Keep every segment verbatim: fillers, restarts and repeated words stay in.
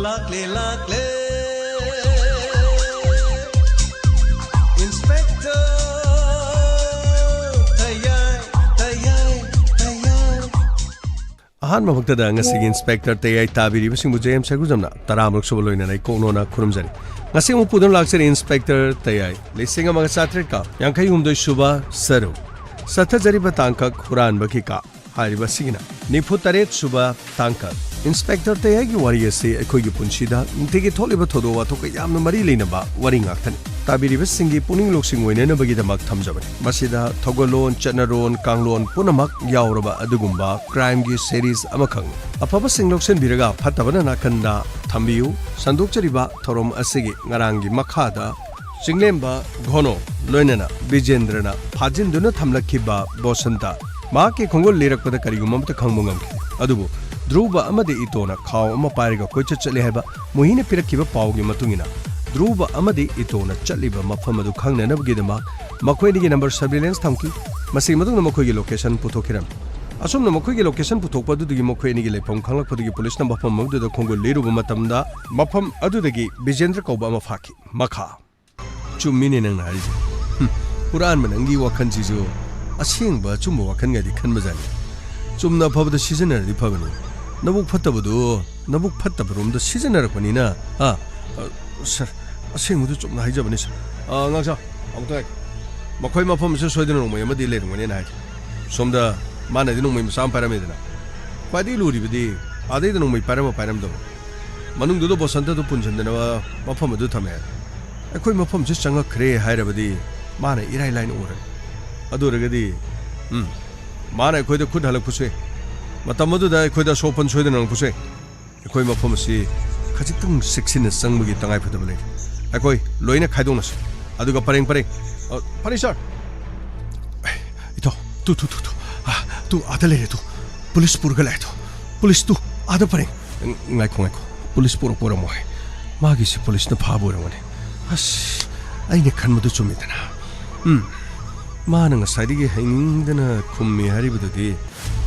ꯂꯥꯛꯂꯦ, ꯂꯥꯛꯂꯦ, Inspector ꯇꯌꯥꯏ, ꯇꯌꯥꯏ, ꯇꯌꯥꯏ꯫ ꯑꯍꯥꯟꯕ ꯃꯛꯇꯗ ꯉꯁꯤꯒꯤ Inspector ꯇꯌꯥꯏ ꯇꯥꯕꯤꯔꯤꯕꯁꯤꯡꯕꯨ J M ꯁꯔꯒꯨꯖꯝꯅ ꯇꯔꯥꯃꯔꯛ ꯁꯨꯕ ꯂꯣꯏꯅꯅ ꯏꯀꯣꯛꯅꯣꯅ ꯈꯨꯔꯨꯝꯖꯔꯤ꯫ ꯉꯁꯤ ꯑꯃꯨꯛ ꯄꯨꯗꯨꯅ ꯂꯥꯛꯆꯔꯤ Inspector ꯇꯌꯥꯏ, ꯂꯤꯁꯤꯡ ꯑꯃꯒ ꯆꯥꯇ꯭ꯔꯦꯠꯀ ꯌꯥꯡꯈꯩ ꯍꯨꯝꯗꯣꯏ ꯁꯨꯕ ꯁꯔꯨꯛ꯫ ꯆꯠꯊꯖꯔꯤꯕ ꯇꯥꯡꯀꯛ ꯍꯨꯔꯥꯟꯕꯒꯤ ꯀꯥ꯫ ꯍꯥꯏꯔꯤꯕ ꯑꯁꯤꯒꯤꯅ ꯅꯤꯐꯨ ꯇꯔꯦꯠ ꯁꯨꯕ ꯇꯥꯡꯀꯛ꯫ Inspector ꯇꯌꯥꯏꯒꯤ ꯋꯥꯔꯤ ꯑꯁꯤ ꯑꯩꯈꯣꯏꯒꯤ ꯄꯨꯟꯁꯤꯗ ꯅꯨꯡꯇꯤꯒꯤ ꯊꯣꯛꯂꯤꯕ ꯊꯧꯗꯣꯛ ꯋꯥꯊꯣꯛꯀ ꯌꯥꯝꯅ ꯃꯔꯤ ꯂꯩꯅꯕ ꯋꯥꯔꯤ ꯉꯥꯛꯇꯅꯤ꯫ ꯇꯥꯕꯤꯔꯤꯕꯁꯤꯡꯒꯤ ꯄꯨꯛꯅꯤꯡ ꯂꯧꯁꯤꯡ ꯑꯣꯏꯅꯅꯕꯒꯤꯗꯃꯛ ꯊꯝꯖꯕꯅꯤ꯫ ꯃꯁꯤꯗ ꯊꯧꯒꯜꯂꯣꯟ, ꯆꯠꯅꯔꯣꯟ, ꯀꯥꯡꯂꯣꯟ ꯄꯨꯝꯅꯃꯛ ꯌꯥꯎꯔꯕ ꯑꯗꯨꯒꯨꯝꯕ crimeꯒꯤ series ꯑꯃꯈꯛꯅꯤ꯫ ꯑꯐꯕꯁꯤꯡ ꯂꯧꯁꯤꯟꯕꯤꯔꯒ ꯐꯠꯇꯕꯅ ꯅꯥꯀꯟꯗ ꯊꯝꯕꯤꯌꯨ꯫ ꯁꯟꯗꯣꯛꯆꯔꯤꯕ ꯊꯧꯔꯝ ꯑꯁꯤꯒꯤ ꯉꯔꯥꯡꯒꯤ ꯃꯈꯥꯗ ꯆꯤꯡꯂꯦꯝꯕ ꯘꯣꯅꯣ ꯂꯣꯏꯅꯅ ꯕꯤꯖꯦꯟꯗ꯭ꯔꯅ ꯐꯥꯖꯤꯟꯗꯨꯅ ꯊꯝꯂꯛꯈꯤꯕ ꯕꯣꯁꯟꯇ ꯃꯍꯥꯛꯀꯤ ꯈꯣꯡꯒꯨꯜ ꯂꯤꯔꯛꯄꯗ ꯀꯔꯤꯒꯨꯝꯕ ꯑꯃꯠꯇ ꯈꯪꯕ ꯉꯝꯈꯤ꯫ ꯑꯗꯨꯕꯨ ꯙ꯭ꯔꯨꯕ ꯑꯃꯗꯤ ꯏꯇꯣꯅ ꯈꯥꯎ ꯑꯃ ꯄꯥꯏꯔꯒ ꯀꯣꯏꯆꯠ ꯆꯠꯂꯤ ꯍꯥꯏꯕ ꯃꯣꯍꯤꯅ ꯄꯤꯔꯛꯈꯤꯕ ꯄꯥꯎꯒꯤ ꯃꯇꯨꯡ ꯏꯟꯅ, ꯙ꯭ꯔꯨꯕ ꯑꯃꯗꯤ ꯏꯇꯣꯅ ꯆꯠꯂꯤꯕ ꯃꯐꯝ ꯑꯗꯨ ꯈꯪꯅꯅꯕꯒꯤꯗꯃꯛ ꯃꯈꯣꯏ ꯑꯅꯤꯒꯤ number surveillance ꯊꯝꯈꯤ꯫ ꯃꯁꯤꯒꯤ ꯃꯇꯨꯡꯗ ꯃꯈꯣꯏꯒꯤ location ꯄꯨꯊꯣꯛꯈꯤꯔꯝꯃꯤ꯫ ꯑꯁꯨꯝꯅ ꯃꯈꯣꯏꯒꯤ location ꯄꯨꯊꯣꯛꯄ ꯑꯗꯨꯗꯒꯤ ꯃꯈꯣꯏ ꯑꯅꯤꯒꯤ ꯂꯩꯐꯝ ꯈꯪꯂꯛꯄꯗꯒꯤ ꯄꯨꯂꯤꯁꯅ ꯃꯐꯝ ꯑꯗꯨꯗ ꯈꯣꯡꯒꯨꯜ ꯂꯤꯔꯨꯕ ꯃꯇꯝꯗ, ꯃꯐꯝ ꯑꯗꯨꯗꯒꯤ ꯕꯤꯖꯦꯟꯗ꯭ꯔ ꯀꯧꯕ ꯑꯃ ꯐꯥꯈꯤ꯫ ꯃꯈꯥ꯫ ꯆꯨꯝꯃꯤꯅꯦ ꯅꯪꯅ ꯍꯥꯏꯔꯤꯁꯦ꯫ ꯍꯨꯝ, ꯍꯨꯔꯥꯟꯕ ꯅꯪꯒꯤ ꯋꯥꯈꯜꯁꯤꯁꯨ ꯑꯁꯦꯡꯕ ꯑꯆꯨꯝꯕ ꯋꯥꯈꯜꯒꯗꯤ ꯈꯟꯕꯖꯥꯠꯅꯤ꯫ ꯆꯨꯝꯅ ꯑꯐꯕꯗ ꯁꯤꯖꯤꯟꯅꯔꯗꯤ ꯐꯕꯅꯤ꯫ ꯅꯕꯨꯛ ꯐꯠꯇꯕꯗꯣ ꯅꯕꯨꯛ ꯐꯠꯇꯕꯔꯣꯝꯗ ꯁꯤꯖꯤꯟꯅꯔꯛꯄꯅꯤꯅ, ꯍꯥ? ꯑ, ꯁꯥꯔ, ꯑꯁꯦꯡꯕꯗꯨ ꯆꯨꯝꯅ ꯍꯥꯏꯖꯕꯅꯤ, ꯁꯥꯔ꯫ ꯑ, ꯑꯉꯥꯡ ꯁꯥ, ꯑꯃꯨꯛꯇ ꯉꯥꯏꯈꯣ꯫ ꯃꯈꯣꯏ ꯃꯐꯝꯁꯤꯗ ꯁꯣꯏꯗꯅ ꯅꯣꯡꯃꯩ ꯑꯃꯗꯤ ꯂꯩꯔꯝꯒꯅꯦꯅ ꯍꯥꯏ꯫ ꯁꯣꯝꯗ ꯃꯥꯅꯗꯤ ꯅꯣꯡꯃꯩ ꯃꯆꯥ ꯑꯃ ꯄꯥꯏꯔꯝꯃꯦꯗꯅ꯫ ꯈ꯭ꯋꯥꯏꯗꯒꯤ ꯂꯨꯔꯤꯕꯗꯤ ꯑꯥꯗꯩꯗ ꯅꯣꯡꯃꯩ ꯄꯥꯏꯔꯝꯕ ꯄꯥꯏꯔꯝꯗꯕ꯫ ꯃꯅꯨꯡꯗꯨꯗ ꯕꯣꯁꯟꯇꯗꯨ ꯄꯨꯟꯁꯤꯟꯗꯅꯕ ꯃꯐꯝ ꯑꯗꯨ ꯊꯝꯃꯦ꯫ ꯑꯩꯈꯣꯏ ꯃꯐꯝꯁꯤ ꯆꯪꯉꯛꯈ꯭ꯔꯦ ꯍꯥꯏꯔꯕꯗꯤ ꯃꯥꯅ ꯏꯔꯥꯏ ꯂꯥꯏꯅ ꯎꯔꯅꯤ꯫ ꯑꯗꯨ ꯑꯣꯏꯔꯒꯗꯤ, ꯎꯝ, ꯃꯥꯅ ꯑꯩꯈꯣꯏꯗ ꯈꯨꯠ ꯍꯜꯂꯛꯄꯁꯨ ꯌꯥꯏ꯫ ꯃꯇꯝ ꯑꯗꯨꯗ ꯑꯩꯈꯣꯏꯗ ꯑꯁꯣꯛ ꯑꯄꯟ ꯁꯣꯏꯗꯅ ꯅꯪꯉꯛꯄꯁꯨ ꯌꯥꯏ꯫ ꯑꯩꯈꯣꯏ ꯃꯐꯝ ꯑꯁꯤ ꯈꯖꯤꯛꯇꯪ ꯆꯦꯛꯁꯤꯟꯅ ꯆꯪꯕꯒꯤ ꯇꯉꯥꯏꯐꯗꯕ ꯂꯩꯔꯦ꯫ ꯑꯩꯈꯣꯏ ꯂꯣꯏꯅ ꯈꯥꯏꯗꯣꯛꯅꯁꯤ꯫ ꯑꯗꯨꯒ ꯄꯔꯦꯡ ꯄꯔꯦꯡ, ꯑ, ꯄꯔꯦꯡ, ꯁꯥꯔ꯫ ꯑꯦ, ꯏꯇꯥꯎ, ꯇꯨ, ꯇꯨ, ꯇꯨ, ꯇꯨ꯫ ꯑ, ꯇꯨ, ꯑꯥꯗ ꯂꯩꯔꯦ, ꯇꯨ꯫ ꯄꯨꯂꯤꯁ ꯄꯨꯔꯒ ꯂꯥꯛꯑꯦ, ꯇꯨ꯫ ꯄꯨꯂꯤꯁ, ꯇꯨ, ꯑꯥꯗ ꯄꯔꯦꯡ꯫ ꯉꯥꯏꯈꯣ, ꯉꯥꯏꯈꯣ꯫ ꯄꯨꯂꯤꯁ ꯄꯨꯔꯛꯄ ꯑꯣꯏꯔꯝꯃꯣꯏ꯫ ꯃꯥꯒꯤꯁꯦ ꯄꯨꯂꯤꯁꯅ ꯐꯥꯕ ꯑꯣꯏꯔꯝꯒꯅꯤ꯫ ꯑꯁ, ꯑꯩꯅ ꯈꯟꯕꯗꯨ ꯆꯨꯝꯃꯤꯗꯅ꯫ ꯎꯝ꯫ ꯃꯥꯅ ꯉꯁꯥꯏꯗꯒꯤ ꯍꯩꯅꯤꯡꯗꯅ ꯈꯨꯝꯃꯤ ꯍꯥꯏꯔꯤꯕꯗꯨꯗꯤ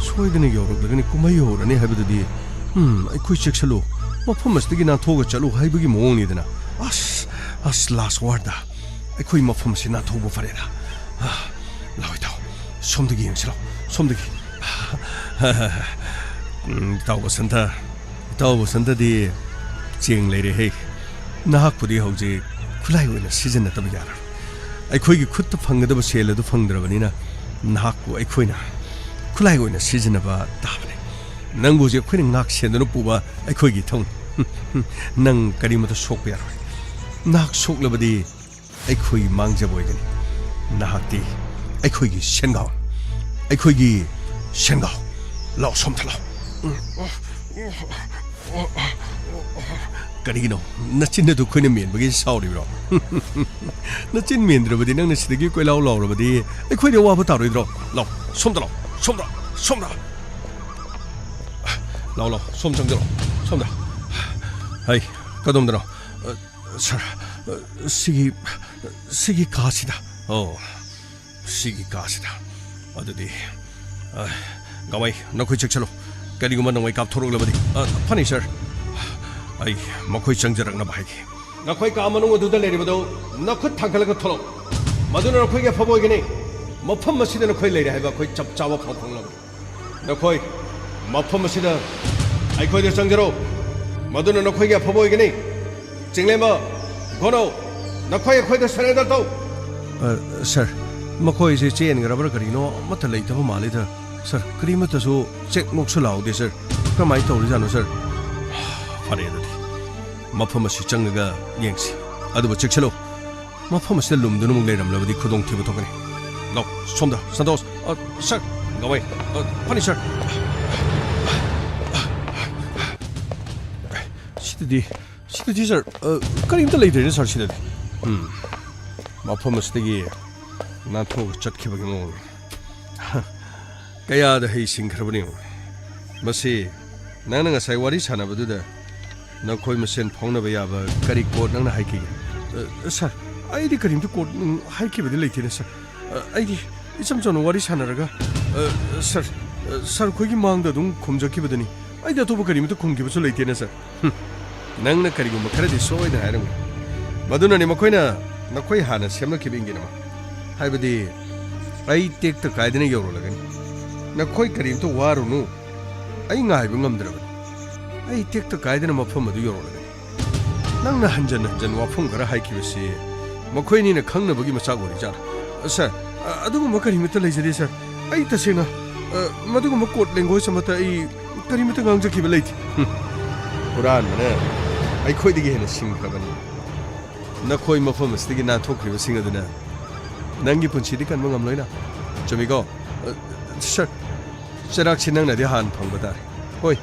ꯁꯣꯏꯗꯅ ꯌꯧꯔꯛꯂꯒꯅꯤ, ꯀꯨꯝꯍꯩ ꯍꯧꯔꯅꯤ ꯍꯥꯏꯕꯗꯨꯗꯤ꯫ ꯎꯝ, ꯑꯩꯈꯣꯏ ꯆꯦꯛꯁꯜꯂꯨ꯫ ꯃꯐꯝ ꯑꯁꯤꯗꯒꯤ ꯅꯥꯟꯊꯣꯛꯑꯒ ꯆꯠꯂꯨ ꯍꯥꯏꯕꯒꯤ ꯃꯑꯣꯡꯅꯤꯗꯅ꯫ ꯑꯁ, ꯑꯁ, ꯂꯥꯁ ꯋꯥꯔꯗ꯫ ꯑꯩꯈꯣꯏ ꯃꯐꯝ ꯑꯁꯤ ꯅꯥꯟꯊꯣꯛꯄ ꯐꯔꯦꯗ꯫ ꯑ, ꯂꯥꯛꯑꯣ ꯏꯇꯥꯎ, ꯁꯣꯝꯗꯒꯤ ꯌꯦꯡꯁꯤ ꯂꯥꯎ, ꯁꯣꯝꯗꯒꯤ꯫ ꯎꯝ, ꯏꯇꯥꯎ ꯕꯁꯟꯇ, ꯏꯇꯥꯎ ꯕꯁꯟꯇꯗꯤ ꯆꯦꯡ ꯂꯩꯔꯦꯍꯦ꯫ ꯅꯍꯥꯛꯄꯨꯗꯤ ꯍꯧꯖꯤꯛ ꯈꯨꯠꯂꯥꯏ ꯑꯣꯏꯅ ꯁꯤꯖꯤꯟꯅꯗꯕ ꯌꯥꯔꯣꯏ꯫ ꯑꯩꯈꯣꯏꯒꯤ ꯈꯨꯠꯇ ꯐꯪꯒꯗꯕ ꯁꯦꯜ ꯑꯗꯨ ꯐꯪꯗ꯭ꯔꯕꯅꯤꯅ ꯅꯍꯥꯛꯄꯨ ꯑꯩꯈꯣꯏꯅ ꯈꯨꯠꯂꯥꯏ ꯑꯣꯏꯅ ꯁꯤꯖꯤꯟꯅꯕ ꯇꯥꯕꯅꯤ꯫ ꯅꯪꯕꯨ ꯍꯧꯖꯤꯛ ꯑꯩꯈꯣꯏꯅ ꯉꯥꯛ ꯁꯦꯟꯗꯨꯅ ꯄꯨꯕ ꯑꯩꯈꯣꯏꯒꯤ ꯏꯊꯧꯅꯤ꯫ ꯅꯪ ꯀꯔꯤꯃꯠꯇ ꯁꯣꯛꯄ ꯌꯥꯔꯣꯏ꯫ ꯅꯍꯥꯛ ꯁꯣꯛꯂꯕꯗꯤ ꯑꯩꯈꯣꯏꯒꯤ ꯃꯥꯡꯖꯕ ꯑꯣꯏꯒꯅꯤ꯫ ꯅꯍꯥꯛꯇꯤ ꯑꯩꯈꯣꯏꯒꯤ ꯁꯦꯟꯒꯥꯎ, ꯑꯩꯈꯣꯏꯒꯤ ꯁꯦꯟꯒꯥꯎ꯫ ꯂꯥꯎ, ꯁꯣꯝꯗ ꯂꯥꯎ꯫ ꯀꯔꯤꯒꯤꯅꯣ? ꯅꯆꯤꯟ ꯑꯗꯨ ꯑꯩꯈꯣꯏꯅ ꯃꯦꯟꯕꯒꯤ ꯁꯥꯎꯔꯤꯕ꯭ꯔꯣ? ꯅꯆꯤꯟ ꯃꯦꯟꯗ꯭ꯔꯕꯗꯤ, ꯅꯪꯅ ꯁꯤꯗꯒꯤ ꯀꯣꯏꯂꯥꯎ ꯂꯥꯎꯔꯕꯗꯤ ꯑꯩꯈꯣꯏꯗ ꯑꯋꯥꯕ ꯇꯥꯔꯣꯏꯗ꯭ꯔꯣ? ꯂꯥꯎ, ꯁꯣꯝꯗ ꯂꯥꯎ, ꯁꯣꯝꯗ, ꯁꯣꯝꯗ꯫ ꯂꯥꯎ, ꯂꯥꯎ, ꯁꯣꯝ ꯆꯪꯁꯤꯜꯂꯣ, ꯁꯣꯝꯗ꯫ ꯍꯩ, ꯀꯗꯣꯝꯗꯅꯣ? ꯑ, ꯁꯥꯔ, ꯑ, ꯁꯤꯒꯤ, ꯁꯤꯒꯤ ꯀꯥꯁꯤꯗ꯫ ꯑꯣ, ꯁꯤꯒꯤ ꯀꯥꯁꯤꯗ꯫ ꯑꯗꯨꯗꯤ, ꯑ, ꯒꯋꯥꯏ, ꯅꯈꯣꯏ ꯆꯦꯛꯁꯤꯜꯂꯨ꯫ ꯀꯔꯤꯒꯨꯝꯕ ꯅꯣꯡꯃꯩ ꯀꯥꯞꯊꯣꯔꯛꯂꯕꯗꯤ, ꯑ, ꯐꯅꯤ, ꯁꯥꯔ꯫ ꯑꯩ ꯃꯈꯣꯏ ꯆꯪꯖꯔꯛꯅꯕ ꯍꯥꯏꯒꯦ꯫ ꯅꯈꯣꯏ ꯀꯥ ꯃꯅꯨꯡ ꯑꯗꯨꯗ ꯂꯩꯔꯤꯕꯗꯨ ꯅꯈꯨꯠ ꯊꯥꯡꯒꯠꯂꯒ ꯊꯣꯛꯂꯛꯎ꯫ ꯃꯗꯨꯅ ꯅꯈꯣꯏꯒꯤ ꯑꯐꯕ ꯑꯣꯏꯒꯅꯤ꯫ ꯃꯐꯝ ꯑꯁꯤꯗ ꯅꯈꯣꯏ ꯂꯩꯔꯦ ꯍꯥꯏꯕ ꯑꯩꯈꯣꯏ ꯆꯞ ꯆꯥꯕ ꯄꯥꯎ ꯐꯪꯂꯕꯅꯤ꯫ ꯅꯈꯣꯏ ꯃꯐꯝ ꯑꯁꯤꯗ ꯑꯩꯈꯣꯏꯗ ꯆꯪꯖꯔꯣ꯫ ꯃꯗꯨꯅ ꯅꯈꯣꯏꯒꯤ ꯑꯐꯕ ꯑꯣꯏꯒꯅꯤ꯫ ꯆꯤꯡꯂꯦꯝꯕ, ꯒꯣꯅꯧ, ꯅꯈꯣꯏ ꯑꯩꯈꯣꯏꯗ surrender ꯇꯧ꯫ ꯑ, ꯁꯥꯔ, ꯃꯈꯣꯏꯁꯦ ꯆꯦꯟꯈ꯭ꯔꯕ꯭ꯔꯥ ꯀꯔꯤꯅꯣ ꯑꯃꯠꯇ ꯂꯩꯇꯕ ꯃꯥꯜꯂꯤꯗ꯫ ꯁꯥꯔ, ꯀꯔꯤꯃꯠꯇꯁꯨ ꯆꯦꯛ ꯅꯣꯛꯁꯨ ꯂꯥꯎꯗꯦ, ꯁꯥꯔ꯫ ꯀꯔꯝꯍꯥꯏꯅ ꯇꯧꯔꯤꯖꯥꯠꯅꯣ, ꯁꯥꯔ? ꯐꯔꯦ, ꯑꯗꯨꯗꯤ ꯃꯐꯝ ꯑꯁꯤ ꯆꯪꯉꯒ ꯌꯦꯡꯁꯤ꯫ ꯑꯗꯨꯕꯨ ꯆꯦꯛꯁꯤꯜꯂꯨ, ꯃꯐꯝ ꯑꯁꯤꯗ ꯂꯨꯝꯗꯨꯅ ꯑꯃꯨꯛ ꯂꯩꯔꯝꯂꯕꯗꯤ ꯈꯨꯗꯣꯡꯊꯤꯕ ꯊꯣꯛꯀꯅꯤ꯫ ꯂꯥꯎ, ꯁꯣꯝꯗ, ꯁꯟꯇꯣꯁ꯫ ꯑ, ꯁꯥꯔ, ꯒꯋꯥꯏ꯫ ꯑ, ꯐꯅꯤ, ꯁꯥꯔ꯫ ꯁꯤꯗꯗꯤ, ꯁꯤꯗꯗꯤ, ꯁꯥꯔ, ꯑ, ꯀꯔꯤꯝꯇ ꯂꯩꯇ꯭ꯔꯦꯅꯦ, ꯁꯥꯔ, ꯁꯤꯗꯗꯤ꯫ ꯎꯝ, ꯃꯐꯝ ꯑꯁꯤꯗꯒꯤ ꯅꯥꯟꯊꯣꯛꯑꯒ ꯆꯠꯈꯤꯕꯒꯤ ꯃꯑꯣꯡꯅꯤ꯫ ꯀꯌꯥꯗ ꯍꯩꯁꯤꯡꯈ꯭ꯔꯕꯅꯤ ꯌꯦꯡꯉꯨ꯫ ꯃꯁꯤ ꯅꯪꯅ ꯉꯁꯥꯏ ꯋꯥꯔꯤ ꯁꯥꯟꯅꯕꯗꯨꯗ ꯅꯈꯣꯏ ꯃꯁꯦꯟ ꯐꯥꯎꯅꯕ ꯌꯥꯕ ꯀꯔꯤ code ꯅꯪꯅ ꯍꯥꯏꯈꯤꯒꯦ? ꯑ, ꯁꯥꯔ, ꯑꯩꯗꯤ ꯀꯔꯤꯝꯇ code ꯅꯨꯡ ꯍꯥꯏꯈꯤꯕꯗꯤ ꯂꯩꯇꯦꯅꯦ, ꯁꯥꯔ꯫ ꯑ, ꯑꯩꯗꯤ ꯏꯆꯝ ꯆꯝꯅ ꯋꯥꯔꯤ ꯁꯥꯟꯅꯔꯒ, ꯑ, ꯁꯥꯔ, ꯑ, ꯁꯥꯔ ꯈꯣꯏꯒꯤ ꯃꯥꯡꯗ ꯑꯗꯨꯝ ꯈꯨꯝꯖꯈꯤꯕꯗꯨꯅꯤ꯫ ꯑꯩꯗꯤ ꯑꯇꯣꯞꯄ ꯀꯔꯤꯃꯇ ꯈꯨꯝꯈꯤꯕꯁꯨ ꯂꯩꯇꯦꯅꯦ, ꯁꯥꯔ꯫ ꯍꯨꯝ, ꯅꯪꯅ ꯀꯔꯤꯒꯨꯝꯕ ꯈꯔꯗꯤ ꯁꯣꯏꯗꯅ ꯍꯥꯏꯔꯝꯒꯅꯤ꯫ ꯃꯗꯨꯅꯅꯤ ꯃꯈꯣꯏꯅ ꯅꯈꯣꯏ ꯍꯥꯟꯅ ꯁꯦꯝꯂꯛꯈꯤꯕ ꯏꯪꯒꯤꯠ ꯑꯃ, ꯍꯥꯏꯕꯗꯤ, "ꯑꯩ ꯇꯦꯛꯇ ꯀꯥꯏꯗꯅ ꯌꯧꯔꯛꯂꯒꯅꯤ꯫ ꯅꯈꯣꯏ ꯀꯔꯤꯝꯇ ꯋꯥꯔꯨꯅꯨ꯫ ꯑꯩ ꯉꯥꯏꯕ ꯉꯝꯗ꯭ꯔꯕꯅꯤ꯫ ꯑꯩ ꯇꯦꯛꯇ ꯀꯥꯏꯗꯅ ꯃꯐꯝ ꯑꯗꯨ ꯌꯧꯔꯛꯂꯒꯅꯤ꯫" ꯅꯪꯅ ꯍꯟꯖꯟ ꯍꯟꯖꯟ ꯋꯥꯐꯝ ꯈꯔ ꯍꯥꯏꯈꯤꯕꯁꯤ ꯃꯈꯣꯏ ꯑꯅꯤꯅ ꯈꯪꯅꯕꯒꯤ ꯃꯆꯥꯛ ꯑꯣꯏꯔꯤꯖꯥꯠꯂꯥ? ꯁꯥꯔ, ꯑ, ꯑꯗꯨꯒꯨꯝꯕ ꯀꯔꯤꯃꯠꯇ ꯂꯩꯖꯗꯦ, ꯁꯥꯔ꯫ ꯑꯩ ꯇꯁꯦꯡꯅ, ꯑ, ꯃꯗꯨꯒꯨꯝꯕ code language ꯑꯃꯠꯇ ꯑꯩ ꯀꯔꯤꯃꯠꯇ ꯉꯥꯡꯖꯈꯤꯕ ꯂꯩꯇꯦ꯫ ꯍꯨꯝ꯫ ꯍꯨꯔꯥꯟꯕꯅ ꯑꯩꯈꯣꯏꯗꯒꯤ ꯍꯦꯟꯅ ꯁꯤꯡꯈ꯭ꯔꯕꯅꯤ꯫ ꯅꯈꯣꯏ ꯃꯐꯝ ꯑꯁꯤꯗꯒꯤ ꯅꯥꯟꯊꯣꯛꯈ꯭ꯔꯤꯕꯁꯤꯡ ꯑꯗꯨꯅ ꯅꯪꯒꯤ ꯄꯨꯟꯁꯤꯗꯤ ꯀꯟꯕ ꯉꯝꯂꯣꯏꯅ꯫ ꯆꯨꯝꯃꯤꯀꯣ? ꯑ, ꯁꯥꯔ, ꯆꯩꯔꯥꯛꯁꯤ ꯅꯪꯅꯗꯤ ꯍꯥꯟꯅ ꯐꯪꯕ ꯇꯥꯔꯦ꯫ ꯍꯣꯏ,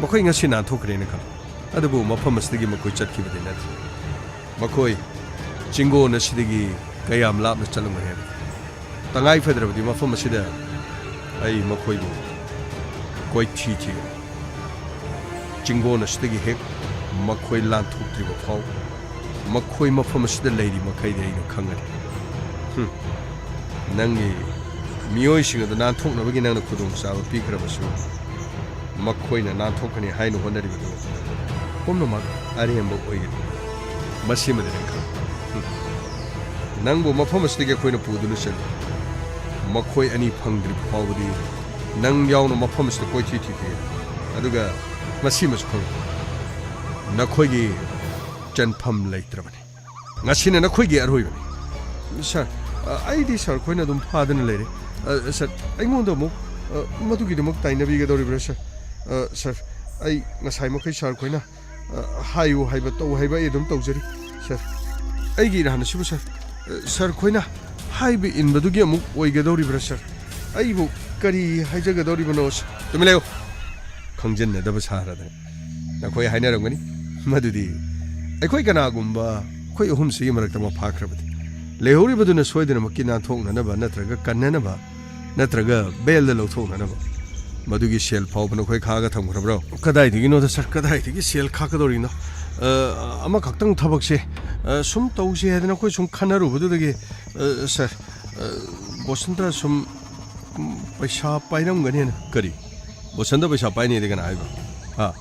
ꯃꯈꯣꯏ ꯉꯁꯤ ꯅꯥꯟꯊꯣꯛꯈ꯭ꯔꯦꯅ ꯈꯜꯂꯨ꯫ ꯑꯗꯨꯕꯨ ꯃꯐꯝ ꯑꯁꯤꯗꯒꯤ ꯃꯈꯣꯏ ꯆꯠꯈꯤꯕꯗꯤ ꯅꯠꯇ꯭ꯔꯤ꯫ ꯃꯈꯣꯏ ꯆꯤꯡꯒꯣꯟ ꯑꯁꯤꯗꯒꯤ ꯀꯌꯥꯝ ꯂꯥꯞꯅ ꯆꯠꯂꯝꯒꯅꯤ ꯍꯥꯏꯕꯗꯤ? ꯇꯉꯥꯏ ꯐꯗ꯭ꯔꯕꯗꯤ ꯃꯐꯝ ꯑꯁꯤꯗ ꯑꯩ ꯃꯈꯣꯏꯕꯨ ꯀꯣꯏꯊꯤ ꯊꯤꯒꯅꯤ꯫ ꯆꯤꯡꯒꯣꯟ ꯑꯁꯤꯗꯒꯤ ꯍꯦꯛ ꯃꯈꯣꯏ ꯂꯥꯟꯊꯣꯛꯇ꯭ꯔꯤꯕ ꯐꯥꯎ, ꯃꯈꯣꯏ ꯃꯐꯝ ꯑꯁꯤꯗ ꯂꯩꯔꯤ ꯃꯈꯩꯗꯤ ꯑꯩꯅ ꯈꯪꯒꯅꯤ꯫ ꯍꯨꯝ꯫ ꯅꯪꯒꯤ ꯃꯤꯑꯣꯏꯁꯤꯡ ꯑꯗꯨ ꯅꯥꯟꯊꯣꯛꯅꯕꯒꯤ ꯅꯪꯅ ꯈꯨꯗꯣꯡꯆꯥꯕ ꯄꯤꯈ꯭ꯔꯕꯁꯨ, ꯃꯈꯣꯏꯅ ꯅꯥꯟꯊꯣꯛꯀꯅꯤ ꯍꯥꯏꯅ ꯍꯣꯠꯅꯔꯤꯕꯗꯨ ꯄꯨꯝꯅꯃꯛ ꯑꯔꯦꯝꯕ ꯑꯣꯏꯒꯅꯤ꯫ ꯃꯁꯤꯃꯗꯤ ꯅꯪ ꯈꯪ-, ꯎꯝ꯫ ꯅꯪꯕꯨ ꯃꯐꯝ ꯑꯁꯤꯗꯒꯤ ꯑꯩꯈꯣꯏꯅ ꯄꯨꯗꯨꯅ ꯆꯠꯂꯤ꯫ ꯃꯈꯣꯏ ꯑꯅꯤ ꯐꯪꯗ꯭ꯔꯤꯕ ꯐꯥꯎꯕꯗꯤ ꯅꯪ ꯌꯥꯎꯅ ꯃꯐꯝ ꯑꯁꯤꯗ ꯀꯣꯏꯊꯤ ꯊꯤꯊꯤꯒꯅꯤ꯫ ꯑꯗꯨꯒ ꯃꯁꯤꯃꯁꯨ ꯈꯪꯉꯨ, ꯅꯈꯣꯏꯒꯤ ꯆꯟꯐꯝ ꯂꯩꯇ꯭ꯔꯕꯅꯤ꯫ ꯉꯁꯤꯅ ꯅꯈꯣꯏꯒꯤ ꯑꯔꯣꯏꯕꯅꯤ꯫ ꯁꯥꯔ, ꯑ, ꯑꯩꯗꯤ ꯁꯥꯔ ꯈꯣꯏꯅ ꯑꯗꯨꯝ ꯐꯥꯗꯅ ꯂꯩꯔꯦ꯫ ꯑ, ꯁꯥꯔ, ꯑꯩꯉꯣꯟꯗ ꯑꯃꯨꯛ, ꯑ, ꯃꯗꯨꯒꯤꯗꯃꯛ ꯇꯥꯏꯅꯕꯤꯒꯗꯧꯔꯤꯕ꯭ꯔꯥ, ꯁꯥꯔ? ꯑ, ꯁꯥꯔ, ꯑꯩ ꯉꯁꯥꯏ ꯃꯈꯩ ꯁꯥꯔ ꯈꯣꯏꯅ, ꯑ, ꯍꯥꯏꯌꯨ ꯍꯥꯏꯕ, ꯇꯧ ꯍꯥꯏꯕ ꯑꯩ ꯑꯗꯨꯝ ꯇꯧꯖꯔꯤ, ꯁꯥꯔ꯫ ꯑꯩꯒꯤ ꯏꯔꯥꯟ ꯑꯁꯤꯕꯨ, ꯁꯥꯔ, ꯑ, ꯁꯥꯔ ꯈꯣꯏꯅ ꯍꯥꯏꯕ ꯏꯟꯕꯗꯨꯒꯤ ꯑꯃꯨꯛ ꯑꯣꯏꯒꯗꯧꯔꯤꯕ꯭ꯔꯥ, ꯁꯥꯔ? ꯑꯩꯕꯨ ꯀꯔꯤ ꯍꯥꯏꯖꯒꯗꯧꯔꯤꯕꯅꯣ, ꯁꯥꯔ? ꯇꯨꯃꯤꯟ ꯂꯩꯌꯨ꯫ ꯈꯪꯖꯤꯟꯅꯗꯕ ꯁꯥꯔꯗꯅ꯫ ꯅꯈꯣꯏ ꯍꯥꯏꯅꯔꯝꯒꯅꯤ, ꯃꯗꯨꯗꯤ ꯑꯩꯈꯣꯏ ꯀꯅꯥꯒꯨꯝꯕ ꯑꯩꯈꯣꯏ ꯑꯍꯨꯝꯁꯤꯒꯤ ꯃꯔꯛꯇ ꯑꯃ ꯐꯥꯈ꯭ꯔꯕꯗꯤ, ꯂꯩꯍꯧꯔꯤꯕꯗꯨꯅ ꯁꯣꯏꯗꯅꯃꯛꯀꯤ ꯅꯥꯟꯊꯣꯛꯅꯅꯕ ꯅꯠꯇ꯭ꯔꯒ ꯀꯟꯅꯅꯕ ꯅꯠꯇ꯭ꯔꯒ ꯕꯦꯜꯗ ꯂꯧꯊꯣꯛꯅꯅꯕ ꯃꯗꯨꯒꯤ ꯁꯦꯜ ꯐꯥꯎꯕ ꯅꯈꯣꯏ ꯈꯥꯛꯑꯒ ꯊꯝꯈ꯭ꯔꯕ꯭ꯔꯣ? ꯀꯗꯥꯏꯗꯒꯤꯅꯣꯗ, ꯁꯥꯔ, ꯀꯗꯥꯏꯗꯒꯤ ꯁꯦꯜ ꯈꯥꯛꯀꯗꯧꯔꯤꯅꯣ? ꯑ, ꯑꯃꯈꯛꯇꯪ ꯊꯕꯛꯁꯦ, ꯑ, ꯁꯨꯝ ꯇꯧꯁꯤ ꯍꯥꯏꯗꯅ ꯑꯩꯈꯣꯏ ꯁꯨꯝ ꯈꯟꯅꯔꯨꯕꯗꯨꯗꯒꯤ, ꯑ, ꯁꯥꯔ, ꯑ, ꯕꯣꯁꯟꯇ ꯁꯨꯝ, ꯎꯝ, ꯄꯩꯁꯥ ꯄꯥꯏꯔꯝꯒꯅꯦꯅ꯫ ꯀꯔꯤ? ꯕꯣꯁꯟꯇ ꯄꯩꯁꯥ ꯄꯥꯏꯅꯦꯗꯤ ꯀꯅꯥ ꯍꯥꯏꯕ? ꯍꯥ?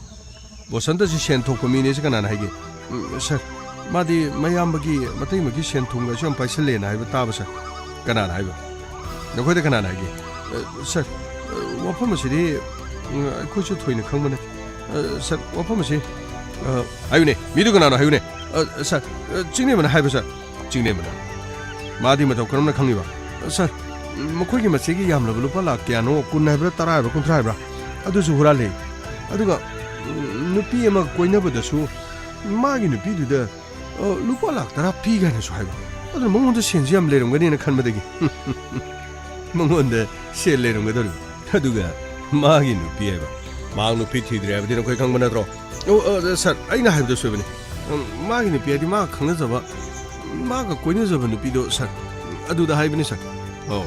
ꯕꯣꯁꯟꯇꯁꯤ ꯁꯦꯟ ꯊꯣꯛꯄ ꯃꯤꯅꯦꯁꯤ ꯀꯅꯥꯅ ꯍꯥꯏꯒꯦ? ꯎꯝ, ꯁꯥꯔ, ꯃꯥꯗꯤ ꯃꯌꯥꯝꯕꯒꯤ ꯃꯇꯩꯃꯒꯤ ꯁꯦꯟ ꯊꯨꯝꯒꯁꯨ ꯌꯥꯝ ꯄꯥꯏꯁꯜꯂꯦꯅ ꯍꯥꯏꯕ ꯇꯥꯕ, ꯁꯥꯔ꯫ ꯀꯅꯥꯅ ꯍꯥꯏꯕ? ꯅꯈꯣꯏꯗ ꯀꯅꯥꯅ ꯍꯥꯏꯒꯦ? ꯑ, ꯁꯥꯔ, ꯑ, ꯋꯥꯐꯝ ꯑꯁꯤꯗꯤ, ꯎꯝ, ꯑꯩꯈꯣꯏꯁꯨ ꯊꯣꯏꯅ ꯈꯪꯕ ꯅꯠꯇꯦ꯫ ꯑ, ꯁꯥꯔ, ꯋꯥꯐꯝ ꯑꯁꯤ, ꯑ, ꯍꯥꯏꯌꯨꯅꯦ, ꯃꯤꯗꯨ ꯀꯅꯥꯅꯣ ꯍꯥꯏꯌꯨꯅꯦ꯫ ꯑ, ꯁꯥꯔ, ꯑ, ꯆꯤꯡꯂꯦꯝꯕꯅ ꯍꯥꯏꯕ, ꯁꯥꯔ꯫ ꯆꯤꯡꯂꯦꯝꯕꯅ? ꯃꯥꯗꯤ ꯃꯇꯧ ꯀꯔꯝꯅ ꯈꯪꯂꯤꯕ? ꯁꯥꯔ, ꯃꯈꯣꯏꯒꯤ ꯃꯆꯦꯒꯤ ꯌꯥꯝꯂꯕ ꯂꯨꯄꯥ ꯂꯥꯈ ꯀꯌꯥꯅꯣ, ꯀꯨꯟ ꯍꯥꯏꯕ꯭ꯔꯥ, ꯇꯔꯥ ꯍꯥꯏꯕ꯭ꯔꯥ, ꯀꯨꯟꯊ꯭ꯔꯥ ꯍꯥꯏꯕ꯭ꯔꯥ, ꯑꯗꯨꯁꯨ ꯍꯨꯔꯥꯜꯂꯦ꯫ ꯑꯗꯨꯒ, ꯎꯝ, ꯅꯨꯄꯤ ꯑꯃ ꯀꯣꯏꯅꯕꯗꯁꯨ ꯃꯥꯒꯤ ꯅꯨꯄꯤꯗꯨꯗ, ꯑ, ꯂꯨꯄꯥ ꯂꯥꯈ ꯇꯔꯥ ꯄꯤ ꯀꯥꯏꯅꯁꯨ ꯍꯥꯏꯕ꯫ ꯑꯗꯨꯅ ꯃꯉꯣꯟꯗ ꯁꯦꯟꯁꯤ ꯌꯥꯝ ꯂꯩꯔꯝꯒꯅꯤꯅ ꯈꯟꯕꯗꯒꯤ꯫ ꯃꯉꯣꯟꯗ ꯁꯦꯜ ꯂꯩꯔꯝꯒꯗꯧꯔꯤꯕ꯫ ꯑꯗꯨꯒ ꯃꯥꯒꯤ ꯅꯨꯄꯤ ꯍꯥꯏꯕ꯫ ꯃꯍꯥꯛ ꯅꯨꯄꯤ ꯊꯤꯗ꯭ꯔꯦ ꯍꯥꯏꯕꯗꯤ ꯅꯈꯣꯏ ꯈꯪꯕ ꯅꯠꯇ꯭ꯔꯣ? ꯑꯣ, ꯑ, ꯁꯥꯔ, ꯑꯩꯅ ꯍꯥꯏꯕꯗꯣ ꯁꯣꯏꯕꯅꯤ꯫ ꯎꯝ, ꯃꯥꯒꯤ ꯅꯨꯄꯤ ꯍꯥꯏꯗꯤ ꯃꯥꯒ ꯈꯪꯅꯖꯕ, ꯃꯥꯒ ꯀꯣꯏꯅꯖꯕ ꯅꯨꯄꯤꯗꯣ, ꯁꯥꯔ, ꯑꯗꯨꯗ ꯍꯥꯏꯕꯅꯤ, ꯁꯥꯔ꯫ ꯑꯣ,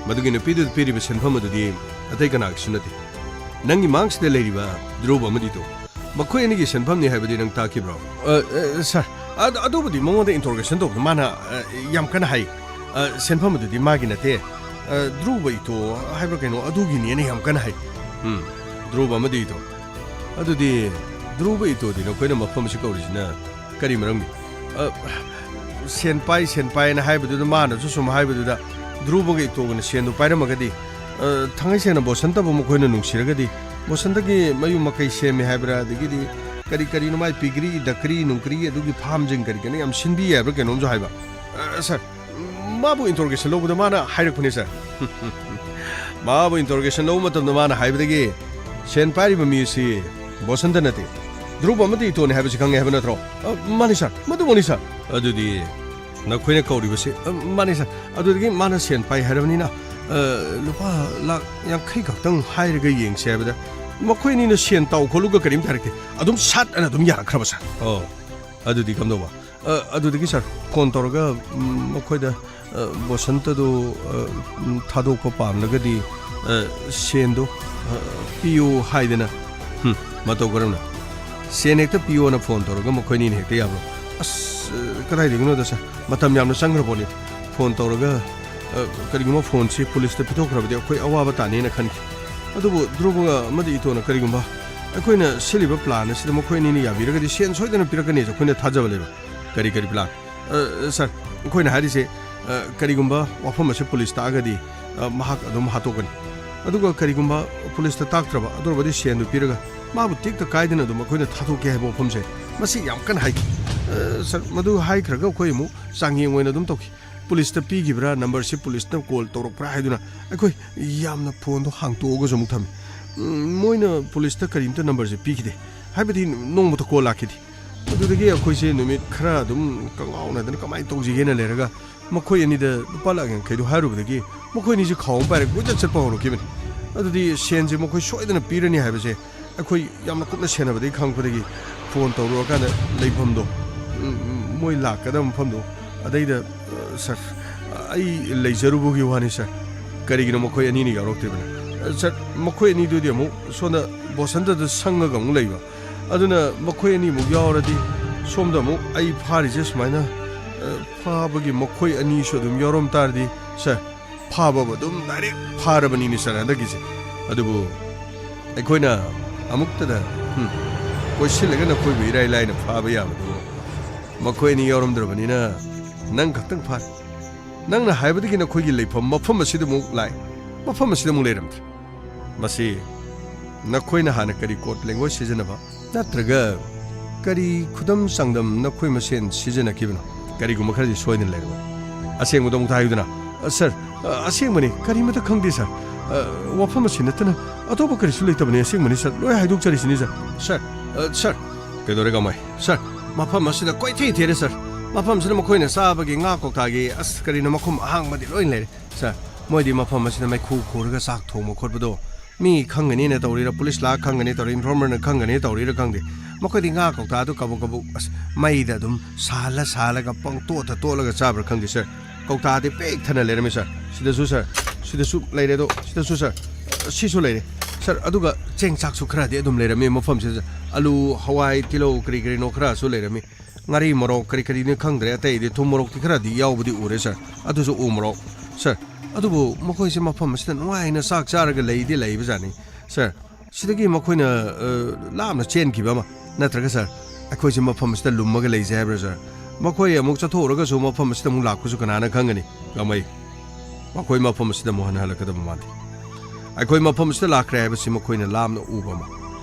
ꯃꯗꯨꯒꯤ ꯅꯨꯄꯤꯗꯨꯗ ꯄꯤꯔꯤꯕ ꯁꯦꯟꯐꯝ ꯑꯗꯨꯗꯤ ꯑꯇꯩ ꯀꯅꯥꯒꯤꯁꯨ ꯅꯠꯇꯦ꯫ ꯅꯪꯒꯤ ꯃꯥꯡꯁꯤꯗ ꯂꯩꯔꯤꯕ ꯙ꯭ꯔꯨꯕ ꯑꯃꯗꯤꯗꯣ, ꯃꯈꯣꯏ ꯑꯅꯤꯒꯤ ꯁꯦꯟꯐꯝꯅꯤ ꯍꯥꯏꯕꯗꯤ ꯅꯪ ꯇꯥꯈꯤꯕ꯭ꯔꯣ? ꯑ, ꯑ, ꯁꯥꯔ, ꯑꯗ-, ꯑꯗꯨꯕꯨꯗꯤ ꯃꯉꯣꯟꯗ interrogation ꯇꯧꯕꯗ ꯃꯥꯅ, ꯑ, ꯌꯥꯝ ꯀꯟꯅ ꯍꯥꯏ꯫ ꯑ, ꯁꯦꯟꯐꯝ ꯑꯗꯨꯗꯤ ꯃꯥꯒꯤ ꯅꯠꯇꯦ꯫ ꯑ, ꯙ꯭ꯔꯨꯕ ꯏꯇꯣ ꯍꯥꯏꯕ꯭ꯔꯥ ꯀꯩꯅꯣ, ꯑꯗꯨꯒꯤꯅꯦꯅ ꯌꯥꯝ ꯀꯟꯅ ꯍꯥꯏ꯫ ꯎꯝ, ꯙ꯭ꯔꯨꯕ ꯑꯃꯗꯤ ꯏꯇꯣ꯫ ꯑꯗꯨꯗꯤ ꯙ꯭ꯔꯨꯕ ꯏꯇꯣꯗꯤ ꯅꯈꯣꯏꯅ ꯃꯐꯝ ꯑꯁꯤ ꯀꯧꯔꯤꯁꯤꯅ ꯀꯔꯤ ꯃꯔꯝꯒꯤ? ꯑ, ꯁꯦꯟ ꯄꯥꯏ, ꯁꯦꯟ ꯄꯥꯏꯅ ꯍꯥꯏꯕꯗꯨꯗ, ꯃꯥꯅꯁꯨ ꯁꯨꯝ ꯍꯥꯏꯕꯗꯨꯗ, ꯙ꯭ꯔꯨꯕꯒ ꯏꯇꯣꯒꯅ ꯁꯦꯟꯗꯨ ꯄꯥꯏꯔꯝꯃꯒꯗꯤ, ꯑ, ꯊꯥꯡꯉꯩ ꯁꯦꯡꯅ ꯕꯣꯁꯟꯇꯕꯨ ꯃꯈꯣꯏꯅ ꯅꯨꯡꯁꯤꯔꯒꯗꯤ, ꯕꯣꯁꯟꯇꯒꯤ ꯃꯌꯨꯝ ꯃꯀꯩ ꯁꯦꯝꯃꯦ ꯍꯥꯏꯕ꯭ꯔꯥ, ꯑꯗꯒꯤꯗꯤ ꯀꯔꯤ ꯀꯔꯤꯅꯣ ꯃꯥꯏ ꯄꯤꯒ꯭ꯔꯤ, ꯗꯀ꯭ꯔꯤ, ꯅꯨꯡꯀ꯭ꯔꯤ, ꯑꯗꯨꯒꯤ farmꯁꯤꯡ ꯀꯔꯤ ꯀꯔꯤꯅꯣ ꯌꯥꯝ ꯁꯤꯟꯕꯤ ꯍꯥꯏꯕ꯭ꯔꯥ ꯀꯩꯅꯣꯝꯁꯨ ꯍꯥꯏꯕ꯫ ꯑ, ꯁꯥꯔ, ꯃꯥꯕꯨ interrogation ꯂꯧꯕꯗ ꯃꯥꯅ ꯍꯥꯏꯔꯛꯄꯅꯦ, ꯁꯥꯔ꯫ ꯃꯥꯕꯨ interrogation ꯂꯧꯕ ꯃꯇꯝꯗ ꯃꯥꯅ ꯍꯥꯏꯕꯗꯒꯤ, ꯁꯦꯟ ꯄꯥꯏꯔꯤꯕ ꯃꯤ ꯑꯁꯤ ꯕꯣꯁꯟꯇ ꯅꯠꯇꯦ, ꯙ꯭ꯔꯨꯕ ꯑꯃꯗꯤ ꯏꯇꯣꯅꯤ ꯍꯥꯏꯕꯁꯤ ꯈꯪꯉꯦ ꯍꯥꯏꯕ ꯅꯠꯇ꯭ꯔꯣ? ꯑ, ꯃꯥꯅꯤ, ꯁꯥꯔ, ꯃꯗꯨꯃꯛꯅꯤ, ꯁꯥꯔ꯫ ꯑꯗꯨꯗꯤ ꯅꯈꯣꯏꯅ ꯀꯧꯔꯤꯕꯁꯤ, ꯑ, ꯃꯥꯅꯤ, ꯁꯥꯔ꯫ ꯑꯗꯨꯗꯒꯤ ꯃꯥꯅ ꯁꯦꯟ ꯄꯥꯏ ꯍꯥꯏꯔꯕꯅꯤꯅ, ꯑ, ꯂꯨꯄꯥ ꯂꯥꯈ ꯌꯥꯡꯈꯩ ꯈꯛꯇꯪ ꯍꯥꯏꯔꯒ ꯌꯦꯡꯁꯤ ꯍꯥꯏꯕꯗ, ꯃꯈꯣꯏ ꯑꯅꯤꯅ ꯁꯦꯟ ꯇꯥꯎ ꯈꯣꯠꯂꯨꯒ ꯀꯔꯤꯝꯇ ꯍꯥꯏꯔꯛꯇꯦ꯫ ꯑꯗꯨꯝ ꯁꯠ ꯑꯅ ꯑꯗꯨꯝ ꯌꯥꯔꯛꯈ꯭ꯔꯕ, ꯁꯥꯔ꯫ ꯑꯣ, ꯑꯗꯨꯗꯤ ꯀꯝꯗꯧꯕ? ꯑ, ꯑꯗꯨꯗꯒꯤ, ꯁꯥꯔ, ꯐꯣꯟ ꯇꯧꯔꯒ, ꯎꯝ, ꯃꯈꯣꯏꯗ, ꯑ, ꯕꯣꯁꯟꯇꯗꯨ, ꯑ, ꯎꯝ, ꯊꯥꯗꯣꯛꯄ ꯄꯥꯝꯂꯒꯗꯤ, ꯑ, ꯁꯦꯟꯗꯨ, ꯑ, ꯄꯤꯌꯨ ꯍꯥꯏꯗꯅ꯫ ꯍꯨꯝ, ꯃꯇꯧ ꯀꯔꯝꯅ? ꯁꯦꯟ ꯍꯦꯛꯇ ꯄꯤꯌꯣꯅ ꯐꯣꯟ ꯇꯧꯔꯒ ꯃꯈꯣꯏꯅꯤꯅ ꯍꯦꯛꯇ ꯌꯥꯕ꯭ꯔꯣ? ꯑꯁ, ꯑ, ꯀꯗꯥꯏꯗꯒꯤꯅꯣꯗ, ꯁꯥꯔ, ꯃꯇꯝ ꯌꯥꯝꯅ ꯆꯪꯈ꯭ꯔ ꯄꯣꯠꯅꯤ꯫ ꯐꯣꯟ ꯇꯧꯔꯒ, ꯑ, ꯀꯔꯤꯒꯨꯝꯕ ꯐꯣꯟꯁꯤ ꯄꯨꯂꯤꯁꯇ ꯄꯤꯊꯣꯛꯈ꯭ꯔꯕꯗꯤ ꯑꯩꯈꯣꯏ ꯑꯋꯥꯕ ꯇꯥꯅꯤꯅ ꯈꯟꯈꯤ꯫ ꯑꯗꯨꯕꯨ ꯙ꯭ꯔꯨꯕꯒ ꯑꯃꯗꯤ ꯏꯇꯣꯅ ꯀꯔꯤꯒꯨꯝꯕ ꯑꯩꯈꯣꯏꯅ ꯁꯤꯜꯂꯤꯕ plan ꯑꯁꯤꯗ ꯃꯈꯣꯏ ꯑꯅꯤꯅ ꯌꯥꯕꯤꯔꯒꯗꯤ ꯁꯦꯟ ꯁꯣꯏꯗꯅ ꯄꯤꯔꯛꯀꯅꯤ ꯍꯥꯏꯁꯦ ꯑꯩꯈꯣꯏꯅ ꯊꯥꯖꯕ ꯂꯩꯕ꯫ "ꯀꯔꯤ, ꯀꯔꯤ plan?" "ꯑ, sir, ꯑꯩꯈꯣꯏꯅ ꯍꯥꯏꯔꯤꯁꯦ, ꯑ, ꯀꯔꯤꯒꯨꯝꯕ ꯋꯥꯐꯝ ꯑꯁꯤ police ꯇꯥꯛꯑꯒꯗꯤ, ꯑ, ꯃꯍꯥꯛ ꯑꯗꯨꯝ ꯍꯥꯠꯇꯣꯛꯀꯅꯤ꯫ ꯑꯗꯨꯒ ꯀꯔꯤꯒꯨꯝꯕ police ꯇ ꯇꯥꯛꯇ꯭ꯔꯕ, ꯑꯗꯨ ꯑꯣꯏꯔꯕꯗꯤ ꯁꯦꯟꯗꯨ ꯄꯤꯔꯒ ꯃꯥꯕꯨ ꯇꯦꯛꯇ ꯀꯥꯏꯗꯅ ꯑꯗꯨꯝ ꯑꯩꯈꯣꯏꯅ ꯊꯥꯗꯣꯛꯀꯦ ꯍꯥꯏꯕ ꯋꯥꯐꯝꯁꯦ ꯃꯁꯤ ꯌꯥꯝ ꯀꯟꯅ ꯍꯥꯏꯈꯤ꯫ ꯑ, sir, ꯃꯗꯨ ꯍꯥꯏꯈ꯭ꯔꯒ ꯑꯩꯈꯣꯏ ꯑꯃꯨꯛ ꯆꯥꯡꯌꯦꯡ ꯑꯣꯏꯅ ꯑꯗꯨꯝ ꯇꯧꯈꯤ꯫ Police ꯇ ꯄꯤꯈꯤꯕ꯭ꯔꯥ, number ꯁꯤ police ꯅ call ꯇꯧꯔꯛꯄ꯭ꯔꯥ ꯍꯥꯏꯗꯨꯅ ꯑꯩꯈꯣꯏ ꯌꯥꯝꯅ phone ꯗꯣ ꯍꯥꯡꯇꯣꯛꯑꯒꯁꯨ ꯑꯃꯨꯛ ꯊꯝꯃꯤ꯫ ꯎꯝ, ꯃꯣꯏꯅ police ꯇ ꯀꯔꯤꯝꯇ number ꯁꯦ ꯄꯤꯈꯤꯗꯦ꯫ ꯍꯥꯏꯕꯗꯤ ꯅꯣꯡꯃꯇ call ꯂꯥꯛꯈꯤꯗꯦ꯫ ꯑꯗꯨꯗꯒꯤ ꯑꯩꯈꯣꯏꯁꯦ ꯅꯨꯃꯤꯠ ꯈꯔ ꯑꯗꯨꯝ ꯀꯉꯥꯎꯅꯗꯅ ꯀꯃꯥꯏꯅ ꯇꯧꯁꯤꯒꯦꯅ ꯂꯩꯔꯒ ꯃꯈꯣꯏ ꯑꯅꯤꯗ ꯂꯨꯄꯥ ꯂꯥꯈ ꯌꯥꯡꯈꯩꯗꯨ ꯍꯥꯏꯔꯨꯕꯗꯒꯤ ꯃꯈꯣꯏ ꯑꯅꯤꯁꯦ ꯈꯥꯎ ꯑꯃ ꯄꯥꯏꯔꯒ ꯀꯣꯏꯆꯠ ꯆꯠꯄ ꯍꯧꯔꯛꯈꯤꯕꯅꯤ꯫ ꯑꯗꯨꯗꯤ ꯁꯦꯟꯁꯦ ꯃꯈꯣꯏ ꯁꯣꯏꯗꯅ ꯄꯤꯔꯅꯤ ꯍꯥꯏꯕꯁꯦ ꯑꯩꯈꯣꯏ ꯌꯥꯝꯅ ꯀꯨꯞꯅ ꯁꯦꯟꯅꯕꯗꯒꯤ ꯈꯪꯉꯛꯄꯗꯒꯤ phone ꯇꯧꯔꯨꯔꯀꯥꯟꯗ ꯂꯩꯐꯝꯗꯣ, ꯎꯝ, ꯎꯝ, ꯃꯣꯏ ꯂꯥꯛꯀꯗꯕ ꯃꯐꯝꯗꯣ, ꯑꯗꯩꯗ, "ꯑ, sir, ꯑꯩ ꯂꯩꯖꯔꯨꯕꯒꯤ ꯋꯥꯅꯤ, sir꯫ ꯀꯔꯤꯒꯤꯅꯣ ꯃꯈꯣꯏ ꯑꯅꯤꯅ ꯌꯥꯎꯔꯛꯇ꯭ꯔꯤꯕꯅ?" "ꯑ, sir, ꯃꯈꯣꯏ ꯑꯅꯤꯗꯨꯗꯤ ꯑꯃꯨꯛ ꯁꯣꯝꯗ ꯕꯣꯁꯟꯇꯗ ꯁꯪꯉꯒ ꯑꯃꯨꯛ ꯂꯩꯕ꯫ ꯑꯗꯨꯅ ꯃꯈꯣꯏ ꯑꯅꯤꯃꯨꯛ ꯌꯥꯎꯔꯗꯤ ꯁꯣꯝꯗ ꯑꯃꯨꯛ ꯑꯩ ꯐꯥꯔꯤꯁꯦ ꯁꯨꯃꯥꯏꯅ, ꯑ, ꯐꯥꯕꯒꯤ ꯃꯈꯣꯏ ꯑꯅꯤꯁꯨ ꯑꯗꯨꯝ ꯌꯥꯎꯔꯝ ꯇꯥꯔꯗꯤ, sir, ꯐꯥꯕꯕꯨ ꯑꯗꯨꯝ direct ꯐꯥꯔꯕꯅꯤꯅꯦ, sir, ꯍꯟꯗꯛꯀꯤꯁꯦ꯫ ꯑꯗꯨꯕꯨ ꯑꯩꯈꯣꯏꯅ ꯑꯃꯨꯛꯇꯗ, ꯎꯝ, ꯀꯣꯏꯁꯤꯜꯂꯒ ꯅꯈꯣꯏꯕꯨ ꯏꯔꯥꯏ ꯂꯥꯏꯅ ꯐꯥꯕ ꯌꯥꯕꯗꯨ ꯃꯈꯣꯏ ꯑꯅꯤ ꯌꯥꯎꯔꯝꯗ꯭ꯔꯕꯅꯤꯅ ꯅꯪ ꯈꯛꯇꯪ ꯐꯥꯔꯦ꯫ ꯅꯪꯅ ꯍꯥꯏꯕꯗꯒꯤ ꯅꯈꯣꯏꯒꯤ ꯂꯩꯐꯝ ꯃꯐꯝ ꯑꯁꯤꯗ ꯑꯃꯨꯛ ꯂꯥꯛꯑꯦ, ꯃꯐꯝ ꯑꯁꯤꯗ ꯑꯃꯨꯛ ꯂꯩꯔꯝꯗ꯭ꯔꯦ꯫ ꯃꯁꯤ ꯅꯈꯣꯏꯅ ꯍꯥꯟꯅ ꯀꯔꯤ code language ꯁꯤꯖꯤꯟꯅꯕ ꯅꯠꯇ꯭ꯔꯒ ꯀꯔꯤ ꯈꯨꯗꯝ ꯆꯥꯡꯗꯝ ꯅꯈꯣꯏ ꯃꯁꯦꯟ ꯁꯤꯖꯤꯟꯅꯈꯤꯕꯅꯣ? ꯀꯔꯤꯒꯨꯝꯕ ꯈꯔꯗꯤ ꯁꯣꯏꯗꯅ ꯂꯩꯔꯝꯒꯅꯤ꯫ ꯑꯁꯦꯡꯕꯗꯣ ꯑꯃꯨꯛꯇ ꯍꯥꯏꯌꯨꯗꯅ꯫ "ꯑ, sir, ꯑ, ꯑꯁꯦꯡꯕꯅꯤ, ꯀꯔꯤꯃꯠꯇ ꯈꯪꯗꯦ, sir꯫ ꯑ, ꯋꯥꯐꯝ ꯑꯁꯤ ꯅꯠꯇꯅ ꯑꯇꯣꯞꯄ ꯀꯔꯤꯁꯨ ꯂꯩꯇꯕꯅꯤ, ꯑꯁꯦꯡꯕꯅꯤ, sir꯫ ꯂꯣꯏ ꯍꯥꯏꯗꯣꯛꯆꯔꯤꯁꯤꯅꯤ, sir꯫ Sir, ꯑ, sir, ꯀꯩꯗꯧꯔꯦ ꯀꯃꯥꯏ? Sir, ꯃꯐꯝ ꯑꯁꯤꯗ ꯀꯣꯏꯊꯤ ꯊꯤꯔꯦ, sir꯫ ꯃꯐꯝꯁꯤꯗ ꯃꯈꯣꯏꯅ ꯆꯥꯕꯒꯤ ꯉꯥ ꯀꯧꯇꯥꯒꯤ, ꯑꯁ, ꯀꯔꯤꯅꯣ, ꯃꯈꯨꯝ ꯑꯍꯥꯡꯕꯗꯤ ꯂꯣꯏ ꯂꯩꯔꯦ, sir꯫ ꯃꯣꯏꯗꯤ ꯃꯐꯝ ꯑꯁꯤꯗ ꯃꯩꯈꯨ ꯈꯨꯔꯒ ꯆꯥꯛ ꯊꯣꯡꯕ ꯈꯣꯠꯄꯗꯣ ꯃꯤ ꯈꯪꯒꯅꯤꯅ ꯇꯧꯔꯤꯔ, police ꯂꯥꯛꯑ ꯈꯪꯒꯅꯤ ꯇꯧꯔꯤ, informer ꯅ ꯈꯪꯒꯅꯤ ꯇꯧꯔꯤꯔ ꯈꯪꯗꯦ꯫ ꯃꯈꯣꯏꯗꯤ ꯉꯥ ꯀꯧꯇꯥꯗꯨ ꯀꯕꯨꯛ ꯀꯕꯨꯛ, ꯑꯁ, ꯃꯩꯗ ꯑꯗꯨꯝ ꯁꯥꯍꯜꯂ ꯁꯥꯍꯜꯂꯒ ꯄꯪꯇꯣꯠꯇ ꯇꯣꯠꯂꯒ ꯆꯥꯕ꯭ꯔꯥ ꯈꯪꯗꯦ, sir꯫ ꯀꯧꯇꯥꯗꯤ ꯄꯤꯛ ꯊꯟꯅ ꯂꯩꯔꯝꯃꯤ, sir꯫ ꯁꯤꯗꯁꯨ, sir, ꯁꯤꯗꯁꯨ ꯂꯩꯔꯦ ꯑꯗꯣ, ꯁꯤꯗꯁꯨ, sir, ꯁꯤꯁꯨ ꯂꯩꯔꯦ꯫ Sir, ꯑꯗꯨꯒ ꯆꯦꯡ ꯆꯥꯛꯁꯨ ꯈꯔꯗꯤ ꯑꯗꯨꯝ ꯂꯩꯔꯝꯃꯤ ꯃꯐꯝꯁꯤꯗ꯫ ꯑꯂꯨ, ꯍꯋꯥꯏ, ꯇꯤꯜꯍꯧ, ꯀꯔꯤ ꯀꯔꯤꯅꯣ ꯈꯔꯁꯨ ꯂꯩꯔꯝꯃꯤ꯫ ꯉꯥꯔꯤ ꯃꯣꯔꯣꯛ ꯀꯔꯤ ꯀꯔꯤꯅꯣ ꯈꯪꯗ꯭ꯔꯦ, ꯑꯇꯩꯗꯤ ꯊꯨꯝ ꯃꯣꯔꯣꯛꯇꯤ ꯈꯔꯗꯤ ꯌꯥꯎꯕꯗꯤ ꯎꯔꯦ, sir꯫ ꯑꯗꯨꯁꯨ ꯎ ꯃꯣꯔꯣꯛ, sir꯫ ꯑꯗꯨꯕꯨ ꯃꯈꯣꯏꯁꯦ ꯃꯐꯝ ꯑꯁꯤꯗ ꯅꯨꯡꯉꯥꯏꯅ ꯆꯥꯛ ꯆꯥꯔꯒ ꯂꯩꯗꯤ ꯂꯩꯕꯖꯥꯠꯅꯤ, ꯁꯥꯔ꯫ ꯁꯤꯗꯒꯤ ꯃꯈꯣꯏꯅ, ꯑ, ꯂꯥꯞꯅ ꯆꯦꯟꯈꯤꯕ ꯑꯃ, ꯅꯠꯇ꯭ꯔꯒ, ꯁꯥꯔ, ꯑꯩꯈꯣꯏꯁꯦ ꯃꯐꯝ ꯑꯁꯤꯗ ꯂꯨꯝꯃꯒ ꯂꯩꯁꯦ ꯍꯥꯏꯕ꯭ꯔꯥ, ꯁꯥꯔ? ꯃꯈꯣꯏ ꯑꯃꯨꯛ ꯆꯠꯊꯣꯛꯎꯔꯒꯁꯨ ꯃꯐꯝ ꯑꯁꯤꯗ ꯑꯃꯨꯛ ꯂꯥꯛꯄꯁꯨ ꯀꯅꯥꯅ ꯈꯪꯒꯅꯤ? ꯒꯥꯃꯩ, ꯃꯈꯣꯏ ꯃꯐꯝ ꯑꯁꯤꯗ ꯑꯃꯨꯛ ꯍꯟꯅ ꯍꯜꯂꯛꯀꯗꯕ ꯃꯥꯟꯗꯦ꯫ ꯑꯩꯈꯣꯏ ꯃꯐꯝ ꯑꯁꯤꯗ ꯂꯥꯛꯈ꯭ꯔꯦ ꯍꯥꯏꯕꯁꯤ ꯃꯈꯣꯏꯅ ꯂꯥꯞꯅ ꯎꯕ ꯑꯃ,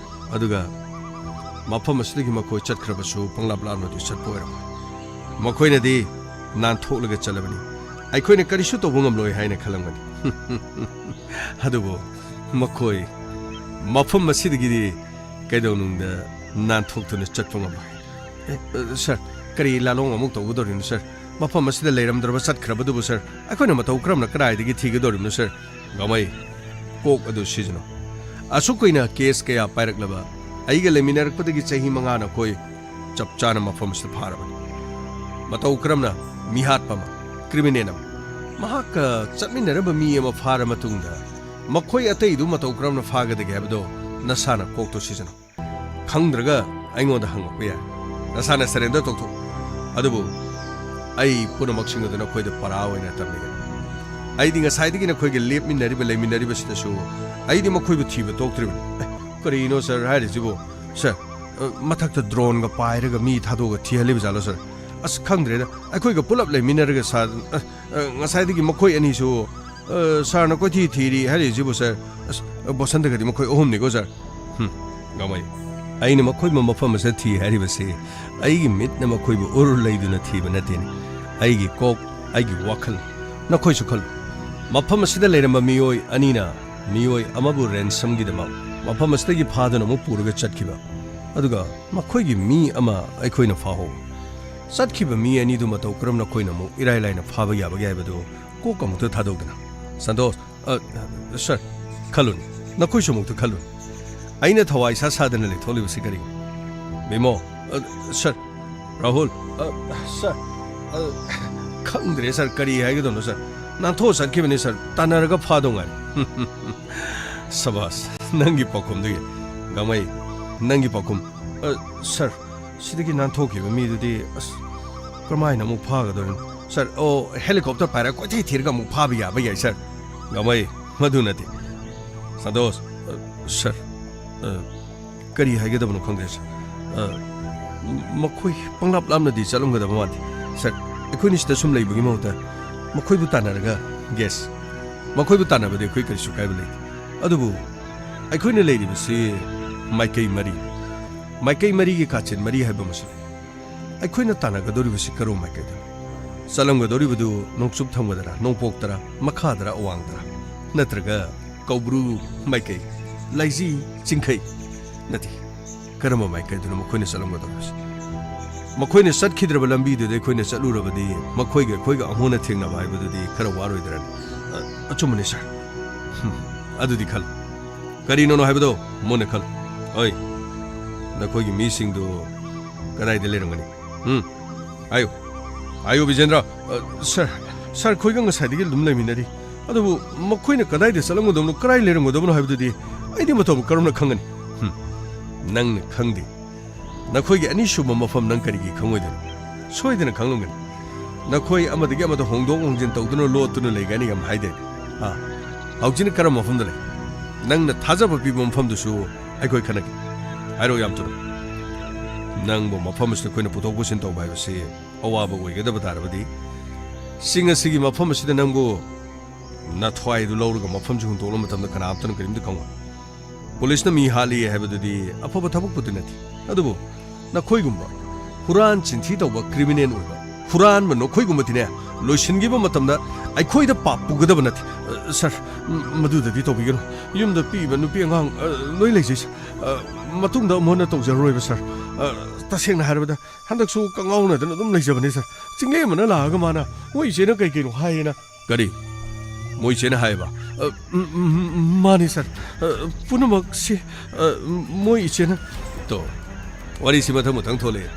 ꯑꯗꯨꯒ ꯃꯐꯝ ꯑꯁꯤꯗꯒꯤ ꯃꯈꯣꯏ ꯆꯠꯈ꯭ꯔꯕꯁꯨ ꯄꯪꯂꯥꯞ ꯂꯥꯞꯅꯗꯤ ꯆꯠꯄ ꯑꯣꯏꯔꯝꯃꯣꯏ꯫ ꯃꯈꯣꯏꯅꯗꯤ ꯅꯥꯟꯊꯣꯛꯂꯒ ꯆꯠꯂꯕꯅꯤ, ꯑꯩꯈꯣꯏꯅ ꯀꯔꯤꯁꯨ ꯇꯧꯕ ꯉꯝꯂꯣꯏ ꯍꯥꯏꯅ ꯈꯜꯂꯝꯒꯅꯤ꯫ ꯑꯗꯨꯕꯨ ꯃꯈꯣꯏ ꯃꯐꯝ ꯑꯁꯤꯗꯒꯤꯗꯤ ꯀꯩꯗꯧꯅꯨꯡꯗ ꯅꯥꯟꯊꯣꯛꯇꯨꯅ ꯆꯠꯄ ꯉꯝꯂꯣꯏ꯫ ꯑꯦ, ꯑ, ꯁꯥꯔ, ꯀꯔꯤ ꯂꯥꯂꯣꯡ ꯑꯃꯨꯛ ꯇꯧꯒꯗꯧꯔꯤꯅꯣ, ꯁꯥꯔ? ꯃꯐꯝ ꯑꯁꯤꯗ ꯂꯩꯔꯝꯗ꯭ꯔꯕ ꯆꯠꯈ꯭ꯔꯕꯗꯨꯕꯨ, ꯁꯥꯔ, ꯑꯩꯈꯣꯏꯅ ꯃꯇꯧ ꯀꯔꯝꯅ ꯀꯗꯥꯏꯗꯒꯤ ꯊꯤꯒꯗꯧꯔꯤꯕꯅꯣ, ꯁꯥꯔ? ꯒꯥꯃꯩ, ꯀꯣꯛ ꯑꯗꯨ ꯁꯤꯖꯤꯟꯅꯧ꯫ ꯑꯁꯨꯛ ꯀꯨꯏꯅ ꯀꯦꯁ ꯀꯌꯥ ꯄꯥꯏꯔꯛꯂꯕ, ꯑꯩꯒ ꯂꯩꯃꯤꯟꯅꯔꯛꯄꯗꯒꯤ ꯆꯍꯤ ꯃꯉꯥ ꯅꯈꯣꯏ ꯆꯞ ꯆꯥꯅ ꯃꯐꯝ ꯑꯁꯤꯗ ꯐꯥꯔꯕꯅꯤ꯫ ꯃꯇꯧ ꯀꯔꯝꯅ ꯃꯤꯍꯥꯠꯄ ꯑꯃ, ꯀ꯭ꯔꯤꯃꯤꯅꯦꯜ ꯑꯃ, ꯃꯍꯥꯛꯀ ꯆꯠꯃꯤꯟꯅꯔꯝꯕ ꯃꯤ ꯑꯃ ꯐꯥꯔ ꯃꯇꯨꯡꯗ ꯃꯈꯣꯏ ꯑꯇꯩꯗꯨ ꯃꯇꯧ ꯀꯔꯝꯅ ꯐꯥꯒꯗꯒꯦ ꯍꯥꯏꯕꯗꯣ ꯅꯁꯥꯅ ꯀꯣꯛꯇꯨ ꯁꯤꯖꯤꯟꯅꯧ꯫ ꯈꯪꯗ꯭ꯔꯒ ꯑꯩꯉꯣꯟꯗ ꯍꯪꯉꯛꯄ ꯌꯥꯏ꯫ ꯅꯁꯥꯅ ꯁꯔꯦꯟꯗꯔ ꯇꯧꯊꯣꯛꯎ꯫ ꯑꯗꯨꯕꯨ ꯑꯩ ꯄꯨꯝꯅꯃꯛꯁꯤꯡ ꯑꯗꯨ ꯅꯈꯣꯏꯗ ꯄꯔꯥ ꯑꯣꯏꯅ ꯇꯝꯕꯤꯒꯅꯤ꯫ ꯑꯩꯗꯤ ꯉꯁꯥꯏꯗꯒꯤ ꯅꯈꯣꯏꯒ ꯂꯦꯞꯃꯤꯟꯅꯔꯤꯕ, ꯂꯩꯃꯤꯟꯅꯔꯤꯕꯁꯤꯗꯁꯨ ꯑꯩꯗꯤ ꯃꯈꯣꯏꯕꯨ ꯊꯤꯕ ꯇꯣꯛꯇ꯭ꯔꯤꯕꯅꯤ꯫ ꯑꯦ, ꯀꯔꯤꯅꯣ ꯁꯥꯔ ꯍꯥꯏꯔꯤꯁꯤꯕꯨ? ꯁꯥꯔ, ꯑ, ꯃꯊꯛꯇ ꯗ꯭ꯔꯣꯟꯒ ꯄꯥꯏꯔꯒ ꯃꯤ ꯊꯥꯗꯣꯛꯑꯒ ꯊꯤꯍꯜꯂꯤꯕ ꯖꯥꯠꯂꯣ, ꯁꯥꯔ? ꯑꯁ, ꯈꯪꯗ꯭ꯔꯦꯗ꯫ ꯑꯩꯈꯣꯏꯒ ꯄꯨꯂꯞ ꯂꯩꯃꯤꯟꯅꯔꯒ ꯁꯥ-, ꯑ, ꯑ, ꯉꯁꯥꯏꯗꯒꯤ ꯃꯈꯣꯏ ꯑꯅꯤꯁꯨ, ꯑ, ꯁꯥꯔꯅ ꯀꯣꯏꯊꯤ ꯊꯤꯔꯤ ꯍꯥꯏꯔꯤꯁꯤꯕꯨ, ꯁꯥꯔ? ꯑꯁ, ꯕꯣꯁꯟꯇꯒꯗꯤ ꯃꯈꯣꯏ ꯑꯍꯨꯝꯅꯤꯀꯣ, ꯁꯥꯔ꯫ ꯍꯨꯝ, ꯒꯥꯃꯩ, ꯑꯩꯅ ꯃꯈꯣꯏꯕꯨ ꯃꯐꯝ ꯑꯁꯤꯗ ꯊꯤ ꯍꯥꯏꯔꯤꯕꯁꯤ ꯑꯩꯒꯤ ꯃꯤꯠꯅ ꯃꯈꯣꯏꯕꯨ ꯎꯔꯨ ꯂꯩꯗꯨꯅ ꯊꯤꯕ ꯅꯠꯇꯦꯅꯦ꯫ ꯑꯩꯒꯤ ꯀꯣꯛ, ꯑꯩꯒꯤ ꯋꯥꯈꯜ, ꯅꯈꯣꯏꯁꯨ ꯈꯜꯂꯨ꯫ ꯃꯐꯝ ꯑꯁꯤꯗ ꯂꯩꯔꯝꯕ ꯃꯤꯑꯣꯏ ꯑꯅꯤꯅ ꯃꯤꯑꯣꯏ ꯑꯃꯕꯨ ꯔꯦꯟꯁꯝꯒꯤꯗꯃꯛ ꯃꯐꯝ ꯑꯁꯤꯗꯒꯤ ꯐꯥꯗꯨꯅ ꯑꯃꯨꯛ ꯄꯨꯔꯒ ꯆꯠꯈꯤꯕ, ꯑꯗꯨꯒ ꯃꯈꯣꯏꯒꯤ ꯃꯤ ꯑꯃ ꯑꯩꯈꯣꯏꯅ ꯐꯥꯍꯧ꯫ ꯆꯠꯈꯤꯕ ꯃꯤ ꯑꯅꯤꯗꯨ ꯃꯇꯧ ꯀꯔꯝꯅ ꯑꯩꯈꯣꯏꯅ ꯑꯃꯨꯛ ꯏꯔꯥꯏ ꯂꯥꯏꯅ ꯐꯥꯕ ꯌꯥꯕꯒꯦ ꯍꯥꯏꯕꯗꯨ ꯀꯣꯛ ꯑꯃꯨꯛꯇ ꯊꯥꯗꯧꯗꯅ꯫ ꯁꯟꯇꯣꯁ, ꯑ, ꯁꯥꯔ, ꯈꯜꯂꯨꯅꯦ, ꯅꯈꯣꯏꯁꯨ ꯑꯃꯨꯛꯇ ꯈꯜꯂꯨꯅꯦ꯫ ꯑꯩꯅ ꯊꯋꯥꯏ ꯁꯥ ꯁꯥꯗꯅ ꯂꯩꯊꯣꯛꯂꯤꯕꯁꯤ ꯀꯔꯤꯒꯤꯅꯣ? ꯕꯤꯃꯣ, ꯑ, ꯁꯥꯔ, ꯔꯥꯍꯨꯜ, ꯑ, ꯁꯥꯔ, ꯑ, ꯈꯪꯗ꯭ꯔꯦ ꯁꯥꯔ, ꯀꯔꯤ ꯍꯥꯏꯒꯗꯕꯅꯣ ꯁꯥꯔ꯫ ꯅꯥꯟꯊꯣꯛꯑ ꯆꯠꯈꯤꯕꯅꯤ ꯁꯥꯔ, ꯇꯥꯟꯅꯔꯒ ꯐꯥꯗꯧ ꯉꯥꯏꯔꯦ꯫ ꯁꯕꯥꯁ, ꯅꯪꯒꯤ ꯄꯥꯎꯈꯨꯝꯗꯨꯒꯤ꯫ ꯒꯥꯃꯩ, ꯅꯪꯒꯤ ꯄꯥꯎꯈꯨꯝ꯫ ꯑ, ꯁꯥꯔ, ꯁꯤꯗꯒꯤ ꯅꯥꯟꯊꯣꯛꯈꯤꯕ ꯃꯤꯗꯨꯗꯤ, ꯑꯁ, ꯀꯔꯝꯍꯥꯏꯅ ꯑꯃꯨꯛ ꯐꯥꯒꯗꯧꯔꯤꯅꯣ? ꯁꯥꯔ, ꯑꯣ, ꯍꯦꯂꯤꯀꯣꯞꯇꯔ ꯄꯥꯏꯔꯒ ꯀꯣꯏꯊꯤ ꯊꯤꯔꯒ ꯑꯃꯨꯛ ꯐꯥꯕ ꯌꯥꯕ ꯌꯥꯏ, ꯁꯥꯔ꯫ ꯒꯃꯩ, ꯃꯗꯨ ꯅꯠꯇꯦ꯫ ꯁꯟꯇꯣꯁ, ꯑ, ꯁꯥꯔ, ꯑ, ꯀꯔꯤ ꯍꯥꯏꯒꯗꯕꯅꯣ ꯈꯪꯗ꯭ꯔꯦ, ꯁꯥꯔ꯫ ꯑ, ꯃꯈꯣꯏ ꯄꯪꯂꯥꯞ ꯂꯥꯞꯅꯗꯤ ꯆꯠꯂꯝꯒꯗꯕ ꯃꯥꯟꯗꯦ꯫ ꯁꯥꯔ, ꯑꯩꯈꯣꯏꯅ ꯁꯤꯗ ꯁꯨꯝ ꯂꯩꯕꯒꯤ ꯃꯍꯨꯠꯇ ꯃꯈꯣꯏꯕꯨ ꯇꯥꯟꯅꯔꯒ, ꯌꯦꯁ, ꯃꯈꯣꯏꯕꯨ ꯇꯥꯟꯅꯕꯗꯤ ꯑꯩꯈꯣꯏ ꯀꯔꯤꯁꯨ ꯀꯥꯏꯕ ꯂꯩꯇꯦ꯫ ꯑꯗꯨꯕꯨ ꯑꯩꯈꯣꯏꯅ ꯂꯩꯔꯤꯕꯁꯤ ꯃꯥꯏꯀꯩ ꯃꯔꯤ, ꯃꯥꯏꯀꯩ ꯃꯔꯤꯒꯤ ꯀꯥꯆꯤꯟ ꯃꯔꯤ ꯍꯥꯏꯕ ꯑꯃꯁꯨ ꯂꯩ꯫ ꯑꯩꯈꯣꯏꯅ ꯇꯥꯟꯅꯒꯗꯧꯔꯤꯕꯁꯤ ꯀꯔꯣꯝ ꯃꯥꯏꯀꯩꯗꯅꯣ? ꯆꯠꯂꯝꯒꯗꯧꯔꯤꯕꯗꯨ ꯅꯣꯡꯆꯨꯞ ꯊꯪꯕꯗꯔ, ꯅꯣꯡꯄꯣꯛꯇꯔ, ꯃꯈꯥꯗꯔ, ꯑꯋꯥꯡꯗꯔ? ꯅꯠꯇ꯭ꯔꯒ ꯀꯧꯕ꯭ꯔꯨ ꯃꯥꯏꯀꯩ, ꯂꯥꯏꯖꯤ ꯆꯤꯡꯈꯩ? ꯅꯠꯇꯦ, ꯀꯔꯝꯕ ꯃꯥꯏꯀꯩꯗꯅꯣ ꯃꯈꯣꯏꯅ ꯆꯠꯂꯝꯒꯗꯧꯔꯤꯕꯁꯤ? ꯃꯈꯣꯏꯅ ꯆꯠꯈꯤꯗ꯭ꯔꯕ ꯂꯝꯕꯤꯗꯨꯗ ꯑꯩꯈꯣꯏꯅ ꯆꯠꯂꯨꯔꯕꯗꯤ ꯃꯈꯣꯏꯒ ꯑꯩꯈꯣꯏꯒ ꯑꯃꯨꯛ ꯍꯟꯅ ꯊꯦꯡꯅꯕ ꯍꯥꯏꯕꯗꯨꯗꯤ ꯈꯔ ꯋꯥꯔꯣꯏꯗ꯭ꯔꯅꯤ? ꯑ, ꯑꯆꯨꯝꯕꯅꯤ, ꯁꯥꯔ꯫ ꯍꯝ, ꯑꯗꯨꯗꯤ ꯈꯜꯂꯨ꯫ ꯀꯔꯤꯅꯣꯅꯣ ꯍꯥꯏꯕꯗꯣ ꯃꯨꯟꯅ ꯈꯜꯂꯨ꯫ ꯑꯣꯏ, ꯅꯈꯣꯏꯒꯤ ꯃꯤꯁꯤꯡꯗꯨ ꯀꯗꯥꯏꯗ ꯂꯩꯔꯝꯒꯅꯤ? ꯎꯝ, ꯍꯥꯏꯌꯨ, ꯍꯥꯏꯌꯨ, ꯕꯤꯖꯦꯟꯗ꯭ꯔ꯫ ꯑ, ꯁꯥꯔ, ꯁꯥꯔ, ꯑꯩꯈꯣꯏꯒ ꯉꯁꯥꯏꯗꯒꯤ ꯑꯗꯨꯝ ꯂꯩꯃꯤꯟꯅꯔꯤ꯫ ꯑꯗꯨꯕꯨ ꯃꯈꯣꯏꯅ ꯀꯗꯥꯏꯗ ꯆꯠꯂꯝꯒꯗꯕꯅꯣ, ꯀꯗꯥꯏ ꯂꯩꯔꯝꯒꯗꯕꯅꯣ ꯍꯥꯏꯕꯗꯨꯗꯤ ꯑꯩꯗꯤ ꯃꯇꯧ ꯀꯔꯝꯅ ꯈꯪꯒꯅꯤ? ꯍꯝ, ꯅꯪꯅ ꯈꯪꯗꯦ꯫ ꯅꯈꯣꯏꯒꯤ ꯑꯅꯤꯁꯨꯕ ꯃꯐꯝ ꯅꯪ ꯀꯔꯤꯒꯤ ꯈꯪꯉꯣꯏꯗꯣꯏꯅꯣ? ꯁꯣꯏꯗꯅ ꯈꯪꯂꯝꯒꯅꯤ꯫ ꯅꯈꯣꯏ ꯑꯃꯗꯒꯤ ꯑꯃꯗ ꯍꯣꯡꯗꯣꯛ ꯍꯣꯡꯖꯤꯟ ꯇꯧꯗꯨꯅ ꯂꯣꯠꯇꯨꯅ ꯂꯩꯒꯅꯤ ꯌꯥꯝ ꯍꯥꯏꯗꯦ꯫ ꯑꯥ, ꯍꯧꯖꯤꯛꯅ ꯀꯔꯝꯕ ꯃꯐꯝꯗ ꯂꯩ? ꯅꯪꯅ ꯊꯥꯖꯕ ꯄꯤꯕ ꯃꯐꯝꯗꯨꯁꯨ ꯑꯩꯈꯣꯏ ꯈꯟꯅꯒꯦ꯫ ꯍꯥꯏꯔꯛꯑꯣ ꯌꯥꯝ ꯊꯨꯅ꯫ ꯅꯪꯕꯨ ꯃꯐꯝ ꯑꯁꯤꯗ ꯑꯩꯈꯣꯏꯅ ꯄꯨꯊꯣꯛ ꯄꯨꯁꯤꯟ ꯇꯧꯕ ꯍꯥꯏꯕꯁꯤ ꯑꯋꯥꯕ ꯑꯣꯏꯒꯗꯕ ꯇꯥꯔꯕꯗꯤ, ꯆꯤꯡ ꯑꯁꯤꯒꯤ ꯃꯐꯝ ꯑꯁꯤꯗ ꯅꯪꯕꯨ ꯅꯊ꯭ꯋꯥꯏꯗꯨ ꯂꯧꯔꯒ ꯃꯐꯝꯁꯤ ꯍꯨꯟꯗꯣꯛꯂꯕ ꯃꯇꯝꯗ ꯀꯅꯥꯝꯇꯅ ꯀꯔꯤꯝꯇ ꯈꯪꯉꯣꯏ꯫ ꯄꯨꯂꯤꯁꯅ ꯃꯤ ꯍꯥꯠꯂꯤ ꯍꯥꯏꯕꯗꯨꯗꯤ ꯑꯐꯕ ꯊꯕꯛꯄꯨꯗꯤ ꯅꯠꯇꯦ, ꯑꯗꯨꯕꯨ ꯅꯈꯣꯏꯒꯨꯝꯕ ꯍꯨꯔꯥꯟ ꯆꯤꯟꯊꯤ ꯇꯧꯕ ꯀ꯭ꯔꯤꯃꯤꯅꯦꯜ ꯑꯣꯏꯕ ꯍꯨꯔꯥꯟꯕ ꯅꯈꯣꯏꯒꯨꯝꯕꯗꯤꯅꯦ, ꯂꯣꯏꯁꯤꯟꯈꯤꯕ ꯃꯇꯝꯗ ꯑꯩꯈꯣꯏꯗ ꯄꯥꯞ ꯄꯨꯒꯗꯕ ꯅꯠꯇꯦ꯫ ꯑ, ꯁꯥꯔ, ꯝ-, ꯃꯗꯨꯗꯗꯤ ꯇꯧꯕꯤꯒꯅꯨ꯫ ꯌꯨꯝꯗ ꯄꯤꯛꯏꯕ ꯅꯨꯄꯤ ꯑꯉꯥꯡ, ꯑ, ꯂꯣꯏ ꯂꯩꯖꯩ, ꯁꯥꯔ꯫ ꯑ, ꯃꯇꯨꯡꯗ ꯑꯃꯨꯛ ꯍꯟꯅ ꯇꯧꯖꯔꯔꯣꯏꯕ, ꯁꯥꯔ꯫ ꯑ, ꯇꯁꯦꯡꯅ ꯍꯥꯏꯔꯕꯗ ꯍꯟꯗꯛꯁꯨ ꯀꯉꯥꯎꯅꯗꯅ ꯑꯗꯨꯝ ꯂꯩꯖꯕꯅꯤ, ꯁꯥꯔ꯫ ꯆꯤꯡꯂꯦꯝꯕꯅ ꯂꯥꯛꯑꯒ ꯃꯥꯅ ꯃꯣꯏ ꯏꯆꯦꯅ ꯀꯩ ꯀꯩꯅꯣ ꯍꯥꯏꯌꯦꯅ꯫ ꯀꯔꯤ? ꯃꯣꯏ ꯏꯆꯦꯅ ꯍꯥꯏꯌꯦꯕ? ꯑ, ꯎꯝ, ꯎꯝ, ꯎꯝ, ꯃꯥꯅꯤ, ꯁꯥꯔ꯫ ꯑ, ꯄꯨꯝꯅꯃꯛꯁꯤ, ꯑ, ꯃꯣꯏ ꯏꯆꯦꯅ꯫ ꯇꯣ, ꯋꯥꯔꯤꯁꯤ ꯃꯊꯪ ꯃꯊꯪ ꯊꯣꯛꯂꯛꯑꯦ꯫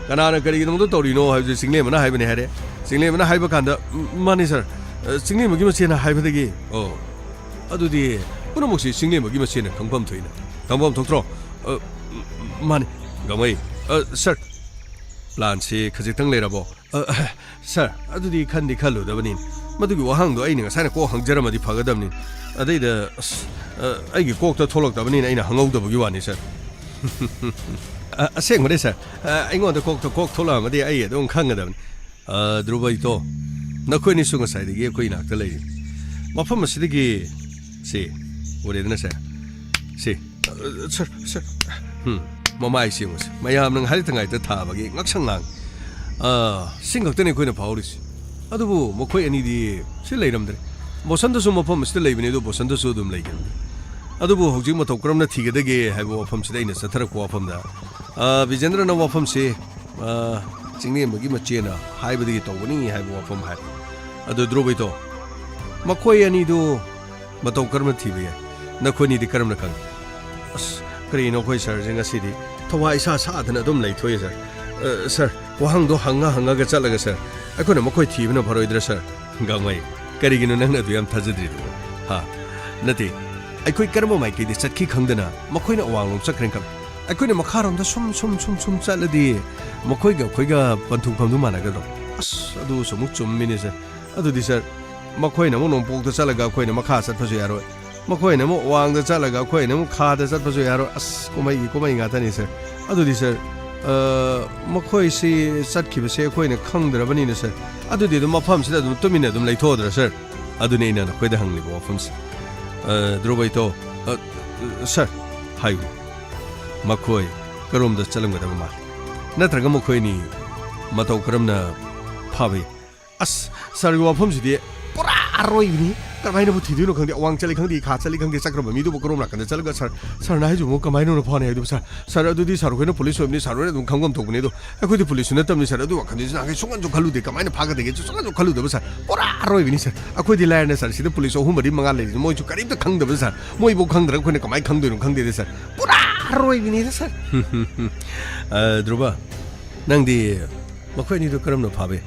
ꯀꯅꯥꯅ ꯀꯔꯤꯒꯤꯗꯃꯛꯇ ꯇꯧꯔꯤꯅꯣ ꯍꯥꯏꯕꯁꯦ ꯆꯤꯡꯂꯦꯝꯕꯅ ꯍꯥꯏꯕꯅꯤ ꯍꯥꯏꯔꯦ꯫ ꯆꯤꯡꯂꯦꯝꯕꯅ ꯍꯥꯏꯕ ꯀꯥꯟꯗ, "ꯎꯝ, ꯃꯥꯅꯤ, ꯁꯥꯔ꯫ ꯑ, ꯆꯤꯡꯂꯦꯝꯕꯒꯤ ꯃꯆꯦꯅ ꯍꯥꯏꯕꯗꯒꯤ"꯫ ꯑꯣ, ꯑꯗꯨꯗꯤ ꯄꯨꯝꯅꯃꯛꯁꯤ ꯆꯤꯡꯂꯦꯝꯕꯒꯤ ꯃꯆꯦꯅ ꯈꯪꯐꯝ ꯊꯣꯛꯏꯅ꯫ ꯈꯪꯐꯝ ꯊꯣꯛꯇ꯭ꯔꯣ? ꯑ, ꯃꯥꯅꯤ꯫ ꯒꯃꯩ, ꯑ, ꯁꯥꯔ, ꯄ꯭ꯂꯥꯟꯁꯤ ꯈꯖꯤꯛꯇꯪ ꯂꯩꯔꯕꯣ? ꯑ, ꯁꯥꯔ, ꯑꯗꯨꯗꯤ ꯈꯟꯗꯤ ꯈꯜꯂꯨꯗꯕꯅꯤ꯫ ꯃꯗꯨꯒꯤ ꯋꯥꯍꯪꯗꯣ ꯑꯩꯅ ꯉꯁꯥꯏꯅ ꯀꯣꯛ ꯍꯪꯖꯔꯝꯃꯗꯤ ꯐꯒꯗꯕꯅꯤ꯫ ꯑꯗꯩꯗ, ꯑꯁ, ꯑ, ꯑꯩꯒꯤ ꯀꯣꯛꯇ ꯊꯣꯛꯂꯛꯇꯕꯅꯤꯅ ꯑꯩꯅ ꯍꯪꯍꯧꯗꯕꯒꯤ ꯋꯥꯅꯤ, ꯁꯥꯔ꯫ ꯑ, ꯑꯁꯦꯡꯕꯅꯦ, ꯁꯥꯔ꯫ ꯑ, ꯑꯩꯉꯣꯟꯗ ꯀꯣꯛꯇ ꯀꯣꯛ ꯊꯣꯛꯂꯛꯑꯝꯃꯗꯤ ꯑꯩ ꯑꯗꯨꯝ ꯈꯪꯒꯗꯕꯅꯤ꯫ ꯑ, ꯙ꯭ꯔꯨꯕ ꯏꯇꯣ, ꯅꯈꯣꯏꯅꯤꯁꯨ ꯉꯁꯥꯏꯗꯒꯤ ꯑꯩꯈꯣꯏ ꯏꯅꯥꯛꯇ ꯂꯩꯔꯤ꯫ ꯃꯐꯝ ꯑꯁꯤꯗꯒꯤ, ꯁꯤ, ꯎꯔꯦꯗꯅ, ꯁꯥꯔ? ꯁꯤ꯫ ꯑ, ꯁꯥꯔ, ꯁꯥꯔ꯫ ꯎꯝ, ꯃꯃꯥꯏꯁꯤ ꯌꯦꯡꯉꯨꯁꯦ꯫ ꯃꯌꯥꯝꯅ ꯉꯥꯏꯔꯤ ꯊꯉꯥꯏꯗ ꯊꯥꯕꯒꯤ ꯉꯛꯁꯪ ꯉꯥꯡ꯫ ꯑ, ꯁꯤ ꯈꯛꯇꯅꯤ ꯑꯩꯈꯣꯏꯅ ꯐꯥꯎꯔꯤꯁꯤ꯫ ꯑꯗꯨꯕꯨ ꯃꯈꯣꯏ ꯑꯅꯤꯗꯤ ꯁꯤ ꯂꯩꯔꯝꯗ꯭ꯔꯦ꯫ ꯕꯣꯁꯟꯇꯁꯨ ꯃꯐꯝ ꯑꯁꯤꯗ ꯂꯩꯕꯅꯤ, ꯑꯗꯨ ꯕꯣꯁꯟꯇꯁꯨ ꯑꯗꯨꯝ ꯂꯩꯈꯤꯕꯅꯤ꯫ ꯑꯗꯨꯕꯨ ꯍꯧꯖꯤꯛ ꯃꯇꯧ ꯀꯔꯝꯅ ꯊꯤꯒꯗꯒꯦ ꯍꯥꯏꯕ ꯋꯥꯐꯝꯁꯤꯗ ꯑꯩꯅ ꯆꯠꯊꯔꯛꯄ ꯋꯥꯐꯝꯗ, ꯑ, ꯕꯤꯖꯦꯟꯗ꯭ꯔꯅ ꯋꯥꯐꯝꯁꯤ, ꯑ, ꯆꯤꯡꯂꯦꯝꯕꯒꯤ ꯃꯆꯦꯅ ꯍꯥꯏꯕꯗꯒꯤ ꯇꯧꯕꯅꯤ ꯍꯥꯏꯕ ꯋꯥꯐꯝ ꯍꯥꯏ꯫ ꯑꯗꯨ ꯙ꯭ꯔꯨꯕ ꯏꯇꯣ, ꯃꯈꯣꯏ ꯑꯅꯤꯗꯨ ꯃꯇꯧ ꯀꯔꯝꯅ ꯊꯤꯕ ꯌꯥꯏ? ꯅꯈꯣꯏꯅꯤꯗꯤ ꯀꯔꯝꯅ ꯈꯪꯏ? ꯑꯁ, ꯀꯔꯤꯅꯣ ꯑꯩꯈꯣꯏ ꯁꯥꯔꯁꯦ ꯉꯁꯤꯗꯤ ꯊꯋꯥꯏ ꯏꯁꯥ ꯁꯥꯗꯅ ꯑꯗꯨꯝ ꯂꯩꯊꯣꯛꯑꯦ, ꯁꯥꯔ꯫ ꯑ, ꯁꯥꯔ, ꯋꯥꯍꯪꯗꯣ ꯍꯪꯉ ꯍꯪꯉꯒ ꯆꯠꯂꯒ, ꯁꯥꯔ, ꯑꯩꯈꯣꯏꯅ ꯃꯈꯣꯏ ꯊꯤꯕꯅ ꯐꯔꯣꯏꯗ꯭ꯔꯥ, ꯁꯥꯔ? ꯒꯥꯡꯃꯩ, ꯀꯔꯤꯒꯤꯅꯣ ꯅꯪꯅ ꯑꯗꯨ ꯌꯥꯝ ꯊꯥꯖꯗ꯭ꯔꯤꯗꯨꯕꯣ? ꯍꯥ? ꯅꯠꯇꯦ, ꯑꯩꯈꯣꯏ ꯀꯔꯝꯕ ꯃꯥꯏꯀꯩꯗ ꯆꯠꯈꯤ ꯈꯪꯗꯅ ꯃꯈꯣꯏꯅ ꯑꯋꯥꯡꯂꯣꯝ ꯆꯠꯈ꯭ꯔꯦꯅ ꯈꯜꯂꯣ꯫ ꯑꯩꯈꯣꯏꯅ ꯃꯈꯥꯔꯣꯝꯗ ꯁꯨꯝ, ꯁꯨꯝ, ꯁꯨꯝ, ꯁꯨꯝ ꯆꯠꯂꯗꯤ ꯃꯈꯣꯏꯒ ꯑꯩꯈꯣꯏꯒ ꯄꯟꯊꯨꯡꯐꯝꯗꯨ ꯃꯥꯟꯅꯒꯗ꯭ꯔꯣ? ꯑꯁ, ꯑꯗꯨꯁꯨ ꯑꯃꯨꯛ ꯆꯨꯝꯃꯤꯅꯦ, ꯁꯥꯔ꯫ ꯑꯗꯨꯗꯤ, ꯁꯥꯔ, ꯃꯈꯣꯏꯅ ꯑꯃꯨꯛ ꯅꯣꯡꯄꯣꯛꯇ ꯆꯠꯂꯒ ꯑꯩꯈꯣꯏꯅ ꯃꯈꯥ ꯆꯠꯄꯁꯨ ꯌꯥꯔꯣꯏ꯫ ꯃꯈꯣꯏꯅ ꯑꯃꯨꯛ ꯋꯥꯡꯗ ꯆꯠꯂꯒ ꯑꯩꯈꯣꯏꯅ ꯑꯃꯨꯛ ꯈꯥꯗ ꯆꯠꯄꯁꯨ ꯌꯥꯔꯣꯏ꯫ ꯑꯁ, ꯀꯨꯝꯍꯩꯒꯤ ꯀꯨꯝꯍꯩ ꯉꯥꯛꯇꯅꯤ, ꯁꯥꯔ꯫ ꯑꯗꯨꯗꯤ, ꯁꯥꯔ, ꯑ, ꯃꯈꯣꯏꯁꯤ ꯆꯠꯈꯤꯕꯁꯦ ꯑꯩꯈꯣꯏꯅ ꯈꯪꯗ꯭ꯔꯕꯅꯤꯅ, ꯁꯥꯔ, ꯑꯗꯨꯗꯤ ꯑꯗꯨꯝ ꯃꯐꯝꯁꯤꯗ ꯑꯗꯨꯝ ꯇꯨꯃꯤꯟꯅ ꯑꯗꯨꯝ ꯂꯩꯊꯣꯛꯑꯗ꯭ꯔꯥ, ꯁꯥꯔ? ꯑꯗꯨꯅꯤ ꯑꯩꯅ ꯅꯈꯣꯏꯗ ꯍꯪꯂꯤꯕ ꯋꯥꯐꯝꯁꯦ꯫ ꯑ, ꯙ꯭ꯔꯨꯕ ꯏꯇꯣ, ꯑ, ꯁꯥꯔ, ꯍꯥꯏꯌꯨ꯫ ꯃꯈꯣꯏ ꯀꯔꯣꯝꯗ ꯆꯠꯂꯝꯒꯗꯕ ꯃꯥꯜꯂꯤ? ꯅꯠꯇ꯭ꯔꯒ ꯃꯈꯣꯏ ꯑꯅꯤ ꯃꯇꯧ ꯀꯔꯝꯅ ꯐꯥꯕ ꯌꯥꯏ? ꯑꯁ, ꯁꯥꯔꯒꯤ ꯋꯥꯐꯝꯁꯤꯗꯤ ꯄꯨꯔꯥ ꯑꯔꯣꯏꯕꯤꯅꯤ꯫ ꯀꯔꯝꯍꯥꯏꯅꯕꯨ ꯊꯤꯗꯣꯏꯅꯣ ꯈꯪꯗꯦ꯫ ꯑꯋꯥꯡ ꯆꯠꯂꯤ ꯈꯪꯗꯦ, ꯈꯥ ꯆꯠꯂꯤ ꯈꯪꯗꯦ, ꯆꯠꯈ꯭ꯔꯕ ꯃꯤꯗꯨꯕꯨ ꯀꯔꯣꯝ ꯅꯥꯀꯟꯗ ꯆꯠꯂꯒ, ꯁꯥꯔ, ꯁꯥꯔꯅ ꯍꯥꯏꯁꯤꯕꯨ ꯀꯃꯥꯏꯅꯅꯣ ꯐꯥꯎꯅꯤ ꯍꯥꯏꯗꯨꯕꯨ, ꯁꯥꯔ? ꯁꯥꯔ, ꯑꯗꯨꯗꯤ ꯁꯥꯔ ꯍꯣꯏꯅ ꯄꯨꯂꯤꯁ ꯑꯣꯏꯕꯅꯤ, ꯁꯥꯔ ꯍꯣꯏꯅ ꯑꯗꯨꯝ ꯈꯪꯐꯝ ꯊꯣꯛꯄꯅꯤ꯫ ꯑꯗꯣ ꯑꯩꯈꯣꯏꯗꯤ ꯄꯨꯂꯤꯁꯁꯨ ꯅꯠꯇꯕꯅꯤ, ꯁꯥꯔ꯫ ꯑꯗꯨ ꯋꯥꯈꯜꯗꯨꯁꯨ ꯅꯍꯥꯟꯈꯩ ꯁꯨꯡꯈꯟꯁꯨ ꯈꯜꯂꯨꯗꯦ꯫ ꯀꯃꯥꯏꯅ ꯐꯥꯒꯗꯒꯦꯁꯨ ꯁꯨꯡꯈꯟꯁꯨ ꯈꯜꯂꯨꯗꯕ, ꯁꯥꯔ꯫ ꯄꯨꯔꯥ ꯑꯔꯣꯏꯕꯤꯅꯤ, ꯁꯥꯔ꯫ ꯑꯩꯈꯣꯏꯗꯤ ꯂꯥꯏꯔꯅ, ꯁꯥꯔ, ꯁꯤꯗ ꯄꯨꯂꯤꯁ ꯑꯍꯨꯝ ꯃꯔꯤ ꯃꯉꯥ ꯂꯩꯔꯤꯁꯦ ꯃꯣꯏꯁꯨ ꯀꯔꯤꯝꯇ ꯈꯪꯗꯕ, ꯁꯥꯔ꯫ ꯃꯣꯏꯐꯥꯎ ꯈꯪꯗ꯭ꯔꯒ ꯑꯩꯈꯣꯏꯅ ꯀꯃꯥꯏꯅ ꯈꯪꯗꯣꯏꯅꯣ ꯈꯪꯗꯦꯗ, ꯁꯥꯔ꯫ ꯄꯨꯔꯥ ꯑꯔꯣꯏꯕꯤꯅꯤꯗ, ꯁꯥꯔ꯫ ꯑ, ꯙ꯭ꯔꯨꯕ, ꯅꯪꯗꯤ ꯃꯈꯣꯏ ꯑꯅꯤꯗꯨ ꯀꯔꯝꯅ ꯐꯥꯕ ꯌꯥꯏ?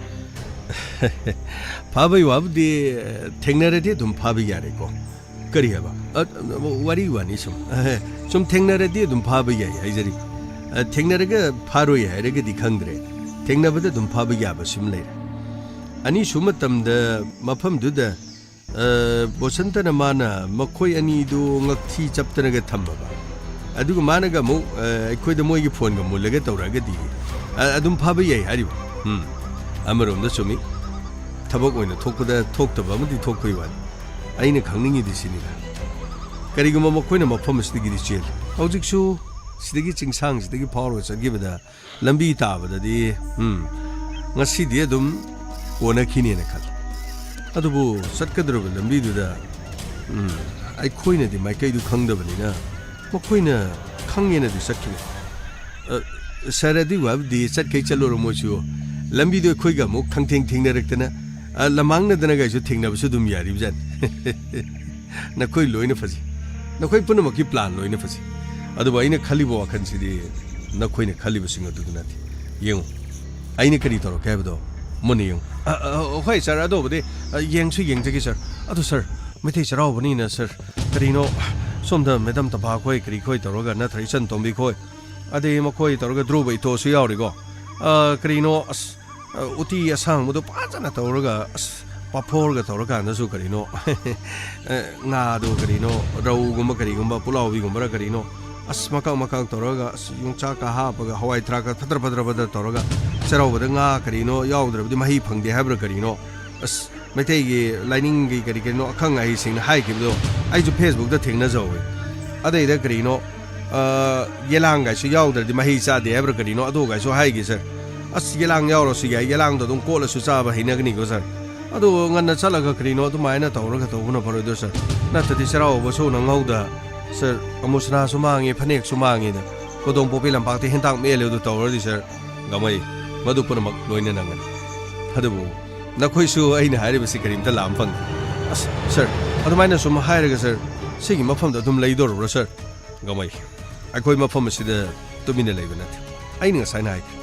ꯐꯥꯕꯒꯤ ꯋꯥꯕꯨꯗꯤ, ꯊꯦꯡꯅꯔꯗꯤ ꯑꯗꯨꯝ ꯐꯥꯕ ꯌꯥꯔꯦꯀꯣ꯫ ꯀꯔꯤ ꯍꯥꯏꯕ? ꯑ, ꯋꯥꯔꯤ ꯋꯥꯅꯤ ꯁꯨꯝ꯫ ꯁꯨꯝ ꯊꯦꯡꯅꯔꯗꯤ ꯑꯗꯨꯝ ꯐꯥꯕ ꯌꯥꯏ ꯍꯥꯏꯖꯔꯤ꯫ ꯑ, ꯊꯦꯡꯅꯔꯒ ꯐꯥꯔꯣꯏ ꯍꯥꯏꯔꯒꯗꯤ ꯈꯪꯗ꯭ꯔꯦ꯫ ꯊꯦꯡꯅꯕꯗ ꯑꯗꯨꯝ ꯐꯥꯕ ꯌꯥꯕ ꯁꯤꯃ ꯂꯩꯔꯦ꯫ ꯑꯅꯤꯁꯨꯕ ꯃꯇꯝꯗ ꯃꯐꯝꯗꯨꯗ, ꯑ, ꯕꯣꯁꯟꯇꯅ ꯃꯥꯅ ꯃꯈꯣꯏ ꯑꯅꯤꯗꯨ ꯉꯛꯊꯤ ꯆꯞꯇꯅꯒ ꯊꯝꯃꯕ, ꯑꯗꯨꯒ ꯃꯥꯅꯒ ꯑꯃꯨꯛ, ꯑ, ꯑꯩꯈꯣꯏꯗ ꯃꯣꯏꯒꯤ ꯐꯣꯟꯒ ꯃꯨꯜꯂꯒ ꯇꯧꯔꯛꯑꯒꯗꯤ, ꯑ, ꯑꯗꯨꯝ ꯐꯥꯕ ꯌꯥꯏ ꯍꯥꯏꯔꯤꯕ꯫ ꯎꯝ, ꯑꯃꯔꯣꯝꯗ ꯆꯨꯝꯃꯤ꯫ ꯊꯕꯛ ꯑꯣꯏꯅ ꯊꯣꯛꯄꯗ ꯊꯣꯛꯇꯕ ꯑꯃꯗꯤ ꯊꯣꯛꯄꯩ ꯋꯥꯅꯤ꯫ ꯑꯩꯅ ꯈꯪꯅꯤꯡꯉꯤꯗꯤ ꯁꯤꯅꯤꯗ, ꯀꯔꯤꯒꯨꯝꯕ ꯃꯈꯣꯏꯅ ꯃꯐꯝ ꯑꯁꯤꯗꯒꯤꯗꯤ ꯆꯦꯜꯂꯤ, ꯍꯧꯖꯤꯛꯁꯨ ꯁꯤꯗꯒꯤ ꯆꯤꯡꯁꯥꯡꯁꯤꯗꯒꯤ ꯐꯥꯎꯔꯒ ꯆꯠꯈꯤꯕꯗ ꯂꯝꯕꯤ ꯇꯥꯕꯗꯗꯤ, ꯎꯝ, ꯉꯁꯤꯗꯤ ꯑꯗꯨꯝ ꯀꯣꯟꯅꯈꯤꯅꯦꯅ ꯈꯜꯂꯤ꯫ ꯑꯗꯨꯕꯨ ꯆꯠꯀꯗꯧꯔꯤꯕ ꯂꯝꯕꯤꯗꯨꯗ, ꯎꯝ, ꯑꯩꯈꯣꯏꯅꯗꯤ ꯃꯥꯏꯀꯩꯗꯨ ꯈꯪꯗꯕꯅꯤꯅ ꯃꯈꯣꯏꯅ ꯈꯪꯉꯦꯅꯗꯤ ꯆꯠꯈꯤꯅꯤ꯫ ꯑ, ꯁꯥꯔ, ꯑꯗꯨꯒꯤ ꯋꯥꯕꯨꯗꯤ ꯆꯠꯈꯩ ꯆꯠꯂꯨꯔꯣ ꯃꯣꯏꯁꯨ꯫ ꯂꯝꯕꯤꯗꯣ ꯑꯩꯈꯣꯏꯒ ꯑꯃꯨꯛ ꯈꯪꯊꯦꯡ ꯊꯦꯡꯅꯔꯛꯇꯅ, ꯑ, ꯂꯃꯥꯡꯅꯗꯅꯒꯁꯨ ꯊꯦꯡꯅꯕꯁꯨ ꯑꯗꯨꯝ ꯌꯥꯔꯤꯕꯖꯥꯠꯅꯤ꯫ ꯅꯈꯣꯏ ꯂꯣꯏꯅ ꯐꯖꯩ꯫ ꯅꯈꯣꯏ ꯄꯨꯝꯅꯃꯛꯀꯤ ꯄ꯭ꯂꯥꯟ ꯂꯣꯏꯅ ꯐꯖꯩ꯫ ꯑꯗꯨꯕꯨ ꯑꯩꯅ ꯈꯜꯂꯤꯕ ꯋꯥꯈꯜꯁꯤꯗꯤ ꯅꯈꯣꯏꯅ ꯈꯜꯂꯤꯕꯁꯤꯡ ꯑꯗꯨꯗꯨ ꯅꯠꯇꯦ꯫ ꯌꯦꯡꯉꯨ, ꯑꯩꯅ ꯀꯔꯤ ꯇꯧꯔꯛꯀꯦ ꯍꯥꯏꯕꯗꯣ ꯃꯨꯟꯅ ꯌꯦꯡꯉꯨ꯫ ꯑ, ꯑ, ꯍꯣꯏ ꯁꯥꯔ, ꯑꯗꯨꯕꯨꯗꯤ, ꯑ, ꯌꯦꯡꯁꯨ ꯌꯦꯡꯖꯒꯦ ꯁꯥꯔ꯫ ꯑꯗꯨ ꯁꯥꯔ, ꯃꯩꯇꯩ ꯆꯩꯔꯥꯎꯕꯅꯤꯅ ꯁꯥꯔ, ꯀꯔꯤꯅꯣ, ꯁꯣꯝꯗ ꯃꯦꯗꯥꯝ ꯇꯝꯐꯥ ꯈꯣꯏ ꯀꯔꯤ ꯈꯣꯏ ꯇꯧꯔꯒ, ꯅꯠꯇ꯭ꯔ ꯏꯆꯟ ꯇꯣꯝꯕꯤ ꯈꯣꯏ, ꯑꯗꯩ ꯃꯈꯣꯏ ꯇꯧꯔꯒ ꯗ꯭ꯔꯣꯕ ꯏꯇꯣꯁꯨ ꯌꯥꯎꯔꯤꯀꯣ꯫ ꯑ, ꯀꯔꯤꯅꯣ, ꯑꯁ, ꯑ, ꯎꯇꯤ ꯑꯁꯥꯡꯕꯗꯣ ꯐꯖꯅ ꯇꯧꯔꯒ, ꯑꯁ, ꯄꯥꯐꯣꯔꯒ ꯇꯧꯔꯀꯥꯟꯗꯁꯨ ꯀꯔꯤꯅꯣ, ꯑ, ꯉꯥꯗꯣ ꯀꯔꯤꯅꯣ, ꯔꯧꯒꯨꯝꯕ ꯀꯔꯤꯒꯨꯝꯕ, ꯄꯨꯛꯂꯥꯎꯕꯤꯒꯨꯝꯕꯔ ꯀꯔꯤꯅꯣ, ꯑꯁ, ꯃꯀꯛ ꯃꯀꯛ ꯇꯧꯔꯒ, ꯑꯁ, ꯌꯣꯡꯆꯥꯛꯀ ꯍꯥꯞꯄꯒ, ꯍꯋꯥꯏ ꯊ꯭ꯔꯥꯛꯀ ꯐꯠꯇ꯭ꯔ ꯐꯠꯇ꯭ꯔ ꯐꯠꯇ꯭ꯔ ꯇꯧꯔꯒ ꯆꯩꯔꯥꯎꯕꯗ ꯉꯥ ꯀꯔꯤꯅꯣ ꯌꯥꯎꯗ꯭ꯔꯕꯗꯤ ꯃꯍꯩ ꯐꯪꯗꯦ ꯍꯥꯏꯕ꯭ꯔꯥ ꯀꯔꯤꯅꯣ, ꯑꯁ, ꯃꯩꯇꯩꯒꯤ ꯂꯥꯏꯅꯤꯡꯒꯤ ꯀꯔꯤ ꯀꯔꯤꯅꯣ ꯑꯈꯪ ꯑꯍꯩꯁꯤꯡꯅ ꯍꯥꯏꯈꯤꯕꯗꯣ ꯑꯩꯁꯨ Facebookꯇ ꯊꯦꯡꯅꯖꯍꯧꯋꯦ꯫ ꯑꯗꯩꯗ ꯀꯔꯤꯅꯣ, ꯑ, ꯌꯦꯂꯥꯡꯒꯥꯏꯁꯨ ꯌꯥꯎꯗ꯭ꯔꯗꯤ ꯃꯍꯩ ꯆꯥꯗꯦ ꯍꯥꯏꯕ꯭ꯔꯥ ꯀꯔꯤꯅꯣ, ꯑꯗꯨꯒꯥꯏꯁꯨ ꯍꯥꯏꯈꯤ ꯁꯥꯔ꯫ ꯑꯁ, ꯌꯦꯂꯥꯡ ꯌꯥꯎꯔꯁꯨ ꯌꯥꯏ, ꯌꯦꯂꯥꯡꯗꯣ ꯑꯗꯨꯝ ꯀꯣꯠꯂꯁꯨ ꯆꯥꯕ ꯍꯩꯅꯒꯅꯤꯀꯣ ꯁꯥꯔ꯫ ꯑꯗꯣ ꯉꯟꯅ ꯆꯠꯂꯒ ꯀꯔꯤꯅꯣ ꯑꯗꯨꯃꯥꯏꯅ ꯇꯧꯔꯒ ꯇꯧꯕꯅ ꯐꯔꯣꯏꯗ꯭ꯔꯣ ꯁꯥꯔ? ꯅꯠꯇ꯭ꯔꯗꯤ ꯆꯩꯔꯥꯎꯕꯁꯨ ꯅꯪꯍꯧꯗ ꯁꯥꯔ, ꯑꯃꯨꯁꯅꯥꯁꯨ ꯃꯥꯡꯉꯤ, ꯐꯅꯦꯛꯁꯨ ꯃꯥꯡꯉꯤꯗ, ꯀꯣꯗꯣꯝ ꯄꯣꯄꯤ ꯂꯝꯄꯥꯛꯇ ꯍꯦꯟꯇꯥꯛ ꯃꯦꯜꯂꯦ ꯑꯗꯨ ꯇꯧꯔꯗꯤ ꯁꯥꯔ, ꯒꯃꯩ, ꯃꯗꯨ ꯄꯨꯝꯅꯃꯛ ꯂꯣꯏꯅ ꯅꯪꯒꯅꯤ꯫ ꯑꯗꯨꯕꯨ ꯅꯈꯣꯏꯁꯨ ꯑꯩꯅ ꯍꯥꯏꯔꯤꯕꯁꯤ ꯀꯔꯤꯝꯇ ꯂꯥꯝ ꯐꯪꯗꯦ꯫ ꯑꯁ, ꯁꯥꯔ, ꯑꯗꯨꯃꯥꯏꯅ ꯁꯨꯝ ꯍꯥꯏꯔꯒ, ꯁꯥꯔ, ꯁꯤꯒꯤ ꯃꯐꯝꯗ ꯑꯗꯨꯝ ꯂꯩꯗꯧꯔꯕ꯭ꯔꯥ, ꯁꯥꯔ? ꯒꯃꯩ, ꯑꯩꯈꯣꯏ ꯃꯐꯝ ꯑꯁꯤꯗ ꯇꯨꯃꯤꯟꯅ ꯂꯩꯕ ꯅꯠꯇꯦ꯫ ꯑꯩꯅ ꯉꯁꯥꯏꯅ ꯍꯥꯏꯈ꯭ꯔꯦ,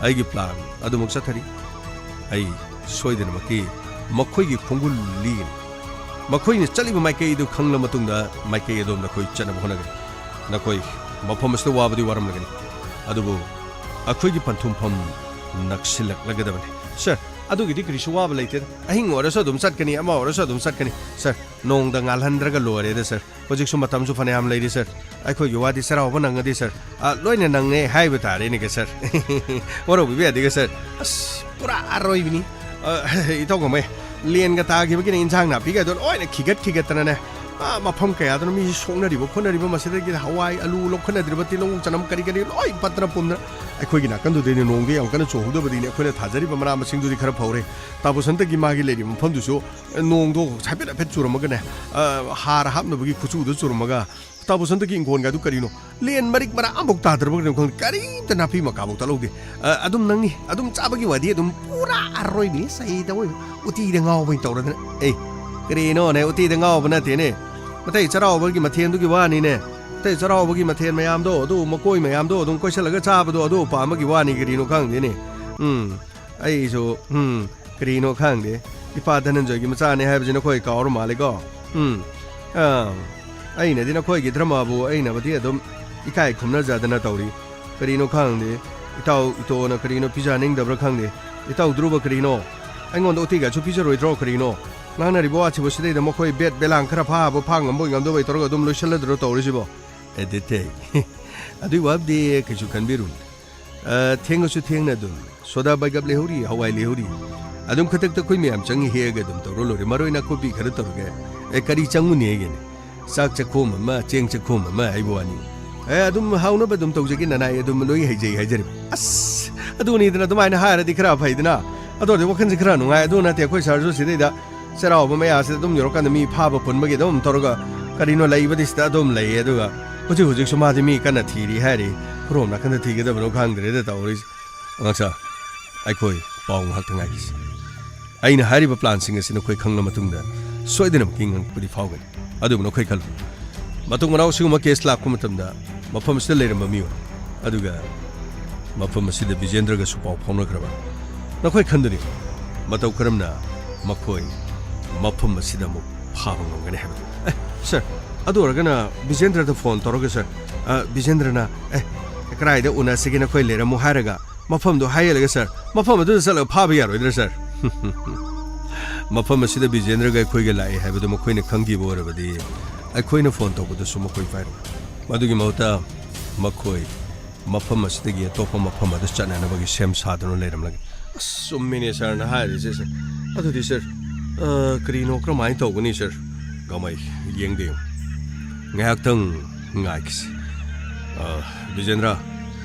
ꯑꯩꯒꯤ ꯄ꯭ꯂꯥꯟ ꯑꯗꯨꯃꯛ ꯆꯠꯊꯔꯤ꯫ ꯑꯩ ꯁꯣꯏꯗꯅꯃꯛꯀꯤ ꯃꯈꯣꯏꯒꯤ ꯈꯣꯡꯒꯨꯜ ꯂꯤꯒꯅꯤ꯫ ꯃꯈꯣꯏꯅ ꯆꯠꯂꯤꯕ ꯃꯥꯏꯀꯩ ꯑꯗꯨ ꯈꯪꯂ ꯃꯇꯨꯡꯗ ꯃꯥꯏꯀꯩ ꯑꯗꯣꯝꯗ ꯑꯩꯈꯣꯏ ꯆꯠꯅꯕ ꯍꯣꯠꯅꯒꯅꯤ꯫ ꯅꯈꯣꯏ ꯃꯐꯝ ꯑꯁꯤꯗ ꯋꯥꯕꯗꯤ ꯋꯥꯔꯝꯂꯒꯅꯤ, ꯑꯗꯨꯕꯨ ꯑꯩꯈꯣꯏꯒꯤ ꯄꯟꯊꯨꯡꯐꯝ ꯅꯛꯁꯤꯜꯂꯛꯂꯒꯗꯕꯅꯤ꯫ ꯁꯥꯔ, ꯑꯗꯨꯒꯤꯗꯤ ꯀꯔꯤꯁꯨ ꯋꯥꯕ ꯂꯩꯇꯦꯗ꯫ ꯑꯍꯤꯡ ꯑꯣꯏꯔꯁꯨ ꯑꯗꯨꯝ ꯆꯠꯀꯅꯤ, ꯑꯃ ꯑꯣꯏꯔꯁꯨ ꯑꯗꯨꯝ ꯆꯠꯀꯅꯤ꯫ ꯁꯥꯔ, ꯅꯣꯡꯗ ꯉꯥꯜꯍꯟꯗ꯭ꯔꯒ ꯂꯣꯏꯔꯦꯗ, ꯁꯥꯔ꯫ ꯍꯧꯖꯤꯛꯁꯨ ꯃꯇꯝꯁꯨ ꯐꯅꯌꯥꯝ ꯂꯩꯔꯤ, ꯁꯥꯔ꯫ ꯑꯩꯈꯣꯏꯒꯤ ꯋꯥꯗꯤ ꯆꯩꯔꯥꯎꯕ ꯅꯪꯉꯗꯤ, ꯁꯥꯔ, ꯑ, ꯂꯣꯏꯅ ꯅꯪꯉꯦ ꯍꯥꯏꯕ ꯇꯥꯔꯦꯅꯦ, ꯁꯥꯔ꯫ ꯋꯥꯔꯧꯕꯤꯕ ꯌꯥꯗꯦꯒ, ꯁꯥꯔ꯫ ꯑꯁ, ꯄꯨꯔꯥ ꯑꯔꯣꯏꯕꯤꯅꯤ꯫ ꯑ, ꯏꯇꯥꯎ ꯀꯃꯥꯏ? ꯂꯦꯟꯒ ꯇꯥꯈꯤꯕꯒꯤꯅꯦ ꯏꯟꯁꯥꯡ ꯅꯥꯄꯤꯒꯗꯣ ꯂꯣꯏꯅ ꯈꯤꯒꯠ ꯈꯤꯒꯠꯇꯅꯅꯦ꯫ ꯑꯥ, ꯃꯐꯝ ꯀꯌꯥꯗꯅꯣ ꯃꯤꯁꯤ ꯁꯣꯛꯅꯔꯤꯕ ꯈꯣꯠꯅꯔꯤꯕ, ꯃꯁꯤꯗꯒꯤ ꯍꯋꯥꯏ, ꯑꯂꯨ ꯂꯧꯈꯠꯅꯗ꯭ꯔꯤꯕ, ꯇꯤꯜꯍꯧ, ꯆꯅꯝ ꯀꯔꯤ ꯀꯔꯤ ꯂꯣꯏ ꯄꯠꯇꯅ ꯄꯨꯝꯗꯅ꯫ ꯑꯩꯈꯣꯏꯒꯤ ꯅꯥꯀꯟꯗꯨꯗꯩꯅ ꯅꯣꯡꯗꯤ ꯌꯥꯝ ꯀꯟꯅ ꯆꯨꯍꯧꯗꯕꯗꯒꯤꯅꯦ ꯑꯩꯈꯣꯏꯅ ꯊꯥꯖꯔꯤꯕ ꯃꯅꯥ ꯃꯁꯤꯡꯗꯨꯗꯤ ꯈꯔ ꯐꯧꯔꯦ꯫ ꯇꯥꯕꯨꯁꯟꯇꯒꯤ ꯃꯥꯒꯤ ꯂꯩꯔꯤꯕ ꯃꯐꯝꯗꯨꯁꯨ, ꯑ, ꯅꯣꯡꯗꯣ ꯍꯥꯏꯐꯦꯠ ꯍꯥꯏꯐꯦꯠ ꯆꯨꯔꯝꯃꯒꯅꯦ, ꯑ, ꯍꯥꯔ ꯍꯥꯞꯅꯕꯒꯤ ꯈꯨꯠꯁꯨꯗ ꯆꯨꯔꯝꯃꯒ, ꯇꯥꯕꯨꯁꯟꯇꯒꯤ ꯏꯪꯈꯣꯜꯒꯗꯨ ꯀꯔꯤꯅꯣ? ꯂꯦꯟ ꯃꯔꯤꯛ ꯃꯔꯥ ꯑꯃꯐꯥꯎ ꯇꯥꯗ꯭ꯔꯕ ꯀꯩꯅꯣ ꯈꯪꯗꯦ, ꯀꯔꯤꯝꯇ ꯅꯥꯄꯤ ꯃꯀꯥꯐꯥꯎ ꯇꯠꯍꯧꯗꯦ꯫ ꯑ, ꯑꯗꯨꯝ ꯅꯪꯅꯤ, ꯑꯗꯨꯝ ꯆꯥꯕꯒꯤ ꯋꯥꯗꯤ ꯑꯗꯨꯝ ꯄꯨꯔꯥ ꯑꯔꯣꯏꯕꯤꯅꯤ, ꯆꯍꯤꯗ ꯑꯣꯏꯕ ꯎꯇꯤꯗ ꯉꯥꯎꯕ ꯑꯣꯏꯅ ꯇꯧꯔꯗꯅ꯫ ꯑꯦ, ꯀꯔꯤꯅꯣꯅꯦ, ꯎꯇꯤꯗ ꯉꯥꯎꯕ ꯅꯠꯇꯦꯅꯦ, ꯃꯇꯩ ꯆꯩꯔꯥꯎꯕꯒꯤ ꯃꯊꯦꯜꯗꯨꯒꯤ ꯋꯥꯅꯤꯅꯦ꯫ ꯃꯇꯩ ꯆꯩꯔꯥꯎꯕꯒꯤ ꯃꯊꯦꯜ ꯃꯌꯥꯝꯗꯣ, ꯑꯗꯨ ꯃꯀꯣꯏ ꯃꯌꯥꯝꯗꯣ ꯑꯗꯨꯝ ꯀꯣꯏꯁꯜꯂꯒ ꯆꯥꯕꯗꯣ, ꯑꯗꯨ ꯄꯥꯝꯕꯒꯤ ꯋꯥꯅꯤ, ꯀꯔꯤꯅꯣ ꯈꯪꯗꯦꯅꯦ꯫ ꯎꯝ, ꯑꯩꯁꯨ, ꯎꯝ, ꯀꯔꯤꯅꯣ ꯈꯪꯗꯦ꯫ ꯏꯄꯥ ꯙꯅꯟꯖꯣꯏꯒꯤ ꯃꯆꯥꯅꯦ ꯍꯥꯏꯕꯁꯤ ꯅꯈꯣꯏ ꯀꯥꯎꯔ ꯃꯥꯜꯂꯦꯀꯣ꯫ ꯎꯝ, ꯑꯥ, ꯑꯩꯅꯗꯤ ꯅꯈꯣꯏꯒꯤ ꯙꯔꯃꯕꯨ ꯑꯩꯅꯕꯨꯗꯤ ꯑꯗꯨꯝ ꯏꯀꯥꯏ ꯈꯨꯝꯅꯖꯗꯅ ꯇꯧꯔꯤ꯫ ꯀꯔꯤꯅꯣ ꯈꯪꯗꯦ, ꯏꯇꯥꯎ ꯏꯇꯣꯅ ꯀꯔꯤꯅꯣ ꯄꯤꯖꯅꯤꯡꯗꯕ꯭ꯔꯥ ꯈꯪꯗꯦ꯫ ꯏꯇꯥꯎ ꯙ꯭ꯔꯨꯕ, ꯀꯔꯤꯅꯣ? ꯑꯩꯉꯣꯟꯗ ꯎꯇꯤꯒꯁꯨ ꯄꯤꯖꯔꯣꯏꯗ꯭ꯔꯣ ꯀꯔꯤꯅꯣ? ꯉꯥꯡꯅꯔꯤꯕ ꯋꯥꯁꯤꯕꯨ ꯁꯤꯗꯩꯗ ꯃꯈꯣꯏ ꯕꯦꯠ ꯕꯦꯂꯥꯡ ꯈꯔ ꯐꯥꯕ ꯐꯥ ꯉꯝꯕꯣꯏ ꯉꯝꯗꯕꯣꯏ ꯇꯧꯔꯒ ꯑꯗꯨꯝ ꯂꯣꯏꯁꯤꯜꯂꯗ꯭ꯔꯣ ꯇꯧꯔꯤꯁꯤꯕꯣ? ꯑꯦ, ꯗꯦꯊꯦ꯫ ꯑꯗꯨꯏ ꯋꯥꯕꯨꯗꯤ ꯀꯩꯁꯨ ꯈꯟꯕꯤꯔꯨꯅꯨ꯫ ꯑ, ꯊꯦꯡꯉꯁꯨ ꯊꯦꯡꯅ ꯑꯗꯨꯝ ꯁꯣꯗꯥ ꯕꯥꯏꯒꯞ ꯂꯩꯍꯧꯔꯤ, ꯍꯋꯥꯏ ꯂꯩꯍꯧꯔꯤ꯫ ꯑꯗꯨꯝ ꯈꯨꯗꯛꯇ ꯑꯩꯈꯣꯏ ꯃꯌꯥꯝ ꯆꯪꯉꯤ ꯍꯦꯛꯑꯒ ꯑꯗꯨꯝ ꯇꯧꯔ ꯂꯣꯏꯔꯦ꯫ ꯃꯔꯣꯏ ꯅꯥꯀꯨꯞꯄꯤ ꯈꯔ ꯇꯧꯔꯒ꯫ ꯑꯦ, ꯀꯔꯤ ꯆꯪꯉꯨꯅꯤ ꯍꯥꯏꯒꯦꯅꯦ? ꯆꯥꯛ ꯆꯥꯛꯈꯣꯝ ꯑꯃ, ꯆꯦꯡ ꯆꯥꯛꯈꯣꯝ ꯑꯃ ꯍꯥꯏꯕ ꯋꯥꯅꯤ꯫ ꯑꯦ, ꯑꯗꯨꯝ ꯍꯥꯎꯅꯕ ꯑꯗꯨꯝ ꯇꯧꯖꯒꯦ, ꯅꯅꯥꯏ ꯑꯗꯨꯝ ꯂꯣꯏ ꯍꯩꯖꯩ ꯍꯥꯏꯖꯔꯤꯕ꯫ ꯑꯁ, ꯑꯗꯨꯅꯤꯗꯅ, ꯑꯗꯨꯃꯥꯏꯅ ꯍꯥꯏꯔꯗꯤ ꯈꯔ ꯐꯩꯗꯅ꯫ ꯑꯗꯨ ꯑꯣꯏꯔꯗꯤ ꯋꯥꯈꯜꯁꯦ ꯈꯔ ꯅꯨꯡꯉꯥꯏ꯫ ꯑꯗꯨ ꯅꯠꯇꯦ, ꯑꯩꯈꯣꯏ ꯁꯥꯔꯁꯨ ꯁꯤꯗꯩꯗ ꯆꯩꯔꯥꯎꯕ ꯃꯌꯥꯁꯤꯗ ꯑꯗꯨꯝ ꯌꯧꯔꯀꯥꯟꯗ ꯃꯤ ꯐꯥꯕ ꯄꯨꯟꯕꯒꯤ ꯑꯗꯨꯝ ꯇꯧꯔꯒ ꯀꯔꯤꯅꯣ ꯂꯩꯕꯗꯤ ꯁꯤꯗ ꯑꯗꯨꯝ ꯂꯩꯌꯦ꯫ ꯑꯗꯨꯒ ꯍꯧꯖꯤꯛ ꯍꯧꯖꯤꯛꯁꯨ ꯃꯥꯗꯤ ꯃꯤ ꯀꯟꯅ ꯊꯤꯔꯤ ꯍꯥꯏꯔꯤ꯫ ꯀꯔꯣꯝ ꯅꯥꯀꯟꯗ ꯊꯤꯒꯗꯕꯅꯣ ꯈꯪꯗ꯭ꯔꯦꯗ ꯇꯧꯔꯤꯁꯦ꯫ ꯑꯉꯥꯡ ꯁꯥꯔ, ꯑꯩꯈꯣꯏ ꯄꯥꯎ ꯉꯥꯏꯍꯥꯛꯇ ꯉꯥꯏꯈꯤꯁꯤ꯫ ꯑꯩꯅ ꯍꯥꯏꯔꯤꯕ ꯄ꯭ꯂꯥꯟꯁꯤꯡ ꯑꯁꯤ ꯅꯈꯣꯏ ꯈꯪꯂ ꯃꯇꯨꯡꯗ ꯁꯣꯏꯗꯅꯃꯛꯀꯤ ꯉꯛꯄꯗꯤ ꯐꯥꯎꯒꯅꯤ꯫ ꯑꯗꯨꯕꯨ ꯅꯈꯣꯏ ꯈꯜꯂꯨ, ꯃꯇꯨꯡ ꯃꯅꯥꯎ ꯁꯤꯒꯨꯝꯕ ꯀꯦꯁ ꯂꯥꯛꯄ ꯃꯇꯝꯗ ꯃꯐꯝ ꯑꯁꯤꯗ ꯂꯩꯔꯝꯕ ꯃꯤꯑꯣꯏ ꯑꯗꯨꯒ ꯃꯐꯝ ꯑꯁꯤꯗ ꯕꯤꯖꯦꯟꯗ꯭ꯔꯒꯁꯨ ꯄꯥꯎ ꯐꯥꯎꯅꯈ꯭ꯔꯕ, ꯅꯈꯣꯏ ꯈꯟꯗꯨꯅꯤ ꯃꯇꯧ ꯀꯔꯝꯅ ꯃꯈꯣꯏ ꯃꯐꯝ ꯑꯁꯤꯗ ꯑꯃꯨꯛ ꯐꯥꯕ ꯉꯝꯒꯅꯤ ꯍꯥꯏꯕꯗꯨ꯫ ꯑꯦ, ꯁꯥꯔ, ꯑꯗꯨ ꯑꯣꯏꯔꯒꯅ ꯕꯤꯖꯦꯟꯗ꯭ꯔꯗ ꯐꯣꯟ ꯇꯧꯔꯒ, ꯁꯥꯔ, ꯑ, ꯕꯤꯖꯦꯟꯗ꯭ꯔꯅ, "ꯑꯦ, ꯀꯗꯥꯏꯗ ꯎꯅꯁꯤꯒꯦ, ꯅꯈꯣꯏ ꯂꯩꯔꯝꯃꯨ" ꯍꯥꯏꯔꯒ ꯃꯐꯝꯗꯣ ꯍꯥꯏꯍꯜꯂꯒ, ꯁꯥꯔ, ꯃꯐꯝ ꯑꯗꯨꯗ ꯆꯠꯂꯒ ꯐꯥꯕ ꯌꯥꯔꯣꯏꯗ꯭ꯔꯥ, ꯁꯥꯔ? ꯃꯐꯝ ꯑꯁꯤꯗ ꯕꯤꯖꯦꯟꯗ꯭ꯔꯒ ꯑꯩꯈꯣꯏꯒ ꯂꯥꯛꯑꯦ ꯍꯥꯏꯕꯗꯨ ꯃꯈꯣꯏꯅ ꯈꯪꯈꯤꯕ ꯑꯣꯏꯔꯕꯗꯤ, ꯑꯩꯈꯣꯏꯅ ꯐꯣꯟ ꯇꯧꯕꯗꯁꯨ ꯃꯈꯣꯏ ꯄꯥꯏꯔꯣꯏ꯫ ꯃꯗꯨꯒꯤ ꯃꯍꯨꯠꯇ ꯃꯈꯣꯏ ꯃꯐꯝ ꯑꯁꯤꯗꯒꯤ ꯑꯇꯣꯞꯄ ꯃꯐꯝ ꯑꯗꯨ ꯆꯠꯅꯅꯕꯒꯤ ꯁꯦꯝ ꯁꯥꯗꯨꯅ ꯂꯩꯔꯝꯂꯒꯅꯤ꯫ ꯑꯁ, ꯆꯨꯝꯃꯤꯅꯦ ꯁꯥꯔꯅ ꯍꯥꯏꯔꯤꯁꯦ, ꯁꯥꯔ꯫ ꯑꯗꯨꯗꯤ, ꯁꯥꯔ, ꯑ, ꯀꯔꯤꯅꯣ, ꯀꯔꯝꯍꯥꯏꯅ ꯇꯧꯒꯅꯤ, ꯁꯥꯔ? ꯒꯃꯩ, ꯌꯦꯡꯗꯦ꯫ ꯉꯥꯏꯍꯥꯛꯇꯪ ꯉꯥꯏꯈꯤꯁꯤ꯫ ꯑ, ꯕꯤꯖꯦꯟꯗ꯭ꯔ,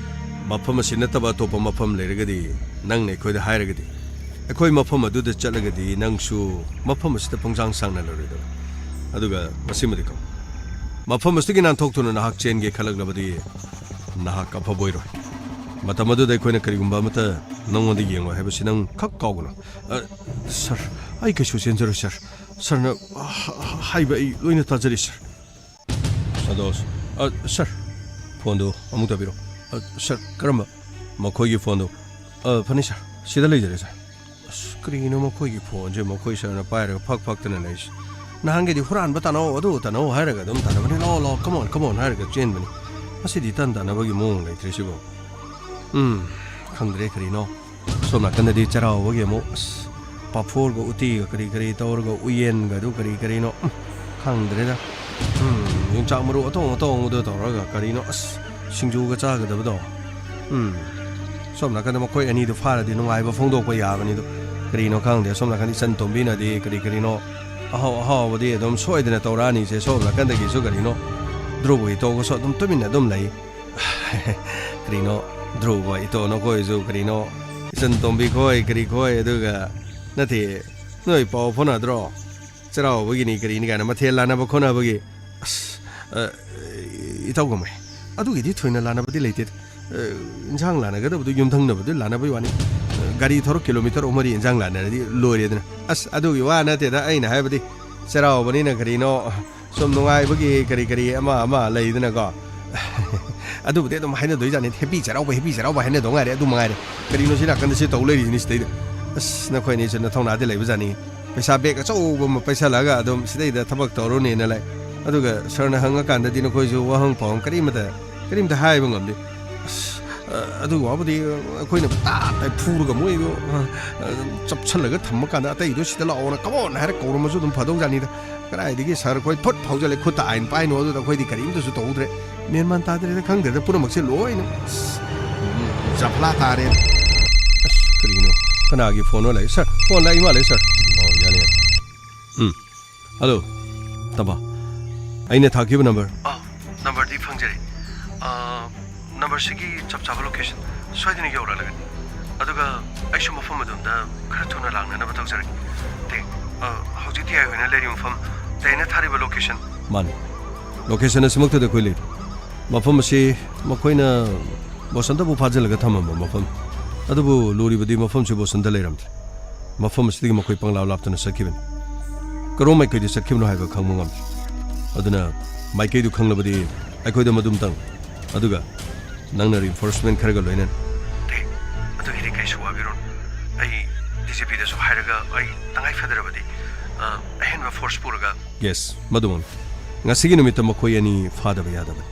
ꯃꯐꯝ ꯑꯁꯤ ꯅꯠꯇꯕ ꯑꯇꯣꯞꯄ ꯃꯐꯝ ꯂꯩꯔꯒꯗꯤ, ꯅꯪꯅ ꯑꯩꯈꯣꯏꯗ ꯍꯥꯏꯔꯒꯗꯤ, ꯑꯩꯈꯣꯏ ꯃꯐꯝ ꯑꯗꯨꯗ ꯆꯠꯂꯒꯗꯤ ꯅꯪꯁꯨ ꯃꯐꯝ ꯑꯁꯤꯗ ꯄꯪꯁꯥꯡ ꯁꯥꯡꯅ ꯂꯩꯔꯣꯏꯗꯕ꯫ ꯑꯗꯨꯒ ꯃꯁꯤꯃꯗꯤ ꯈꯪ, ꯃꯐꯝ ꯑꯁꯤꯗꯒꯤ ꯅꯥꯟꯊꯣꯛꯇꯨꯅ ꯅꯍꯥꯛ ꯆꯦꯟꯒꯦ ꯈꯜꯂꯛꯂꯕꯗꯤ ꯅꯍꯥꯛ ꯑꯐꯕ ꯑꯣꯏꯔꯣꯏ꯫ ꯃꯇꯝ ꯑꯗꯨꯗ ꯑꯩꯈꯣꯏꯅ ꯀꯔꯤꯒꯨꯝꯕ ꯑꯃꯠꯇ ꯅꯪꯉꯣꯟꯗ ꯌꯦꯡꯂꯣꯏ ꯍꯥꯏꯕꯁꯤ ꯅꯪ ꯈꯛ ꯀꯥꯎꯒꯅꯨ꯫ ꯑ, ꯁꯥꯔ, ꯑꯩ ꯀꯩꯁꯨ ꯆꯦꯟꯖꯔꯣꯏ, ꯁꯥꯔ꯫ ꯁꯥꯔꯅ ꯍꯥꯏꯕ ꯑꯩ ꯂꯣꯏꯅ ꯇꯥꯖꯔꯤ, ꯁꯥꯔ꯫ ꯁꯟꯇꯣꯁ, ꯑ, ꯁꯥꯔ, ꯐꯣꯟꯗꯨ ꯑꯃꯨꯛ ꯇꯥꯕꯤꯔꯣ꯫ ꯑ, ꯁꯥꯔ, ꯀꯔꯝꯕ? ꯃꯈꯣꯏꯒꯤ ꯐꯣꯟꯗꯨ? ꯑ, ꯐꯅꯤ, ꯁꯥꯔ꯫ ꯁꯤꯗ ꯂꯩꯖꯔꯦ, ꯁꯥꯔ꯫ ꯑꯁ, ꯀꯔꯤꯅꯣ ꯃꯈꯣꯏꯒꯤ ꯐꯣꯟꯁꯦ ꯃꯈꯣꯏ ꯁꯥꯔꯅ ꯄꯥꯏꯔꯒ ꯐꯛ ꯐꯛꯇꯅ ꯂꯩꯔꯤꯁꯤ? ꯅꯍꯥꯟꯒꯩꯗꯤ "ꯍꯨꯔꯥꯟꯕ ꯇꯥꯅꯧ, ꯑꯗꯨ ꯇꯥꯅꯧ" ꯍꯥꯏꯔꯒ ꯑꯗꯨꯝ ꯇꯥꯟꯅꯕꯅꯤ꯫ "ꯂꯥꯛꯑꯣ, ꯂꯥꯛꯑꯣ, come on, come on" ꯍꯥꯏꯔꯒ ꯆꯦꯟꯕꯅꯤ꯫ ꯉꯁꯤꯗꯤ ꯏꯇꯥꯟ ꯇꯥꯟꯅꯕꯒꯤ ꯃꯑꯣꯡ ꯂꯩꯇ꯭ꯔꯦ ꯁꯤꯕꯣ꯫ ꯎꯝ, ꯈꯪꯗ꯭ꯔꯦ ꯀꯔꯤꯅꯣ꯫ ꯁꯣꯝ ꯅꯥꯀꯟꯗꯗꯤ ꯆꯩꯔꯥꯎꯕꯒꯤ ꯑꯃꯨꯛ, ꯑꯁ, ꯄꯥꯐꯣꯔꯒ ꯎꯇꯤꯒ ꯀꯔꯤ ꯀꯔꯤ ꯇꯧꯔꯒ, ꯎꯌꯦꯟꯒꯗꯨ ꯀꯔꯤ ꯀꯔꯤꯅꯣ, ꯎꯝ, ꯈꯪꯗ꯭ꯔꯦꯗ꯫ ꯎꯝ, ꯌꯣꯡꯆꯥꯛ ꯃꯔꯨ ꯑꯇꯣꯡ ꯑꯇꯣꯡꯕꯗꯣ ꯇꯧꯔꯒ ꯀꯔꯤꯅꯣ, ꯑꯁ, ꯁꯤꯡꯖꯨꯒ ꯆꯥꯒꯗꯕꯗꯣ꯫ ꯎꯝ, ꯁꯣꯝ ꯅꯥꯀꯟꯗ ꯃꯈꯣꯏ ꯑꯅꯤꯗꯨ ꯐꯥꯔꯗꯤ ꯅꯨꯡꯉꯥꯏꯕ ꯐꯣꯡꯗꯣꯛꯄ ꯌꯥꯕꯅꯤꯗꯣ꯫ ꯀꯔꯤꯅꯣ ꯈꯪꯗꯦ, ꯁꯣꯝ ꯅꯥꯀꯟꯗ ꯏꯆꯟ ꯇꯣꯝꯕꯤꯅꯗꯤ ꯀꯔꯤ ꯀꯔꯤꯅꯣ ꯑꯍꯥꯎ ꯑꯍꯥꯎꯕꯗꯤ ꯑꯗꯨꯝ ꯁꯣꯏꯗꯅ ꯇꯧꯔꯛꯑꯅꯤꯁꯦ꯫ ꯁꯣꯝ ꯅꯥꯀꯟꯗꯒꯤꯁꯨ ꯀꯔꯤꯅꯣ ꯙ꯭ꯔꯨꯕ ꯏꯇꯣꯒꯁꯨ ꯑꯗꯨꯝ ꯇꯨꯃꯤꯟꯅ ꯑꯗꯨꯝ ꯂꯩ꯫ ꯀꯔꯤꯅꯣ, ꯙ꯭ꯔꯨꯕ ꯏꯇꯣ ꯅꯈꯣꯏꯁꯨ ꯀꯔꯤꯅꯣ, ꯏꯆꯟ ꯇꯣꯝꯕꯤ ꯈꯣꯏ, ꯀꯔꯤ ꯈꯣꯏ, ꯑꯗꯨꯒ ꯅꯠꯇꯦ, ꯅꯣꯏ ꯄꯥꯎ ꯐꯥꯎꯅꯗ꯭ꯔꯣ? ꯆꯩꯔꯥꯎꯕꯒꯤꯅꯤ ꯀꯔꯤꯅꯤ ꯀꯥꯏꯅ ꯃꯊꯦꯜ ꯂꯥꯟꯅꯕ ꯈꯣꯠꯅꯕꯒꯤ꯫ ꯑꯁ, ꯑ, ꯏꯇꯥꯎ ꯒꯃꯩ, ꯑꯗꯨꯒꯤꯗꯤ ꯊꯣꯏꯅ ꯂꯥꯟꯅꯕꯗꯤ ꯂꯩꯇꯦ꯫ ꯑ, ꯏꯟꯁꯥꯡ ꯂꯥꯟꯅꯒꯗꯕꯗꯨ ꯌꯨꯝꯊꯪꯅꯕꯗꯨ ꯂꯥꯟꯅꯕꯒꯤ ꯋꯥꯅꯤ꯫ ꯑ, ꯒꯥꯔꯤ ꯊꯧꯔ ꯀꯤꯂꯣꯃꯤꯇꯔ ꯑꯍꯨꯝ ꯃꯔꯤ ꯏꯟꯁꯥꯡ ꯂꯥꯟꯅꯔꯗꯤ ꯂꯣꯏꯔꯦꯗꯅ꯫ ꯑꯁ, ꯑꯗꯨꯒꯤ ꯋꯥ ꯅꯠꯇꯦꯗ ꯑꯩꯅ ꯍꯥꯏꯕꯗꯤ, ꯆꯩꯔꯥꯎꯕꯅꯤꯅ ꯀꯔꯤꯅꯣ, ꯁꯨꯝ ꯅꯨꯡꯉꯥꯏꯕꯒꯤ ꯀꯔꯤ ꯀꯔꯤ ꯑꯃ ꯑꯃ ꯂꯩꯗꯅꯀꯣ꯫ ꯑꯗꯨꯕꯨꯗꯤ ꯑꯗꯨꯝ ꯍꯥꯏꯅꯗꯣꯏꯖꯥꯠꯅꯤ꯫ "ꯍꯦꯄꯤ ꯆꯩꯔꯥꯎꯕ, ꯍꯦꯄꯤ ꯆꯩꯔꯥꯎꯕ" ꯍꯥꯏꯅꯗꯧ ꯉꯥꯏꯔꯦ, ꯑꯗꯨ ꯃꯉꯥꯏꯔꯦ꯫ ꯀꯔꯤꯅꯣ ꯁꯤ ꯅꯥꯀꯟꯗ ꯁꯤ ꯇꯧ ꯂꯩꯔꯤꯁꯤꯅꯤ ꯁꯤꯗꯩꯗ? ꯑꯁ, ꯅꯈꯣꯏ ꯑꯅꯤꯁꯨ ꯅꯊꯧꯅꯥꯗꯤ ꯂꯩꯕꯖꯥꯠꯅꯤ꯫ ꯄꯩꯁꯥ ꯕꯦꯒ ꯑꯆꯧꯕ ꯑꯃ ꯄꯩꯁꯜꯂꯒ ꯑꯗꯨꯝ ꯁꯤꯗꯩꯗ ꯊꯕꯛ ꯇꯧꯔꯨꯅꯦꯅ ꯂꯩ꯫ ꯑꯗꯨꯒ ꯁꯥꯔꯅ ꯍꯪꯉꯀꯥꯟꯗꯗꯤ ꯅꯈꯣꯏꯁꯨ ꯋꯥꯍꯪ ꯄꯥꯎꯍꯪ ꯀꯔꯤꯃꯇ, ꯀꯔꯤꯃꯇ ꯍꯥꯏꯕ ꯉꯝꯗꯦ꯫ ꯑꯁ, ꯑ, ꯑꯗꯨ ꯋꯥꯕꯨꯗꯤ ꯑꯩꯈꯣꯏꯅ ꯇꯥ ꯇꯥꯏ ꯐꯨꯔꯒ ꯃꯣꯏꯗꯣ, ꯑ, ꯑ, ꯆꯞꯁꯜꯂꯒ ꯊꯝꯃꯀꯥꯟꯗ ꯑꯇꯩꯗꯣ "ꯁꯤꯗ ꯂꯥꯛꯑꯣꯅ" "Come on" ꯍꯥꯏꯔ ꯀꯧꯔꯝꯃꯁꯨ ꯑꯗꯨꯝ ꯐꯗꯧꯖꯥꯠꯅꯤꯗ꯫ ꯀꯗꯥꯏꯗꯒꯤ ꯁꯥꯔ ꯑꯩꯈꯣꯏ ꯐꯨꯠ ꯐꯥꯎꯖꯜꯂꯦ, ꯈꯨꯠꯇ ꯑꯥꯏꯟ ꯄꯥꯏꯅꯣ, ꯑꯗꯨꯗ ꯑꯩꯈꯣꯏꯗꯤ ꯀꯔꯤꯝꯇꯁꯨ ꯇꯧꯗ꯭ꯔꯦ꯫ ꯃꯦꯟ ꯃꯥꯟ ꯇꯥꯗ꯭ꯔꯦꯗ, ꯈꯪꯗ꯭ꯔꯦꯗ, ꯄꯨꯝꯅꯃꯛꯁꯦ ꯂꯣꯏꯅ, ꯑꯁ, ꯖꯐꯂꯥ ꯇꯥꯔꯦ꯫ ꯑꯁ, ꯀꯔꯤꯅꯣ? ꯀꯅꯥꯒꯤ ꯐꯣꯟꯅꯣ ꯂꯥꯛꯏ? ꯁꯥꯔ, ꯐꯣꯟ ꯂꯥꯛꯏ ꯃꯥꯜꯂꯦ, ꯁꯥꯔ꯫ ꯑꯣ, ꯌꯥꯅꯤ, ꯌꯥꯅꯤ꯫ ꯎꯝ꯫ ꯍꯜꯂꯣ, ꯇꯝꯐꯥ꯫ ꯑꯩꯅ ꯊꯥꯈꯤꯕ ꯅꯝꯕꯔ꯫ ꯑꯥ, ꯅꯝꯕꯔꯗꯤ ꯐꯪꯖꯔꯦ꯫ ꯑꯥ, ꯅꯝꯕꯔꯁꯤꯒꯤ ꯆꯞ ꯆꯥꯕ ꯂꯣꯀꯦꯁꯟ ꯁꯣꯏꯗꯅ ꯌꯧꯔꯛꯂꯒꯅꯤ꯫ ꯑꯗꯨꯒ ꯑꯩꯁꯨ ꯃꯐꯝ ꯑꯗꯣꯝꯗ ꯈꯔ ꯊꯨꯅ ꯂꯥꯛꯅꯅꯕ ꯇꯧꯖꯔꯒꯦ꯫ ꯇꯦ, ꯑꯥ, ꯍꯧꯖꯤꯛꯇꯤ ꯑꯩ ꯍꯣꯏꯅ ꯂꯩꯔꯤꯕ ꯃꯐꯝ, ꯇꯦ, ꯑꯩꯅ ꯊꯥꯔꯤꯕ ꯂꯣꯀꯦꯁꯟ꯫ ꯃꯥꯅꯤ꯫ ꯂꯣꯀꯦꯁꯟ ꯑꯁꯤꯃꯛꯇꯗ ꯑꯩꯈꯣꯏ ꯂꯩꯔꯤ꯫ ꯃꯐꯝ ꯑꯁꯤ ꯃꯈꯣꯏꯅ ꯕꯣꯁꯟꯇꯕꯨ ꯐꯥꯖꯤꯜꯂꯒ ꯊꯝꯃꯝꯕ ꯃꯐꯝ꯫ ꯑꯗꯨꯕꯨ ꯂꯨꯔꯤꯕꯗꯤ ꯃꯐꯝꯁꯤ ꯕꯣꯁꯟꯇ ꯂꯩꯔꯝꯗ꯭ꯔꯦ꯫ ꯃꯐꯝ ꯑꯁꯤꯗꯒꯤ ꯃꯈꯣꯏ ꯄꯪꯂꯥꯞ ꯂꯥꯞꯇꯨꯅ ꯆꯠꯈꯤꯕꯅꯤ꯫ ꯀꯔꯣꯝ ꯃꯥꯏꯀꯩꯗ ꯆꯠꯈꯤꯕꯅꯣ ꯍꯥꯏꯕ ꯈꯪꯕ ꯉꯝꯗ꯭ꯔꯦ꯫ ꯑꯗꯨꯅ ꯃꯥꯏꯀꯩꯗꯨ ꯈꯪꯂꯕꯗꯤ ꯑꯩꯈꯣꯏꯗ ꯃꯗꯨꯝꯇꯪ, ꯑꯗꯨꯒ ꯅꯪꯅ reinforcement ꯈꯔꯒ ꯂꯣꯏꯅꯅ꯫ ꯇꯦ, ꯑꯗꯨꯒꯤꯗꯤ ꯀꯩꯁꯨ ꯋꯥꯕꯤꯔꯨꯅꯨ꯫ ꯑꯩ ꯗꯤ ꯖꯤ ꯄꯤꯗꯁꯨ ꯍꯥꯏꯔꯒ ꯑꯩ ꯇꯉꯥꯏ ꯐꯗ꯭ꯔꯕꯗꯤ, ꯑ, ꯑꯍꯦꯟꯕ ꯐꯣꯔꯁ ꯄꯨꯔꯒ꯫ ꯌꯦꯁ, ꯃꯗꯨꯃꯛꯅꯤ꯫ ꯉꯁꯤꯒꯤ ꯅꯨꯃꯤꯠꯇ ꯃꯈꯣꯏ ꯑꯅꯤ ꯐꯥꯗꯕ ꯌꯥꯗꯕꯅꯤ꯫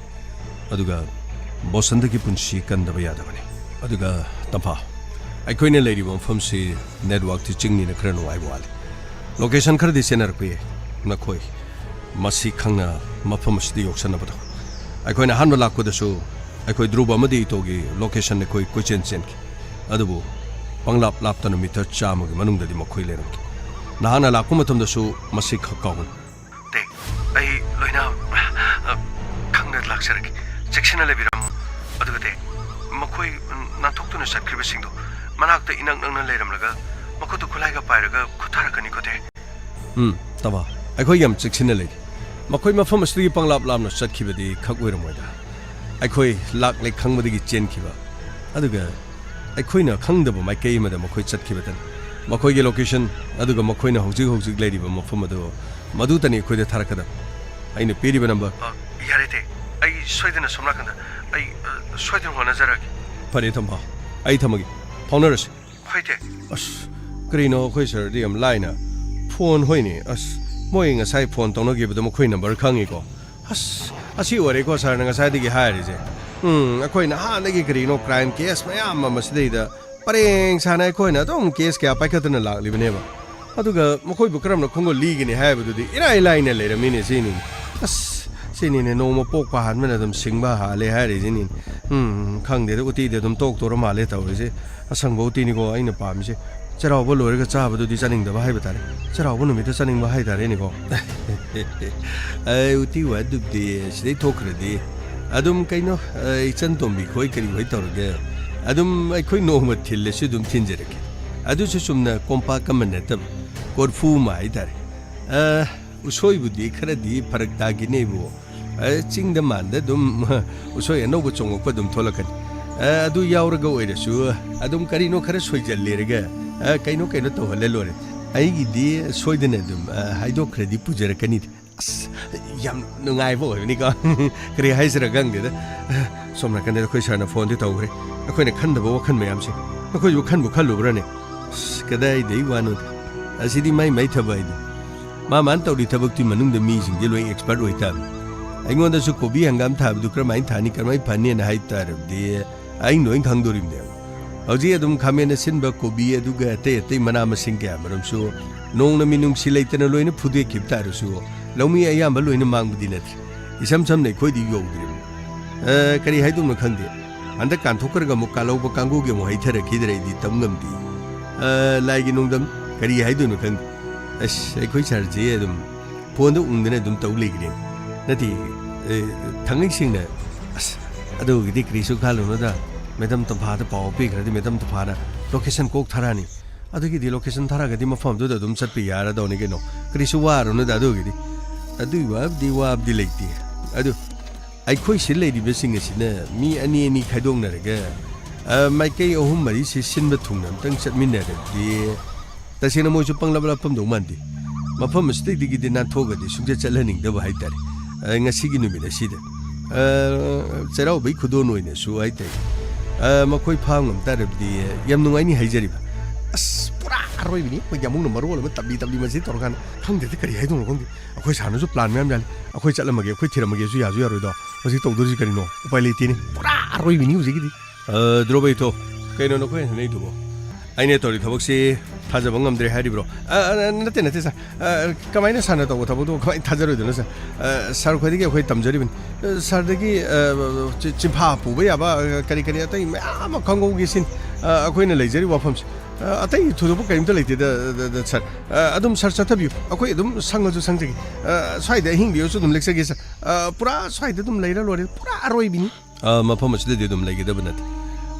ꯑꯗꯨꯒ ꯕꯣꯁꯟꯇꯒꯤ ꯄꯨꯟꯁꯤ ꯀꯟꯗꯕ ꯌꯥꯗꯕꯅꯤ꯫ ꯑꯗꯨꯒ ꯇꯝꯐꯥ, ꯑꯩꯈꯣꯏꯅ ꯂꯩꯔꯤꯕ ꯃꯐꯝꯁꯤ ꯅꯦꯠꯋꯥꯛꯇꯤ ꯆꯤꯡꯅꯤꯅ ꯈꯔ ꯅꯨꯡꯉꯥꯏꯕ ꯋꯥꯠꯂꯤ꯫ ꯂꯣꯀꯦꯁꯟ ꯈꯔꯗꯤ ꯆꯦꯟꯅꯔꯛꯄ ꯌꯥꯏ꯫ ꯅꯈꯣꯏ ꯃꯁꯤ ꯈꯪꯅ ꯃꯐꯝ ꯑꯁꯤꯗ ꯌꯧꯁꯟꯅꯕꯗꯣ꯫ ꯑꯩꯈꯣꯏꯅ ꯑꯍꯥꯟꯕ ꯂꯥꯛꯄꯗꯁꯨ ꯑꯩꯈꯣꯏ ꯙ꯭ꯔꯨꯕ ꯑꯃꯗꯤ ꯏꯇꯣꯒꯤ ꯂꯣꯀꯦꯁꯟ ꯑꯩꯈꯣꯏ ꯀꯣꯏꯆꯦꯟ ꯆꯦꯟꯈꯤ꯫ ꯑꯗꯨꯕꯨ ꯄꯪꯂꯥꯞ ꯂꯥꯞꯇꯅ ꯃꯤꯇꯔ ꯆꯥꯝꯃꯒꯤ ꯃꯅꯨꯡꯗꯗꯤ ꯃꯈꯣꯏ ꯂꯩꯔꯝꯈꯤ꯫ ꯅꯍꯥꯛꯅ ꯂꯥꯛꯄ ꯃꯇꯝꯗꯁꯨ ꯃꯁꯤ ꯈꯛ ꯀꯥꯎꯒꯅꯨ꯫ ꯇꯦ, ꯑꯩ ꯂꯣꯏꯅ, ꯑ, ꯈꯪꯅ ꯂꯥꯛꯆꯔꯒꯦ꯫ ꯆꯦꯛꯁꯤꯟꯅ ꯂꯩꯕꯤꯔꯝꯃꯨ꯫ ꯑꯗꯨꯒ ꯇꯦ, ꯃꯈꯣꯏ ꯅꯥꯟꯊꯣꯛꯇꯨꯅ ꯆꯠꯈ꯭ꯔꯤꯕꯁꯤꯡꯗꯣ ꯃꯅꯥꯛꯇ ꯏꯅꯛ ꯅꯛꯅ ꯂꯩꯔꯝꯂꯒ ꯃꯈꯨꯠꯇ ꯈꯨꯠꯂꯥꯏꯒ ꯄꯥꯏꯔꯒ ꯈꯨꯠ ꯊꯥꯔꯛꯀꯅꯤꯀꯣ ꯇꯦ꯫ ꯎꯝ, ꯇꯝꯐꯥ, ꯑꯩꯈꯣꯏ ꯌꯥꯝ ꯆꯦꯛꯁꯤꯟꯅ ꯂꯩꯔꯤ꯫ ꯃꯈꯣꯏ ꯃꯐꯝ ꯑꯁꯤꯗꯒꯤ ꯄꯪꯂꯥꯞ ꯂꯥꯞꯅ ꯆꯠꯈꯤꯕꯗꯤ ꯈꯛ ꯑꯣꯏꯔꯝꯃꯣꯏꯗ꯫ ꯑꯩꯈꯣꯏ ꯂꯥꯛꯂꯦ ꯈꯪꯕꯗꯒꯤ ꯆꯦꯟꯈꯤꯕ, ꯑꯗꯨꯒ ꯑꯩꯈꯣꯏꯅ ꯈꯪꯗꯕ ꯃꯥꯏꯀꯩ ꯑꯃꯗ ꯃꯈꯣꯏ ꯆꯠꯈꯤꯕꯇꯅꯤ꯫ ꯃꯈꯣꯏꯒꯤ ꯂꯣꯀꯦꯁꯟ, ꯑꯗꯨꯒ ꯃꯈꯣꯏꯅ ꯍꯧꯖꯤꯛ ꯍꯧꯖꯤꯛ ꯂꯩꯔꯤꯕ ꯃꯐꯝ ꯑꯗꯨ, ꯃꯗꯨꯇꯅꯤ ꯑꯩꯈꯣꯏꯗ ꯊꯥꯔꯛꯀꯗꯕ꯫ ꯑꯩꯅ ꯄꯤꯔꯤꯕ ꯅꯝꯕꯔ꯫ ꯑ, ꯌꯥꯔꯦ ꯇꯦ, ꯑꯩ ꯁꯣꯏꯗꯅ ꯁꯣꯝ ꯅꯥꯀꯟꯗ, ꯑꯩ, ꯑ, ꯁꯣꯏꯗꯅ ꯍꯣꯠꯅꯖꯔꯛꯀꯦ꯫ ꯐꯔꯦ ꯇꯝꯐꯥ, ꯑꯩ ꯊꯝꯃꯒꯦ꯫ ꯐꯥꯎꯅꯔꯁꯤ꯫ ꯍꯣꯏ ꯇꯦ꯫ ꯑꯁ, ꯀꯔꯤꯅꯣ ꯑꯩꯈꯣꯏ ꯁꯥꯔꯗꯤ ꯌꯥꯝ ꯂꯥꯏꯅ ꯐꯣꯟ, ꯍꯣꯏꯅꯦ, ꯑꯁ, ꯃꯣꯏ ꯉꯁꯥꯏ ꯐꯣꯟ ꯇꯧꯅꯈꯤꯕꯗꯣ ꯃꯈꯣꯏ ꯅꯝꯕꯔ ꯈꯪꯉꯤꯀꯣ꯫ ꯑꯁ, ꯑꯁꯤ ꯑꯣꯏꯔꯦꯀꯣ ꯁꯥꯔꯅ ꯉꯁꯥꯏꯗꯒꯤ ꯍꯥꯏꯔꯤꯁꯦ꯫ ꯎꯝ, ꯑꯩꯈꯣꯏꯅ ꯍꯥꯟꯅꯗꯒꯤ ꯀꯔꯤꯅꯣ crime case ꯃꯌꯥꯝ ꯑꯃ ꯁꯤꯗꯩꯗ ꯄꯔꯦꯡ ꯁꯥꯅ ꯑꯩꯈꯣꯏꯅ ꯑꯗꯨꯝ case ꯀꯌꯥ ꯄꯥꯏꯈꯠꯇꯅ ꯂꯥꯛꯂꯤꯕꯅꯦꯕ꯫ ꯑꯗꯨꯒ ꯃꯈꯣꯏꯕꯨ ꯀꯔꯝꯅ ꯈꯣꯡꯒꯨꯜ ꯂꯤꯒꯅꯤ ꯍꯥꯏꯕꯗꯨꯗꯤ ꯏꯔꯥꯏ ꯂꯥꯏꯅ ꯂꯩꯔꯝꯃꯤꯅꯦ ꯁꯤꯅꯤ꯫ ꯑꯁ, ꯁꯤꯅꯤꯅꯦ ꯅꯣꯡꯃ ꯄꯣꯛꯄ ꯍꯥꯟꯕꯅ ꯑꯗꯨꯝ ꯁꯤꯡꯕ ꯍꯥꯜꯂꯦ ꯍꯥꯏꯔꯤꯁꯤꯅꯤ꯫ ꯎꯝ, ꯈꯪꯗꯦꯗ, ꯎꯇꯤꯗꯤ ꯑꯗꯨꯝ ꯇꯣꯛꯇꯣꯔ ꯃꯥꯜꯂꯦ ꯇꯧꯔꯤꯁꯦ꯫ ꯑꯁꯪꯕ ꯎꯇꯤꯅꯤꯀꯣ ꯑꯩꯅ ꯄꯥꯝꯃꯤꯁꯦ꯫ ꯆꯩꯔꯥꯎꯕ ꯂꯣꯏꯔꯒ ꯆꯥꯕꯗꯨꯗꯤ ꯆꯥꯅꯤꯡꯗꯕ ꯍꯥꯏꯕ ꯇꯥꯔꯦ꯫ ꯆꯩꯔꯥꯎꯕ ꯅꯨꯃꯤꯠꯇ ꯆꯥꯅꯤꯡꯕ ꯍꯥꯏ ꯇꯥꯔꯦꯅꯦꯀꯣ꯫ ꯑꯦ, ꯎꯇꯤ ꯋꯥꯗꯨꯕꯨꯗꯤ ꯁꯤꯗꯩ ꯊꯣꯛꯈ꯭ꯔꯗꯤ ꯑꯗꯨꯝ ꯀꯩꯅꯣ, ꯑ, ꯏꯆꯟ ꯇꯣꯝꯕꯤ ꯈꯣꯏ ꯀꯔꯤ ꯍꯣꯏ ꯇꯧꯔꯒ ꯑꯗꯨꯝ ꯑꯩꯈꯣꯏ ꯅꯣꯡꯃ ꯊꯤꯜꯂꯁꯨ ꯑꯗꯨꯝ ꯊꯤꯟꯖꯔꯛꯀꯦ꯫ ꯑꯗꯨꯁꯨ ꯆꯨꯝꯅ ꯀꯣꯝꯄꯥꯛ ꯑꯃ ꯅꯠꯇꯕ, ꯀꯣꯔꯐꯨ ꯑꯃ ꯍꯥꯏ ꯇꯥꯔꯦ꯫ ꯑ, ꯎꯁꯣꯏꯕꯨꯗꯤ ꯈꯔꯗꯤ ꯐꯔꯛ ꯇꯥꯈꯤꯅꯦꯕꯨ, ꯑ, ꯆꯤꯡꯗ ꯃꯥꯟꯗ ꯑꯗꯨꯝ ꯎꯁꯣꯏ ꯑꯅꯧꯕ ꯆꯣꯡꯉꯛꯄ ꯑꯗꯨꯝ ꯊꯣꯛꯂꯛꯀꯅꯤ꯫ ꯑ, ꯑꯗꯨ ꯌꯥꯎꯔꯒ ꯑꯣꯏꯔꯁꯨ ꯑꯗꯨꯝ ꯀꯔꯤꯅꯣ ꯈꯔ ꯁꯣꯏꯖꯜꯂꯦꯔꯒ, ꯑ, ꯀꯩꯅꯣ ꯀꯩꯅꯣ ꯇꯧꯍꯜꯂ ꯂꯣꯏꯔꯦ꯫ ꯑꯩꯒꯤꯗꯤ ꯁꯣꯏꯗꯅ ꯑꯗꯨꯝ, ꯑ, ꯍꯥꯏꯗꯣꯛꯈ꯭ꯔꯗꯤ ꯄꯨꯖꯔꯛꯀꯅꯤꯗ꯫ ꯑꯁ, ꯌꯥꯝ ꯅꯨꯡꯉꯥꯏꯕ ꯑꯣꯏꯕꯅꯤꯀꯣ꯫ ꯀꯔꯤ ꯍꯥꯏꯁꯤꯔꯥ ꯈꯪꯗꯦꯗ꯫ ꯁꯣꯝ ꯅꯥꯀꯟꯗ ꯑꯩꯈꯣꯏ ꯁꯥꯔꯅ ꯐꯣꯟꯗꯤ ꯇꯧꯈ꯭ꯔꯦ꯫ ꯑꯩꯈꯣꯏꯅ ꯈꯟꯗꯕ ꯋꯥꯈꯜ ꯃꯌꯥꯝꯁꯦ ꯅꯈꯣꯏꯁꯨ ꯈꯟꯕꯨ ꯈꯜꯂꯨꯕ꯭ꯔꯥꯅꯦ? ꯑꯁ, ꯀꯗꯥꯏꯗꯒꯤ ꯋꯥꯅꯣꯗ꯫ ꯑꯁꯤꯗꯤ ꯃꯥꯏ ꯃꯥꯏ ꯊꯕꯛ ꯍꯥꯏꯗꯤ꯫ ꯃꯥ ꯃꯥꯅ ꯇꯧꯔꯤ ꯊꯕꯛꯇꯨꯒꯤ ꯃꯅꯨꯡꯗ ꯃꯤꯁꯤꯡꯗꯤ ꯂꯣꯏ expert ꯑꯣꯏ ꯇꯥꯕꯅꯤ꯫ ꯑꯩꯉꯣꯟꯗꯁꯨ ꯀꯣꯕꯤ ꯍꯪꯒꯥꯝ ꯊꯥꯕꯗꯨ ꯀꯔꯝꯍꯥꯏꯅ ꯊꯥꯅꯤ, ꯀꯔꯝꯍꯥꯏꯅ ꯐꯅꯤꯅ ꯍꯥꯏ ꯇꯥꯔꯕꯗꯤ ꯑꯩꯅ ꯂꯣꯏ ꯈꯪꯗꯣꯔꯤꯕꯅꯦꯕ꯫ ꯍꯧꯖꯤꯛ ꯑꯗꯨꯝ ꯈꯥꯃꯦꯟ ꯑꯁꯤꯟꯕ, ꯀꯣꯕꯤ, ꯑꯗꯨꯒ ꯑꯇꯩ ꯑꯇꯩ ꯃꯅꯥ ꯃꯁꯤꯡ ꯀꯌꯥ ꯃꯔꯨꯝꯁꯨ ꯅꯣꯡꯅ ꯃꯤꯅꯨꯡꯁꯤ ꯂꯩꯇꯅ ꯂꯣꯏꯅ ꯐꯨꯗꯦꯛꯈꯤꯕ ꯇꯥꯔꯁꯨ, ꯂꯧꯃꯤ ꯑꯌꯥꯝꯕ ꯂꯣꯏꯅ ꯃꯥꯡꯕꯗꯤ ꯅꯠꯇ꯭ꯔꯦ꯫ ꯏꯁꯝ ꯁꯝꯅ ꯑꯩꯈꯣꯏꯗꯤ ꯌꯧꯗ꯭ꯔꯤꯕꯅꯤ꯫ ꯑ, ꯀꯔꯤ ꯍꯥꯏꯗꯧꯅꯣ ꯈꯪꯗꯦ꯫ ꯍꯟꯗꯛ ꯀꯥꯟꯊꯣꯛꯈ꯭ꯔꯒ ꯑꯃꯨꯛ ꯀꯥꯜꯍꯧꯕ ꯀꯥꯡꯕꯨꯒꯤ ꯑꯃꯨꯛ ꯍꯩꯊꯔꯛꯈꯤꯗ꯭ꯔꯦ ꯑꯩꯗꯤ ꯇꯝ ꯉꯝꯗꯦ꯫ ꯑ, ꯂꯥꯏꯒꯤ ꯅꯣꯡꯗꯝ ꯀꯔꯤ ꯍꯥꯏꯗꯣꯏꯅꯣ ꯈꯪꯗꯦ꯫ ꯑꯁ, ꯑꯩꯈꯣꯏ ꯁꯥꯔꯁꯦ ꯑꯗꯨꯝ ꯐꯣꯟꯗ ꯎꯪꯗꯅ ꯑꯗꯨꯝ ꯇꯧ ꯂꯩꯈ꯭ꯔꯦ꯫ ꯅꯠꯇꯦ, ꯑ, ꯊꯥꯡꯉꯩ ꯁꯦꯡꯅ, ꯑꯁ, ꯑꯗꯨꯒꯤꯗꯤ ꯀꯔꯤꯁꯨ ꯈꯜꯂꯨꯅꯨꯗ꯫ ꯃꯦꯗꯝ ꯇꯝꯐꯥꯗ ꯄꯥꯎ ꯄꯤꯈ꯭ꯔꯗꯤ ꯃꯦꯗꯝ ꯇꯝꯐꯥꯅ location ꯀꯣꯛ ꯊꯥꯔꯛꯑꯅꯤ꯫ ꯑꯗꯨꯒꯤꯗꯤ location ꯊꯥꯔꯛꯑꯒꯗꯤ ꯃꯐꯝꯗꯨꯗ ꯑꯗꯨꯝ ꯆꯠꯄ ꯌꯥꯔꯗꯧꯅꯤ ꯀꯩꯅꯣ꯫ ꯀꯔꯤꯁꯨ ꯋꯥꯔꯨꯅꯨꯗ ꯑꯗꯨꯒꯤꯗꯤ꯫ ꯑꯗꯨꯒꯤ ꯋꯥꯕꯨꯗꯤ, ꯋꯥꯕꯗꯤ ꯂꯩꯇꯦ꯫ ꯑꯗꯨ ꯑꯩꯈꯣꯏ ꯁꯤ ꯂꯩꯔꯤꯕꯁꯤꯡ ꯑꯁꯤꯅ ꯃꯤ ꯑꯅꯤ ꯑꯅꯤ ꯈꯥꯏꯗꯣꯛꯅꯔꯒ, ꯑ, ꯃꯥꯏꯀꯩ ꯑꯍꯨꯝ ꯃꯔꯤꯁꯤ ꯁꯤꯟꯕ ꯊꯨꯡꯅ ꯑꯝꯇꯪ ꯆꯠꯃꯤꯟꯅꯔꯗꯤ ꯇꯁꯦꯡꯅ ꯃꯣꯏꯁꯨ ꯄꯪꯂꯞ ꯂꯞꯐꯝꯗꯧ ꯃꯥꯟꯗꯦ꯫ ꯃꯐꯝ ꯑꯁꯤꯗꯒꯤꯗꯤ ꯅꯥꯟꯊꯣꯛꯑꯒꯗꯤ ꯁꯨꯡꯆꯠ ꯆꯠꯍꯟꯅꯤꯡꯗꯕ ꯍꯥꯏꯇꯥꯔꯦ꯫ ꯑ, ꯉꯁꯤꯒꯤ ꯅꯨꯃꯤꯠ ꯑꯁꯤꯗ, ꯑ, ꯆꯩꯔꯥꯎꯕꯒꯤ ꯈꯨꯗꯣꯜ ꯑꯣꯏꯅꯁꯨ ꯍꯥꯏꯇꯥꯔꯦ꯫ ꯑ, ꯃꯈꯣꯏ ꯐꯥꯕ ꯉꯝ ꯇꯥꯔꯕꯗꯤ ꯌꯥꯝ ꯅꯨꯡꯉꯥꯏꯅꯤ ꯍꯥꯏꯖꯔꯤꯕ꯫ ꯑꯁ, ꯄꯨꯔꯥ ꯑꯔꯣꯏꯕꯤꯅꯤ꯫ ꯑꯩꯈꯣꯏꯒꯤ ꯑꯃꯨꯛꯅ ꯃꯔꯣꯜ ꯑꯃ ꯇꯞꯂꯤ ꯇꯞꯂꯤ ꯃꯁꯤ ꯇꯧꯔꯀꯥꯟꯗ ꯈꯪꯗꯦꯗ ꯀꯔꯤ ꯍꯥꯏꯗꯧꯅꯣ ꯈꯪꯗꯦ꯫ ꯑꯩꯈꯣꯏ ꯁꯥꯔꯅꯁꯨ ꯄ꯭ꯂꯥꯟ ꯃꯌꯥꯝ ꯌꯥꯜꯂꯤ꯫ ꯑꯩꯈꯣꯏ ꯆꯠꯂꯝꯃꯒꯦ, ꯑꯩꯈꯣꯏ ꯊꯤꯔꯝꯃꯒꯦꯁꯨ ꯌꯥꯁꯨ ꯌꯥꯔꯣꯏꯗꯣ꯫ ꯍꯧꯖꯤꯛ ꯇꯧꯗꯣꯔꯤꯁꯤ ꯀꯔꯤꯅꯣ? ꯎꯄꯥꯏ ꯂꯩꯇꯦꯅꯦ꯫ ꯄꯨꯔꯥ ꯑꯔꯣꯏꯕꯤꯅꯤ ꯍꯧꯖꯤꯛꯀꯤꯗꯤ꯫ ꯑ, ꯗ꯭ꯔꯣꯕꯩꯊꯣ, ꯀꯩꯅꯣ ꯅꯈꯣꯏ ꯍꯥꯏꯅꯩꯗꯨꯕꯣ? ꯑꯩꯅ ꯇꯧꯔꯤ ꯊꯕꯛꯁꯤ ꯊꯥꯖꯕ ꯉꯝꯗ꯭ꯔꯦ ꯍꯥꯏꯔꯤꯕ꯭ꯔꯣ? ꯑ, ꯑ, ꯅꯠꯇꯦ, ꯅꯠꯇꯦ, ꯁꯥꯔ꯫ ꯑ, ꯀꯃꯥꯏꯅ ꯁꯥꯔꯅ ꯇꯧꯕ ꯊꯕꯛꯇꯨ ꯀꯃꯥꯏꯅ ꯊꯥꯖꯔꯣꯏꯗꯣꯏꯅꯣ, ꯁꯥꯔ? ꯑ, ꯁꯥꯔ ꯈꯣꯏꯗꯒꯤ ꯑꯩꯈꯣꯏ ꯇꯝꯖꯔꯤꯕꯅꯤ꯫ ꯑ, ꯁꯥꯔꯗꯒꯤ, ꯑ, ꯆꯤ-, ꯆꯤꯟꯐꯥ ꯄꯨꯕ ꯌꯥꯕ, ꯑ, ꯀꯔꯤ ꯀꯔꯤ ꯑꯇꯩ ꯃꯌꯥꯝ ꯑꯃ ꯈꯪꯍꯧꯒꯦ ꯁꯤꯅꯤ, ꯑ, ꯑꯩꯈꯣꯏꯅ ꯂꯩꯖꯔꯤꯕ ꯋꯥꯐꯝꯁꯦ꯫ ꯑ, ꯑꯇꯩ ꯊꯣꯏꯗꯣꯛꯄ ꯀꯔꯤꯝꯇ ꯂꯩꯇꯦꯗ, ꯗ, ꯗ, ꯁꯥꯔ꯫ ꯑ, ꯑꯗꯨꯝ ꯁꯥꯔ ꯆꯠꯊꯕꯤꯌꯨ꯫ ꯑꯩꯈꯣꯏ ꯑꯗꯨꯝ ꯁꯪꯉꯁꯨ ꯁꯪꯖꯒꯦ꯫ ꯑ, ꯁ꯭ꯋꯥꯏꯗ ꯑꯍꯤꯡ ꯂꯦꯛꯑꯁꯨ ꯑꯗꯨꯝ ꯂꯦꯛꯆꯒꯦ, ꯁꯥꯔ꯫ ꯑ, ꯄꯨꯔꯥ ꯁ꯭ꯋꯥꯏꯗ ꯑꯗꯨꯝ ꯂꯩꯔ ꯂꯣꯏꯔꯦ꯫ ꯄꯨꯔꯥ ꯑꯔꯣꯏꯕꯤꯅꯤ꯫ ꯑ, ꯃꯐꯝ ꯑꯁꯤꯗꯗꯤ ꯑꯗꯨꯝ ꯂꯩꯒꯗꯕ ꯅꯠꯇꯦ꯫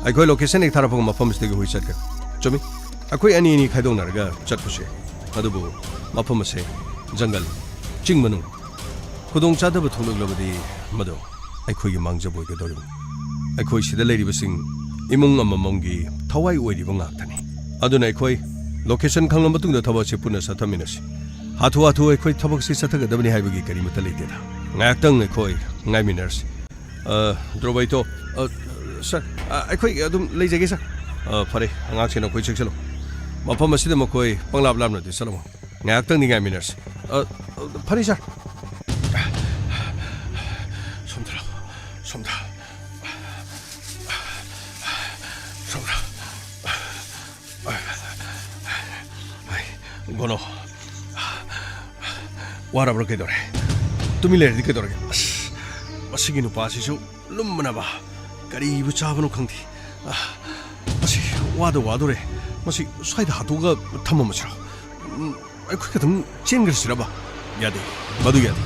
ꯑꯩꯈꯣꯏ ꯂꯣꯀꯦꯁꯟ ꯍꯦꯛ ꯊꯥꯔꯛꯄꯒ ꯃꯐꯝ ꯑꯁꯤꯗꯒꯤ ꯍꯨꯏ ꯆꯠꯀꯅꯤ꯫ ꯆꯨꯝꯃꯤ꯫ ꯑꯩꯈꯣꯏ ꯑꯅꯤ ꯑꯅꯤ ꯈꯥꯏꯗꯣꯛꯅꯔꯒ ꯆꯠꯄꯁꯨ ꯌꯥꯏ꯫ ꯑꯗꯨꯕꯨ ꯃꯐꯝ ꯑꯁꯦ ꯖꯪꯒꯜ, ꯆꯤꯡ ꯃꯅꯨꯡ, ꯈꯨꯗꯣꯡꯆꯥꯗꯕ ꯊꯣꯛꯂꯛꯂꯕꯗꯤ ꯃꯗꯨ ꯑꯩꯈꯣꯏꯒꯤ ꯃꯥꯡꯖꯕ ꯑꯣꯏꯒꯗꯧꯔꯤꯕꯅꯤ꯫ ꯑꯩꯈꯣꯏ ꯁꯤꯗ ꯂꯩꯔꯤꯕꯁꯤꯡ ꯏꯃꯨꯡ ꯑꯃꯃꯝꯒꯤ ꯊꯋꯥꯏ ꯑꯣꯏꯔꯤꯕ ꯉꯥꯛꯇꯅꯤ꯫ ꯑꯗꯨꯅ ꯑꯩꯈꯣꯏ ꯂꯣꯀꯦꯁꯟ ꯈꯪꯂ ꯃꯇꯨꯡꯗ ꯊꯕꯛ ꯑꯁꯤ ꯄꯨꯟꯅ ꯆꯠꯊꯃꯤꯟꯅꯁꯤ꯫ ꯍꯥꯊꯨ ꯍꯥꯊꯨ ꯑꯩꯈꯣꯏ ꯊꯕꯛꯁꯤ ꯆꯠꯊꯒꯗꯕꯅꯤ ꯍꯥꯏꯕꯒꯤ ꯀꯔꯤꯃꯠꯇ ꯂꯩꯇꯦꯗ꯫ ꯉꯥꯏꯍꯥꯛꯇꯪ ꯑꯩꯈꯣꯏ ꯉꯥꯏꯃꯤꯟꯅꯔꯁꯤ꯫ ꯑ, ꯗ꯭ꯔꯣꯕꯩꯇꯣ, ꯑ, ꯁꯥꯔ, ꯑ, ꯑꯩꯈꯣꯏ ꯑꯗꯨꯝ ꯂꯩꯖꯒꯦ, ꯁꯥꯔ꯫ ꯑ, ꯐꯔꯦ, ꯑꯉꯥꯡꯁꯤꯡ ꯅꯈꯣꯏ ꯆꯦꯛꯁꯤꯜꯂꯨ꯫ ꯃꯐꯝ ꯑꯁꯤꯗ ꯃꯈꯣꯏ ꯄꯪꯂꯥꯞ ꯂꯥꯞꯅꯗꯤ ꯆꯠꯂꯝꯃꯣꯏ꯫ ꯉꯥꯏꯍꯥꯛꯇꯪꯗꯤ ꯉꯥꯏꯃꯤꯟꯅꯔꯁꯤ꯫ ꯑ, ꯑ, ꯐꯔꯦ, ꯁꯥꯔ꯫ ꯁꯣꯝꯗ ꯂꯥꯛꯑꯣ, ꯁꯣꯝꯗ꯫ ꯁꯣꯝꯗ꯫ ꯍꯥꯏ, ꯒꯣꯅꯣ꯫ ꯋꯥꯔꯕ꯭ꯔꯥ ꯀꯩꯗꯧꯔꯦ? ꯇꯨꯃꯤꯟ ꯂꯩꯔꯗꯤ ꯀꯩꯗꯧꯔꯒꯦ? ꯑꯁ, ꯃꯁꯤꯒꯤ ꯅꯨꯄꯥꯁꯤꯁꯨ ꯂꯨꯝꯕꯅꯕ꯫ ꯀꯔꯤꯕꯨ ꯆꯥꯕꯅꯣ ꯈꯪꯗꯦ꯫ ꯑ, ꯃꯁꯤ ꯋꯥꯗ ꯋꯥꯗꯣꯔꯦ꯫ ꯃꯁꯤ ꯁ꯭ꯋꯥꯏꯗ ꯍꯥꯠꯇꯣꯛꯑꯒ ꯊꯝꯃꯝꯃꯁꯤꯔꯣ? ꯎꯝ, ꯑꯩꯈꯣꯏ ꯈꯛꯇꯪ ꯆꯦꯟꯈ꯭ꯔꯁꯤꯔꯕ? ꯌꯥꯗꯦ, ꯃꯗꯨ ꯌꯥꯗꯦ꯫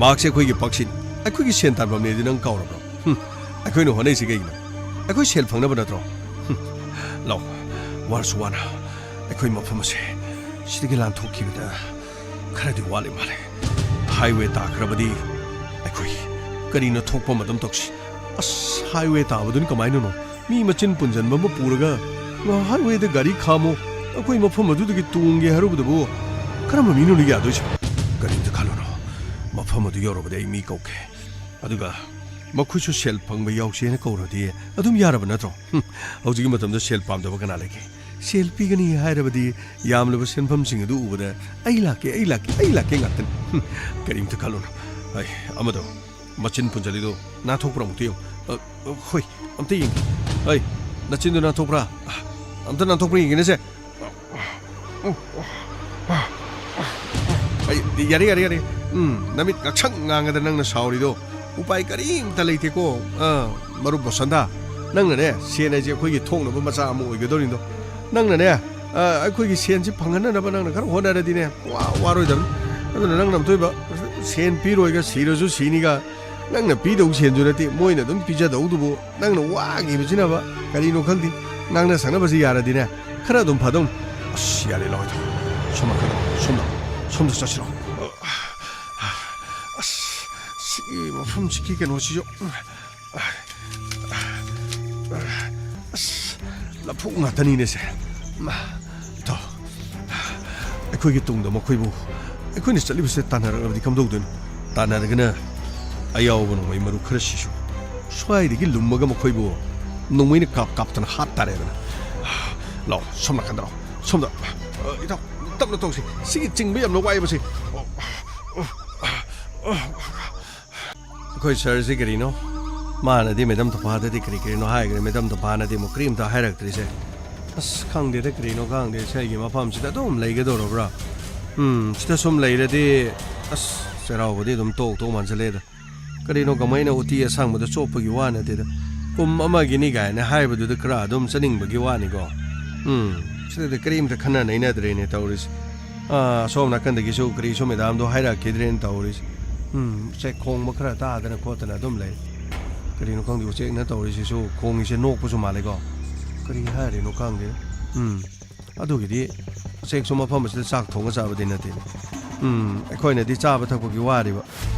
ꯃꯍꯥꯛꯁꯦ ꯑꯩꯈꯣꯏꯒꯤ ꯄꯛꯁꯤꯅꯤ, ꯑꯩꯈꯣꯏꯒꯤ ꯁꯦꯟ ꯇꯥꯟꯐꯝꯅꯦꯗꯤ ꯅꯪ ꯀꯥꯎꯔꯕ꯭ꯔꯣ? ꯍꯨꯝ, ꯑꯩꯈꯣꯏꯅ ꯍꯣꯠꯅꯩꯁꯤ ꯀꯩꯒꯤꯅꯣ? ꯑꯩꯈꯣꯏ ꯁꯦꯜ ꯐꯪꯅꯕ ꯅꯠꯇ꯭ꯔꯣ? ꯍꯨꯝ, ꯂꯥꯎ, ꯋꯥꯔꯁꯨ ꯋꯥꯅ ꯑꯩꯈꯣꯏ ꯃꯐꯝ ꯑꯁꯦ ꯁꯤꯗꯒꯤ ꯂꯥꯟꯊꯣꯛꯈꯤꯕꯗ ꯈꯔꯗꯤ ꯋꯥꯠꯂꯤ ꯃꯥꯜꯂꯦ꯫ ꯍꯥꯏꯋꯦ ꯇꯥꯈ꯭ꯔꯕꯗꯤ ꯑꯩꯈꯣꯏ ꯀꯔꯤꯅꯣ ꯊꯣꯛꯄ ꯑꯃ ꯑꯗꯨꯝ ꯇꯧꯁꯤ꯫ ꯑꯁ, ꯍꯥꯏꯋꯦ ꯇꯥꯕꯗꯨꯅ ꯀꯃꯥꯏꯅꯅꯣ? ꯃꯤ ꯃꯆꯤꯟ ꯄꯨꯟꯁꯤꯟꯕ ꯑꯃ ꯄꯨꯔꯒ ꯍꯥꯏꯋꯦꯗ ꯒꯥꯔꯤ ꯈꯥꯝꯃꯨ, ꯑꯩꯈꯣꯏ ꯃꯐꯝ ꯑꯗꯨꯗꯒꯤ ꯇꯣꯡꯒꯦ ꯍꯥꯏꯔꯨꯕꯗꯕꯨ ꯀꯔꯝꯕ ꯃꯤꯅꯣꯅꯦ ꯌꯥꯗꯣꯏꯁꯦ? ꯀꯔꯤꯝꯇ ꯈꯜꯂꯨꯅꯨ, ꯃꯐꯝ ꯑꯗꯨ ꯌꯧꯔꯕꯗꯤ ꯑꯩ ꯃꯤ ꯀꯧꯒꯦ꯫ ꯑꯗꯨꯒ ꯃꯈꯣꯏꯁꯨ ꯁꯦꯜ ꯐꯪꯕ ꯌꯥꯎꯁꯦꯅ ꯀꯧꯔꯗꯤ ꯑꯗꯨꯝ ꯌꯥꯔꯕ ꯅꯠꯇ꯭ꯔꯣ? ꯍꯨꯝ, ꯍꯧꯖꯤꯛꯀꯤ ꯃꯇꯝꯗ ꯁꯦꯜ ꯄꯥꯝꯗꯕ ꯀꯅꯥ ꯂꯩꯒꯦ? ꯁꯦꯜ ꯄꯤꯒꯅꯤ ꯍꯥꯏꯔꯕꯗꯤ ꯌꯥꯝꯂꯕ ꯁꯦꯟꯐꯝꯁꯤꯡ ꯑꯗꯨ ꯎꯕꯗ "ꯑꯩ ꯂꯥꯛꯀꯦ, ꯑꯩ ꯂꯥꯛꯀꯦ, ꯑꯩ ꯂꯥꯛꯀꯦ" ꯉꯥꯛꯇꯅꯤ꯫ ꯍꯨꯝ, ꯀꯔꯤꯝꯇ ꯈꯜꯂꯨꯅꯨ꯫ ꯑꯩ, ꯑꯃꯗꯣ, ꯃꯆꯤꯟ ꯄꯨꯟꯖꯜꯂꯤꯗꯣ ꯅꯥꯟꯊꯣꯛꯄ꯭ꯔꯥ ꯑꯃꯨꯛꯇ ꯌꯦꯡꯉꯨ꯫ ꯑ, ꯑ, ꯍꯣꯏ, ꯑꯝꯇ ꯌꯦꯡꯒꯦ꯫ ꯑꯩ, ꯅꯆꯤꯟꯗꯣ ꯅꯥꯟꯊꯣꯛꯄ꯭ꯔꯥ? ꯑ, ꯑꯝꯇ ꯅꯥꯟꯊꯣꯛꯄ꯭ꯔꯥ ꯌꯦꯡꯒꯦꯅꯦꯁꯦ꯫ ꯑꯩ, ꯌꯥꯔꯦ, ꯌꯥꯔꯦ, ꯌꯥꯔꯦ꯫ ꯎꯝ, ꯅꯃꯤꯠ ꯉꯛꯁꯪ ꯉꯥꯡꯉꯗ ꯅꯪꯅ ꯁꯥꯎꯔꯤꯗꯣ ꯎꯄꯥꯏ ꯀꯔꯤꯝꯇ ꯂꯩꯇꯦꯀꯣ꯫ ꯑꯥ, ꯃꯔꯨꯞ ꯕꯁꯟꯇ, ꯅꯪꯅꯅꯦ, ꯁꯦꯟ ꯍꯥꯏꯁꯦ ꯑꯩꯈꯣꯏꯒꯤ ꯊꯣꯛꯅꯕ ꯃꯆꯥ ꯑꯃ ꯑꯣꯏꯒꯗꯧꯔꯤꯗꯣ꯫ ꯅꯪꯅꯅꯦ, ꯑꯥ, ꯑꯩꯈꯣꯏꯒꯤ ꯁꯦꯟꯁꯤ ꯐꯪꯍꯟꯅꯅꯕ ꯅꯪꯅ ꯈꯔ ꯍꯣꯠꯅꯔꯗꯤꯅꯦ, ꯋꯥ-, ꯋꯥꯔꯣꯏꯗꯕꯅꯤ꯫ ꯑꯗꯨꯅ ꯅꯪ ꯅꯝꯊꯣꯏꯕ, ꯁꯦꯟ ꯄꯤꯔꯣꯏꯒ ꯁꯤꯔꯁꯨ ꯁꯤꯅꯤꯒ, ꯅꯪꯅ ꯄꯤꯗꯧ ꯁꯦꯟꯁꯨ ꯅꯠꯇꯦ, ꯃꯣꯏꯅ ꯑꯗꯨꯝ ꯄꯤꯖꯗꯧꯗꯨꯕꯨ꯫ ꯅꯪꯅ ꯋꯥꯈꯤꯕꯁꯤꯅꯕ ꯀꯔꯤꯅꯣ ꯈꯪꯗꯦ꯫ ꯉꯥꯡꯅ ꯁꯛꯅꯕꯁꯤ ꯌꯥꯔꯗꯤꯅꯦ, ꯈꯔ ꯑꯗꯨꯝ ꯐꯗꯧꯅꯤ꯫ ꯑꯁ, ꯌꯥꯔꯦ, ꯂꯥꯎ, ꯏꯇꯥꯎ꯫ ꯁꯣꯝ ꯅꯥꯀꯟꯗ, ꯁꯣꯝꯗ, ꯁꯣꯝꯗ ꯆꯠꯁꯤꯔꯣ꯫ ꯑꯁ, ꯁꯤꯒꯤ ꯃꯐꯝꯁꯤꯒꯤ ꯀꯩꯅꯣꯁꯤꯁꯨ, ꯑꯁ, ꯂꯐꯨ ꯉꯥꯛꯇꯅꯤꯅꯦ ꯁꯦ꯫ ꯃꯥ, ꯏꯇꯥꯎ, ꯑꯩꯈꯣꯏꯒꯤ ꯇꯨꯡꯗ ꯃꯈꯣꯏꯕꯨ ꯑꯩꯈꯣꯏꯅ ꯆꯠꯂꯤꯕꯁꯤꯗ ꯇꯥꯟꯅꯔꯛꯂꯕꯗꯤ ꯀꯝꯗꯧꯗꯣꯏꯅꯣ? ꯇꯥꯟꯅꯔꯒꯅ ꯑꯌꯥꯎꯕ ꯅꯣꯡꯃꯩ ꯃꯔꯨ ꯈꯔꯁꯤꯁꯨ ꯁ꯭ꯋꯥꯏꯗꯒꯤ ꯂꯨꯝꯃꯒ ꯃꯈꯣꯏꯕꯨ ꯅꯣꯡꯃꯩꯅ ꯀꯥꯞ ꯀꯥꯞꯇꯅ ꯍꯥꯠ ꯇꯥꯔꯦꯗꯅ꯫ ꯂꯥꯛꯑꯣ, ꯁꯣꯝ ꯅꯥꯀꯟꯗ ꯂꯥꯛꯑꯣ, ꯁꯣꯝꯗ꯫ ꯑ, ꯏꯇꯥꯎ, ꯇꯞꯅ ꯇꯧꯁꯤ꯫ ꯁꯤꯒꯤ ꯆꯤꯡꯕ ꯌꯥꯝꯅ ꯋꯥꯏꯕꯁꯦ꯫ ꯑꯩꯈꯣꯏ ꯁꯥꯔꯁꯤ ꯀꯔꯤꯅꯣ? ꯃꯥꯅꯗꯤ ꯃꯦꯗꯥꯝ ꯇꯣꯐꯥꯗꯗꯤ ꯀꯔꯤ ꯀꯔꯤꯅꯣ ꯍꯥꯏꯈ꯭ꯔꯦ, ꯃꯦꯗꯥꯝ ꯇꯣꯐꯥꯅꯗꯤ ꯑꯃꯨꯛ ꯀꯔꯤꯝꯇ ꯍꯥꯏꯔꯛꯇ꯭ꯔꯤꯁꯦ꯫ ꯑꯁ, ꯈꯪꯗꯦꯗ, ꯀꯔꯤꯅꯣ ꯈꯪꯗꯦ, ꯁꯤꯒꯤ ꯃꯐꯝꯁꯤꯗ ꯑꯗꯨꯝ ꯂꯩꯒꯗꯧꯔꯕ꯭ꯔꯥ? ꯎꯝ, ꯁꯤꯗ ꯁꯨꯝ ꯂꯩꯔꯗꯤ, ꯑꯁ, ꯆꯩꯔꯥꯎꯕꯗꯤ ꯑꯗꯨꯝ ꯇꯣꯛ ꯇꯣꯛ ꯃꯥꯟꯁꯤꯜꯂꯛꯑꯦꯗ꯫ ꯀꯔꯤꯅꯣ ꯀꯃꯥꯏꯅ ꯎꯇꯤ ꯑꯁꯪꯕꯗ ꯆꯣꯞꯄꯒꯤ ꯋꯥ ꯅꯠꯇꯦꯗ꯫ ꯀꯨꯝ ꯑꯃꯒꯤꯅꯤ ꯀꯥꯏꯅ ꯍꯥꯏꯕꯗꯨꯗ ꯈꯔ ꯑꯗꯨꯝ ꯆꯥꯅꯤꯡꯕꯒꯤ ꯋꯥꯅꯤꯀꯣ꯫ ꯎꯝ, ꯁꯤꯗꯗꯤ ꯀꯔꯤꯝꯇ ꯈꯟꯅ ꯅꯩꯅꯗ꯭ꯔꯦꯅꯦ ꯇꯧꯔꯤꯁꯦ꯫ ꯑꯥ, ꯑꯁꯣꯝ ꯅꯥꯀꯟꯗꯒꯤꯁꯨ ꯀꯔꯤꯁꯨ ꯃꯦꯗꯥꯝꯗꯣ ꯍꯥꯏꯔꯛꯈꯤꯗ꯭ꯔꯦꯅ ꯇꯧꯔꯤꯁꯦ꯫ ꯎꯝ, ꯎꯆꯦꯛ ꯈꯣꯡꯕ ꯈꯔ ꯇꯥꯗꯅ ꯈꯣꯠꯇꯅ ꯑꯗꯨꯝ ꯂꯩ꯫ ꯀꯔꯤꯅꯣ ꯈꯪꯗꯦ, ꯎꯆꯦꯛꯅ ꯇꯧꯔꯤꯁꯤꯁꯨ, ꯈꯣꯡꯉꯤꯁꯦ ꯅꯣꯛꯄꯁꯨ ꯃꯥꯜꯂꯦꯀꯣ꯫ ꯀꯔꯤ ꯍꯥꯏꯔꯤꯅꯣ ꯈꯪꯗꯦ꯫ ꯎꯝ, ꯑꯗꯨꯒꯤꯗꯤ ꯎꯆꯦꯛꯁꯨ ꯃꯐꯝ ꯑꯁꯤꯗ ꯆꯥꯛ ꯊꯣꯡꯉ ꯆꯥꯕꯗꯤ ꯅꯠꯇꯦ꯫ ꯎꯝ, ꯑꯩꯈꯣꯏꯅꯗꯤ ꯆꯥꯕ ꯊꯛꯄꯒꯤ ꯋꯥꯔꯤꯕ꯫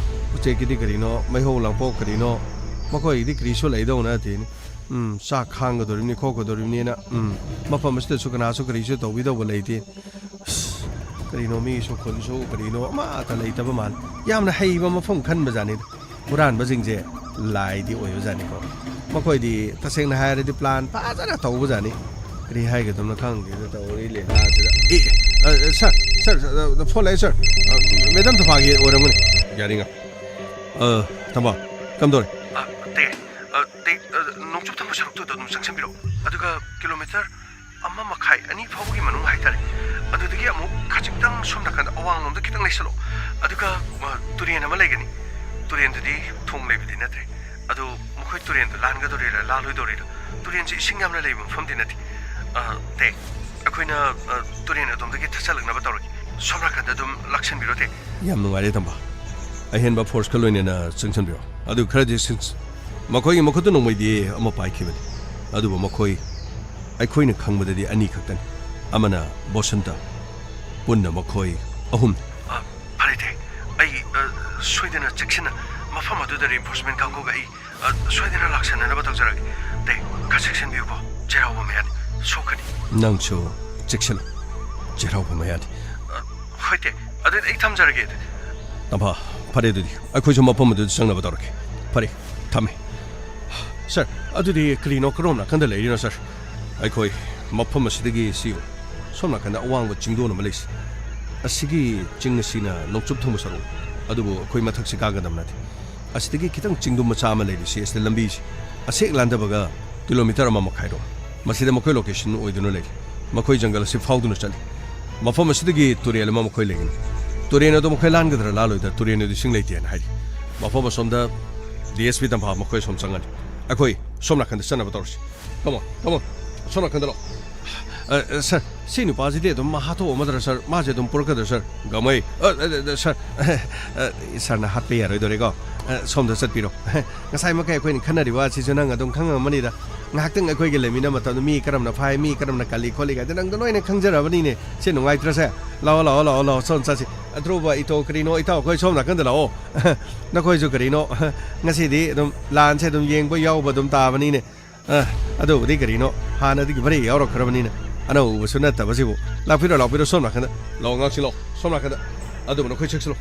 ꯎꯆꯦꯛꯀꯤꯗꯤ ꯀꯔꯤꯅꯣ, ꯃꯩꯍꯧ ꯂꯥꯡꯄꯣꯛ ꯀꯔꯤꯅꯣ, ꯃꯈꯣꯏꯒꯤꯗꯤ ꯀꯔꯤꯁꯨ ꯂꯩꯗꯧ ꯅꯠꯇꯦꯅꯦ꯫ ꯎꯝ, ꯆꯥꯛ ꯈꯥꯡꯒꯗꯧꯔꯤꯕꯅꯤ, ꯈꯣꯠꯀꯗꯧꯔꯤꯕꯅꯤꯅ꯫ ꯎꯝ, ꯃꯐꯝ ꯑꯁꯤꯗꯁꯨ ꯀꯅꯥꯁꯨ ꯀꯔꯤꯁꯨ ꯇꯧꯕꯤꯗꯧꯕ ꯂꯩꯇꯦ꯫ ꯑꯁ, ꯀꯔꯤꯅꯣ, ꯃꯤꯁꯨ ꯈꯨꯟꯁꯨ ꯀꯔꯤꯅꯣ ꯑꯃꯠꯇ ꯂꯩꯇꯕ ꯃꯥꯜꯂꯦ꯫ ꯌꯥꯝꯅ ꯍꯩꯕ ꯃꯐꯝ ꯈꯟꯕꯖꯥꯠꯅꯤꯗ꯫ ꯍꯨꯔꯥꯟꯕꯁꯤꯡꯁꯦ ꯂꯥꯏꯗꯤ ꯑꯣꯏꯕꯖꯥꯠꯅꯤꯀꯣ꯫ ꯃꯈꯣꯏꯗꯤ ꯇꯁꯦꯡꯅ ꯍꯥꯏꯔꯗꯤ plan ꯐꯖꯅ ꯇꯧꯕꯖꯥꯠꯅꯤ꯫ ꯀꯔꯤ ꯍꯥꯏꯒꯗꯕꯅꯣ ꯈꯪꯗꯦꯗ ꯇꯧꯔꯤ ꯂꯤꯂꯥꯁꯤꯗ꯫ ꯑꯦ, ꯑ, ꯑ, ꯁꯥꯔ, ꯁꯥꯔ, ꯁꯥꯔ, ꯑ, ꯐꯣꯟ ꯂꯥꯛꯑꯦ, ꯁꯥꯔ꯫ ꯑ, ꯃꯦꯗꯥꯝ ꯊꯝꯐꯥꯒꯤ ꯑꯣꯏꯔꯝꯒꯅꯤ꯫ ꯌꯥꯔꯤꯉꯥ꯫ ꯑ, ꯊꯝꯐꯥ, ꯀꯝꯗꯧꯔꯦ? ꯑ, ꯇꯦ, ꯑ, ꯇꯦ, ꯑ, ꯅꯣꯡꯆꯨꯞ ꯊꯪꯕ ꯁꯔꯨꯛꯇꯨꯗ ꯑꯗꯨꯝ ꯆꯪꯁꯤꯟꯕꯤꯔꯛꯑꯣ꯫ ꯑꯗꯨꯒ ꯀꯤꯂꯣꯃꯤꯇꯔ ꯑꯃ ꯃꯈꯥꯏ, ꯑꯅꯤ ꯐꯥꯎꯕꯒꯤ ꯃꯅꯨꯡ ꯍꯥꯏꯇꯥꯔꯦ꯫ ꯑꯗꯨꯗꯒꯤ ꯑꯃꯨꯛ ꯈꯖꯤꯛꯇꯪ ꯁꯣꯝ ꯅꯥꯀꯟꯗ ꯑꯋꯥꯡꯂꯣꯝꯗ ꯈꯤꯇꯪ ꯂꯩꯁꯜꯂꯣ꯫ ꯑꯗꯨꯒ, ꯑ, ꯇꯨꯔꯦꯟ ꯑꯃ ꯂꯩꯒꯅꯤ꯫ ꯇꯨꯔꯦꯟꯗꯨꯗꯤ ꯊꯣꯡ ꯂꯩꯕꯗꯤ ꯅꯠꯇ꯭ꯔꯦ꯫ ꯑꯗꯨ ꯃꯈꯣꯏ ꯇꯨꯔꯦꯟꯗꯨ ꯂꯥꯟꯒꯗꯧꯔꯤꯔꯥ, ꯂꯥꯜꯂꯣꯏꯗꯧꯔꯤꯔꯥ? ꯇꯨꯔꯦꯟꯁꯦ ꯏꯁꯤꯡ ꯌꯥꯝꯅ ꯂꯩꯕ ꯃꯐꯝꯗꯤ ꯅꯠꯇꯦ꯫ ꯑ, ꯇꯦ, ꯑꯩꯈꯣꯏꯅ, ꯑ, ꯇꯨꯔꯦꯟ ꯑꯗꯣꯝꯗꯒꯤ ꯊꯠꯆꯜꯂꯛꯅꯕ ꯇꯧꯔꯒꯦ꯫ ꯁꯣꯝ ꯅꯥꯀꯟꯗ ꯑꯗꯨꯝ ꯂꯥꯛꯁꯟꯕꯤꯔꯣ, ꯇꯦ꯫ ꯌꯥꯝ ꯅꯨꯡꯉꯥꯏꯔꯦ, ꯇꯝꯕ꯫ ꯑꯍꯦꯟꯕ ꯐꯣꯔꯁꯀ ꯂꯣꯏꯅꯅ ꯆꯪꯁꯟꯕꯤꯔꯣ꯫ ꯑꯗꯨ ꯈꯔꯗꯤ ꯁꯤꯟꯁ-, ꯃꯈꯣꯏꯒꯤ ꯃꯈꯨꯠꯇ ꯅꯣꯡꯃꯩꯗꯤ ꯑꯃ ꯄꯥꯏꯈꯤꯕꯅꯤ꯫ ꯑꯗꯨꯕꯨ ꯃꯈꯣꯏ, ꯑꯩꯈꯣꯏꯅ ꯈꯪꯕꯗꯗꯤ ꯑꯅꯤ ꯈꯛꯇꯅꯤ꯫ ꯑꯃꯅ ꯕꯣꯁꯟꯇ, ꯄꯨꯟꯅ ꯃꯈꯣꯏ ꯑꯍꯨꯝꯅꯤ꯫ ꯑ, ꯐꯔꯦ, ꯇꯦ꯫ ꯑꯩ, ꯑ, ꯁꯣꯏꯗꯅ ꯆꯦꯛꯁꯤꯟꯅ ꯃꯐꯝ ꯑꯗꯨꯗ reinforcement ꯀꯥꯡꯕꯨꯒ ꯑꯩ ꯑ, ꯁꯣꯏꯗꯅ ꯂꯥꯛꯁꯟꯅꯅꯕ ꯇꯧꯖꯔꯒꯦ꯫ ꯇꯦ, ꯈꯔ ꯆꯦꯛꯁꯤꯟꯕꯤꯌꯨꯀꯣ꯫ ꯆꯩꯔꯥꯎꯕ ꯃꯌꯥꯅꯤ꯫ ꯁꯣꯛꯀꯅꯤ꯫ ꯅꯪꯁꯨ ꯆꯦꯛꯁꯤꯜꯂꯨ꯫ ꯆꯩꯔꯥꯎꯕ ꯃꯌꯥꯅꯤ꯫ ꯑ, ꯍꯣꯏ, ꯇꯦ꯫ ꯑꯗꯨꯗꯤ ꯑꯩ ꯊꯝꯖꯔꯒꯦ, ꯇꯦ꯫ ꯇꯝꯐꯥ, ꯐꯔꯦ ꯑꯗꯨꯗꯤ꯫ ꯑꯩꯈꯣꯏꯁꯨ ꯃꯐꯝ ꯑꯗꯨꯗ ꯆꯪꯅꯕ ꯇꯧꯔꯒꯦ꯫ ꯐꯔꯦ, ꯊꯝꯃꯦ꯫ ꯁꯥꯔ, ꯑꯗꯨꯗꯤ ꯀꯔꯤꯅꯣ, ꯀꯔꯣꯝ ꯅꯥꯀꯟꯗ ꯂꯩꯔꯤꯅꯣ, ꯁꯥꯔ? ꯑꯩꯈꯣꯏ ꯃꯐꯝ ꯑꯁꯤꯗꯒꯤ ꯁꯤ ꯁꯣꯝ ꯅꯥꯀꯟꯗ ꯑꯋꯥꯡꯕ ꯆꯤꯡꯗꯣꯟ ꯑꯃ ꯂꯩꯁꯤ꯫ ꯑꯁꯤꯒꯤ ꯆꯤꯡ ꯑꯁꯤꯅ ꯅꯣꯡꯆꯨꯞ ꯊꯪꯕ ꯁꯔꯨꯛ, ꯑꯗꯨꯕꯨ ꯑꯩꯈꯣꯏ ꯃꯊꯛꯁꯤ ꯀꯥꯒꯗꯕ ꯅꯠꯇꯦ꯫ ꯑꯁꯤꯗꯒꯤ ꯈꯤꯇꯪ ꯆꯤꯡꯗꯨꯝ ꯃꯆꯥ ꯑꯃ ꯂꯩꯔꯤꯁꯤ, ꯑꯁꯤꯗ ꯂꯝꯕꯤꯁꯤ ꯑꯁꯦꯛ ꯂꯥꯟꯗꯕꯒ ꯀꯤꯂꯣꯃꯤꯇꯔ ꯑꯃ ꯃꯈꯥꯏꯔꯣꯝ꯫ ꯃꯁꯤꯗ ꯃꯈꯣꯏ ꯂꯣꯀꯦꯁꯟ ꯑꯣꯏꯗꯨꯅ ꯂꯩꯔꯤ꯫ ꯃꯈꯣꯏ ꯖꯪꯒꯜ ꯑꯁꯤ ꯐꯥꯎꯗꯨꯅ ꯆꯠꯂꯤ꯫ ꯃꯐꯝ ꯑꯁꯤꯗꯒꯤ ꯇꯨꯔꯦꯜ ꯑꯃ ꯃꯈꯣꯏ ꯂꯩꯒꯅꯤ꯫ ꯇꯨꯔꯦꯜ ꯑꯗꯨ ꯃꯈꯣꯏ ꯂꯥꯟꯒꯗ꯭ꯔꯥ ꯂꯥꯜꯂꯣꯏꯗ꯭ꯔꯥ, ꯇꯨꯔꯦꯜ ꯑꯗꯨ ꯏꯁꯤꯡ ꯂꯩꯇꯦꯅ ꯍꯥꯏꯔꯤ꯫ ꯃꯐꯝ ꯑꯁꯣꯝꯗ ꯗꯤ ꯑꯦꯁ ꯄꯤ ꯇꯝꯐꯥ ꯃꯈꯣꯏ ꯑꯁꯣꯝ ꯆꯪꯒꯅꯤ꯫ ꯑꯩꯈꯣꯏ ꯁꯣꯝ ꯅꯥꯀꯟꯗ ꯆꯠꯅꯕ ꯇꯧꯔꯁꯤ꯫ Come on, come on. ꯁꯣꯝ ꯅꯥꯀꯟꯗ ꯂꯥꯛꯑꯣ꯫ ꯑ, ꯑ, ꯁꯥꯔ, ꯁꯤ ꯅꯨꯄꯥꯁꯤꯗꯤ ꯑꯗꯨꯝ ꯍꯥꯠꯇꯣꯛꯑꯝꯃꯗ꯭ꯔꯥ, ꯁꯥꯔ? ꯃꯥꯁꯦ ꯑꯗꯨꯝ ꯄꯨꯔꯛꯀꯗ꯭ꯔꯥ, ꯁꯥꯔ? ꯒꯃꯩ꯫ ꯑ, ꯑ, ꯑ, ꯁꯥꯔ, ꯑ, ꯁꯥꯔꯅ ꯍꯥꯠꯄ ꯌꯥꯔꯣꯏꯗꯧꯔꯦꯀꯣ꯫ ꯑ, ꯁꯣꯝꯗ ꯆꯠꯄꯤꯔꯣ꯫ ꯉꯁꯥꯏꯃꯛꯀꯤ ꯑꯩꯈꯣꯏꯅ ꯈꯟꯅꯔꯤꯕ ꯑꯁꯤꯁꯨ ꯅꯪ ꯑꯗꯨꯝ ꯈꯪꯉꯝꯃꯅꯤꯗ꯫ ꯉꯥꯏꯍꯥꯛꯇꯪ ꯑꯩꯈꯣꯏꯒ ꯂꯩꯃꯤꯟꯅꯕ ꯃꯇꯝꯗ ꯃꯤ ꯀꯔꯝꯅ ꯐꯥꯏ, ꯃꯤ ꯀꯔꯝꯅ ꯀꯜꯂꯤ ꯈꯣꯠꯂꯤ ꯀꯥꯏꯗ ꯅꯪꯗꯣ ꯂꯣꯏꯅ ꯈꯪꯖꯔꯕꯅꯤꯅꯦ꯫ ꯁꯤ ꯅꯨꯡꯉꯥꯏꯇ꯭ꯔꯁꯦ? ꯂꯥꯛꯑꯣ, ꯂꯥꯛꯑꯣ, ꯂꯥꯛꯑꯣ, ꯂꯥꯛꯑꯣ, ꯁꯣꯝ ꯆꯠꯁꯤ꯫ ꯑ, ꯙ꯭ꯔꯨꯕ, ꯏꯇꯣ, ꯀꯔꯤꯅꯣ, ꯏꯇꯥꯎ, ꯑꯩꯈꯣꯏ ꯁꯣꯝ ꯅꯥꯀꯟꯗ ꯂꯥꯛꯑꯣ꯫ ꯅꯈꯣꯏꯁꯨ ꯀꯔꯤꯅꯣ, ꯉꯁꯤꯗꯤ ꯑꯗꯨꯝ ꯂꯥꯟꯁꯦ ꯑꯗꯨꯝ ꯌꯦꯡꯕ ꯌꯥꯎꯕ ꯑꯗꯨꯝ ꯇꯥꯕꯅꯤꯅꯦ꯫ ꯑ, ꯑꯗꯨꯕꯨꯗꯤ ꯀꯔꯤꯅꯣ, ꯍꯥꯟꯅꯗꯒꯤ ꯃꯔꯤ ꯌꯥꯎꯔꯛꯈ꯭ꯔꯕꯅꯤꯅ ꯑꯅꯧꯕꯁꯨ ꯅꯠꯇꯕꯁꯤꯕꯨ꯫ ꯂꯥꯛꯄꯤꯔꯣ, ꯂꯥꯛꯄꯤꯔꯣ, ꯁꯣꯝ ꯅꯥꯀꯟꯗ꯫ ꯂꯥꯛꯑꯣ, ꯉꯥꯛꯁꯤ ꯂꯥꯛꯑꯣ, ꯁꯣꯝ ꯅꯥꯀꯟꯗ꯫ ꯑꯗꯨꯕꯨ ꯅꯈꯣꯏ ꯆꯦꯛꯁꯤꯜꯂꯣ꯫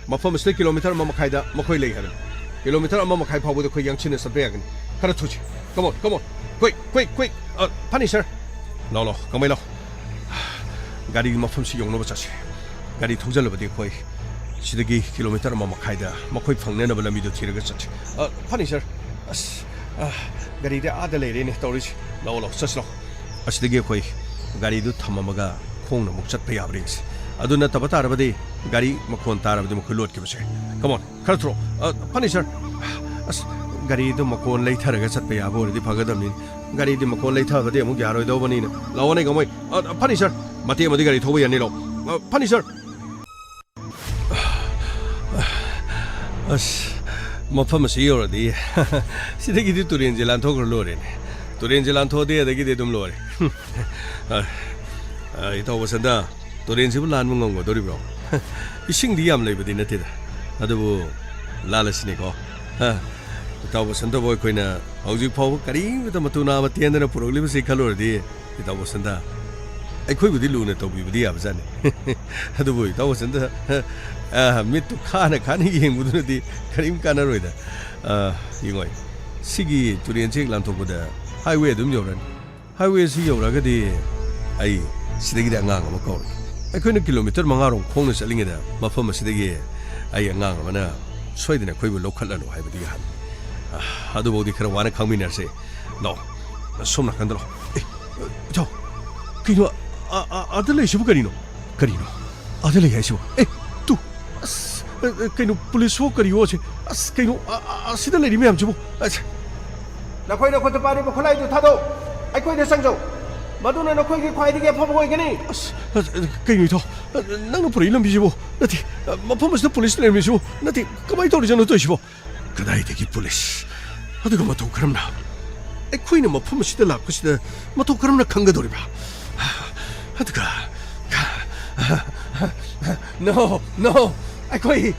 ꯃꯐꯝ ꯑꯁꯤꯗ ꯀꯤꯂꯣꯃꯤꯇꯔ ꯑꯃ ꯃꯈꯥꯏꯗ ꯃꯈꯣꯏ ꯂꯩ ꯍꯥꯏꯕꯅꯤ꯫ ꯀꯤꯂꯣꯃꯤꯇꯔ ꯑꯃ ꯃꯈꯥꯏ ꯐꯥꯎꯕꯗ ꯑꯩꯈꯣꯏ ꯌꯥꯡꯁꯤꯟꯅ ꯆꯠꯄ ꯌꯥꯒꯅꯤ꯫ ꯈꯔ ꯊꯨꯁꯤ꯫ Come on, come on. Quick, quick, quick. ꯑ, ꯐꯅꯤ, ꯁꯥꯔ꯫ ꯂꯥꯎ, ꯂꯥꯎ, ꯀꯃꯩ ꯂꯥꯎ꯫ ꯒꯥꯔꯤꯒꯤ ꯃꯐꯝꯁꯤ ꯌꯧꯅꯕ ꯆꯠꯁꯤ꯫ ꯒꯥꯔꯤ ꯊꯧꯖꯤꯜꯂꯕꯗꯤ ꯑꯩꯈꯣꯏ ꯁꯤꯗꯒꯤ ꯀꯤꯂꯣꯃꯤꯇꯔ ꯑꯃ ꯃꯈꯥꯏꯗ ꯃꯈꯣꯏ ꯐꯪꯅꯅꯕ ꯂꯝꯕꯤꯗꯣ ꯊꯤꯔꯒ ꯆꯠꯁꯤ꯫ ꯑ, ꯐꯅꯤ, ꯁꯔ꯫ ꯑꯁ, ꯑ, ꯒꯥꯔꯤꯗꯤ ꯑꯥꯗ ꯂꯩꯔꯦꯅꯦ ꯇꯧꯔꯤꯁꯤ꯫ ꯂꯥꯛꯑꯣ, ꯂꯥꯛꯑꯣ, ꯆꯠꯁꯤ ꯂꯥꯛꯑꯣ꯫ ꯑꯁꯤꯗꯒꯤ ꯑꯩꯈꯣꯏ ꯒꯥꯔꯤꯗꯨ ꯊꯝꯃꯝꯃꯒ ꯈꯣꯡꯅ ꯑꯃꯨꯛ ꯆꯠꯄ ꯌꯥꯕ꯭ꯔꯥ ꯌꯦꯡꯁꯤ꯫ ꯑꯗꯨ ꯅꯠꯇꯕ ꯇꯥꯔꯕꯗꯤ ꯒꯥꯔꯤ ꯃꯈꯣꯟ ꯇꯥꯔꯕꯗꯤ ꯃꯈꯣꯏ ꯂꯣꯠꯈꯤꯕꯁꯦ꯫ Come on, ꯈꯔ ꯊꯨꯔꯣ꯫ ꯑ, ꯐꯅꯤ, ꯁꯔ꯫ ꯑꯁ, ꯒꯥꯔꯤꯗꯨ ꯃꯈꯣꯟ ꯂꯩꯊꯔꯒ ꯆꯠꯄ ꯌꯥꯕ ꯑꯣꯏꯔꯗꯤ ꯐꯒꯗꯕꯅꯤ꯫ ꯒꯥꯔꯤꯗꯤ ꯃꯈꯣꯟ ꯂꯩꯊꯕꯗꯤ ꯑꯃꯨꯛ ꯌꯥꯔꯣꯏꯗꯧꯕꯅꯤꯅ꯫ ꯂꯥꯛꯑꯣꯅꯦ, ꯀꯃꯩ꯫ ꯑ, ꯐꯅꯤ, ꯁꯔ꯫ ꯃꯇꯦꯛ ꯑꯃꯗꯤ ꯒꯥꯔꯤ ꯊꯧꯕ ꯌꯥꯅꯤ, ꯂꯥꯛꯑꯣ꯫ ꯑ, ꯐꯅꯤ, ꯁꯔ꯫ ꯑꯁ, ꯃꯐꯝ ꯑꯁꯤ ꯌꯧꯔꯗꯤ ꯁꯤꯗꯒꯤꯗꯤ ꯇꯨꯔꯦꯟꯁꯦ ꯂꯥꯟꯊꯣꯛꯈ꯭ꯔ ꯂꯣꯏꯔꯦꯅꯦ꯫ ꯇꯨꯔꯦꯟꯁꯦ ꯂꯥꯟꯊꯣꯛꯑꯗꯤ ꯑꯗꯒꯤꯗꯤ ꯑꯗꯨꯝ ꯂꯣꯏꯔꯦ꯫ ꯑ, ꯑ, ꯏꯇꯥꯎ ꯕꯁꯟꯇ, ꯇꯨꯔꯦꯟꯁꯤꯕꯨ ꯂꯥꯟꯕ ꯉꯝꯒꯗꯧꯔꯤꯕ꯭ꯔꯣ? ꯏꯁꯤꯡꯗꯤ ꯌꯥꯝ ꯂꯩꯕꯗꯤ ꯅꯠꯇꯦꯗ꯫ ꯑꯗꯨꯕꯨ ꯂꯥꯜꯂꯁꯤꯅꯦꯀꯣ꯫ ꯍ, ꯏꯇꯥꯎ ꯕꯁꯟꯇꯕꯨ ꯑꯩꯈꯣꯏꯅ ꯍꯧꯖꯤꯛ ꯐꯥꯎꯕ ꯀꯔꯤꯃꯠꯇ ꯃꯇꯨ ꯅꯥꯝꯃ ꯇꯦꯟꯗꯅ ꯄꯨꯔꯛꯂꯤꯕꯁꯤ ꯈꯜꯂꯨꯔꯗꯤ, ꯏꯇꯥꯎ ꯕꯁꯟꯇ, ꯑꯩꯈꯣꯏꯕꯨꯗꯤ ꯂꯨꯅ ꯇꯧꯕꯤꯕꯗꯤ ꯌꯥꯕꯖꯥꯠꯅꯤ꯫ ꯑꯗꯨꯕꯨ ꯏꯇꯥꯎ ꯕꯁꯟꯇ, ꯑ, ꯃꯤꯠꯇꯨ ꯈꯥꯅ ꯈꯥꯅ ꯌꯦꯡꯕꯗꯨꯅꯗꯤ ꯀꯔꯤꯝ ꯀꯥꯟꯅꯔꯣꯏꯗ꯫ ꯑ, ꯌꯦꯡꯉꯣ, ꯁꯤꯒꯤ ꯇꯨꯔꯦꯟꯁꯤ ꯍꯦꯛ ꯂꯥꯟꯊꯣꯛꯄꯗ highway ꯑꯗꯨꯝ ꯌꯧꯔꯅꯤ꯫ Highway ꯑꯁꯤ ꯌꯧꯔꯛꯑꯒꯗꯤ ꯑꯩ ꯁꯤꯗꯒꯤꯗꯤ ꯑꯉꯥꯡ ꯑꯃ ꯀꯧꯔꯒꯦ꯫ ꯑꯩꯈꯣꯏꯅ ꯀꯤꯂꯣꯃꯤꯇꯔ ꯃꯉꯥꯔꯣꯝ ꯈꯣꯡꯅ ꯆꯠꯂꯤꯉꯩꯗ ꯃꯐꯝ ꯑꯁꯤꯗꯒꯤ ꯑꯩ ꯑꯉꯥꯡ ꯑꯃꯅ ꯁꯣꯏꯗꯅ ꯑꯩꯈꯣꯏꯕꯨ ꯂꯧꯈꯠꯂꯅꯨ ꯍꯥꯏꯕꯗꯤ ꯌꯥꯍꯟ-, ꯑꯗꯨꯐꯥꯎꯗꯤ ꯈꯔ ꯋꯥꯅ ꯈꯥꯡꯃꯤꯟꯅꯔꯁꯦ꯫ ꯂꯥꯛꯑꯣ, ꯁꯣꯝ ꯅꯥꯀꯟꯗ ꯂꯥꯛꯑꯣ꯫ ꯑꯦ, ꯏꯇꯥꯎ, ꯀꯩꯅꯣ, ꯑ-, ꯑ-, ꯑꯥꯗ ꯂꯩꯁꯤꯕꯨ ꯀꯔꯤꯅꯣ? ꯀꯔꯤꯅꯣ? ꯑꯥꯗ ꯂꯩ ꯍꯥꯏꯁꯤꯕꯨ? ꯑꯦ, ꯇꯨ, ꯑꯁ, ꯑ, ꯑ, ꯀꯩꯅꯣ, ꯄꯨꯂꯤꯁ ꯍꯣ ꯀꯔꯤ ꯍꯣ ꯁꯦ? ꯑꯁ, ꯀꯩꯅꯣ, ꯑ-, ꯑ-, ꯑꯁꯤꯗ ꯂꯩꯔꯤ ꯃꯌꯥꯝꯁꯤꯕꯨ? ꯑꯁ꯫ ꯅꯈꯣꯏ ꯅꯈꯨꯠꯇ ꯄꯥꯏꯔꯤꯕ ꯈꯨꯠꯂꯥꯏꯗꯨ ꯊꯥꯗꯣꯛ꯫ ꯑꯩꯈꯣꯏꯗ ꯆꯪꯖꯧ꯫ ꯃꯗꯨꯅ ꯅꯈꯣꯏꯒꯤ ꯈ꯭ꯋꯥꯏꯗꯒꯤ ꯑꯐꯕ ꯑꯣꯏꯒꯅꯤ꯫ ꯑꯁ, ꯑ, ꯑ, ꯀꯩꯅꯣ, ꯏꯇꯥꯎ? ꯑ, ꯅꯪꯅ ꯄꯨꯔꯛꯏ ꯂꯝꯕꯤꯁꯤꯕꯨ? ꯅꯠꯇꯦ, ꯑ, ꯃꯐꯝ ꯑꯁꯤꯗ ꯄꯨꯂꯤꯁ ꯂꯩꯔꯝꯃꯤꯁꯤꯕꯨ? ꯅꯠꯇꯦ, ꯀꯃꯥꯏꯅ ꯇꯧꯔꯤꯖꯥꯠꯅꯣ ꯇꯧꯔꯤꯁꯤꯕꯣ? ꯀꯗꯥꯏꯗꯒꯤ ꯄꯨꯂꯤꯁ? ꯑꯗꯨꯒ ꯃꯇꯧ ꯀꯔꯝꯅ? ꯑꯩꯈꯣꯏꯅ ꯃꯐꯝ ꯑꯁꯤꯗ ꯂꯥꯛꯄꯁꯤꯗ ꯃꯇꯧ ꯀꯔꯝꯅ ꯈꯪꯒꯗꯧꯔꯤꯕ? ꯑꯗꯨꯒ, no, no, ꯑꯩꯈꯣꯏ,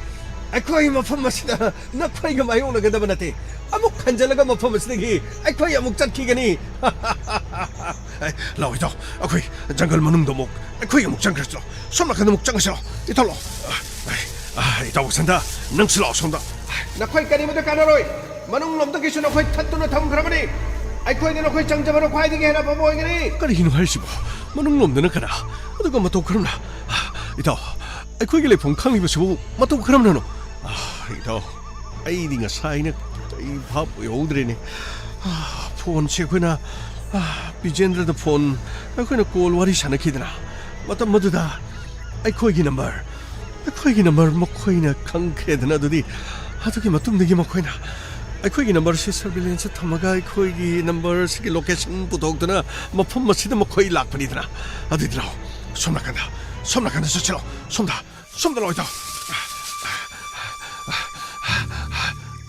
ꯑꯩꯈꯣꯏ ꯃꯐꯝ ꯑꯁꯤꯗ ꯅꯈꯣꯏꯒ ꯃꯥꯌꯣꯛꯅꯒꯗꯕ ꯅꯠꯇꯦ꯫ ꯑꯃꯨꯛ ꯍꯟꯖꯤꯜꯂꯒ ꯃꯐꯝ ꯑꯁꯤꯗꯒꯤ ꯑꯩꯈꯣꯏ ꯑꯃꯨꯛ ꯆꯠꯈꯤꯒꯅꯤ꯫ ꯑꯦ, ꯂꯥꯛꯑꯣ, ꯏꯇꯥꯎ, ꯑꯩꯈꯣꯏ ꯖꯪꯒꯜ ꯃꯅꯨꯡꯗ ꯑꯃꯨꯛ ꯑꯩꯈꯣꯏ ꯑꯃꯨꯛ ꯆꯪꯈ꯭ꯔꯁꯤ ꯂꯥꯛꯑꯣ꯫ ꯁꯣꯝ ꯅꯥꯀꯟꯗ ꯑꯃꯨꯛ ꯆꯪꯉꯁꯤ ꯂꯥꯛꯑꯣ꯫ ꯏꯇꯥꯎ, ꯂꯥꯛꯑꯣ꯫ ꯑ, ꯑ, ꯏꯇꯥꯎ ꯕꯁꯟꯇ, ꯅꯪꯁꯨ ꯂꯥꯛꯑꯣ ꯁꯣꯝꯗ꯫ ꯅꯈꯣꯏ ꯀꯔꯤꯃꯇ ꯀꯥꯟꯅꯔꯣꯏ꯫ ꯃꯅꯨꯡ ꯂꯣꯝꯗꯒꯤꯁꯨ ꯅꯈꯣꯏ ꯊꯠꯇꯨꯅ ꯊꯝꯈ꯭ꯔꯕꯅꯤ꯫ ꯑꯩꯈꯣꯏꯅ ꯅꯈꯣꯏ ꯆꯪꯖꯕꯅ ꯈ꯭ꯋꯥꯏꯗꯒꯤ ꯍꯦꯟꯅ ꯑꯐꯕ ꯑꯣꯏꯒꯅꯤ꯫ ꯀꯔꯤꯒꯤꯅꯣ ꯍꯥꯏꯔꯤꯁꯤꯕꯣ? ꯃꯅꯨꯡꯂꯣꯝꯗꯅ ꯀꯅꯥ? ꯑꯗꯨꯒ ꯃꯇꯧ ꯀꯔꯝꯅ? ꯏꯇꯥꯎ, ꯑꯩꯈꯣꯏꯒꯤ ꯂꯩꯐꯝ ꯈꯪꯂꯤꯕꯁꯤꯕꯨ ꯃꯇꯧ ꯀꯔꯝꯅꯅꯣ? ꯏꯇꯥꯎ, ꯑꯩꯗꯤ ꯉꯁꯥꯏꯅ ꯑꯩ ꯚꯥꯞ ꯑꯣꯏꯍꯧꯗ꯭ꯔꯦꯅꯦ꯫ ꯐꯣꯟꯁꯦ ꯑꯩꯈꯣꯏꯅ, ꯕꯤꯖꯦꯟꯗ꯭ꯔꯗ ꯐꯣꯟ ꯑꯩꯈꯣꯏꯅ ꯀꯣꯜ ꯋꯥꯔꯤ ꯁꯥꯟꯅꯈꯤꯗꯅ, ꯃꯇꯝ ꯑꯗꯨꯗ ꯑꯩꯈꯣꯏꯒꯤ ꯅꯝꯕꯔ, ꯑꯩꯈꯣꯏꯒꯤ ꯅꯝꯕꯔ ꯃꯈꯣꯏꯅ ꯈꯪꯈ꯭ꯔꯦꯗꯅ꯫ ꯑꯗꯨꯗꯤ ꯑꯗꯨꯒꯤ ꯃꯇꯨꯡꯗꯒꯤ ꯃꯈꯣꯏꯅ ꯑꯩꯈꯣꯏꯒꯤ ꯅꯝꯕꯔꯁꯤ ꯁꯔꯚꯤꯂꯦꯟꯁꯇ ꯊꯝꯃꯒ ꯑꯩꯈꯣꯏꯒꯤ ꯅꯝꯕꯔꯁꯤꯒꯤ ꯂꯣꯀꯦꯁꯟ ꯄꯨꯊꯣꯛꯇꯨꯅ ꯃꯐꯝ ꯑꯁꯤꯗ ꯃꯈꯣꯏ ꯂꯥꯛꯄꯅꯤꯗꯅ꯫ ꯑꯗꯨꯗꯤ ꯂꯥꯛꯑꯣ, ꯁꯣꯝ ꯅꯥꯀꯟꯗ, ꯁꯣꯝ ꯅꯥꯀꯟꯗ ꯆꯠꯁꯤꯜꯂꯣ꯫ ꯁꯣꯝꯗ, ꯁꯣꯝꯗ ꯂꯥꯛꯑꯣ, ꯏꯇꯥꯎ꯫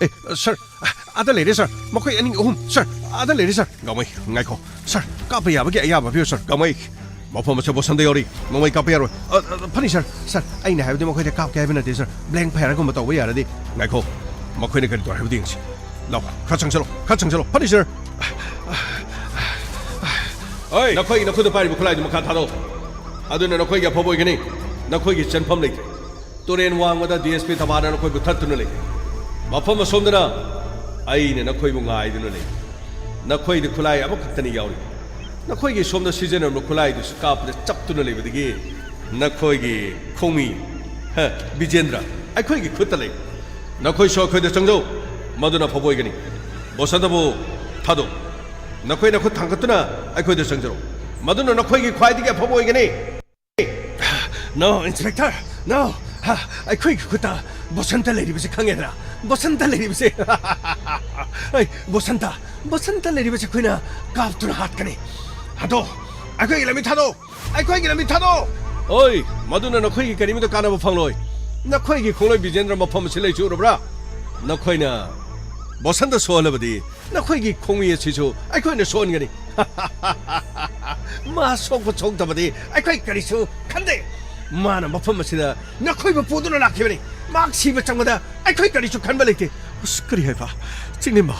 ꯑꯦ, ꯁꯥꯔ, ꯑꯥꯗ ꯂꯩꯔꯦ, ꯁꯥꯔ꯫ ꯃꯈꯣꯏ ꯑꯅꯤ ꯑꯍꯨꯝ, ꯁꯥꯔ, ꯑꯥꯗ ꯂꯩꯔꯦ, ꯁꯥꯔ꯫ ꯒꯥꯡꯃꯩ, ꯉꯥꯏꯈꯣ꯫ ꯁꯥꯔ, ꯀꯥꯞꯄ ꯌꯥꯕꯒꯤ ꯑꯌꯥꯕ ꯄꯤꯌꯨ, ꯁꯥꯔ꯫ ꯒꯥꯡꯃꯩ, ꯃꯐꯝ ꯑꯁꯤ ꯕꯣꯁꯟꯗ ꯌꯧꯔꯤ꯫ ꯅꯣꯡꯃꯩ ꯀꯥꯞꯄ ꯌꯥꯔꯣꯏ꯫ ꯑ, ꯑ, ꯐꯅꯤ, ꯁꯥꯔ꯫ ꯁꯥꯔ, ꯑꯩꯅ ꯍꯥꯏꯕꯗꯤ ꯃꯈꯣꯏꯗ ꯀꯥꯞꯀꯦ ꯍꯥꯏꯕ ꯅꯠꯇꯦ, ꯁꯥꯔ꯫ ꯕ꯭ꯂꯦꯡ ꯐꯥꯌꯔꯒꯨꯝꯕ ꯇꯧꯕ ꯌꯥꯔꯗꯤ꯫ ꯉꯥꯏꯈꯣ꯫ ꯃꯈꯣꯏꯅ ꯀꯔꯤ ꯇꯧꯔꯦ ꯍꯥꯏꯕꯗꯨ ꯌꯦꯡꯁꯤ꯫ ꯂꯥꯎ, ꯈꯔ ꯆꯪꯁꯤꯜꯂꯣ, ꯈꯔ ꯆꯪꯁꯤꯜꯂꯣ꯫ ꯐꯅꯤ, ꯁꯥꯔ꯫ ꯑꯣꯏ! ꯅꯈꯣꯏ ꯅꯈꯨꯠꯇ ꯄꯥꯏꯔꯤꯕ ꯈꯨꯠꯂꯥꯏꯗꯨ ꯃꯈꯥ ꯊꯥꯗꯧ꯫ ꯑꯗꯨꯅ ꯅꯈꯣꯏꯒꯤ ꯑꯐꯕ ꯑꯣꯏꯒꯅꯤ꯫ ꯅꯈꯣꯏꯒꯤ ꯆꯦꯟꯐꯝ ꯂꯩꯇ꯭ꯔꯦ꯫ ꯇꯨꯔꯦꯟ ꯋꯥꯡꯃꯗ ꯗꯤ ꯑꯦꯁ ꯄꯤ ꯊꯕꯥꯅ ꯅꯈꯣꯏꯕꯨ ꯊꯠꯇꯨꯅ ꯂꯩ꯫ ꯃꯐꯝ ꯑꯁꯣꯝꯗꯅ ꯑꯩꯅ ꯅꯈꯣꯏꯕꯨ ꯉꯥꯏꯗꯨꯅ ꯂꯩ꯫ ꯅꯈꯣꯏꯗ ꯈꯨꯠꯂꯥꯏ ꯑꯃꯈꯛꯇꯅꯤ ꯌꯥꯎꯔꯤ꯫ ꯅꯈꯣꯏꯒꯤ ꯁꯣꯝꯗ ꯁꯤꯖꯤꯟꯅꯔꯝꯕ ꯈꯨꯠꯂꯥꯏꯗꯨꯁꯨ ꯀꯥꯞꯄꯗ ꯆꯞꯇꯨꯅ ꯂꯩꯕꯗꯒꯤ ꯅꯈꯣꯏꯒꯤ ꯈꯣꯡꯃꯤ, ꯍ, ꯕꯤꯖꯦꯟꯗ꯭ꯔ, ꯑꯩꯈꯣꯏꯒꯤ ꯈꯨꯠꯇ ꯂꯩ꯫ ꯅꯈꯣꯏꯁꯨ ꯑꯩꯈꯣꯏꯗ ꯆꯪꯖꯧ, ꯃꯗꯨꯅ ꯑꯐꯕ ꯑꯣꯏꯒꯅꯤ꯫ ꯕꯣꯁꯟꯇꯕꯨ ꯊꯥꯗꯣꯛ꯫ ꯅꯈꯣꯏ ꯅꯈꯨꯠ ꯊꯥꯡꯒꯠꯇꯨꯅ ꯑꯩꯈꯣꯏꯗ ꯆꯪꯖꯔꯛꯎ, ꯃꯗꯨꯅ ꯅꯈꯣꯏꯒꯤ ꯈ꯭ꯋꯥꯏꯗꯒꯤ ꯑꯐꯕ ꯑꯣꯏꯒꯅꯤ꯫ No, Inspector, no. ꯍ, ꯑꯩꯈꯣꯏꯒꯤ ꯈꯨꯠꯇ ꯕꯣꯁꯟꯇ ꯂꯩꯔꯤꯕꯁꯦ ꯈꯪꯉꯦꯗꯅ? ꯕꯣꯁꯟꯇ ꯂꯩꯔꯤꯕꯁꯦ꯫ ꯑꯩ, ꯕꯣꯁꯟꯇ, ꯕꯣꯁꯟꯇ ꯂꯩꯔꯤꯕꯁꯦ ꯑꯩꯈꯣꯏꯅ ꯀꯥꯞꯇꯨꯅ ꯍꯥꯠꯀꯅꯤ꯫ ꯊꯥꯗꯣꯛ, ꯑꯩꯈꯣꯏꯒꯤ ꯂꯝꯕꯤ ꯊꯥꯗꯣꯛ, ꯑꯩꯈꯣꯏꯒꯤ ꯂꯝꯕꯤ ꯊꯥꯗꯣꯛ꯫ ꯑꯣꯏ, ꯃꯗꯨꯅ ꯅꯈꯣꯏꯒꯤ ꯀꯔꯤꯃꯠꯇ ꯀꯥꯟꯅꯕ ꯐꯪꯂꯣꯏ꯫ ꯅꯈꯣꯏꯒꯤ ꯈꯣꯡꯂꯣꯏ ꯕꯤꯖꯦꯟꯗ꯭ꯔ ꯃꯐꯝ ꯑꯁꯤ ꯂꯩꯁꯤ ꯎꯔꯕ꯭ꯔꯥ? ꯅꯈꯣꯏꯅ ꯕꯣꯁꯟꯇ ꯁꯣꯛꯍꯜꯂꯕꯗꯤ ꯅꯈꯣꯏꯒꯤ ꯈꯣꯡꯃꯤ ꯑꯁꯤꯁꯨ ꯑꯩꯈꯣꯏꯅ ꯁꯣꯛꯍꯟꯒꯅꯤ꯫ ꯃꯥ ꯁꯣꯛꯄ ꯁꯣꯛꯇꯕꯗꯤ ꯑꯩꯈꯣꯏ ꯀꯔꯤꯁꯨ ꯈꯟꯗꯦ꯫ ꯃꯥꯅ ꯃꯐꯝ ꯑꯁꯤꯗ ꯅꯈꯣꯏꯕꯨ ꯄꯨꯗꯨꯅ ꯂꯥꯛꯈꯤꯕꯅꯤ꯫ ꯃꯍꯥꯛ ꯁꯤꯕ ꯆꯪꯕꯗ ꯑꯩꯈꯣꯏ ꯀꯔꯤꯁꯨ ꯈꯟꯕ ꯂꯩꯇꯦ꯫ ꯑꯁ, ꯀꯔꯤ ꯍꯥꯏꯕ? ꯆꯤꯡꯂꯦꯝꯕ,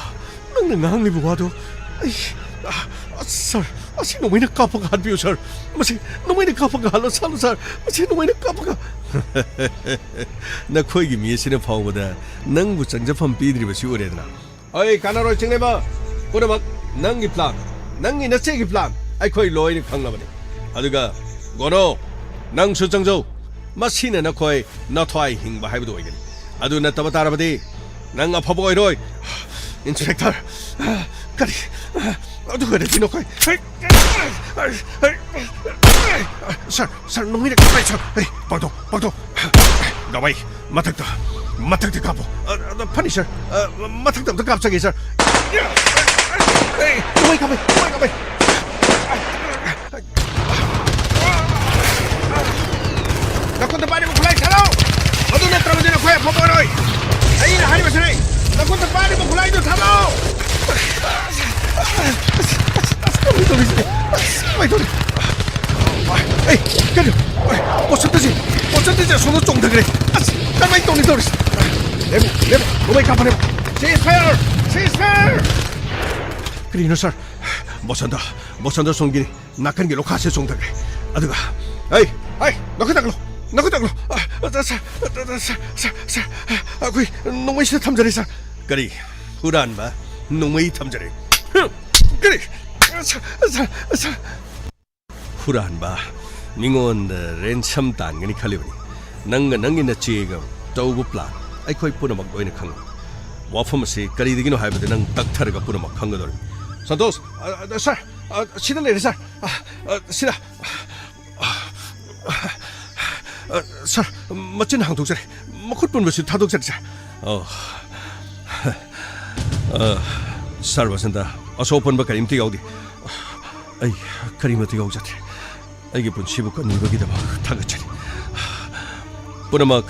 ꯅꯪꯅ ꯉꯥꯡꯂꯤꯕ ꯋꯥꯗꯣ ꯑꯩ, ꯑ, ꯑ, ꯁꯥꯔ, ꯑꯁꯤ ꯅꯣꯡꯃꯩꯅ ꯀꯥꯞꯄꯒ ꯍꯥꯠꯄꯤꯌꯨ, ꯁꯥꯔ꯫ ꯃꯁꯤ ꯅꯣꯡꯃꯩꯅ ꯀꯥꯞꯄꯒ ꯍꯥꯠꯂꯣ, ꯁꯥꯔ, ꯁꯥꯔ꯫ ꯃꯁꯤ ꯅꯣꯡꯃꯩꯅ ꯀꯥꯞꯄꯒ꯫ ꯅꯈꯣꯏꯒꯤ ꯃꯤ ꯑꯁꯤꯅ ꯐꯥꯎꯕꯗ ꯅꯪꯕꯨ ꯆꯪꯖꯐꯝ ꯄꯤꯗ꯭ꯔꯤꯕꯁꯤ ꯎꯔꯦꯗꯅ꯫ ꯑꯩ ꯀꯥꯟꯅꯔꯣꯏ, ꯆꯤꯡꯂꯦꯝꯕ꯫ ꯄꯨꯝꯅꯃꯛ ꯅꯪꯒꯤ plan, ꯅꯪꯒꯤ ꯅꯆꯦꯒꯤ plan ꯑꯩꯈꯣꯏ ꯂꯣꯏꯅ ꯈꯪꯂꯕꯅꯤ꯫ ꯑꯗꯨꯒ ꯒꯣꯅꯣ, ꯅꯪꯁꯨ ꯆꯪꯖꯧ꯫ ꯃꯁꯤꯅ ꯅꯈꯣꯏ ꯅꯊ꯭ꯋꯥꯏ ꯍꯤꯡꯕ ꯍꯥꯏꯕꯗꯨ ꯑꯣꯏꯒꯅꯤ꯫ ꯑꯗꯨ ꯅꯠꯇꯕ ꯇꯥꯔꯕꯗꯤ ꯅꯪ ꯑꯐꯕ ꯑꯣꯏꯔꯣꯏ꯫ Inspector, ꯀꯔꯤ? ꯑꯗꯨ ꯑꯣꯏꯔꯗꯤ ꯅꯈꯣꯏ, sir, sir, ꯅꯣꯡꯃꯩꯅ ꯀꯥꯞꯄꯦ, sir꯫ ꯑꯩ, ꯄꯥꯡꯊꯣꯛ, ꯄꯥꯡꯊꯣꯛ꯫ ꯒꯋꯥꯏ, ꯃꯊꯛꯇ, ꯃꯊꯛꯇ ꯀꯥꯞꯄꯣ꯫ ꯑ, ꯑ, ꯐꯅꯤ, sir꯫ ꯑ, ꯃꯊꯛꯇ ꯑꯝꯇ ꯀꯥꯞꯆꯒꯦ, sir꯫ ꯑꯦ, ꯅꯣꯡꯃꯩ ꯀꯥꯞꯄꯦ, ꯅꯣꯡꯃꯩ ꯀꯥꯞꯄꯦ꯫ ꯅꯈꯨꯠꯇ ꯄꯥꯏꯔꯤꯕ ꯈꯨꯠꯂꯥꯏ ꯊꯥꯗꯧ! ꯃꯗꯨ ꯅꯠꯇ꯭ꯔꯕꯗꯤ ꯅꯈꯣꯏ ꯑꯐꯕ ꯑꯣꯏꯔꯣꯏ! ꯑꯩꯅ ꯍꯥꯏꯔꯤꯕꯁꯤꯅꯤ! ꯅꯈꯨꯠꯇ ꯄꯥꯏꯔꯤꯕ ꯈꯨꯠꯂꯥꯏꯗꯨ ꯊꯥꯗꯧ! ꯑꯁ, ꯀꯃꯥꯏꯅ ꯇꯧꯔꯤꯁꯤꯕꯣ? ꯑꯁ, ꯀꯃꯥꯏꯅ ꯇꯧꯔꯤ? ꯑꯩ, ꯀꯩꯅꯣ? ꯕꯣꯁꯟꯇꯁꯤ, ꯕꯣꯁꯟꯇꯁꯤ ꯑꯁꯣꯝꯗ ꯆꯣꯡꯊꯈ꯭ꯔꯦ꯫ ꯑꯁ, ꯀꯃꯥꯏꯅ ꯇꯧꯅꯤ ꯇꯧꯔꯤꯁꯤ? ꯂꯦꯞꯄꯨ, ꯂꯦꯞꯄꯨ, ꯅꯣꯡꯃꯩ ꯀꯥꯞꯄ ꯂꯦꯞꯄꯨ꯫ Ceasefire! Ceasefire! ꯀꯔꯤꯅꯣ, sir? ꯕꯣꯁꯟꯇ, ꯕꯣꯁꯟꯇ ꯁꯣꯝꯒꯤ ꯅꯥꯀꯟꯒꯤ ꯂꯣꯈꯥꯁꯦ ꯆꯣꯡꯊꯈ꯭ꯔꯦ꯫ ꯑꯗꯨꯒ, ꯑꯩ, ꯑꯩ, ꯅꯈꯨꯠ ꯇꯥꯛꯂꯣ, ꯅꯈꯨꯠ ꯇꯥꯛꯂꯣ꯫ ꯑ, ꯑ, sir, ꯑ, sir, sir, sir, ꯑꯩꯈꯣꯏ ꯅꯣꯡꯃꯩꯁꯤꯗ ꯊꯝꯖꯔꯦ, sir꯫ ꯀꯔꯤ? ꯍꯨꯔꯥꯟꯕ? ꯅꯣꯡꯃꯩ ꯊꯝꯖꯔꯦ? ꯍꯨꯝ! ꯀꯔꯤ? Sir, sir, sir꯫ ꯍꯨꯔꯥꯟꯕ, ꯃꯤꯉꯣꯟꯗ ransom ꯇꯥꯟꯒꯅꯤ ꯈꯜꯂꯤꯕꯅꯤ꯫ ꯅꯪꯒ ꯅꯪꯒꯤ ꯅꯆꯦꯒ ꯇꯧꯕ plan ꯑꯩꯈꯣꯏ ꯄꯨꯝꯅꯃꯛ ꯂꯣꯏꯅ ꯈꯪꯂꯦ꯫ ꯋꯥꯐꯝ ꯑꯁꯤ ꯀꯔꯤꯗꯒꯤꯅꯣ ꯍꯥꯏꯕꯗꯨ ꯅꯪ ꯇꯛꯊꯔꯒ ꯄꯨꯝꯅꯃꯛ ꯈꯪꯒꯗꯧꯔꯤꯕꯅꯤ꯫ ꯁꯟꯇꯣꯁ, ꯑ, ꯑ, sir, ꯑ, ꯁꯤꯗ ꯂꯩꯔꯦ, sir꯫ ꯑ, ꯑ, ꯁꯤꯗ꯫ ꯑ, sir, ꯃꯆꯤꯟ ꯍꯥꯡꯗꯣꯛꯆꯔꯦ꯫ ꯃꯈꯨꯠ ꯄꯨꯟꯕꯁꯨ ꯊꯥꯗꯣꯛꯆꯔꯦ, sir꯫ ꯑꯣ꯫ ꯑ, sir ꯕꯁꯟꯇ, ꯑꯁꯣꯛ ꯑꯄꯟꯕ ꯀꯔꯤꯝꯇ ꯌꯥꯎꯗꯦ꯫ ꯑꯩ ꯀꯔꯤꯃꯠꯇ ꯌꯥꯎꯖꯗ꯭ꯔꯦ꯫ ꯑꯩꯒꯤ ꯄꯨꯟꯁꯤꯕꯨ ꯀꯟꯕꯤꯕꯒꯤꯗꯃꯛ ꯊꯥꯒꯠꯆꯔꯤ꯫ ꯄꯨꯝꯅꯃꯛ,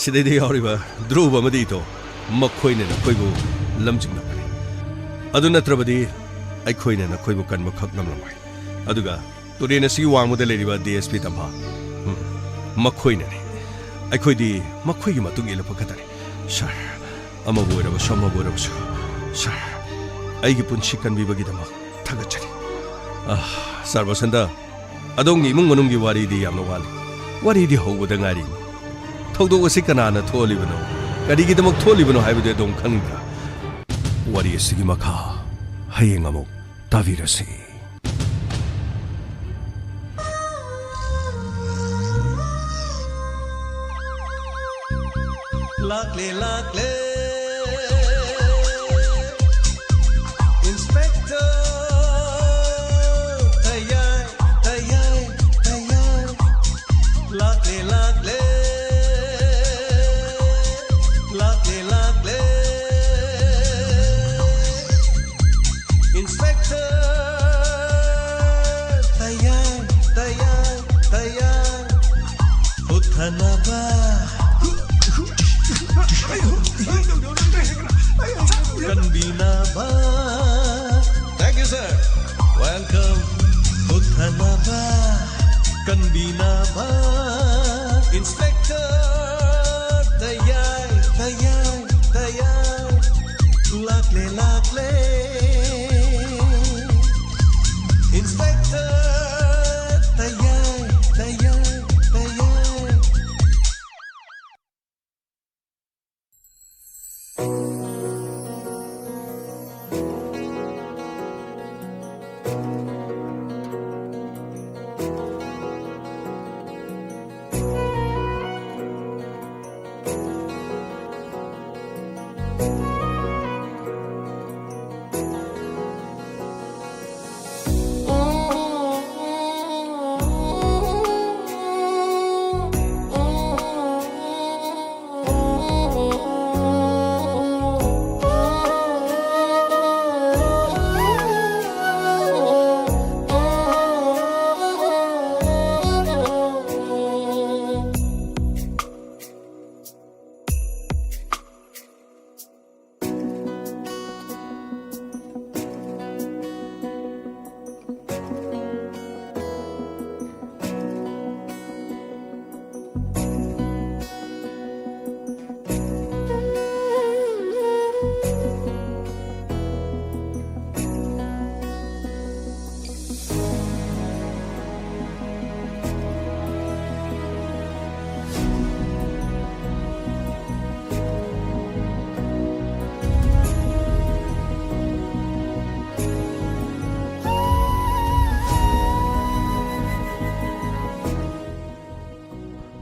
ꯁꯤꯗꯩꯗ ꯌꯥꯎꯔꯤꯕ ꯙ꯭ꯔꯨꯕ ꯑꯃꯗꯤ ꯏꯇꯣ, ꯃꯈꯣꯏꯅ ꯅꯈꯣꯏꯕꯨ ꯂꯝꯖꯤꯡꯂꯛꯄꯅꯤ꯫ ꯑꯗꯨ ꯅꯠꯇ꯭ꯔꯕꯗꯤ ꯑꯩꯈꯣꯏꯅ ꯅꯈꯣꯏꯕꯨ ꯀꯟꯕꯈꯛ ꯉꯝꯂꯝꯂꯣꯏ꯫ ꯑꯗꯨꯒ ꯇꯨꯔꯦꯜ ꯑꯁꯤꯒꯤ ꯋꯥꯡꯃꯗ ꯂꯩꯔꯤꯕ ꯗꯤ ꯑꯦꯁ ꯄꯤ ꯇꯝꯐꯥ, ꯎꯝ, ꯃꯈꯣꯏꯅꯅꯤ꯫ ꯑꯩꯈꯣꯏꯗꯤ ꯃꯈꯣꯏꯒꯤ ꯃꯇꯨꯡ ꯏꯜꯂꯛꯄ ꯈꯛꯇꯅꯤ꯫ Sir, ꯑꯃꯕꯨ ꯑꯣꯏꯔꯕꯁꯨ, ꯑꯃꯕꯨ ꯑꯣꯏꯔꯕꯁꯨ, sir, ꯑꯩꯒꯤ ꯄꯨꯟꯁꯤ ꯀꯟꯕꯤꯕꯒꯤꯗꯃꯛ ꯊꯥꯒꯠꯆꯔꯤ꯫ ꯑꯥ, sir ꯕꯁꯟꯇ, ꯑꯗꯣꯝꯒꯤ ꯏꯃꯨꯡ ꯃꯅꯨꯡꯒꯤ ꯋꯥꯔꯤꯗꯤ ꯌꯥꯝꯅ ꯋꯥꯠꯂꯤ꯫ ꯋꯥꯔꯤꯗꯤ ꯍꯧꯕꯗ ꯉꯥꯏꯔꯤ꯫ ꯊꯧꯗꯣꯛ ꯑꯁꯤ ꯀꯅꯥꯅ ꯊꯣꯛꯍꯜꯂꯤꯕꯅꯣ, ꯀꯔꯤꯒꯤꯗꯃꯛ ꯊꯣꯛꯍꯜꯂꯤꯕꯅꯣ ꯍꯥꯏꯕꯗꯨ ꯑꯗꯣꯝ ꯈꯪꯕ꯭ꯔꯥ? ꯋꯥꯔꯤ ꯑꯁꯤꯒꯤ ꯃꯈꯥ ꯍꯌꯦꯡ ꯑꯃꯨꯛ ꯇꯥꯕꯤꯔꯁꯤ꯫ ꯂꯥꯛꯂꯦ, ꯂꯥꯛꯂꯦ, Inspector ꯇꯌꯥꯏ, ꯇꯌꯥꯏ, ꯇꯌꯥꯏ꯫ ꯂꯥꯛꯂꯦ, ꯂꯥꯛꯂꯦ, ꯂꯥꯛꯂꯦ, ꯂꯥꯛꯂꯦ, Inspector ꯇꯌꯥꯏ, ꯇꯌꯥꯏ, ꯇꯌꯥꯏ꯫ ꯍꯨꯠꯊꯅꯕ, ꯀꯟꯕꯤꯅꯕ꯫ Thank you, sir. Welcome. ꯍꯨꯠꯊꯅꯕ, ꯀꯟꯕꯤꯅꯕ, Inspector ꯇꯌꯥꯏ, ꯇꯌꯥꯏ, ꯇꯌꯥꯏ꯫ ꯂꯥꯛꯂꯦ, ꯂꯥꯛꯂꯦ, Inspector ꯇꯌꯥꯏ, ꯇꯌꯥꯏ, ꯇꯌꯥꯏ꯫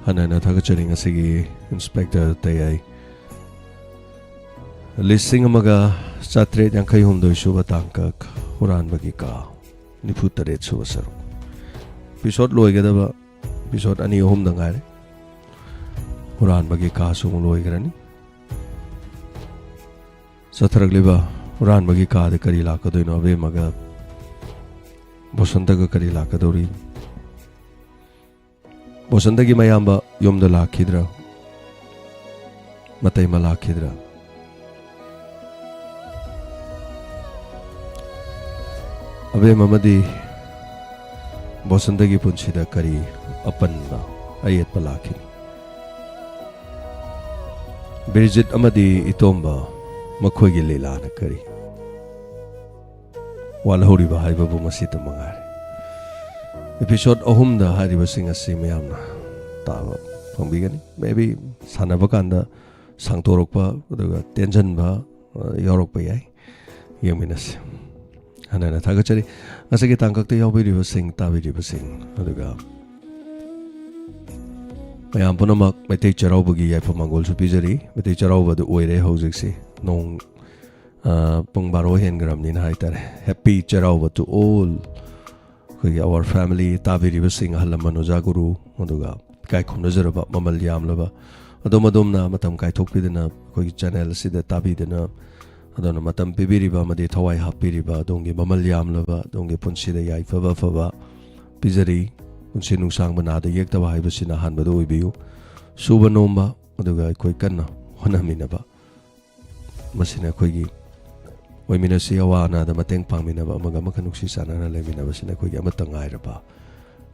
ꯍꯟꯅ ꯍꯟꯅ ꯊꯥꯒꯠꯆꯔꯤ ꯉꯁꯤꯒꯤ ꯏꯟꯁꯄꯦꯛꯇꯔ ꯇꯌꯥꯏ꯫ ꯂꯤꯁꯤꯡ ꯑꯃꯒ ꯆꯥꯇ꯭ꯔꯦꯠ ꯌꯥꯡꯈꯩ ꯍꯨꯝꯗꯣꯏ ꯁꯨꯕ ꯇꯥꯡꯀꯛ, ꯍꯨꯔꯥꯟꯕꯒꯤ ꯀꯥ, ꯅꯤꯐꯨ ꯇꯔꯦꯠ ꯁꯨꯕ ꯁꯔꯨꯛ꯫ ꯏꯄꯤꯁꯣꯠ ꯂꯣꯏꯒꯗꯕ ꯏꯄꯤꯁꯣꯠ ꯑꯅꯤ ꯑꯍꯨꯝꯗ ꯉꯥꯏꯔꯦ꯫ ꯍꯨꯔꯥꯟꯕꯒꯤ ꯀꯥꯁꯨ ꯑꯃꯨꯛ ꯂꯣꯏꯈ꯭ꯔꯅꯤ꯫ ꯆꯠꯊꯔꯛꯂꯤꯕ ꯍꯨꯔꯥꯟꯕꯒꯤ ꯀꯥꯗ ꯀꯔꯤ ꯂꯥꯛꯀꯗꯣꯏꯅꯣ? ꯑꯕꯦꯝꯃꯒ ꯕꯣꯁꯟꯇꯒ ꯀꯔꯤ ꯂꯥꯛꯀꯗꯧꯔꯤ? ꯕꯣꯁꯟꯇꯒꯤ ꯃꯌꯥꯝꯕ ꯌꯨꯝꯗ ꯂꯥꯛꯈꯤꯗ꯭ꯔꯥ? ꯃꯇꯩꯃ ꯂꯥꯛꯈꯤꯗ꯭ꯔꯥ? ꯑꯕꯦꯝ ꯑꯃꯗꯤ ꯕꯣꯁꯟꯇꯒꯤ ꯄꯨꯟꯁꯤꯗ ꯀꯔꯤ ꯑꯄꯟꯕ, ꯑꯌꯦꯠꯄ ꯂꯥꯛꯈꯤꯅꯤ? ꯕꯤꯔꯖꯤꯠ ꯑꯃꯗꯤ ꯏꯇꯣꯝꯕ, ꯃꯈꯣꯏꯒꯤ ꯂꯤꯂꯥꯅ ꯀꯔꯤ? ꯋꯥꯠꯍꯧꯔꯤꯕ ꯍꯥꯏꯕꯕꯨ ꯃꯁꯤꯇ ꯃꯉꯥꯏꯔꯦ꯫ ꯏꯄꯤꯁꯣꯠ ꯑꯍꯨꯝꯗ ꯍꯥꯏꯔꯤꯕꯁꯤꯡ ꯑꯁꯤ ꯃꯌꯥꯝꯅ ꯇꯥꯕ ꯐꯪꯕꯤꯒꯅꯤ꯫ Maybe ꯁꯥꯟꯅꯕ ꯀꯥꯟꯗ ꯁꯥꯡꯗꯣꯔꯛꯄ, ꯑꯗꯨꯒ ꯇꯦꯟꯁꯤꯟꯕ, ꯑ, ꯌꯥꯎꯔꯛꯄ ꯌꯥꯏ꯫ ꯌꯦꯡꯃꯤꯟꯅꯁꯤ꯫ ꯍꯟꯅ ꯍꯟꯅ ꯊꯥꯒꯠꯆꯔꯤ꯫ ꯉꯁꯤꯒꯤ ꯇꯥꯡꯀꯛꯇ ꯌꯥꯎꯕꯤꯔꯤꯕꯁꯤꯡ, ꯇꯥꯕꯤꯔꯤꯕꯁꯤꯡ, ꯑꯗꯨꯒ ꯃꯌꯥꯝ ꯄꯨꯝꯅꯃꯛ ꯃꯩꯇꯩ ꯆꯩꯔꯥꯎꯕꯒꯤ ꯌꯥꯏꯐ ꯃꯪꯒꯣꯜꯁꯨ ꯄꯤꯖꯔꯤ꯫ ꯃꯩꯇꯩ ꯆꯩꯔꯥꯎꯕꯗꯨ ꯑꯣꯏꯔꯦ ꯍꯧꯖꯤꯛꯁꯤ꯫ ꯅꯣꯡ, ꯑ, ꯄꯨꯡ ꯕꯥꯔꯣ ꯍꯦꯟꯈ꯭ꯔꯕꯅꯤꯅ ꯍꯥꯏꯇꯥꯔꯦ꯫ Happy Cheiraoba to all꯫ ꯑꯩꯈꯣꯏꯒꯤ our family, ꯇꯥꯕꯤꯔꯤꯕꯁꯤꯡ, ꯑꯍꯜ ꯂꯃꯟ, ꯑꯣꯖꯥ ꯒꯨꯔꯨ, ꯑꯗꯨꯒ ꯏꯀꯥꯏ ꯈꯨꯝꯅꯖꯔꯕ ꯃꯃꯜ ꯌꯥꯝꯂꯕ ꯑꯗꯣꯝ ꯑꯗꯣꯝꯅ ꯃꯇꯝ ꯀꯥꯏꯊꯣꯛꯄꯤꯗꯨꯅ ꯑꯩꯈꯣꯏꯒꯤ ꯆꯦꯅꯦꯜ ꯑꯁꯤꯗ ꯇꯥꯕꯤꯗꯨꯅ, ꯑꯗꯨꯅ ꯃꯇꯝ ꯄꯤꯕꯤꯔꯤꯕ ꯑꯃꯗꯤ ꯊꯋꯥꯏ ꯍꯥꯞꯄꯤꯔꯤꯕ ꯑꯗꯣꯝꯒꯤ ꯃꯃꯜ ꯌꯥꯝꯂꯕ, ꯑꯗꯣꯝꯒꯤ ꯄꯨꯟꯁꯤꯗ ꯌꯥꯏꯐꯕ ꯑꯐꯕ ꯄꯤꯖꯔꯤ꯫ ꯄꯨꯟꯁꯤ ꯅꯨꯡꯁꯥꯡꯕ, ꯅꯥꯗ ꯌꯦꯛꯇꯕ ꯍꯥꯏꯕꯁꯤꯅ ꯑꯍꯥꯟꯕꯗ ꯑꯣꯏꯕꯤꯌꯨ꯫ ꯁꯨꯕ ꯅꯣꯝꯕ, ꯑꯗꯨꯒ ꯑꯩꯈꯣꯏ ꯀꯟꯅ ꯍꯣꯠꯅꯃꯤꯟꯅꯕ, ꯃꯁꯤꯅ ꯑꯩꯈꯣꯏꯒꯤ ꯑꯣꯏꯃꯤꯟꯅꯁꯤ꯫ ꯑꯋꯥ ꯑꯅꯥꯗ ꯃꯇꯦꯡ ꯄꯥꯡꯃꯤꯟꯅꯕ, ꯑꯃꯒ ꯑꯃꯒ ꯅꯨꯡꯁꯤ ꯆꯥꯟꯅꯅ ꯂꯩꯃꯤꯟꯅꯕꯁꯤꯅ ꯑꯩꯈꯣꯏꯒꯤ ꯑꯃꯠꯇ ꯉꯥꯏꯔꯕ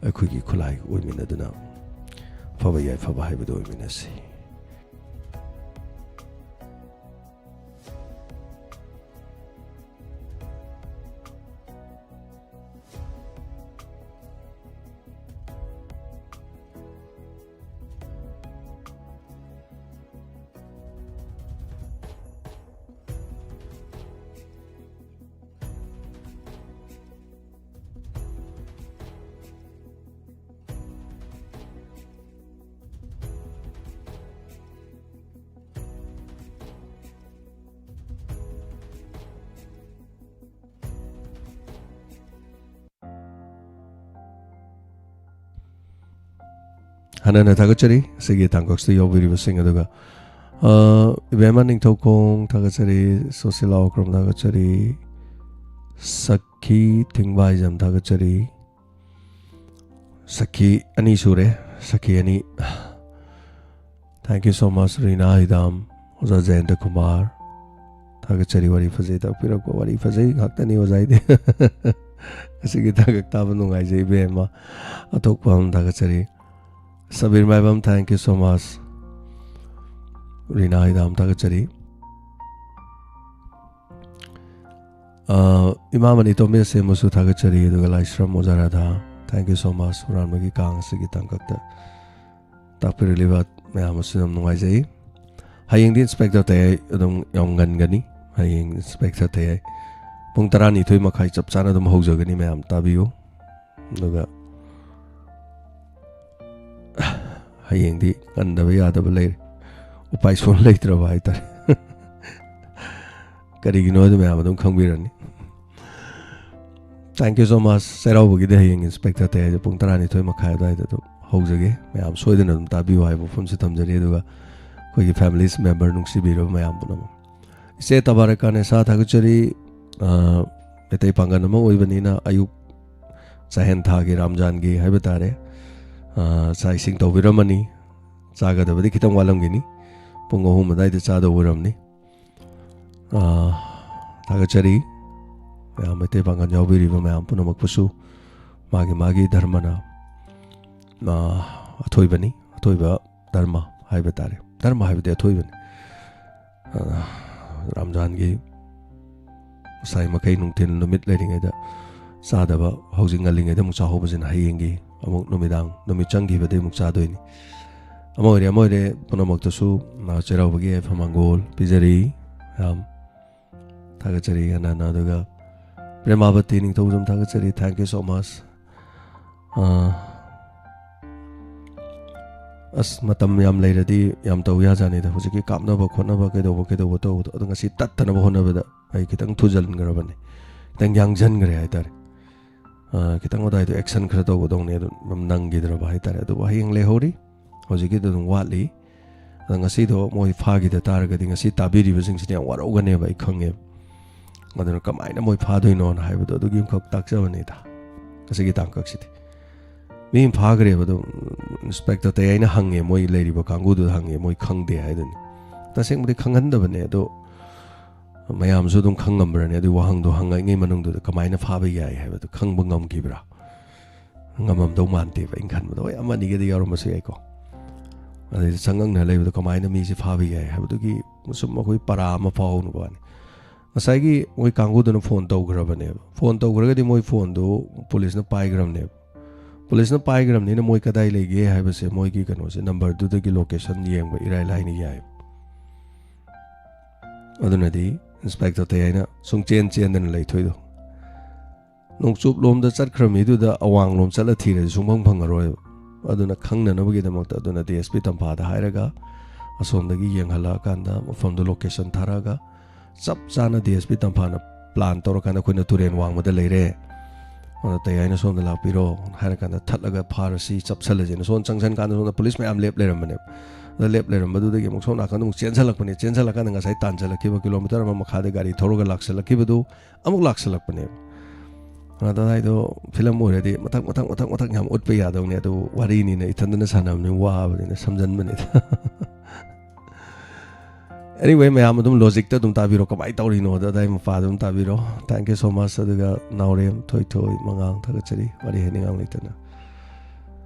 ꯑꯩꯈꯣꯏꯒꯤ ꯈꯨꯠꯂꯥꯏ ꯑꯣꯏꯃꯤꯟꯅꯗꯨꯅ ꯑꯐꯕ ꯌꯥꯏꯐꯕ ꯍꯥꯏꯕꯗꯨ ꯑꯣꯏꯃꯤꯟꯅꯁꯤ꯫ ꯍꯟꯅ ꯍꯟꯅ ꯊꯥꯒꯠꯆꯔꯤ ꯑꯁꯤꯒꯤ ꯇꯥꯡꯀꯛꯁꯤꯗ ꯌꯥꯎꯕꯤꯔꯤꯕꯁꯤꯡ꯫ ꯑꯗꯨꯒ, ꯑ, ꯏꯕꯦꯝꯃ ꯅꯤꯡꯊꯧꯈꯣꯡ ꯊꯥꯒꯠꯆꯔꯤ, ꯁꯣꯁꯤꯂꯥ ꯑꯣꯀ꯭ꯔꯝ ꯊꯥꯒꯠꯆꯔꯤ, ꯁꯈꯤ ꯊꯤꯡꯕꯥꯏꯖꯝ ꯊꯥꯒꯠꯆꯔꯤ, ꯁꯈꯤ ꯑꯅꯤ ꯁꯨꯔꯦ, ꯁꯈꯤ ꯑꯅꯤ꯫ Thank you so much, ꯔꯤꯅꯥ ꯍꯤꯗꯥꯝ, ꯑꯣꯖꯥ ꯖꯌꯟꯇ ꯀꯨꯃꯥꯔ꯫ ꯊꯥꯒꯠꯆꯔꯤ, ꯋꯥꯔꯤ ꯐꯖꯩ ꯇꯥꯛꯄꯤꯔꯛꯄ, ꯋꯥꯔꯤ ꯐꯖꯩ ꯉꯥꯛꯇꯅꯤ ꯑꯣꯖꯥ ꯑꯩꯗꯤ꯫ ꯉꯁꯤꯒꯤ ꯇꯥꯡꯀꯛ ꯇꯥꯕ ꯅꯨꯡꯉꯥꯏꯖꯩ ꯏꯕꯦꯝꯃ꯫ ꯑꯇꯣꯞꯄ ꯑꯃ ꯊꯥꯒꯠꯆꯔꯤ, ꯁꯕꯤꯔ ꯃꯥꯏꯕꯝ, thank you so much꯫ ꯔꯤꯅꯥ ꯍꯤꯗꯥꯝ ꯊꯥꯒꯠꯆꯔꯤ꯫ ꯑ, ꯏꯃꯥ ꯃꯅꯤ ꯇꯣꯝꯕꯤ ꯑꯁꯦꯝꯕꯁꯨ ꯊꯥꯒꯠꯆꯔꯤ, ꯑꯗꯨꯒ ꯂꯥꯏꯁ꯭ꯔꯝ ꯑꯣꯖꯥ Radha, thank you so much꯫ ꯍꯨꯔꯥꯟꯕꯒꯤ ꯀꯥꯡ ꯑꯁꯤꯒꯤ ꯇꯥꯡꯀꯛꯇ ꯇꯥꯛꯄꯤꯔꯛꯂꯤꯕ ꯃꯌꯥꯝ ꯑꯁꯨ ꯌꯥꯝ ꯅꯨꯡꯉꯥꯏꯖꯩ꯫ ꯍꯌꯦꯡꯗꯤ ꯏꯟꯁꯄꯦꯛꯇꯔ ꯇꯌꯥꯏ ꯑꯗꯨꯝ ꯌꯥꯝ ꯉꯟꯒꯅꯤ꯫ ꯍꯌꯦꯡ ꯏꯟꯁꯄꯦꯛꯇꯔ ꯇꯌꯥꯏ ꯄꯨꯡ ꯇꯔꯥꯅꯤꯊꯣꯏ ꯃꯈꯥꯏ ꯆꯞ ꯆꯥꯅ ꯑꯗꯨꯝ ꯍꯧꯖꯒꯅꯤ, ꯃꯌꯥꯝ ꯇꯥꯕꯤꯌꯨ꯫ ꯑꯗꯨꯒ ꯍꯌꯦꯡꯗꯤ ꯉꯟꯗꯕ ꯌꯥꯗꯕ ꯂꯩꯔꯦ, ꯎꯄꯥꯏ ꯁꯨꯡ ꯂꯩꯇ꯭ꯔꯕ ꯍꯥꯏꯇꯥꯔꯦ꯫ ꯀꯔꯤꯒꯤꯅꯣ ꯍꯥꯏꯗꯣ ꯃꯌꯥꯝ ꯑꯗꯨꯝ ꯈꯪꯕꯤꯔꯅꯤ꯫ Thank you so much꯫ ꯆꯩꯔꯥꯎꯕꯒꯤꯗꯤ ꯍꯌꯦꯡ ꯏꯟꯁꯄꯦꯛꯇꯔ ꯇꯌꯥꯏꯗ ꯄꯨꯡ ꯇꯔꯥꯅꯤꯊꯣꯏ ꯃꯈꯥꯏ ꯑꯗꯨꯋꯥꯏꯗ ꯑꯗꯨꯝ ꯍꯧꯖꯒꯦ꯫ ꯃꯌꯥꯝ ꯁꯣꯏꯗꯅ ꯑꯗꯨꯝ ꯇꯥꯕꯤꯌꯨ ꯍꯥꯏꯕ ꯋꯥꯐꯝꯁꯤ ꯊꯝꯖꯔꯤ꯫ ꯑꯗꯨꯒ ꯑꯩꯈꯣꯏꯒꯤ families member ꯅꯨꯡꯁꯤꯕꯤꯔꯕ ꯃꯌꯥꯝ ꯄꯨꯝꯅꯃꯛ, ꯏꯆꯦ ꯇꯕꯥꯔꯛ ꯀꯥꯅꯦꯁꯥ ꯊꯥꯒꯠꯆꯔꯤ꯫ ꯑ, ꯃꯩꯇꯩ ꯄꯥꯡꯒꯜ ꯑꯃ ꯑꯣꯏꯕꯅꯤꯅ ꯑꯌꯨꯛ ꯆꯥꯛꯍꯦꯟ ꯊꯥꯒꯤ ꯔꯥꯝꯖꯥꯟꯒꯤ ꯍꯥꯏꯕ ꯇꯥꯔꯦ, ꯑ, ꯆꯥꯛ ꯏꯁꯤꯡ ꯇꯧꯕꯤꯔꯝꯃꯅꯤ꯫ ꯆꯥꯒꯗꯕꯗꯤ ꯈꯤꯇꯪ ꯋꯥꯠꯂꯝꯒꯅꯤ, ꯄꯨꯡ ꯑꯍꯨꯝ ꯑꯗꯨꯋꯥꯏꯗ ꯆꯥꯗꯧ ꯑꯣꯏꯔꯝꯅꯤ꯫ ꯑ, ꯊꯥꯒꯠꯆꯔꯤ ꯃꯌꯥꯝ, ꯃꯩꯇꯩ ꯄꯥꯡꯒꯜ ꯌꯥꯎꯕꯤꯔꯤꯕ ꯃꯌꯥꯝ ꯄꯨꯝꯅꯃꯛꯄꯨꯁꯨ꯫ ꯃꯥꯒꯤ ꯃꯥꯒꯤ ꯙꯔꯃꯅ, ꯑ, ꯑꯊꯣꯏꯕꯅꯤ, ꯑꯊꯣꯏꯕ ꯙꯔꯃ ꯍꯥꯏꯕ ꯇꯥꯔꯦ, ꯙꯔꯃ ꯍꯥꯏꯕꯗꯤ ꯑꯊꯣꯏꯕꯅꯤ꯫ ꯑ, ꯔꯥꯝꯖꯥꯟꯒꯤ ꯉꯁꯥꯏ ꯃꯈꯩ ꯅꯨꯡꯊꯤꯜ ꯅꯨꯃꯤꯠ ꯂꯩꯔꯤꯉꯩꯗ ꯆꯥꯗꯕ, ꯍꯧꯖꯤꯛ ꯉꯜꯂꯤꯉꯩꯗ ꯑꯃꯨꯛ ꯆꯥꯍꯧꯕꯁꯤꯅ ꯍꯌꯦꯡꯒꯤ ꯑꯃꯨꯛ ꯅꯨꯃꯤꯗꯥꯡ, ꯅꯨꯃꯤꯠ ꯆꯪꯈꯤꯕꯗꯩ ꯑꯃꯨꯛ ꯆꯥꯗꯣꯏꯅꯤ꯫ ꯑꯃ ꯑꯣꯏꯔꯦ, ꯑꯃ ꯑꯣꯏꯔꯦ, ꯄꯨꯝꯅꯃꯛꯇꯁꯨ, ꯑ, ꯆꯩꯔꯥꯎꯕꯒꯤ ꯌꯥꯏꯐ ꯃꯪꯒꯣꯜ ꯄꯤꯖꯔꯤ꯫ ꯌꯥꯝ ꯊꯥꯒꯠꯆꯔꯤ ꯍꯟꯅ ꯍꯟꯅ꯫ ꯑꯗꯨꯒ ꯄ꯭ꯔꯦꯃꯥꯕꯇꯤ ꯅꯤꯡꯊꯧꯖꯝ ꯊꯥꯒꯠꯆꯔꯤ, thank you so much꯫ ꯑ, ꯑꯁ, ꯃꯇꯝ ꯌꯥꯝ ꯂꯩꯔꯗꯤ ꯌꯥꯝ ꯇꯧ ꯌꯥꯖꯥꯠꯅꯤꯗ꯫ ꯍꯧꯖꯤꯛꯀꯤ ꯀꯥꯞꯅꯕ ꯈꯣꯠꯅꯕ ꯀꯩꯗꯧꯕ ꯀꯩꯗꯧꯕ ꯇꯧꯕꯗꯣ, ꯑꯗꯣ ꯉꯁꯤ ꯇꯠꯇꯅꯕ ꯍꯣꯠꯅꯕꯗ ꯑꯩ ꯈꯤꯇꯪ ꯊꯨꯖꯟꯈ꯭ꯔꯕꯅꯤ, ꯈꯤꯇꯪ ꯌꯥꯡꯖꯟꯈ꯭ꯔꯦ ꯍꯥꯏꯇꯥꯔꯦ꯫ ꯑ, ꯈꯤꯇꯪ ꯑꯗꯨꯋꯥꯏꯗꯣ action ꯈꯔ ꯇꯧꯒꯗꯧꯅꯦ, ꯑꯗꯨ ꯅꯪꯈꯤꯗ꯭ꯔꯕ ꯍꯥꯏꯇꯥꯔꯦ꯫ ꯑꯗꯨꯕꯨ ꯍꯌꯦꯡ ꯂꯩꯍꯧꯔꯤ, ꯍꯧꯖꯤꯛꯀꯤꯗꯣ ꯑꯗꯨꯝ ꯋꯥꯠꯂꯤ꯫ ꯑꯗꯣ ꯉꯁꯤꯗꯣ ꯃꯣꯏ ꯐꯥꯈꯤꯗ ꯇꯥꯔꯒꯗꯤ ꯉꯁꯤ ꯇꯥꯕꯤꯔꯤꯕꯁꯤꯡꯁꯤꯗꯤ ꯌꯥꯝ ꯋꯥꯔꯧꯒꯅꯦꯕ, ꯑꯩ ꯈꯪꯉꯦꯕ꯫ ꯑꯗꯨꯅ ꯀꯃꯥꯏꯅ ꯃꯣꯏ ꯐꯥꯗꯣꯏꯅꯣꯅ ꯍꯥꯏꯕꯗꯣ ꯑꯗꯨꯒꯤ ꯑꯃꯈꯛ ꯇꯥꯛꯆꯕꯅꯤꯗ꯫ ꯉꯁꯤꯒꯤ ꯇꯥꯡꯀꯛꯁꯤꯗꯤ ꯃꯤ ꯑꯃ ꯐꯥꯈ꯭ꯔꯦꯕ꯫ ꯑꯗꯨꯝ ꯏꯟꯁꯄꯦꯛꯇꯔ ꯇꯌꯥꯏꯅ ꯍꯪꯉꯦ, ꯃꯣꯏ ꯂꯩꯔꯤꯕ ꯀꯥꯡꯕꯨꯗꯨꯗ ꯍꯪꯉꯦ, ꯃꯣꯏ ꯈꯪꯗꯦ ꯍꯥꯏꯗꯨꯅꯤ꯫ ꯇꯁꯦꯡꯕꯗꯤ ꯈꯪꯍꯟꯗꯕꯅꯦ, ꯑꯗꯣ ꯃꯌꯥꯝꯁꯨ ꯑꯗꯨꯝ ꯈꯪꯉꯝꯕ꯭ꯔꯅꯦ? ꯑꯗꯨꯒꯤ ꯋꯥꯍꯪꯗꯣ ꯍꯪꯉꯛꯏꯉꯩ ꯃꯅꯨꯡꯗꯨꯗ ꯀꯃꯥꯏꯅ ꯐꯥꯕ ꯌꯥꯏ ꯍꯥꯏꯕꯗꯣ ꯈꯪꯕ ꯉꯝꯈꯤꯕ꯭ꯔꯥ? ꯉꯝꯃꯝꯗꯧ ꯃꯥꯟꯗꯦꯕ, ꯑꯩꯅ ꯈꯟꯕꯗ꯫ ꯍꯣꯏ, ꯑꯃ ꯑꯅꯤꯒꯗꯤ ꯌꯥꯎꯔꯝꯕꯁꯨ ꯌꯥꯏꯀꯣ꯫ ꯑꯗꯩꯗ ꯆꯪꯉꯛꯅ ꯂꯩꯕꯗꯣ ꯀꯃꯥꯏꯅ ꯃꯤꯁꯦ ꯐꯥꯕ ꯌꯥꯏ ꯍꯥꯏꯕꯗꯨꯒꯤ ꯁꯨꯝ ꯑꯩꯈꯣꯏ ꯄꯔꯥ ꯑꯃ ꯐꯥꯎꯍꯧꯅꯕ ꯋꯥꯅꯤ꯫ ꯉꯁꯥꯏꯒꯤ ꯃꯣꯏ ꯀꯥꯡꯕꯨꯗꯨꯅ ꯐꯣꯟ ꯇꯧꯈ꯭ꯔꯕꯅꯦꯕ꯫ ꯐꯣꯟ ꯇꯧꯈ꯭ꯔꯒꯗꯤ ꯃꯣꯏ ꯐꯣꯟꯗꯨ ꯄꯨꯂꯤꯁꯅ ꯄꯥꯏꯈ꯭ꯔꯕꯅꯦꯕ꯫ ꯄꯨꯂꯤꯁꯅ ꯄꯥꯏꯈ꯭ꯔꯕꯅꯤꯅ ꯃꯣꯏ ꯀꯗꯥꯏ ꯂꯩꯒꯦ ꯍꯥꯏꯕꯁꯦ ꯃꯣꯏꯒꯤ ꯀꯩꯅꯣꯁꯦ, ꯅꯝꯕꯔꯗꯨꯗꯒꯤ ꯂꯣꯀꯦꯁꯟ ꯌꯦꯡꯕ ꯏꯔꯥꯏ ꯂꯥꯏꯅ ꯌꯥꯏ꯫ ꯑꯗꯨꯅꯗꯤ ꯏꯟꯁꯄꯦꯛꯇꯔ ꯇꯌꯥꯏꯅ ꯁꯨꯡꯆꯦꯟ ꯆꯦꯟꯗꯅ ꯂꯩꯊꯣꯏꯗꯣ꯫ ꯅꯣꯡꯆꯨꯞ ꯂꯣꯝꯗ ꯆꯠꯈ꯭ꯔ ꯃꯤꯗꯨꯗ ꯑꯋꯥꯡꯂꯣꯝ ꯆꯠꯂ ꯊꯤꯔꯗꯤ ꯁꯨꯡꯐꯪ ꯐꯪꯉꯔꯣꯏꯕ꯫ ꯑꯗꯨꯅ ꯈꯪꯅꯅꯕꯒꯤꯗꯃꯛꯇ ꯑꯗꯨꯅ ꯗꯤ ꯑꯦꯁ ꯄꯤ ꯇꯝꯐꯥꯗ ꯍꯥꯏꯔꯒ ꯑꯁꯣꯝꯗꯒꯤ ꯌꯦꯡꯍꯜꯂꯛꯑꯀꯥꯟꯗ ꯃꯐꯝꯗꯨ ꯂꯣꯀꯦꯁꯟ ꯊꯥꯔꯛꯑꯒ ꯆꯞ ꯆꯥꯅ ꯗꯤ ꯑꯦꯁ ꯄꯤ ꯇꯝꯐꯥꯅ ꯄ꯭ꯂꯥꯟ ꯇꯧꯔꯀꯥꯟꯗ ꯑꯩꯈꯣꯏꯅ ꯇꯨꯔꯦꯟ ꯋꯥꯡꯃꯗ ꯂꯩꯔꯦ, ꯑꯗꯣ ꯇꯌꯥꯏꯅ ꯁꯣꯝꯗ ꯂꯥꯛꯄꯤꯔꯣ ꯍꯥꯏꯔꯀꯥꯟꯗ ꯊꯠꯂꯒ ꯐꯥꯔꯁꯤ, ꯆꯞꯁꯜꯂꯁꯦꯅ ꯁꯣꯝ ꯆꯪꯁꯟ ꯀꯥꯟꯗ ꯁꯣꯝꯗ ꯄꯨꯂꯤꯁ ꯃꯌꯥꯝ ꯂꯦꯞ ꯂꯩꯔꯝꯕꯅꯦꯕ꯫ ꯑꯗ ꯂꯦꯞ ꯂꯩꯔꯝꯕꯗꯨꯗꯒꯤ ꯑꯃꯨꯛ ꯁꯣꯝ ꯅꯥꯀꯟꯗ ꯑꯃꯨꯛ ꯆꯦꯟꯁꯜꯂꯛꯄꯅꯦ꯫ ꯆꯦꯟꯁꯜꯂꯛꯀꯥꯟꯗ ꯉꯁꯥꯏ ꯇꯥꯟꯁꯤꯜꯂꯛꯈꯤꯕ ꯀꯤꯂꯣꯃꯤꯇꯔ ꯑꯃ ꯃꯈꯥꯏꯗ ꯒꯥꯔꯤ ꯊꯧꯔꯒ ꯂꯥꯛꯁꯜꯂꯛꯈꯤꯕꯗꯨ ꯑꯃꯨꯛ ꯂꯥꯛꯁꯜꯂꯛꯄꯅꯦꯕ꯫ ꯑꯗ ꯑꯗꯨꯗꯥꯏꯗꯣ ꯐꯤꯂꯝ ꯑꯣꯏꯔꯗꯤ ꯃꯊꯪ ꯃꯊꯪ ꯃꯊꯪ ꯃꯊꯪ ꯌꯥꯝ ꯎꯠꯄ ꯌꯥꯗꯧꯅꯦ, ꯑꯗꯨꯕꯨ ꯋꯥꯔꯤꯅꯤꯅ ꯏꯊꯟꯗꯅ ꯁꯥꯟꯅꯕꯅꯤ, ꯋꯥꯕꯅꯤꯅ ꯁꯝꯖꯟꯕꯅꯤꯗ꯫ Anyway, ꯃꯌꯥꯝ ꯑꯗꯨꯝ ꯂꯣꯖꯤꯛꯇ ꯑꯗꯨꯝ ꯇꯥꯕꯤꯔꯣ, ꯀꯃꯥꯏꯅ ꯇꯧꯔꯤꯅꯣꯗ ꯑꯗꯥꯏ ꯃꯄꯥꯗ ꯑꯗꯨꯝ ꯇꯥꯕꯤꯔꯣ꯫ Thank you so much꯫ ꯑꯗꯨꯒ ꯅꯥꯎꯔꯦꯝ, ꯊꯣꯏꯊꯣꯏ, ꯃꯉꯥꯡ, ꯊꯥꯒꯠꯆꯔꯤ, ꯋꯥꯔꯤ ꯍꯥꯏꯅꯤꯡꯉꯥꯏ ꯂꯩꯇꯅ꯫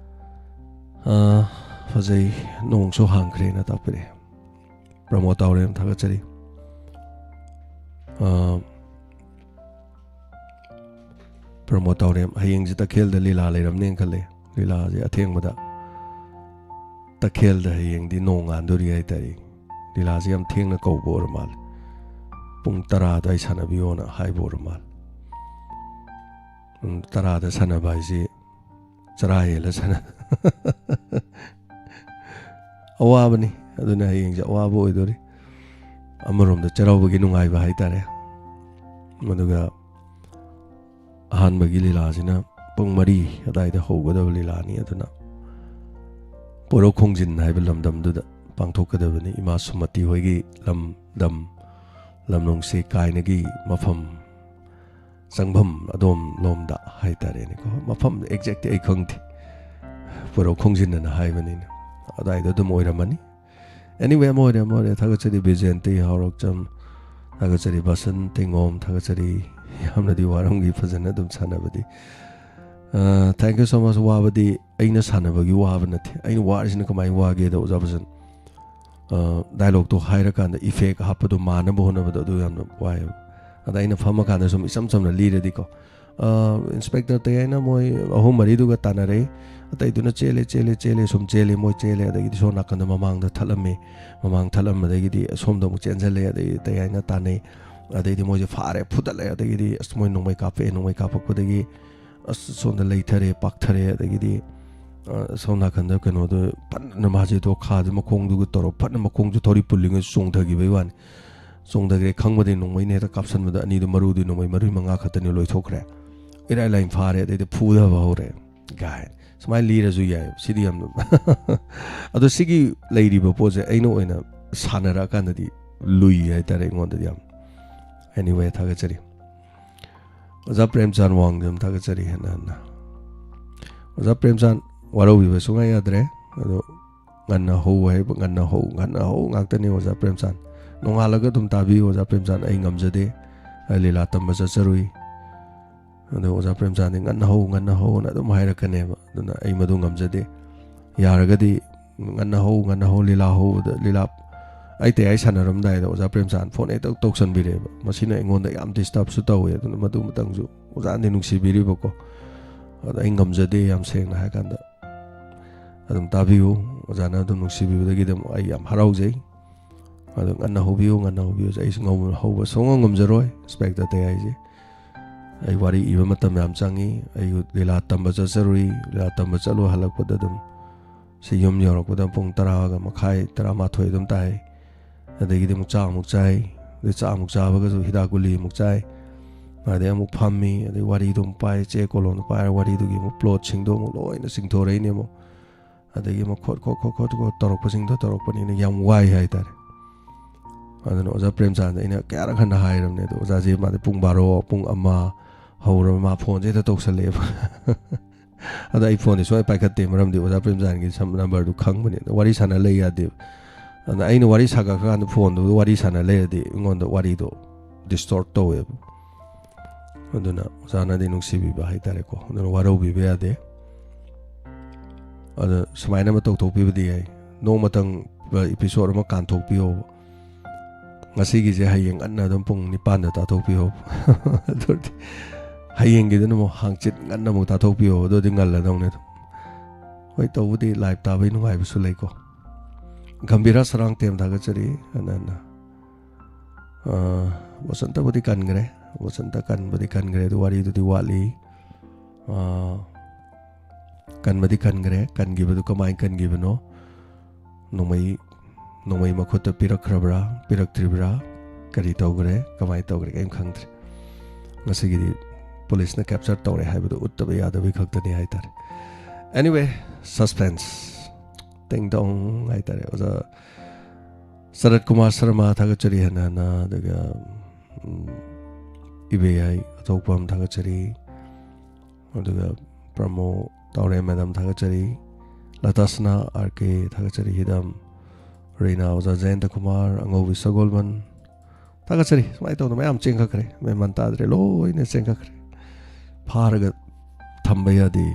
ꯑꯥ, ꯐꯖꯩ, ꯅꯣꯡꯁꯨ ꯍꯥꯡꯈ꯭ꯔꯦꯅ ꯇꯥꯛꯄꯤꯔꯛꯑꯦ꯫ ꯄ꯭ꯔꯃꯣꯗ ꯇꯥꯎꯔꯦꯝ, ꯊꯥꯒꯠꯆꯔꯤ꯫ ꯑꯥ, ꯄ꯭ꯔꯃꯣꯗ ꯇꯥꯎꯔꯦꯝ, ꯍꯌꯦꯡꯁꯦ ꯇꯈꯦꯜꯗ ꯂꯤꯂꯥ ꯂꯩꯔꯝꯅꯦꯅ ꯈꯜꯂꯦ꯫ ꯂꯤꯂꯥꯁꯦ ꯑꯊꯦꯡꯕꯗ ꯇꯈꯦꯜꯗ ꯍꯌꯦꯡꯗꯤ ꯅꯣꯡ ꯉꯥꯟꯗꯣꯔꯤ ꯍꯥꯏꯇꯥꯔꯦ꯫ ꯂꯤꯂꯥꯁꯦ ꯌꯥꯝ ꯊꯦꯡꯅ ꯀꯧꯕ ꯑꯣꯏꯔ ꯃꯥꯜꯂꯦ꯫ ꯄꯨꯡ ꯇꯔꯥ ꯑꯗꯨꯋꯥꯏ ꯁꯥꯟꯅꯕꯤꯌꯣꯅ ꯍꯥꯏꯕ ꯑꯣꯏꯔ ꯃꯥꯜꯂꯦ꯫ ꯄꯨꯡ ꯇꯔꯥꯗ ꯁꯥꯟꯅꯕ ꯍꯥꯏꯁꯦ ꯆꯔꯥ ꯍꯦꯜꯂ ꯁꯥꯟꯅ-, ꯑꯋꯥꯕꯅꯤ꯫ ꯑꯗꯨꯅ ꯍꯌꯦꯡꯁꯦ ꯑꯋꯥꯕ ꯑꯣꯏꯗꯣꯔꯤ꯫ ꯑꯃꯔꯣꯝꯗ ꯆꯩꯔꯥꯎꯕꯒꯤ ꯅꯨꯡꯉꯥꯏꯕ ꯍꯥꯏꯇꯥꯔꯦ꯫ ꯑꯗꯨꯒ ꯑꯍꯥꯟꯕꯒꯤ ꯂꯤꯂꯥꯁꯤꯅ ꯄꯨꯡ ꯃꯔꯤ ꯑꯗꯨꯋꯥꯏꯗ ꯍꯧꯒꯗꯕ ꯂꯤꯂꯥꯅꯤ꯫ ꯑꯗꯨꯅ ꯄꯣꯏꯔꯧ ꯈꯣꯡꯖꯤꯟ ꯍꯥꯏꯕ ꯂꯝꯗꯝꯗꯨꯗ ꯄꯥꯡꯊꯣꯛꯀꯗꯕꯅꯤ꯫ ꯏꯃꯥ ꯁꯨꯃꯇꯤ ꯍꯣꯏꯒꯤ ꯂꯝꯗꯝ, ꯂꯝꯂꯣꯡꯁꯦ ꯀꯥꯏꯅꯒꯤ ꯃꯐꯝ, ꯆꯪꯐꯝ ꯑꯗꯣꯝ ꯂꯣꯝꯗ ꯍꯥꯏꯇꯥꯔꯦꯅꯦꯀꯣ꯫ ꯃꯐꯝ ꯑꯦꯛꯖꯦꯛꯇꯤ ꯑꯩ ꯈꯪꯗꯦ, ꯄꯣꯏꯔꯧ ꯈꯣꯡꯖꯤꯟꯅ ꯍꯥꯏꯕꯅꯤꯅ꯫ ꯑꯗꯨꯋꯥꯏꯗ ꯑꯗꯨꯝ ꯑꯣꯏꯔꯝꯃꯅꯤ꯫ Anyway, ꯑꯃ ꯑꯣꯏꯔꯦ, ꯑꯃ ꯑꯣꯏꯔꯦ꯫ ꯊꯥꯒꯠꯆꯔꯤ ꯕꯤꯖꯦꯟꯇꯤ ꯍꯥꯎꯔꯣꯛꯆꯝ, ꯊꯥꯒꯠꯆꯔꯤ ꯕꯁꯟ ꯇꯦꯡꯉꯣꯝ, ꯊꯥꯒꯠꯆꯔꯤ꯫ ꯌꯥꯝꯅꯗꯤ ꯋꯥꯔꯝꯒꯤ, ꯐꯖꯅ ꯑꯗꯨꯝ ꯁꯥꯟꯅꯕꯗꯤ꯫ ꯑ, thank you so much꯫ ꯋꯥꯕꯗꯤ ꯑꯩꯅ ꯁꯥꯟꯅꯕꯒꯤ ꯋꯥꯕ ꯅꯠꯇꯦ꯫ ꯑꯩꯅ ꯋꯥꯔꯤꯁꯤꯅ ꯀꯃꯥꯏꯅ ꯋꯥꯒꯦꯗ, ꯑꯣꯖꯥ ꯕꯁꯟ, ꯑ, ꯗꯥꯏꯂꯣꯛꯇꯣ ꯍꯥꯏꯔꯀꯥꯟꯗ ꯏꯐꯦꯛ ꯍꯥꯞꯄꯗꯣ ꯃꯥꯟꯅꯕ ꯍꯣꯠꯅꯕꯗꯣ ꯑꯗꯨ ꯌꯥꯝꯅ ꯋꯥꯏꯑꯦꯕ꯫ ꯑꯗ ꯑꯩꯅ ꯐꯝꯃꯀꯥꯟꯗ ꯁꯨꯝ ꯏꯆꯝ ꯆꯝꯅ ꯂꯤꯔꯗꯤꯀꯣ, ꯑ, ꯏꯟꯁꯄꯦꯛꯇꯔ ꯇꯌꯥꯏꯅ ꯃꯣꯏ ꯑꯍꯨꯝ ꯃꯔꯤꯗꯨꯒ ꯇꯥꯟꯅꯔꯦ꯫ ꯑꯇꯩꯗꯨꯅ ꯆꯦꯜꯂꯦ, ꯆꯦꯜꯂꯦ, ꯆꯦꯜꯂꯦ, ꯁꯨꯝ ꯆꯦꯜꯂꯦ, ꯃꯣꯏ ꯆꯦꯜꯂꯦ꯫ ꯑꯗꯒꯤꯗꯤ ꯁꯣꯝ ꯅꯥꯀꯟꯗ ꯃꯃꯥꯡꯗ ꯊꯠꯂꯝꯃꯦ, ꯃꯃꯥꯡ ꯊꯠꯂꯝꯕꯗꯒꯤꯗꯤ ꯁꯣꯝꯗ ꯑꯃꯨꯛ ꯆꯦꯟꯁꯤꯜꯂꯦ꯫ ꯑꯗꯩꯗꯤ ꯇꯌꯥꯏꯅ ꯇꯥꯟꯅꯩ꯫ ꯑꯗꯩꯗꯤ ꯃꯣꯏꯁꯦ ꯐꯥꯔꯦ, ꯐꯨꯗꯠꯂꯦ꯫ ꯑꯗꯒꯤꯗꯤ ꯑꯁ, ꯃꯣꯏ ꯅꯣꯡꯃꯩ ꯀꯥꯞꯄꯛꯑꯦ꯫ ꯅꯣꯡꯃꯩ ꯀꯥꯞꯄꯛꯄꯗꯒꯤ ꯑꯁ, ꯁꯣꯝꯗ ꯂꯩꯊꯔꯦ, ꯄꯥꯛꯊꯔꯦ꯫ ꯑꯗꯒꯤꯗꯤ, ꯑ, ꯁꯣꯝ ꯅꯥꯀꯟꯗ ꯀꯩꯅꯣꯗꯣ ꯐꯟꯅ ꯃꯥꯁꯦ ꯗꯣꯈꯥꯗ ꯃꯈꯣꯡꯗꯨꯒ ꯇꯧꯔ ꯐꯟꯅ ꯃꯈꯣꯡꯁꯨ ꯊꯧꯔꯤ ꯄꯨꯜꯂꯤꯉꯩ ꯆꯣꯡꯊꯈꯤꯕꯩ ꯋꯥꯅꯤ꯫ ꯆꯣꯡꯊꯈ꯭ꯔꯦ ꯈꯪꯕꯗꯩ ꯅꯣꯡꯃꯩꯅ ꯍꯦꯛꯇ ꯀꯥꯞꯁꯟꯕꯗ ꯑꯅꯤꯗꯨ ꯃꯔꯨꯗꯨ ꯅꯣꯡꯃꯩ ꯃꯔꯨ ꯃꯉꯥ ꯈꯛꯇꯅꯤ ꯂꯣꯏꯊꯣꯛꯈ꯭ꯔꯦ꯫ ꯏꯔꯥꯏ ꯂꯥꯏꯅ ꯐꯥꯔꯦ꯫ ꯑꯗꯩꯗꯤ ꯐꯨꯗꯕ ꯍꯧꯔꯦ꯫ ꯒꯥꯏ꯫ ꯁꯨꯃꯥꯏꯅ ꯂꯤꯔꯁꯨ ꯌꯥꯏ꯫ ꯁꯤꯗꯤ ꯌꯥꯝꯅ ꯑꯗꯣ ꯁꯤꯒꯤ ꯂꯩꯔꯤꯕ ꯄꯣꯠꯁꯦ ꯑꯩꯅ ꯑꯣꯏꯅ ꯁꯥꯟꯅꯔꯛꯑꯀꯥꯟꯗꯗꯤ ꯂꯨꯏ ꯍꯥꯏꯇꯥꯔꯦ ꯑꯩꯉꯣꯟꯗꯗꯤ ꯌꯥꯝ꯫ Anyway, ꯊꯥꯒꯠꯆꯔꯤ꯫ ꯑꯣꯖꯥ ꯄ꯭ꯔꯦꯝꯆꯥꯟ ꯋꯥꯡꯗ ꯌꯥꯝ ꯊꯥꯒꯠꯆꯔꯤ ꯍꯟꯅ ꯍꯟꯅ꯫ ꯑꯣꯖꯥ ꯄ꯭ꯔꯦꯝꯆꯥꯟ ꯋꯥꯔꯧꯕꯤꯕ ꯁꯨꯡꯌꯥ ꯌꯥꯗ꯭ꯔꯦ꯫ ꯑꯗꯣ ꯉꯟꯅ ꯍꯧ ꯍꯥꯏꯕ, ꯉꯟꯅ ꯍꯧ, ꯉꯟꯅ ꯍꯧ ꯉꯥꯛꯇꯅꯤ ꯑꯣꯖꯥ ꯄ꯭ꯔꯦꯝꯆꯥꯟ꯫ ꯅꯣꯡꯉꯥꯜꯂꯒ ꯑꯗꯨꯝ ꯇꯥꯕꯤꯌꯨ ꯑꯣꯖꯥ ꯄ꯭ꯔꯦꯝꯆꯥꯟ, ꯑꯩ ꯉꯝꯖꯗꯦ, ꯑꯩ ꯂꯤꯂꯥ ꯇꯝꯕ ꯆꯠꯆꯔꯨꯏ꯫ ꯑꯗꯣ ꯑꯣꯖꯥ ꯄ꯭ꯔꯦꯝꯆꯥꯟꯗꯤ "ꯉꯟꯅ ꯍꯧ, ꯉꯟꯅ ꯍꯧꯅ" ꯑꯗꯨꯝ ꯍꯥꯏꯔꯛꯀꯅꯦꯕ꯫ ꯑꯗꯨꯅ ꯑꯩ ꯃꯗꯨ ꯉꯝꯖꯗꯦ꯫ ꯌꯥꯔꯒꯗꯤ "ꯉꯟꯅ ꯍꯧ, ꯉꯟꯅ ꯍꯧ, ꯂꯤꯂꯥ ꯍꯧꯕꯗ, ꯂꯤꯂꯥ", ꯑꯩ ꯇꯌꯥꯏ ꯁꯥꯟꯅꯔꯝꯗꯥꯏꯗ ꯑꯣꯖꯥ ꯄ꯭ꯔꯦꯝꯆꯥꯟ ꯐꯣꯟ ꯍꯦꯛꯇ ꯇꯧꯁꯟꯕꯤꯔꯛꯑꯦꯕ꯫ ꯃꯁꯤꯅ ꯑꯩꯉꯣꯟꯗ ꯌꯥꯝ ꯗꯤꯁꯇꯔꯕꯁꯨ ꯇꯧꯋꯦ꯫ ꯑꯗꯨꯅ ꯃꯗꯨ ꯃꯇꯪꯁꯨ ꯑꯣꯖꯥꯅꯗꯤ ꯅꯨꯡꯁꯤꯕꯤꯔꯤꯕꯀꯣ꯫ ꯑꯗ ꯑꯩ ꯉꯝꯖꯗꯦ, ꯌꯥꯝ ꯁꯦꯡꯅ ꯍꯥꯏꯔꯀꯥꯟꯗ꯫ ꯑꯗꯨꯝ ꯇꯥꯕꯤꯌꯨ꯫ ꯑꯣꯖꯥꯅ ꯑꯗꯨꯝ ꯅꯨꯡꯁꯤꯕꯤꯕꯗꯒꯤꯗꯤ ꯑꯃꯨꯛ ꯑꯩ ꯌꯥꯝ ꯍꯔꯥꯎꯖꯩ꯫ ꯑꯗꯣ ꯉꯟꯅ ꯍꯧꯕꯤꯌꯨ, ꯉꯟꯅ ꯍꯧꯕꯤꯌꯨ꯫ ꯑꯩꯁꯨ ꯉꯧ-, ꯍꯧꯕ ꯁꯨꯡꯉꯝ ꯉꯝꯖꯔꯣꯏ, ꯏꯟꯁꯄꯦꯛꯇꯔ ꯇꯌꯥꯏꯁꯦ꯫ ꯑꯩ ꯋꯥꯔꯤ ꯏꯕ ꯃꯇꯝ ꯌꯥꯝ ꯆꯪꯉꯤ꯫ ꯑꯩ ꯂꯤꯂꯥ ꯇꯝꯕ ꯆꯠꯆꯔꯨꯏ꯫ ꯂꯤꯂꯥ ꯇꯝꯕ ꯆꯠꯂꯨ ꯍꯜꯂꯛꯄꯗ ꯑꯗꯨꯝ ꯁꯤ ꯌꯨꯝ ꯌꯧꯔꯛꯄꯗ ꯄꯨꯡ ꯇꯔꯥꯒ ꯃꯈꯥꯏ, ꯇꯔꯥꯃꯥꯊꯣꯏ ꯑꯗꯨꯝ ꯇꯥꯏ꯫ ꯑꯗꯒꯤꯗꯤ ꯑꯃꯨꯛ ꯆꯥꯛ ꯑꯃꯨꯛ ꯆꯥꯏ꯫ ꯑꯗꯩ ꯆꯥꯛ ꯑꯃꯨꯛ ꯆꯥꯕꯒꯁꯨ ꯍꯤꯗꯥꯛ ꯒꯨꯂꯤ ꯑꯃꯨꯛ ꯆꯥꯏ꯫ ꯑꯗꯩ ꯑꯃꯨꯛ ꯐꯝꯃꯤ, ꯑꯗꯩ ꯋꯥꯔꯤꯗꯣ ꯑꯃꯨꯛ ꯄꯥꯏ, ꯆꯦ ꯀꯣꯂꯣꯝꯗꯣ ꯄꯥꯏꯔ ꯋꯥꯔꯤꯗꯨꯒꯤ ꯑꯃꯨꯛ ꯄ꯭ꯂꯣꯠꯁꯤꯡꯗꯣ ꯑꯃꯨꯛ ꯂꯣꯏꯅ ꯆꯤꯡꯊꯣꯔꯛꯏꯅꯦ ꯑꯃꯨꯛ꯫ ꯑꯗꯒꯤ ꯑꯃꯨꯛ ꯈꯣꯠ ꯈꯣꯠ ꯈꯣꯠ ꯈꯣꯠ ꯈꯣꯠ ꯇꯧꯔꯛꯄꯁꯤꯡꯗꯣ ꯇꯧꯔꯛꯄꯅꯤꯅ ꯌꯥꯝ ꯋꯥꯏ ꯍꯥꯏꯇꯥꯔꯦ꯫ ꯑꯗꯨꯅ ꯑꯣꯖꯥ ꯄ꯭ꯔꯦꯝꯆꯥꯟꯗ ꯑꯩꯅ ꯀꯌꯥꯔꯛ ꯍꯟꯅ ꯍꯥꯏꯔꯕꯅꯦ, ꯑꯗꯣ ꯑꯣꯖꯥꯁꯦ ꯃꯥꯗꯤ ꯄꯨꯡ ꯕꯥꯔꯣ, ꯄꯨꯡ ꯑꯃ ꯍꯧꯔꯕ ꯃꯥ ꯐꯣꯟꯁꯦ ꯍꯦꯛꯇ ꯇꯧꯁꯜꯂꯛꯑꯦꯕ꯫ ꯑꯗꯣ ꯑꯩ ꯐꯣꯟꯗꯤ ꯁꯨꯡꯄꯥꯏ ꯄꯥꯏꯈꯠꯇꯦ, ꯃꯔꯝꯗꯤ ꯑꯣꯖꯥ ꯄ꯭ꯔꯦꯝꯆꯥꯟꯒꯤ ꯁꯝ ꯅꯝꯕꯔꯗꯨ ꯈꯪꯕꯅꯤꯅ꯫ ꯋꯥꯔꯤ ꯁꯥꯟꯅ ꯂꯩ ꯌꯥꯗꯦꯕ꯫ ꯑꯗꯨꯅ ꯑꯩꯅ ꯋꯥꯔꯤ ꯁꯥꯒꯠꯈ꯭ꯔꯀꯥꯟꯗ ꯐꯣꯟꯗꯨꯗ ꯋꯥꯔꯤ ꯁꯥꯟꯅ ꯂꯩꯔꯗꯤ ꯑꯩꯉꯣꯟꯗ ꯋꯥꯔꯤꯗꯣ ꯗꯤꯁꯇꯣꯔꯠ ꯇꯧꯋꯦꯕ꯫ ꯑꯗꯨꯅ ꯑꯣꯖꯥꯅꯗꯤ ꯅꯨꯡꯁꯤꯕꯤꯕ ꯍꯥꯏꯇꯥꯔꯦꯀꯣ, ꯑꯗꯨꯅ ꯋꯥꯔꯧꯕꯤꯕ ꯌꯥꯗꯦ꯫ ꯑꯗ ꯁꯨꯃꯥꯏꯅ ꯑꯃ ꯇꯧꯊꯣꯛꯄꯤꯕꯗꯤ ꯌꯥꯏ, ꯅꯣꯡꯃꯇꯪ ꯏꯄꯤꯁꯣꯠ ꯑꯃ ꯀꯥꯟꯊꯣꯛꯄꯤꯌꯣꯕ꯫ ꯉꯁꯤꯒꯤꯁꯦ ꯍꯌꯦꯡ ꯉꯟꯅ ꯑꯗꯨꯝ ꯄꯨꯡ ꯅꯤꯄꯥꯟꯗ ꯇꯥꯊꯣꯛꯄꯤꯌꯣꯕ꯫ ꯑꯗꯨꯗꯤ ꯍꯌꯦꯡꯒꯤꯗꯨꯅ ꯑꯃꯨꯛ ꯍꯥꯡꯆꯤꯠ ꯉꯟꯅ ꯑꯃꯨꯛ ꯇꯥꯊꯣꯛꯄꯤꯌꯣꯕ, ꯑꯗꯨꯗꯤ ꯉꯜꯂꯗꯧꯅꯦ ꯑꯗꯨꯝ꯫ ꯍꯣꯏ, ꯇꯧꯕꯗꯤ ꯂꯥꯏꯞ ꯇꯥꯕꯩ ꯅꯨꯡꯉꯥꯏꯕꯁꯨ ꯂꯩꯀꯣ꯫ ꯒꯝꯚꯤꯔꯥ ꯁꯔꯥꯡꯇꯦꯝ ꯊꯥꯒꯠꯆꯔꯤ꯫ ꯑꯅ ꯑꯅ ꯑꯥ, ꯕꯁꯟꯇꯕꯨꯗꯤ ꯀꯟꯈ꯭ꯔꯦ, ꯕꯁꯟꯇ ꯀꯟꯕꯗꯤ ꯀꯟꯈ꯭ꯔꯦ, ꯑꯗꯨ ꯋꯥꯔꯤꯗꯨꯗꯤ ꯋꯥꯠꯂꯤ꯫ ꯑꯥ, ꯀꯟꯕꯗꯤ ꯀꯟꯈ꯭ꯔꯦ꯫ ꯀꯟꯈꯤꯕꯗꯨ ꯀꯃꯥꯏꯅ ꯀꯟꯈꯤꯕꯅꯣ? ꯅꯣꯡꯃꯩ, ꯅꯣꯡꯃꯩ ꯃꯈꯨꯠꯇ ꯄꯤꯔꯛꯈ꯭ꯔꯕ꯭ꯔꯥ, ꯄꯤꯔꯛꯇ꯭ꯔꯤꯕ꯭ꯔꯥ, ꯀꯔꯤ ꯇꯧꯈ꯭ꯔꯦ, ꯀꯃꯥꯏꯅ ꯇꯧꯈ꯭ꯔꯦ, ꯀꯔꯤꯝ ꯈꯪꯗ꯭ꯔꯦ꯫ ꯉꯁꯤꯒꯤꯗꯤ ꯄꯨꯂꯤꯁꯅ ꯀꯦꯞꯆꯔ ꯇꯧꯔꯦ ꯍꯥꯏꯕꯗꯨ ꯎꯠꯇꯕ ꯌꯥꯗꯕꯩ ꯈꯛꯇꯅꯤ ꯍꯥꯏꯇꯥꯔꯦ꯫ Anyway, suspense, ꯇꯦꯡ ꯇꯣꯡ ꯍꯥꯏꯇꯥꯔꯦ꯫ ꯑꯣꯖꯥ ꯁꯔꯠ ꯀꯨꯃꯥꯔ ꯁꯔꯃ ꯊꯥꯒꯠꯆꯔꯤ ꯍꯟꯅ ꯍꯟꯅ꯫ ꯑꯗꯨꯒ, ꯎꯝ, ꯏꯕꯦꯌꯥꯏ ꯑꯊꯣꯛꯄꯝ ꯊꯥꯒꯠꯆꯔꯤ꯫ ꯑꯗꯨꯒ ꯄ꯭ꯔꯃꯣ ꯇꯥꯎꯔꯦ ꯃꯦꯗꯥꯝ ꯊꯥꯒꯠꯆꯔꯤ꯫ ꯂꯇꯥꯁꯅꯥ ꯑꯥꯔ ꯀꯦ ꯊꯥꯒꯠꯆꯔꯤ꯫ ꯍꯤꯗꯝ ꯔꯤꯅꯥ ꯑꯣꯖꯥ ꯖꯌꯟꯇ ꯀꯨꯃꯥꯔ, ꯑꯉꯧꯕꯤ ꯁꯒꯣꯜꯕꯟ ꯊꯥꯒꯠꯆꯔꯤ꯫ ꯁꯨꯃꯥꯏꯅ ꯇꯧꯗꯅ ꯃꯌꯥꯝ ꯆꯦꯟꯈꯠꯈ꯭ꯔꯦ, ꯃꯦꯟ ꯃꯥꯟ ꯇꯥꯗ꯭ꯔꯦ, ꯂꯣꯏꯅ ꯆꯦꯟꯈꯠꯈ꯭ꯔꯦ꯫ ꯐꯥꯔꯒ ꯊꯝꯕ ꯌꯥꯗꯦ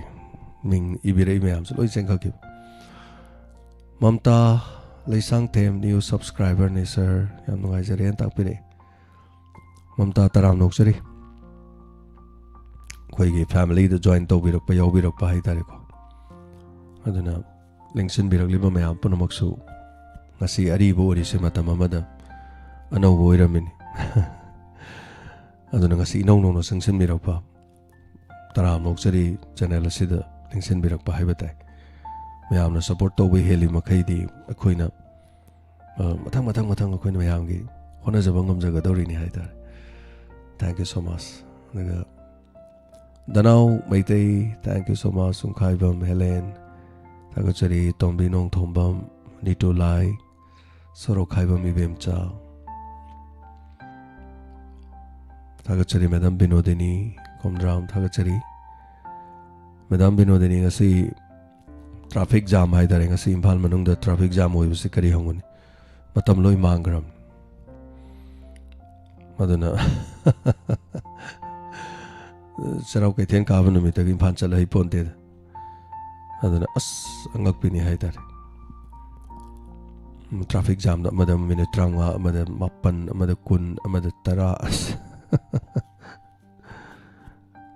ꯃꯤꯡ ꯏꯕꯤꯔꯛꯏ ꯃꯌꯥꯝꯁꯦ, ꯂꯣꯏ ꯆꯦꯟꯈꯠꯈꯤꯕ꯫ ꯃꯝꯇꯥ ꯂꯩꯁꯥꯡꯊꯦꯝ, new subscriberꯅꯤ sir, ꯌꯥꯝ ꯅꯨꯡꯉꯥꯏꯖꯔꯦꯅ ꯇꯥꯛꯄꯤꯔꯛꯑꯦ꯫ ꯃꯝꯇꯥ, ꯇꯔꯥꯝꯅ ꯑꯣꯛꯆꯔꯤ꯫ ꯑꯩꯈꯣꯏꯒꯤ familyꯗ join ꯇꯧꯕꯤꯔꯛꯄ, ꯌꯥꯎꯕꯤꯔꯛꯄ ꯍꯥꯏꯇꯥꯔꯦꯀꯣ꯫ ꯑꯗꯨꯅ ꯂꯦꯡꯁꯤꯟꯕꯤꯔꯛꯂꯤꯕ ꯃꯌꯥꯝ ꯄꯨꯝꯅꯃꯛꯁꯨ ꯉꯁꯤ ꯑꯔꯤꯕ ꯑꯣꯏꯔꯤꯁꯦ ꯃꯇꯝ ꯑꯃꯗ ꯑꯅꯧꯕ ꯑꯣꯏꯔꯝꯃꯤꯅꯤ꯫ ꯑꯗꯨꯅ ꯉꯁꯤ ꯏꯅꯧ ꯅꯧꯅ ꯆꯪꯁꯤꯟꯕꯤꯔꯛꯄ, ꯇꯔꯥꯝꯅ ꯑꯣꯛꯆꯔꯤ channel ꯑꯁꯤꯗ ꯂꯦꯡꯁꯤꯟꯕꯤꯔꯛꯄ ꯍꯥꯏꯕ ꯇꯥꯏ꯫ ꯃꯌꯥꯝꯅ support ꯇꯧꯕ ꯍꯦꯜꯂꯤ ꯃꯈꯩꯗꯤ ꯑꯩꯈꯣꯏꯅ, ꯑ, ꯃꯊꯪ, ꯃꯊꯪ, ꯃꯊꯪ ꯑꯩꯈꯣꯏꯅ ꯃꯌꯥꯝꯒꯤ ꯍꯣꯠꯅꯖꯕ ꯉꯝꯖꯒꯗꯧꯔꯤꯅꯤ ꯍꯥꯏꯇꯥꯔꯦ꯫ Thank you so much. ꯑꯗꯨꯒ Danao Meitei, thank you so much. Sungkhaibam Helen, ꯊꯥꯒꯠꯆꯔꯤ꯫ ꯇꯣꯝꯕꯤ ꯅꯣꯡꯊꯣꯝꯕꯝ, ꯅꯤꯇꯨ ꯂꯥꯏ, ꯁꯣꯔꯣꯛꯈꯥꯏꯕꯝ ꯏꯕꯦꯝꯆꯥ, ꯊꯥꯒꯠꯆꯔꯤ꯫ ꯃꯦꯗꯥꯝ ꯕꯤꯅꯣꯗꯤꯅꯤ ꯀꯣꯝꯗ꯭ꯔꯥꯝ, ꯊꯥꯒꯠꯆꯔꯤ꯫ ꯃꯦꯗꯥꯝ ꯕꯤꯅꯣꯗꯤꯅꯤ, ꯉꯁꯤ traffic jam ꯍꯥꯏꯇꯥꯔꯦ, ꯉꯁꯤ ꯏꯝꯐꯥꯜ ꯃꯅꯨꯡꯗ traffic jam ꯑꯣꯏꯕꯁꯤ ꯀꯔꯤ ꯍꯪꯒꯅꯤ? ꯃꯇꯝ ꯂꯣꯏ ꯃꯥꯡꯈ꯭ꯔꯕꯅꯤ꯫ ꯑꯗꯨꯅ ꯆꯩꯔꯥꯎ ꯀꯩꯊꯦꯜ ꯀꯥꯕ ꯅꯨꯃꯤꯠꯇꯒꯤ ꯏꯝꯐꯥꯜ ꯆꯠꯂ ꯍꯩ ꯄꯣꯟꯇꯦꯗ꯫ ꯑꯗꯨꯅ ꯑꯁ, ꯑꯉꯛꯄꯤꯅꯤ ꯍꯥꯏꯇꯥꯔꯦ꯫ ꯎꯝ, traffic jamꯗ ꯑꯃꯗ ꯃꯤꯅꯤꯠ ꯇꯔꯥꯃꯉꯥ, ꯑꯃꯗ ꯃꯥꯄꯟ, ꯑꯃꯗ ꯀꯨꯟ, ꯑꯃꯗ ꯇꯔꯥ, ꯑꯁ꯫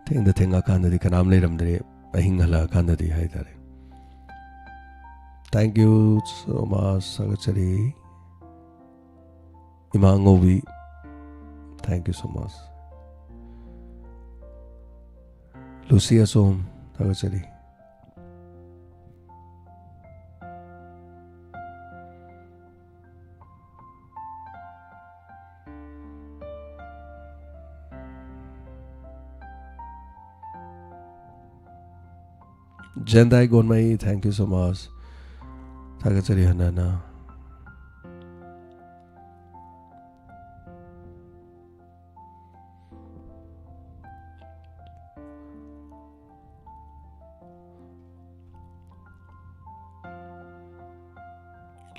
ꯊꯦꯡꯗ ꯊꯦꯡꯉꯛꯀꯥꯟꯗꯗꯤ ꯀꯅꯥꯝ ꯂꯩꯔꯝꯗ꯭ꯔꯦ, ꯑꯍꯤꯡ ꯍꯜꯂꯛꯑꯀꯥꯟꯗꯗꯤ ꯍꯥꯏꯇꯥꯔꯦ꯫ Thank you so much, ꯊꯥꯒꯠꯆꯔꯤ꯫ ꯏꯃꯥ ꯑꯉꯧꯕꯤ, thank you so much꯫ Lucy ꯑꯁꯣꯝ, ꯊꯥꯒꯠꯆꯔꯤ꯫ ꯖꯦꯟꯗꯥꯏ ꯒꯣꯟꯃꯩ, thank you so much꯫ ꯊꯥꯒꯠꯆꯔꯤ ꯍꯟꯅ ꯍꯟꯅ꯫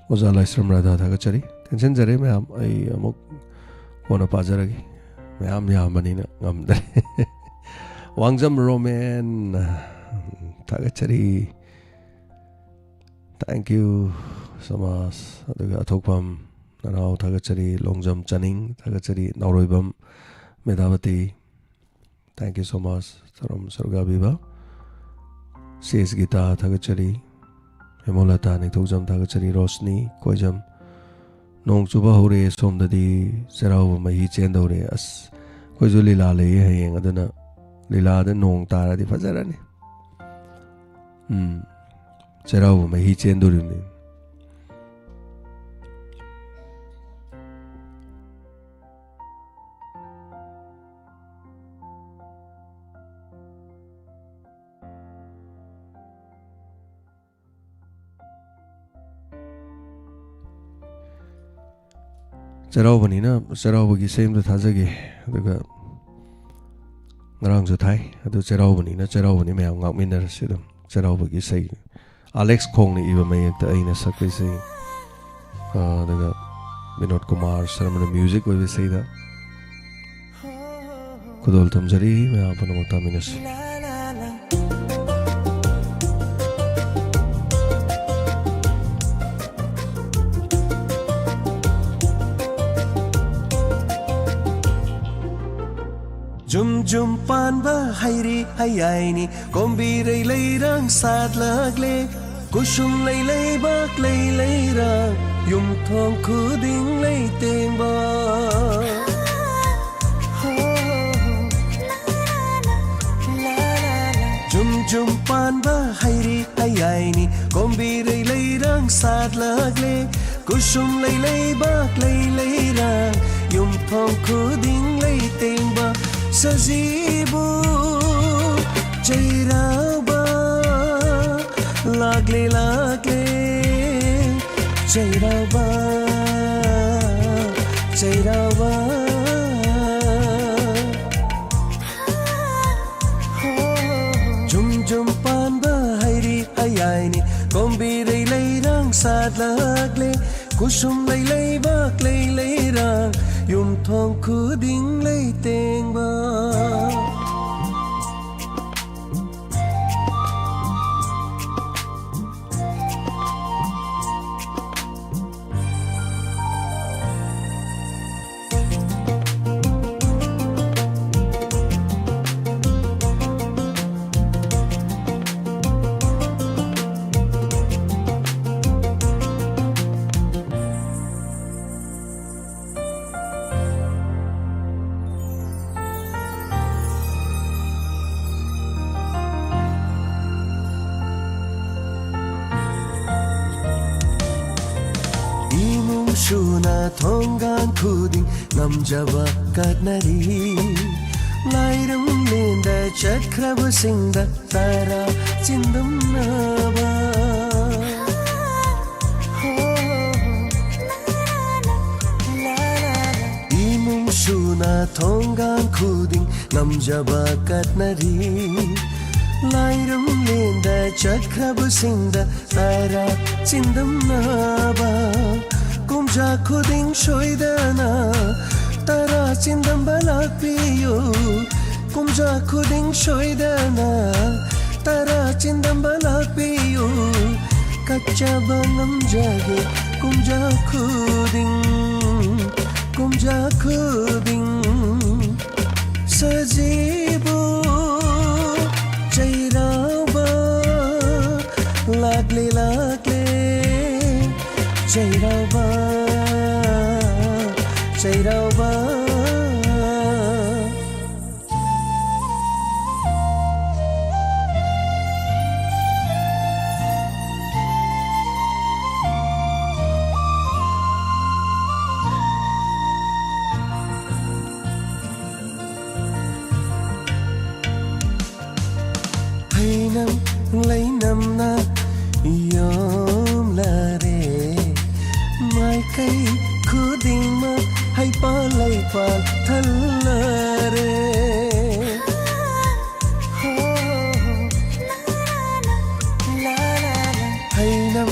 ꯑꯣꯖꯥ ꯂꯥꯏꯁ꯭ꯔꯝ ꯔꯥꯙꯥ, ꯊꯥꯒꯠꯆꯔꯤ꯫ ꯇꯦꯟꯁꯤꯟꯖꯔꯦ ꯃꯌꯥꯝ, ꯑꯩ ꯑꯃꯨꯛ ꯀꯣꯟꯅ ꯄꯥꯖꯔꯒꯦ, ꯃꯌꯥꯝ ꯌꯥꯝꯕꯅꯤꯅ ꯉꯝꯗ꯭ꯔꯦ꯫ ꯋꯥꯡꯖꯝ ꯔꯣꯃꯦꯟ, ꯊꯥꯒꯠꯆꯔꯤ꯫ Thank you so much꯫ ꯑꯗꯨꯒ ꯑꯊꯣꯛꯄꯝ ꯅꯅꯥꯎ, ꯊꯥꯒꯠꯆꯔꯤ꯫ ꯂꯣꯡꯖꯝ ꯆꯅꯤꯡ, ꯊꯥꯒꯠꯆꯔꯤ꯫ ꯅꯥꯎꯔꯣꯏꯕꯝ ꯃꯦꯙꯥꯕꯇꯤ, thank you so much꯫ ꯊꯧꯔꯝ ꯁꯔꯨꯛ ꯌꯥꯕꯤꯕ ꯁꯤ ꯑꯦꯁ ꯒꯤꯇꯥ, ꯊꯥꯒꯠꯆꯔꯤ꯫ ꯍꯦꯃꯣꯂꯇꯥ ꯅꯤꯡꯊꯧꯖꯝ, ꯊꯥꯒꯠꯆꯔꯤ꯫ ꯔꯣꯁꯅꯤ ꯀꯣꯏꯖꯝ, ꯅꯣꯡ ꯆꯨꯕ ꯍꯧꯔꯦ ꯁꯣꯝꯗꯗꯤ, ꯆꯩꯔꯥꯎꯕ ꯃꯍꯤ ꯆꯦꯟꯗꯧꯔꯦ꯫ ꯑꯁ, ꯑꯩꯈꯣꯏꯁꯨ ꯂꯤꯂꯥ ꯂꯩꯌꯦ ꯍꯌꯦꯡ, ꯑꯗꯨꯅ ꯂꯤꯂꯥꯗ ꯅꯣꯡ ꯇꯥꯔꯗꯤ ꯐꯖꯔꯅꯤ꯫ ꯎꯝ, ꯆꯩꯔꯥꯎꯕ ꯃꯍꯤ ꯆꯦꯟꯗꯣꯔꯤꯕꯅꯤ꯫ ꯆꯩꯔꯥꯎꯕꯅꯤꯅ ꯆꯩꯔꯥꯎꯕꯒꯤ ꯏꯁꯩ ꯑꯃꯗ ꯊꯥꯖꯒꯦ꯫ ꯑꯗꯨꯒ ꯉꯔꯥꯡꯁꯨ ꯊꯥꯏ, ꯑꯗꯨ ꯆꯩꯔꯥꯎꯕꯅꯤꯅ ꯆꯩꯔꯥꯎꯕꯅꯤ, ꯃꯌꯥꯝ ꯉꯥꯛꯃꯤꯟꯅꯔꯁꯤ ꯑꯗꯨꯝ꯫ ꯆꯩꯔꯥꯎꯕꯒꯤ ꯏꯁꯩ ꯑꯂꯦꯛꯁ ꯈꯣꯡꯅ ꯏꯕ ꯃꯌꯦꯛꯇ ꯑꯩꯅ ꯁꯛꯄ ꯏꯁꯩ, ꯑ, ꯑꯗꯨꯒ ꯕꯤꯅꯣꯗ ꯀꯨꯃꯥꯔ ꯁꯔꯃꯅ ꯃ꯭ꯌꯨꯖꯤꯛ ꯑꯣꯏꯕ ꯏꯁꯩꯗ ꯈꯨꯗꯣꯜ ꯊꯝꯖꯔꯤ꯫ ꯃꯌꯥꯝ ꯄꯨꯝꯅꯃꯛ ꯇꯥꯃꯤꯟꯅꯁꯤ꯫ ꯖꯨꯝ ꯖꯨꯝ ꯄꯥꯟꯕ ꯍꯩꯔꯤ ꯍꯩꯌꯥꯏꯅꯤ, ꯀꯣꯝꯕꯤꯔꯩ ꯂꯩꯔꯥꯡ ꯁꯥꯠꯂꯛꯂꯦ꯫ ꯀꯨꯁꯨꯝ ꯂꯩ ꯂꯩꯕꯥꯛ ꯂꯩ ꯂꯩꯔꯥꯡ, ꯌꯨꯝꯊꯣꯡ ꯈꯨꯗꯤꯡ ꯂꯩꯇꯦꯡꯕ꯫ ꯖꯨꯝ ꯖꯨꯝ ꯄꯥꯟꯕ ꯍꯩꯔꯤ ꯍꯩꯌꯥꯏꯅꯤ, ꯀꯣꯝꯕꯤꯔꯩ ꯂꯩꯔꯥꯡ ꯁꯥꯠꯂꯛꯂꯦ꯫ ꯀꯨꯁꯨꯝ ꯂꯩ ꯂꯩꯕꯥꯛ ꯂꯩ ꯂꯩꯔꯥꯡ, ꯌꯨꯝꯊꯣꯡ ꯈꯨꯗꯤꯡ ꯂꯩꯇꯦꯡꯕ꯫ ꯁꯖꯤꯕꯨ ꯆꯩꯔꯥꯎꯕ ꯂꯥꯛꯂꯦ ꯂꯥꯛꯂꯦ꯫ ꯆꯩꯔꯥꯎꯕ, ꯆꯩꯔꯥꯎꯕ꯫ ꯖꯨꯝ ꯖꯨꯝ ꯄꯥꯟꯕ ꯍꯩꯔꯤ ꯍꯩꯌꯥꯏꯅꯤ, ꯀꯣꯝꯕꯤꯔꯩ ꯂꯩꯔꯥꯡ ꯁꯥꯠꯂꯛꯂꯦ꯫ ꯀꯨꯁꯨꯝ ꯂꯩ ꯂꯩꯕꯥꯛ ꯂꯩ ꯂꯩꯔꯥꯡ, ꯌꯨꯝꯊꯣꯡ ꯈꯨꯗꯤꯡ ꯂꯩꯇꯦꯡꯕ꯫ ꯏꯃꯨꯡ ꯁꯨꯅ ꯊꯣꯡꯒꯥꯟ ꯈꯨꯗꯤꯡ ꯉꯝꯖꯕ ꯀꯠꯅꯔꯤ꯫ ꯂꯥꯏꯔꯝ ꯂꯦꯟꯗ ꯆꯠꯈ꯭ꯔꯕꯁꯤꯡꯗ ꯇꯔꯥ ꯆꯤꯟꯗꯝꯅꯕ꯫ ꯊꯣꯡꯒꯥꯡ ꯈꯨꯗꯤꯡ ꯉꯝꯖꯕ ꯀꯠꯅꯔꯤ꯫ ꯂꯥꯏꯔꯝꯂꯦꯟꯗ ꯆꯠꯈ꯭ꯔꯕꯁꯤꯡꯗ ꯇꯔꯥ ꯆꯤꯟꯗꯝꯅꯕ, ꯀꯨꯝꯖꯥ ꯈꯨꯗꯤꯡ ꯁꯣꯏꯗꯅ ꯇꯔꯥ ꯆꯤꯟꯗꯝꯕ ꯂꯥꯛꯄꯤꯌꯨ꯫ ꯀꯨꯝꯖꯥ ꯈꯨꯗꯤꯡ ꯁꯣꯏꯗꯅ ꯇꯔꯥ ꯆꯤꯟꯗꯝꯕ ꯂꯥꯛꯄꯤꯌꯨ꯫ ꯀꯠꯆꯕ ꯉꯝꯖꯒꯦ ꯀꯨꯝꯖꯥ ꯈꯨꯗꯤꯡ, ꯀꯨꯝꯖꯥ ꯈꯨꯗꯤꯡ꯫ ꯁꯖꯤꯕꯨ ꯆꯩꯔꯥꯎꯕ ꯂꯥꯛꯂꯦ, ꯂꯥꯛꯂꯦ꯫ ꯆꯩꯔꯥꯎꯕ, ꯆꯩꯔꯥꯎꯕ꯫ ꯍꯩꯅꯝ ꯂꯩꯅꯝꯅ ꯌꯣꯝꯂꯔꯦ꯫ ꯃꯥꯏꯀꯩ ꯈꯨꯗꯤꯡꯃꯛ ꯍꯩꯄꯥꯜ ꯂꯩꯄꯥꯜ ꯊꯜꯂꯔꯦ꯫ ꯍꯩꯅꯝ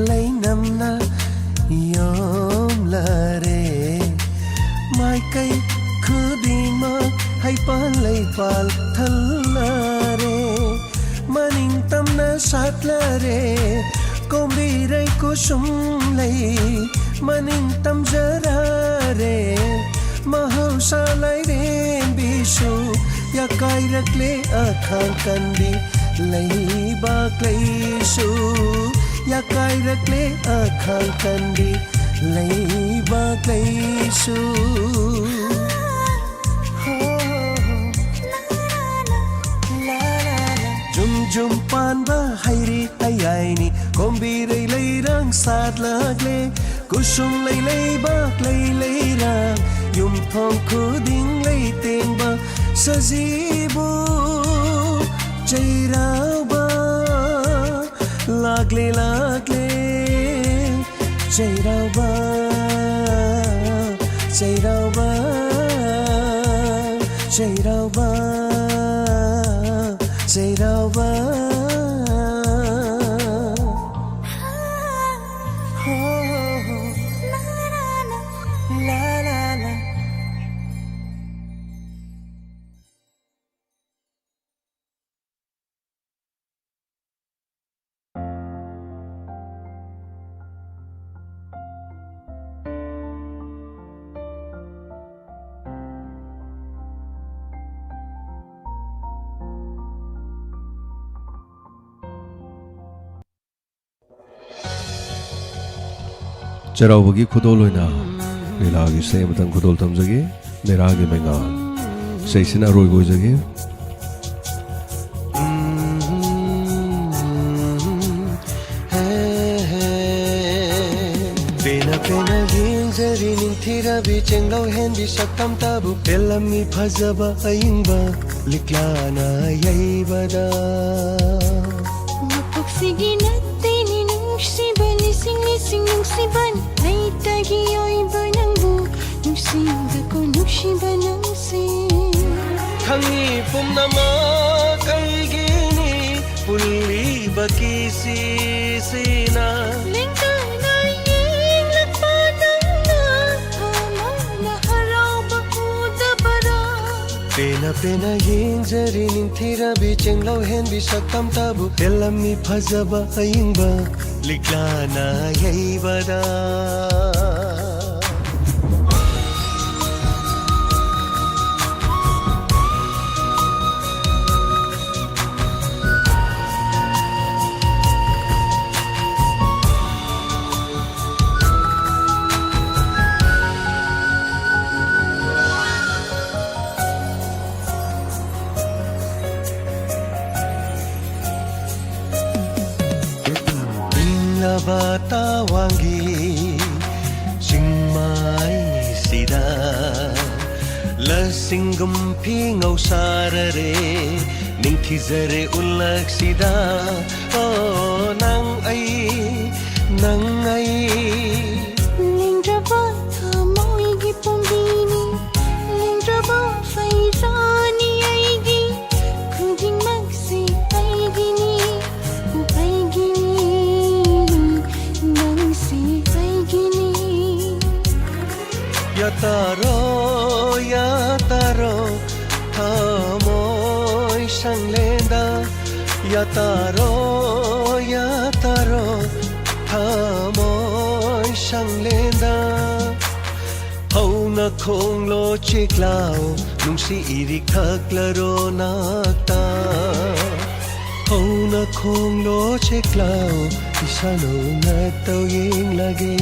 ꯂꯩꯅꯝꯅ ꯌꯣꯝꯂꯔꯦ꯫ ꯃꯥꯏꯀꯩ ꯈꯨꯗꯤꯡꯃꯛ ꯍꯩꯄꯥꯜ ꯂꯩꯄꯥꯜ ꯊꯜꯂꯔꯦ꯫ ꯃꯅꯤꯡ ꯇꯝꯅ ꯁꯥꯠꯂꯔꯦ ꯀꯣꯝꯕꯤꯔꯩ ꯀꯨꯁꯨꯝ ꯂꯩ꯫ ꯃꯅꯤꯡ ꯇꯝꯖꯔꯔꯦ ꯃꯍꯧꯁꯥ ꯂꯥꯏꯔꯦꯝꯕꯤꯁꯨ꯫ ꯌꯥꯀꯥꯏꯔꯛꯂꯦ ꯑꯈꯥꯡ ꯀꯟꯕꯤ ꯂꯩꯕꯥꯛ ꯂꯩꯁꯨ꯫ ꯌꯥꯀꯥꯏꯔꯛꯂꯦ ꯑꯈꯥꯡ ꯀꯟꯕꯤ ꯂꯩꯕꯥꯛ ꯂꯩꯁꯨ꯫ ꯖꯨꯝ ꯖꯨꯝ ꯄꯥꯟꯕ ꯍꯩꯔꯤ ꯍꯩꯌꯥꯏꯅꯤ ꯀꯣꯝꯕꯤꯔꯩ ꯂꯩꯔꯥꯡ ꯁꯥꯠꯂꯛꯂꯦ꯫ ꯀꯨꯁꯨꯝ ꯂꯩ ꯂꯩꯕꯥꯛ ꯂꯩ ꯂꯩꯔꯥꯡ ꯌꯨꯝꯊꯣꯡ ꯈꯨꯗꯤꯡ ꯂꯩꯇꯦꯡꯕ ꯁꯖꯤꯕꯨ ꯆꯩꯔꯥꯎꯕ ꯂꯥꯛꯂꯦ, ꯂꯥꯛꯂꯦ꯫ ꯆꯩꯔꯥꯎꯕ, ꯆꯩꯔꯥꯎꯕ꯫ ꯆꯩꯔꯥꯎꯕ, ꯆꯩꯔꯥꯎꯕ꯫ ꯆꯩꯔꯥꯎꯕꯒꯤ ꯈꯨꯗꯣꯜ ꯑꯣꯏꯅ ꯂꯤꯂꯥꯒꯤ ꯏꯁꯩ ꯑꯃꯇꯪ ꯈꯨꯗꯣꯜ ꯇꯝꯖꯒꯦ꯫ ꯃꯦꯔꯥꯒꯤ ꯃꯩꯉꯥꯜ꯫ ꯏꯁꯩꯁꯤꯅ ꯑꯔꯣꯏꯕ ꯑꯣꯏꯖꯒꯦ꯫ ꯄꯦꯟꯅ ꯄꯦꯟꯅ ꯌꯦꯡꯖꯔꯤ ꯅꯤꯡꯊꯤꯔꯕꯤ ꯆꯦꯡꯂꯧ ꯍꯦꯟꯕꯤ ꯁꯛꯇꯝꯇꯕꯨ ꯄꯦꯜꯂꯝꯃꯤ ꯐꯖꯕ ꯑꯏꯪꯕ ꯂꯤꯛꯂꯥꯅ ꯌꯩꯕꯗ꯫ ꯃꯄꯣꯛꯁꯤꯒꯤ ꯅꯠꯇꯦꯅꯤ ꯅꯨꯡꯁꯤꯕ ꯂꯤꯁꯤꯡ ꯂꯤꯁꯤꯡ ꯅꯨꯡꯁꯤꯕꯅꯤ ꯂꯩꯇꯒꯤ ꯑꯣꯏꯕ ꯅꯪꯕꯨ ꯅꯨꯡꯁꯤꯕꯀꯣ ꯅꯨꯡꯁꯤꯕ ꯅꯪꯁꯤ꯫ ꯈꯪꯉꯤ ꯄꯨꯝꯅꯃꯛ ꯀꯩꯒꯤꯅꯤ ꯄꯨꯜꯂꯤꯕ ꯀꯤꯁꯤꯁꯤꯅ꯫ ꯂꯦꯡꯗꯅ ꯌꯦꯡꯂꯛꯄ ꯅꯪꯅ ꯊꯃꯣꯏꯅ ꯍꯔꯥꯎꯕ ꯎꯗꯕꯔꯥ? ꯄꯦꯟꯅ ꯄꯦꯟꯅ ꯌꯦꯡꯖꯔꯤ ꯅꯤꯡꯊꯤꯔꯕꯤ ꯆꯦꯡꯂꯧ ꯍꯦꯟꯕꯤ ꯁꯛꯇꯝꯇꯕꯨ ꯄꯦꯜꯂꯝꯃꯤ ꯐꯖꯕ ꯑꯏꯪꯕ ꯂꯤꯛꯂꯥꯅ ꯌꯩꯕꯗ꯫ ꯏꯪꯂꯕ ꯇꯋꯥꯡꯒꯤ ꯆꯤꯡꯃꯥꯏꯁꯤꯗ ꯂꯁꯤꯡꯒꯨꯝ ꯐꯤꯉꯧ ꯁꯥꯔꯔꯦ ꯅꯤꯡꯊꯤꯖꯔꯦ ꯎꯟꯂꯛꯁꯤꯗ꯫ ꯑꯣ ꯅꯪ ꯑꯩ, ꯅꯪ ꯑꯩ꯫ ꯂꯦꯡꯗ꯭ꯔꯕ ꯊꯃꯣꯏꯒꯤ ꯄꯣꯝꯕꯤꯅꯤ, ꯂꯦꯡꯗ꯭ꯔꯕ ꯐꯩꯔꯥ ꯇꯥꯔꯣ, ꯌꯥ ꯇꯥꯔꯣ, ꯊꯃꯣꯏ ꯁꯪꯂꯦꯟꯗ꯫ ꯍꯧꯅ ꯈꯣꯡꯂꯣ ꯆꯦꯛꯂꯥꯎ, ꯅꯨꯡꯁꯤ ꯏꯔꯤꯛ ꯊꯛꯂꯔꯣ ꯅꯥꯛꯇ꯫ ꯍꯧꯅ ꯈꯣꯡꯂꯣ ꯆꯦꯛꯂꯥꯎ, ꯏꯁꯥ ꯅꯧꯅ ꯇꯧ ꯌꯦꯡꯂꯒꯦ꯫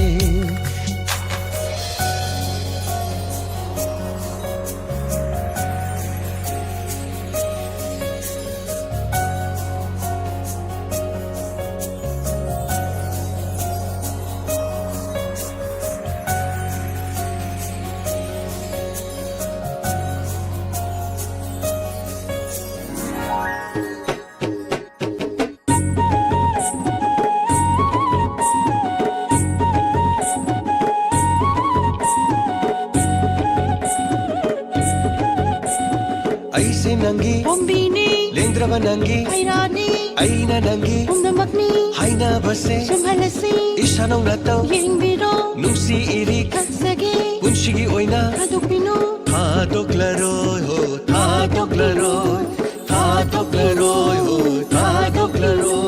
ꯑꯩꯁꯦ ꯅꯪꯒꯤ ꯄꯣꯝꯕꯤꯅꯤ꯫ ꯂꯦꯡꯗ꯭ꯔꯕ ꯅꯪꯒꯤ ꯍꯩꯔꯥꯅꯤ꯫ ꯑꯩꯅ ꯅꯪꯒꯤ ꯄꯨꯝꯅꯃꯛꯅꯤ꯫ ꯍꯥꯏꯅꯕꯁꯦ ꯆꯨꯝꯍꯜꯂꯁꯤ꯫ ꯏꯁꯥ ꯅꯧꯅ ꯇꯧ꯫ ꯌꯦꯡꯕꯤꯔꯣ꯫ ꯅꯨꯡꯁꯤ ꯏꯔꯤꯛ ꯊꯛꯆꯒꯦ꯫ ꯄꯨꯟꯁꯤꯒꯤ ꯑꯣꯏꯅ ꯊꯥꯗꯣꯛꯄꯤꯅꯨ꯫ ꯊꯥꯗꯣꯛꯂꯔꯣꯏ ꯍꯣ, ꯊꯥꯗꯣꯛꯂꯔꯣꯏ꯫ ꯊꯥꯗꯣꯛꯂꯔꯣꯏ ꯍꯣ, ꯊꯥꯗꯣꯛꯂꯔꯣꯏ꯫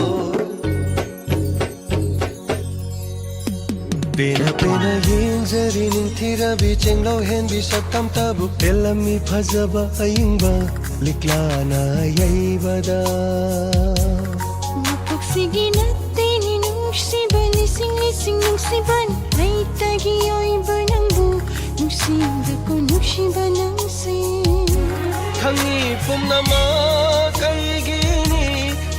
ꯄꯦꯟꯅ ꯄꯦꯟꯅ ꯌꯦꯡꯖꯔꯤ ꯅꯤꯡꯊꯤꯔꯕꯤ ꯆꯦꯡꯂꯧ ꯍꯦꯟꯕꯤ ꯁꯛꯇꯝꯇꯕꯨ ꯄꯦꯜꯂꯝꯃꯤ ꯐꯖꯕ ꯑꯏꯪꯕ ꯂꯤꯛꯂꯥꯅ ꯌꯩꯕꯗ꯫ ꯃꯄꯣꯛꯁꯤꯒꯤ ꯅꯠꯇꯦꯅꯤ ꯅꯨꯡꯁꯤꯕ ꯂꯤꯁꯤꯡ ꯂꯤꯁꯤꯡ ꯅꯨꯡꯁꯤꯕꯅꯤ ꯑꯩꯇꯒꯤ ꯑꯣꯏꯕ ꯅꯪꯕꯨ ꯅꯨꯡꯁꯤꯕꯀꯣ ꯅꯨꯡꯁꯤꯕ ꯅꯪꯁꯦ꯫ ꯈꯪꯉꯤ ꯄꯨꯝꯅꯃꯛ ꯑꯩꯒꯤꯅꯤ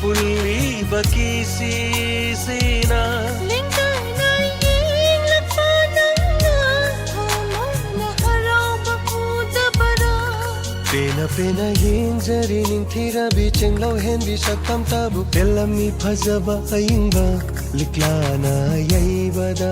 ꯄꯨꯜꯂꯤꯕ ꯀꯤꯁꯤꯁꯤꯅ꯫ ꯂꯦꯡꯗꯅ ꯌꯦꯡꯂꯛꯄ ꯅꯪꯅ ꯊꯃꯣꯏꯅ ꯍꯔꯥꯎꯕ ꯎꯗꯕꯔꯥ? ꯄꯦꯟꯅ ꯄꯦꯟꯅ ꯌꯦꯡꯖꯔꯤ ꯅꯤꯡꯊꯤꯔꯕꯤ ꯆꯦꯡꯂꯧ ꯍꯦꯟꯕꯤ ꯁꯛꯇꯝꯇꯕꯨ ꯄꯦꯜꯂꯝꯃꯤ ꯐꯖꯕ ꯑꯏꯪꯕ ꯂꯤꯛꯂꯥꯅ ꯌꯩꯕꯗ꯫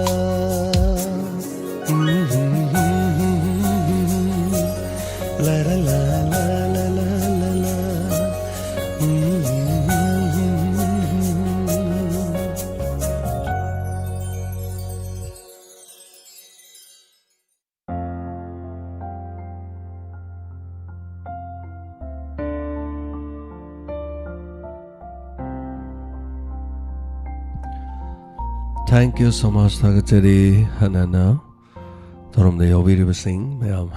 Thank you so much. ꯊꯥꯒꯠꯆꯔꯤ ꯍꯟꯅ ꯍꯟꯅ ꯊꯧꯔꯝꯗ ꯌꯥꯎꯕꯤꯔꯤꯕꯁꯤꯡ ꯃꯌꯥꯝ꯫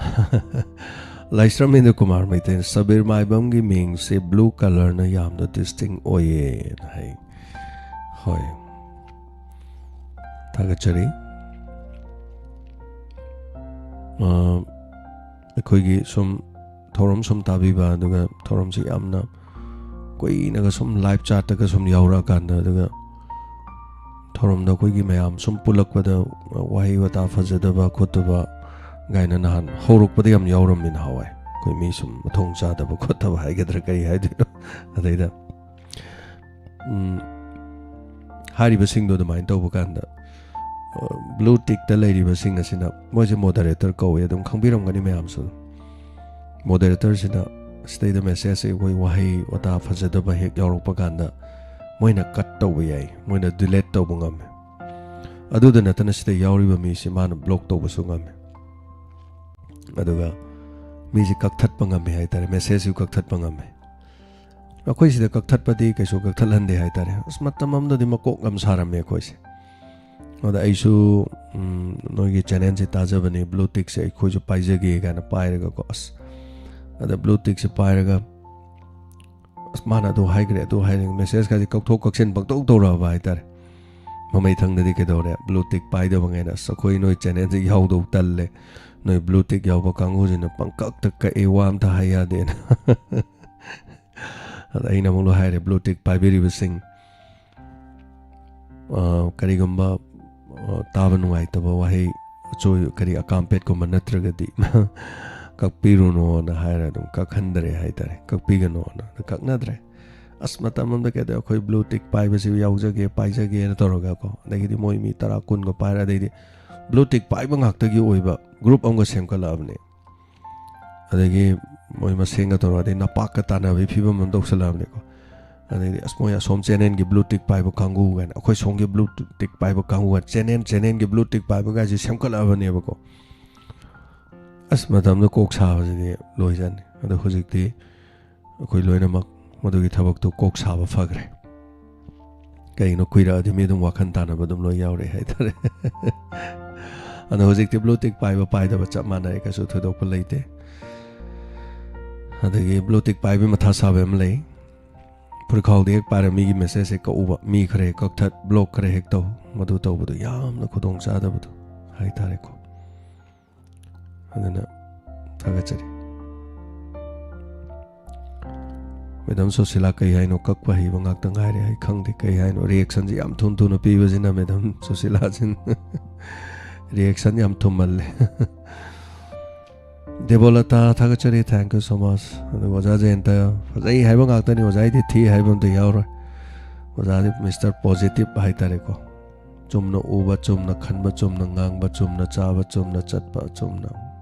ꯂꯥꯏꯁ꯭ꯔꯝ ꯏꯟꯗ꯭ꯔ ꯀꯨꯃꯥꯔ ꯃꯩꯇꯩꯅ ꯁꯕꯤꯔ ꯃꯥꯏꯕꯝꯒꯤ ꯃꯤꯡꯁꯦ blue colourꯅ ꯌꯥꯝꯅ distinct ꯑꯣꯏꯌꯦꯅ ꯍꯥꯏ꯫ ꯍꯣꯏ, ꯊꯥꯒꯠꯆꯔꯤ꯫ ꯑ, ꯑꯩꯈꯣꯏꯒꯤ ꯁꯨꯝ ꯊꯧꯔꯝ ꯁꯨꯝ ꯇꯥꯕꯤꯕ, ꯑꯗꯨꯒ ꯊꯧꯔꯝꯁꯤ ꯌꯥꯝꯅ ꯀꯨꯏꯅꯒ ꯁꯨꯝ live chatꯇꯒ ꯁꯨꯝ ꯌꯥꯎꯔꯛꯑꯀꯥꯟꯗ, ꯑꯗꯨꯒ ꯊꯧꯔꯝꯗ ꯑꯩꯈꯣꯏꯒꯤ ꯃꯌꯥꯝ ꯁꯨꯝ ꯄꯨꯜꯂꯛꯄꯗ ꯋꯥꯍꯩ ꯋꯥꯇꯥ ꯐꯖꯗꯕ ꯈꯣꯠꯇꯕ ꯀꯥꯏꯅ ꯅꯍꯥꯟ ꯍꯧꯔꯛꯄꯗ ꯌꯥꯝ ꯌꯥꯎꯔꯝꯃꯤ ꯅꯍꯥꯟꯋꯥꯏ꯫ ꯑꯩꯈꯣꯏ ꯃꯤ ꯁꯨꯝ ꯃꯊꯣꯡ ꯆꯥꯗꯕ ꯈꯣꯠꯇꯕ ꯍꯥꯏꯒꯗ꯭ꯔꯥ ꯀꯔꯤ ꯍꯥꯏꯗꯣꯏꯅꯣ, ꯑꯗꯩꯗ ꯎꯝ, ꯍꯥꯏꯔꯤꯕꯁꯤꯡꯗꯣ ꯑꯗꯨꯃꯥꯏꯅ ꯇꯧꯕ ꯀꯥꯟꯗ, ꯑ, blue tickꯇ ꯂꯩꯔꯤꯕꯁꯤꯡ ꯑꯁꯤꯅ, ꯃꯣꯏꯁꯦ moderator ꯀꯧꯋꯦ, ꯑꯗꯨꯝ ꯈꯪꯕꯤꯔꯝꯒꯅꯤ ꯃꯌꯥꯝꯁꯨ꯫ Moderatorꯁꯤꯅ ꯁꯤꯗꯩꯗ messageꯁꯦ ꯑꯩꯈꯣꯏ ꯋꯥꯍꯩ ꯋꯥꯇꯥ ꯐꯖꯗꯕ ꯍꯦꯛ ꯌꯥꯎꯔꯛꯄ ꯀꯥꯟꯗ ꯃꯣꯏꯅ cut ꯇꯧꯕ ꯌꯥꯏ, ꯃꯣꯏꯅ delete ꯇꯧꯕ ꯉꯝꯃꯦ꯫ ꯑꯗꯨꯗ ꯅꯠꯇꯅ ꯁꯤꯗ ꯌꯥꯎꯔꯤꯕ ꯃꯤꯁꯤ ꯃꯥꯅ block ꯇꯧꯕꯁꯨ ꯉꯝꯃꯦ꯫ ꯑꯗꯨꯒ ꯃꯤꯁꯤ ꯀꯛꯊꯠꯄ ꯉꯝꯃꯦ ꯍꯥꯏꯇꯥꯔꯦ, messageꯁꯨ ꯀꯛꯊꯠꯄ ꯉꯝꯃꯦ꯫ ꯑꯩꯈꯣꯏ ꯁꯤꯗ ꯀꯛꯊꯠꯄꯗꯤ ꯀꯩꯁꯨ ꯀꯛꯊꯠꯍꯟꯗꯦ ꯍꯥꯏꯇꯥꯔꯦ꯫ ꯑꯁ, ꯃꯇꯝ ꯑꯃꯗꯗꯤ ꯃꯀꯣꯛ ꯌꯥꯝ ꯁꯥꯔꯝꯃꯦ ꯑꯩꯈꯣꯏꯁꯦ꯫ ꯑꯗ ꯑꯩꯁꯨ, ꯎꯝ, ꯅꯣꯏꯒꯤ channelꯁꯦ ꯇꯥꯖꯕꯅꯦ, blue tickꯁꯦ ꯑꯩꯈꯣꯏꯁꯨ ꯄꯥꯏꯖꯒꯦ ꯀꯥꯏꯅ ꯄꯥꯏꯔꯒꯀꯣ, ꯑꯁ, ꯑꯗ blue tickꯁꯦ ꯄꯥꯏꯔꯒ, ꯑꯁ, ꯃꯥꯅ ꯑꯗꯨ ꯍꯥꯏꯈ꯭ꯔꯦ, ꯑꯗꯨ ꯍꯥꯏꯔꯦ, messageꯀꯥꯁꯦ ꯀꯛꯊꯣꯛ ꯀꯛꯁꯤꯟ ꯄꯪꯇꯧ ꯇꯧꯔꯛꯑꯕ ꯍꯥꯏꯇꯥꯔꯦ꯫ ꯃꯃꯩ ꯊꯪꯗꯗꯤ ꯀꯩꯗꯧꯔꯦ, blue tick ꯄꯥꯏꯗꯕꯉꯩꯅ, "ꯑꯁ, ꯑꯩꯈꯣꯏ ꯅꯣꯏ channelꯁꯦ ꯌꯥꯎꯗꯧ ꯇꯜꯂꯦ, ꯅꯣꯏ blue tick ꯌꯥꯎꯕ ꯀꯥꯡꯕꯨꯁꯤꯅ ꯄꯪꯀꯛꯇ ꯀꯛꯑꯦ, ꯋꯥ ꯑꯝꯇ ꯍꯥꯏ ꯌꯥꯗꯦꯅ"꯫ ꯑꯗ ꯑꯩꯅ ꯑꯃꯨꯛ ꯍꯥꯏꯔꯦ, blue tick ꯄꯥꯏꯕꯤꯔꯤꯕꯁꯤꯡ, ꯑ, ꯀꯔꯤꯒꯨꯝꯕ, ꯑ, ꯇꯥꯕ ꯅꯨꯡꯉꯥꯏꯇꯕ ꯋꯥꯍꯩ, ꯑꯆꯣꯏ-, ꯀꯔꯤ, ꯑꯀꯥꯝꯄꯦꯠꯀꯨꯝꯕ ꯅꯠꯇ꯭ꯔꯒꯗꯤ ꯀꯛꯄꯤꯔꯨꯅꯣꯅ ꯍꯥꯏꯔ ꯑꯗꯨꯝ ꯀꯛꯍꯟꯗ꯭ꯔꯦ ꯍꯥꯏꯇꯥꯔꯦ, ꯀꯛꯄꯤꯒꯅꯣꯅ꯫ ꯑꯗꯨ ꯀꯛꯅꯗ꯭ꯔꯦ꯫ ꯑꯁ, ꯃꯇꯝ ꯑꯃꯗ ꯀꯩꯗꯧ, "ꯑꯩꯈꯣꯏ blue tick ꯄꯥꯏꯕꯁꯤ ꯌꯥꯎꯖꯒꯦ, ꯄꯥꯏꯖꯒꯦꯅ" ꯇꯧꯔꯒꯀꯣ, ꯑꯗꯒꯤꯗꯤ ꯃꯣꯏ ꯃꯤ ꯇꯔꯥ ꯀꯨꯟꯒ ꯄꯥꯏꯔ, ꯑꯗꯩꯗꯤ blue tick ꯄꯥꯏꯕ ꯉꯥꯛꯇꯒꯤ ꯑꯣꯏꯕ group ꯑꯃꯒ ꯁꯦꯝꯒꯠꯂꯛꯑꯕꯅꯦ꯫ ꯑꯗꯒꯤ ꯃꯣꯏ ꯃꯁꯦꯟꯒ ꯇꯧꯔꯒ, ꯑꯗꯩ ꯅꯄꯥꯛꯀ ꯇꯥꯟꯅꯕꯒꯤ ꯐꯤꯕꯝ ꯑꯃ ꯇꯧꯁꯜꯂꯛꯑꯕꯅꯦꯀꯣ꯫ ꯑꯗꯩꯗꯤ, "ꯑꯁ, ꯃꯣꯏ ꯑꯁꯣꯝ channelꯒꯤ blue tick ꯄꯥꯏꯕ ꯀꯥꯡꯕꯨ" ꯀꯥꯏꯅ, "ꯑꯩꯈꯣꯏ ꯁꯣꯝꯒꯤ blue tick ꯄꯥꯏꯕ ꯀꯥꯡꯕꯨ" ꯀꯥꯏꯅ, channel channelꯒꯤ blue tick ꯄꯥꯏꯕꯒꯥꯏꯁꯦ ꯁꯦꯝꯒꯠꯂꯛꯑꯕꯅꯦꯕꯀꯣ꯫ ꯑꯁ, ꯃꯇꯝꯗꯨ ꯀꯣꯛ ꯁꯥꯕꯁꯤꯗꯤ ꯂꯣꯏꯖꯥꯠꯅꯤ꯫ ꯑꯗꯣ ꯍꯧꯖꯤꯛꯇꯤ ꯑꯩꯈꯣꯏ ꯂꯣꯏꯅꯃꯛ ꯃꯗꯨꯒꯤ ꯊꯕꯛꯇꯨ ꯀꯣꯛ ꯁꯥꯕ ꯐꯈ꯭ꯔꯦ꯫ ꯀꯩꯒꯤꯅꯣ, ꯀꯨꯏꯔꯛꯑꯗꯤ ꯃꯤ ꯑꯗꯨꯝ ꯋꯥꯈꯜ ꯇꯥꯅꯕ ꯑꯗꯨꯝ ꯂꯣꯏ ꯌꯥꯎꯔꯛꯑꯦ ꯍꯥꯏꯇꯥꯔꯦ꯫ ꯑꯗꯣ ꯍꯧꯖꯤꯛꯇꯤ blue tick ꯄꯥꯏꯕ ꯄꯥꯏꯗꯕ ꯆꯞ ꯃꯥꯟꯅꯔꯦ, ꯀꯩꯁꯨ ꯊꯣꯏꯗꯣꯛꯄ ꯂꯩꯇꯦ꯫ ꯑꯗꯒꯤ blue tick ꯄꯥꯏꯕ ꯃꯊꯥ ꯁꯥꯕ ꯑꯃ ꯂꯩ꯫ ꯐꯨꯔꯤꯈꯥꯎꯗ ꯍꯦꯛ ꯄꯥꯏꯔ ꯃꯤꯒꯤ message ꯍꯦꯛ ꯀꯛꯎꯕ, ꯃꯤ ꯈꯔ ꯍꯦꯛ ꯀꯛꯊꯠ, block ꯈꯔ ꯍꯦꯛ ꯇꯧ, ꯃꯗꯨ ꯇꯧꯕꯗꯣ ꯌꯥꯝꯅ ꯈꯨꯗꯣꯡ ꯆꯥꯗꯕꯗꯣ ꯍꯥꯏꯇꯥꯔꯦꯀꯣ꯫ ꯑꯗꯨꯅ ꯊꯥꯒꯠꯆꯔꯤ꯫ ꯃꯦꯗꯥꯝ ꯁꯨꯁꯤꯂꯥ, ꯀꯩ ꯍꯥꯏꯅꯣ? ꯀꯛꯄ ꯍꯩꯕ ꯉꯥꯛꯇ ꯉꯥꯏꯔꯦ꯫ ꯑꯩ ꯈꯪꯗꯦ ꯀꯩ ꯍꯥꯏꯅꯣ꯫ Reactionꯁꯦ ꯌꯥꯝ ꯊꯨꯅ ꯊꯨꯅ ꯄꯤꯕꯁꯤꯅ ꯃꯦꯗꯥꯝ ꯁꯨꯁꯤꯂꯥꯁꯤꯅ reaction ꯌꯥꯝ ꯊꯨꯃꯜꯂꯦ꯫ ꯗꯦꯕꯣꯂꯇꯥ, ꯊꯥꯒꯠꯆꯔꯤ, thank you so much꯫ ꯑꯗꯨꯒ ꯑꯣꯖꯥ ꯖꯌꯟꯇ, ꯐꯖꯩ ꯍꯥꯏꯕ ꯉꯥꯛꯇꯅꯤ, ꯑꯣꯖꯥꯒꯤꯗꯤ ꯊꯤ ꯍꯥꯏꯕ ꯑꯝꯇ ꯌꯥꯎꯔꯣꯏ꯫ ꯑꯣꯖꯥꯗꯤ Mister Positive ꯍꯥꯏꯇꯥꯔꯦꯀꯣ꯫ ꯆꯨꯝꯅ ꯎꯕ, ꯆꯨꯝꯅ ꯈꯟꯕ, ꯆꯨꯝꯅ ꯉꯥꯡꯕ, ꯆꯨꯝꯅ ꯆꯥꯕ, ꯆꯨꯝꯅ ꯆꯠꯄ, ꯆꯨꯝꯅ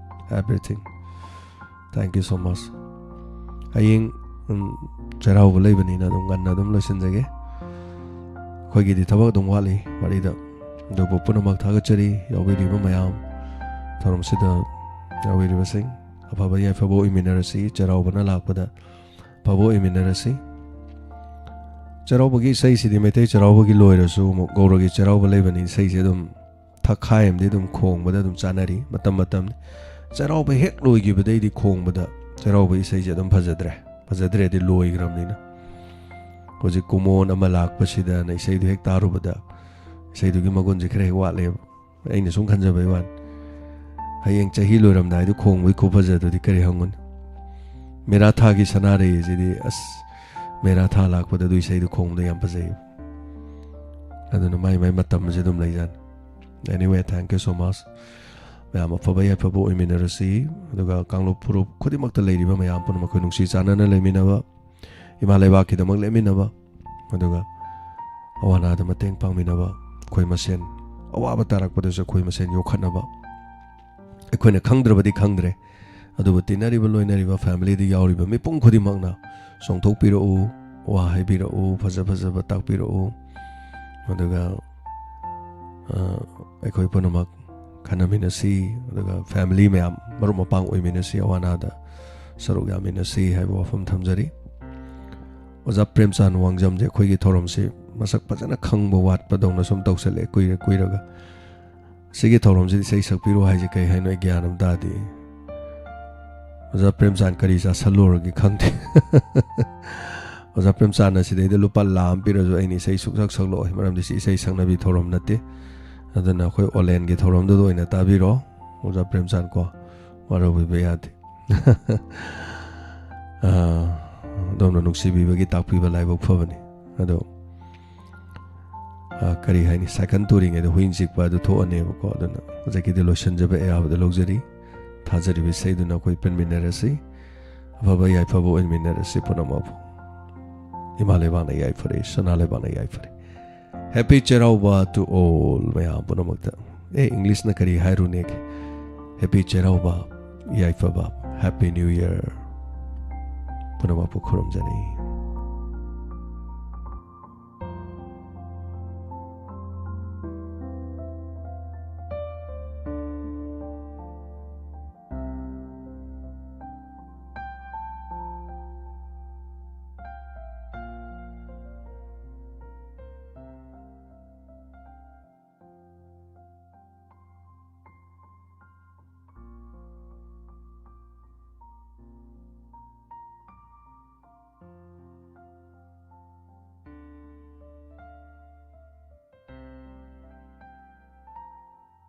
everything꯫ Thank you so much꯫ ꯍꯌꯦꯡ, ꯎꯝ, ꯆꯩꯔꯥꯎꯕ ꯂꯩꯕꯅꯤꯅ ꯑꯗꯨꯝ ꯉꯟꯅ ꯑꯗꯨꯝ ꯂꯣꯏꯁꯤꯟꯖꯒꯦ꯫ ꯑꯩꯈꯣꯏꯒꯤꯗꯤ ꯊꯕꯛ ꯑꯗꯨꯝ ꯋꯥꯠꯂꯤ ꯋꯥꯔꯤꯗ꯫ ꯑꯗꯨꯕꯨ ꯄꯨꯝꯅꯃꯛ ꯊꯥꯒꯠꯆꯔꯤ, ꯌꯥꯎꯕꯤꯔꯤꯕ ꯃꯌꯥꯝ, ꯊꯧꯔꯝꯁꯤꯗ ꯌꯥꯎꯕꯤꯔꯤꯕꯁꯤꯡ꯫ ꯑꯐꯕ ꯌꯥꯏꯐꯕ ꯑꯣꯏꯃꯤꯟꯅꯔꯁꯤ꯫ ꯆꯩꯔꯥꯎꯕꯅ ꯂꯥꯛꯄꯗ ꯑꯐꯕ ꯑꯣꯏꯃꯤꯟꯅꯔꯁꯤ꯫ ꯆꯩꯔꯥꯎꯕꯒꯤ ꯏꯁꯩꯁꯤꯗꯤ ꯃꯩꯇꯩ ꯆꯩꯔꯥꯎꯕꯒꯤ ꯂꯣꯏꯔꯁꯨ ꯑꯃꯨꯛ ꯒꯧꯔꯒꯤ ꯆꯩꯔꯥꯎꯕ ꯂꯩꯕꯅꯤ, ꯏꯁꯩꯁꯦ ꯑꯗꯨꯝ ꯊꯛꯈꯥꯏ ꯑꯃꯗꯤ ꯑꯗꯨꯝ ꯈꯣꯡꯕꯗ ꯑꯗꯨꯝ ꯆꯥꯅꯔꯤ ꯃꯇꯝ ꯃꯇꯝꯅꯤ꯫ ꯆꯩꯔꯥꯎꯕ ꯍꯦꯛ ꯂꯣꯏꯈꯤꯕꯗꯩꯗꯤ ꯈꯣꯡꯕꯗ ꯆꯩꯔꯥꯎꯕ ꯏꯁꯩꯁꯦ ꯑꯗꯨꯝ ꯐꯖꯗ꯭ꯔꯦ, ꯐꯖꯗ꯭ꯔꯦꯗꯤ ꯂꯣꯏꯈ꯭ꯔꯕꯅꯤꯅ꯫ ꯍꯧꯖꯤꯛ ꯀꯨꯃꯣꯟ ꯑꯃ ꯂꯥꯛꯄꯁꯤꯗꯅ ꯏꯁꯩꯗꯨ ꯍꯦꯛ ꯇꯥꯔꯨꯕꯗ ꯏꯁꯩꯗꯨꯒꯤ ꯃꯒꯨꯟꯁꯦ ꯈꯔ ꯍꯦꯛ ꯋꯥꯠꯂꯦꯕ, ꯑꯩꯅ ꯁꯨꯝ ꯈꯟꯖꯕꯩ ꯋꯥꯅꯤ꯫ ꯍꯌꯦꯡ ꯆꯍꯤ ꯂꯣꯏꯔꯝꯗꯥꯏꯗꯨ ꯈꯣꯡꯕꯒꯤ ꯈꯨꯐꯖꯗꯨꯗꯤ ꯀꯔꯤ ꯍꯪꯉꯨꯅꯤ? ꯃꯦꯔꯥ ꯊꯥꯒꯤ ꯁꯅꯥꯔꯩꯁꯤꯗꯤ ꯑꯁ, ꯃꯦꯔꯥ ꯊꯥ ꯂꯥꯛꯄꯗ ꯑꯗꯨ ꯏꯁꯩꯗꯨ ꯈꯣꯡꯕꯗ ꯌꯥꯝ ꯐꯖꯩ꯫ ꯑꯗꯨꯅ ꯃꯥꯏ ꯃꯥꯏ ꯃꯇꯝꯁꯦ ꯑꯗꯨꯝ ꯂꯩꯖꯥꯠꯅꯤ꯫ Anyway, thank you so much꯫ ꯃꯌꯥꯝ ꯑꯐꯕ ꯌꯥꯏꯐꯕ ꯑꯣꯏꯃꯤꯟꯅꯔꯁꯤ꯫ ꯑꯗꯨꯒ ꯀꯥꯡꯂꯨꯞ ꯐꯨꯔꯨꯞ ꯈꯨꯗꯤꯡꯃꯛꯇ ꯂꯩꯔꯤꯕ ꯃꯌꯥꯝ ꯄꯨꯝꯅꯃꯛ ꯑꯩꯈꯣꯏ ꯅꯨꯡꯁꯤ ꯆꯥꯟꯅꯅ ꯂꯩꯃꯤꯟꯅꯕ, ꯏꯃꯥ ꯂꯩꯕꯥꯛꯀꯤꯗꯃꯛ ꯂꯦꯞꯃꯤꯟꯅꯕ, ꯑꯗꯨꯒ ꯑꯋꯥ ꯑꯅꯥꯗ ꯃꯇꯦꯡ ꯄꯥꯡꯃꯤꯟꯅꯕ, ꯑꯩꯈꯣꯏ ꯃꯁꯦꯟ ꯑꯋꯥꯕ ꯇꯥꯔꯛꯄꯗꯁꯨ ꯑꯩꯈꯣꯏ ꯃꯁꯦꯟ ꯌꯣꯛꯈꯠꯅꯕ꯫ ꯑꯩꯈꯣꯏꯅ ꯈꯪꯗ꯭ꯔꯕꯗꯤ ꯈꯪꯗ꯭ꯔꯦ, ꯑꯗꯨꯕꯨ ꯇꯤꯟꯅꯔꯤꯕ ꯂꯣꯏꯅꯔꯤꯕ familyꯗ ꯌꯥꯎꯔꯤꯕ ꯃꯤꯄꯨꯝ ꯈꯨꯗꯤꯡꯃꯛꯅ ꯆꯣꯡꯊꯣꯛꯄꯤꯔꯛꯎ, ꯋꯥ ꯍꯥꯏꯕꯤꯔꯛꯎ, ꯐꯖ ꯐꯖꯕ ꯇꯥꯛꯄꯤꯔꯛꯎ꯫ ꯑꯗꯨꯒ, ꯑ, ꯑꯩꯈꯣꯏ ꯄꯨꯝꯅꯃꯛ ꯈꯟꯅꯃꯤꯟꯅꯁꯤ, ꯑꯗꯨꯒ family ꯃꯌꯥꯝ ꯃꯔꯨꯞ ꯃꯄꯥꯡ ꯑꯣꯏꯃꯤꯟꯅꯁꯤ, ꯑꯋꯥ ꯑꯅꯥꯗ ꯁꯔꯨꯛ ꯌꯥꯃꯤꯟꯅꯁꯤ ꯍꯥꯏꯕ ꯋꯥꯐꯝ ꯊꯝꯖꯔꯤ꯫ ꯑꯣꯖꯥ ꯄ꯭ꯔꯦꯝꯆꯥꯟ ꯋꯥꯡꯖꯝꯁꯦ ꯑꯩꯈꯣꯏꯒꯤ ꯊꯧꯔꯝꯁꯤ ꯃꯁꯛ ꯐꯖꯅ ꯈꯪꯕ ꯋꯥꯠꯄꯗꯧꯅ ꯁꯨꯝ ꯇꯧꯁꯜꯂꯛꯑꯦ ꯀꯨꯏꯔ ꯀꯨꯏꯔꯒ꯫ ꯁꯤꯒꯤ ꯊꯧꯔꯝꯁꯤꯗ ꯏꯁꯩ ꯁꯛꯄꯤꯔꯣ ꯍꯥꯏꯁꯦ ꯀꯩ ꯍꯥꯏꯅꯣ? ꯑꯩ ꯒ꯭ꯌꯥꯟ ꯑꯃ ꯇꯥꯗꯦ꯫ ꯑꯣꯖꯥ ꯄ꯭ꯔꯦꯝꯆꯥꯟ, ꯀꯔꯤ ꯆꯥꯁꯜꯂꯨꯔꯒꯦ ꯈꯪꯗꯦ꯫ ꯑꯣꯖꯥ ꯄ꯭ꯔꯦꯝꯆꯥꯟꯅ ꯁꯤꯗꯩꯗ ꯂꯨꯄꯥ ꯂꯥꯈ ꯑꯃ ꯄꯤꯔꯁꯨ ꯑꯩꯅ ꯏꯁꯩ ꯁꯨꯛꯁꯛ ꯁꯛꯂꯛꯑꯣꯏ, ꯃꯔꯝꯗꯤ ꯁꯤ ꯏꯁꯩ ꯁꯛꯅꯕꯤ ꯊꯧꯔꯝ ꯅꯠꯇꯦ꯫ ꯑꯗꯨꯅ ꯑꯩꯈꯣꯏ ꯑꯣꯂꯦꯟꯒꯤ ꯊꯧꯔꯝꯗꯨꯗ ꯑꯣꯏꯅ ꯇꯥꯕꯤꯔꯣ ꯑꯣꯖꯥ ꯄ꯭ꯔꯦꯝꯆꯥꯟ ꯀꯣ, ꯋꯥꯔꯧꯕꯤꯕ ꯌꯥꯗꯦ꯫ ꯑꯥ, ꯑꯗꯣꯝꯅ ꯅꯨꯡꯁꯤꯕꯤꯕꯒꯤ ꯇꯥꯛꯄꯤꯕ ꯂꯥꯏꯕꯛ ꯐꯕꯅꯤ꯫ ꯑꯗꯣ, ꯑꯥ, ꯀꯔꯤ ꯍꯥꯏꯅꯤ, ꯁꯥꯏꯀꯜ ꯇꯨꯔꯤꯉꯩꯗ ꯍꯨꯏꯅ ꯆꯤꯛꯄ ꯑꯗꯨ ꯊꯣꯛꯑꯅꯦꯕꯀꯣ꯫ ꯑꯗꯨꯅ ꯍꯧꯖꯤꯛꯀꯤꯗꯤ ꯂꯣꯏꯁꯤꯟꯖꯕ ꯑꯌꯥꯕꯗ ꯂꯧꯖꯔꯤ꯫ ꯊꯥꯖꯔꯤꯕ ꯏꯁꯩꯗꯨꯅ ꯑꯩꯈꯣꯏ ꯄꯦꯟꯃꯤꯟꯅꯔꯁꯤ꯫ ꯑꯐꯕ ꯌꯥꯏꯐꯕ ꯑꯣꯏꯃꯤꯟꯅꯔꯁꯤ ꯄꯨꯝꯅꯃꯛꯄꯨ꯫ ꯏꯃꯥ ꯂꯩꯕꯥꯛꯅ ꯌꯥꯏꯐꯔꯦ, ꯁꯅꯥ ꯂꯩꯕꯥꯛꯅ ꯌꯥꯏꯐꯔꯦ꯫ Happy ꯆꯩꯔꯥꯎꯕ to all ꯃꯌꯥꯝ ꯄꯨꯝꯅꯃꯛꯇ꯫ ꯑꯦ, ꯏꯪꯂꯤꯁꯅ ꯀꯔꯤ ꯍꯥꯏꯔꯨꯅꯦꯒꯦ? Happy ꯆꯩꯔꯥꯎꯕ, ꯌꯥꯏꯐꯕ, Happy New Year ꯄꯨꯝꯅꯃꯛꯄꯨ ꯈꯨꯔꯨꯝꯖꯔꯤ꯫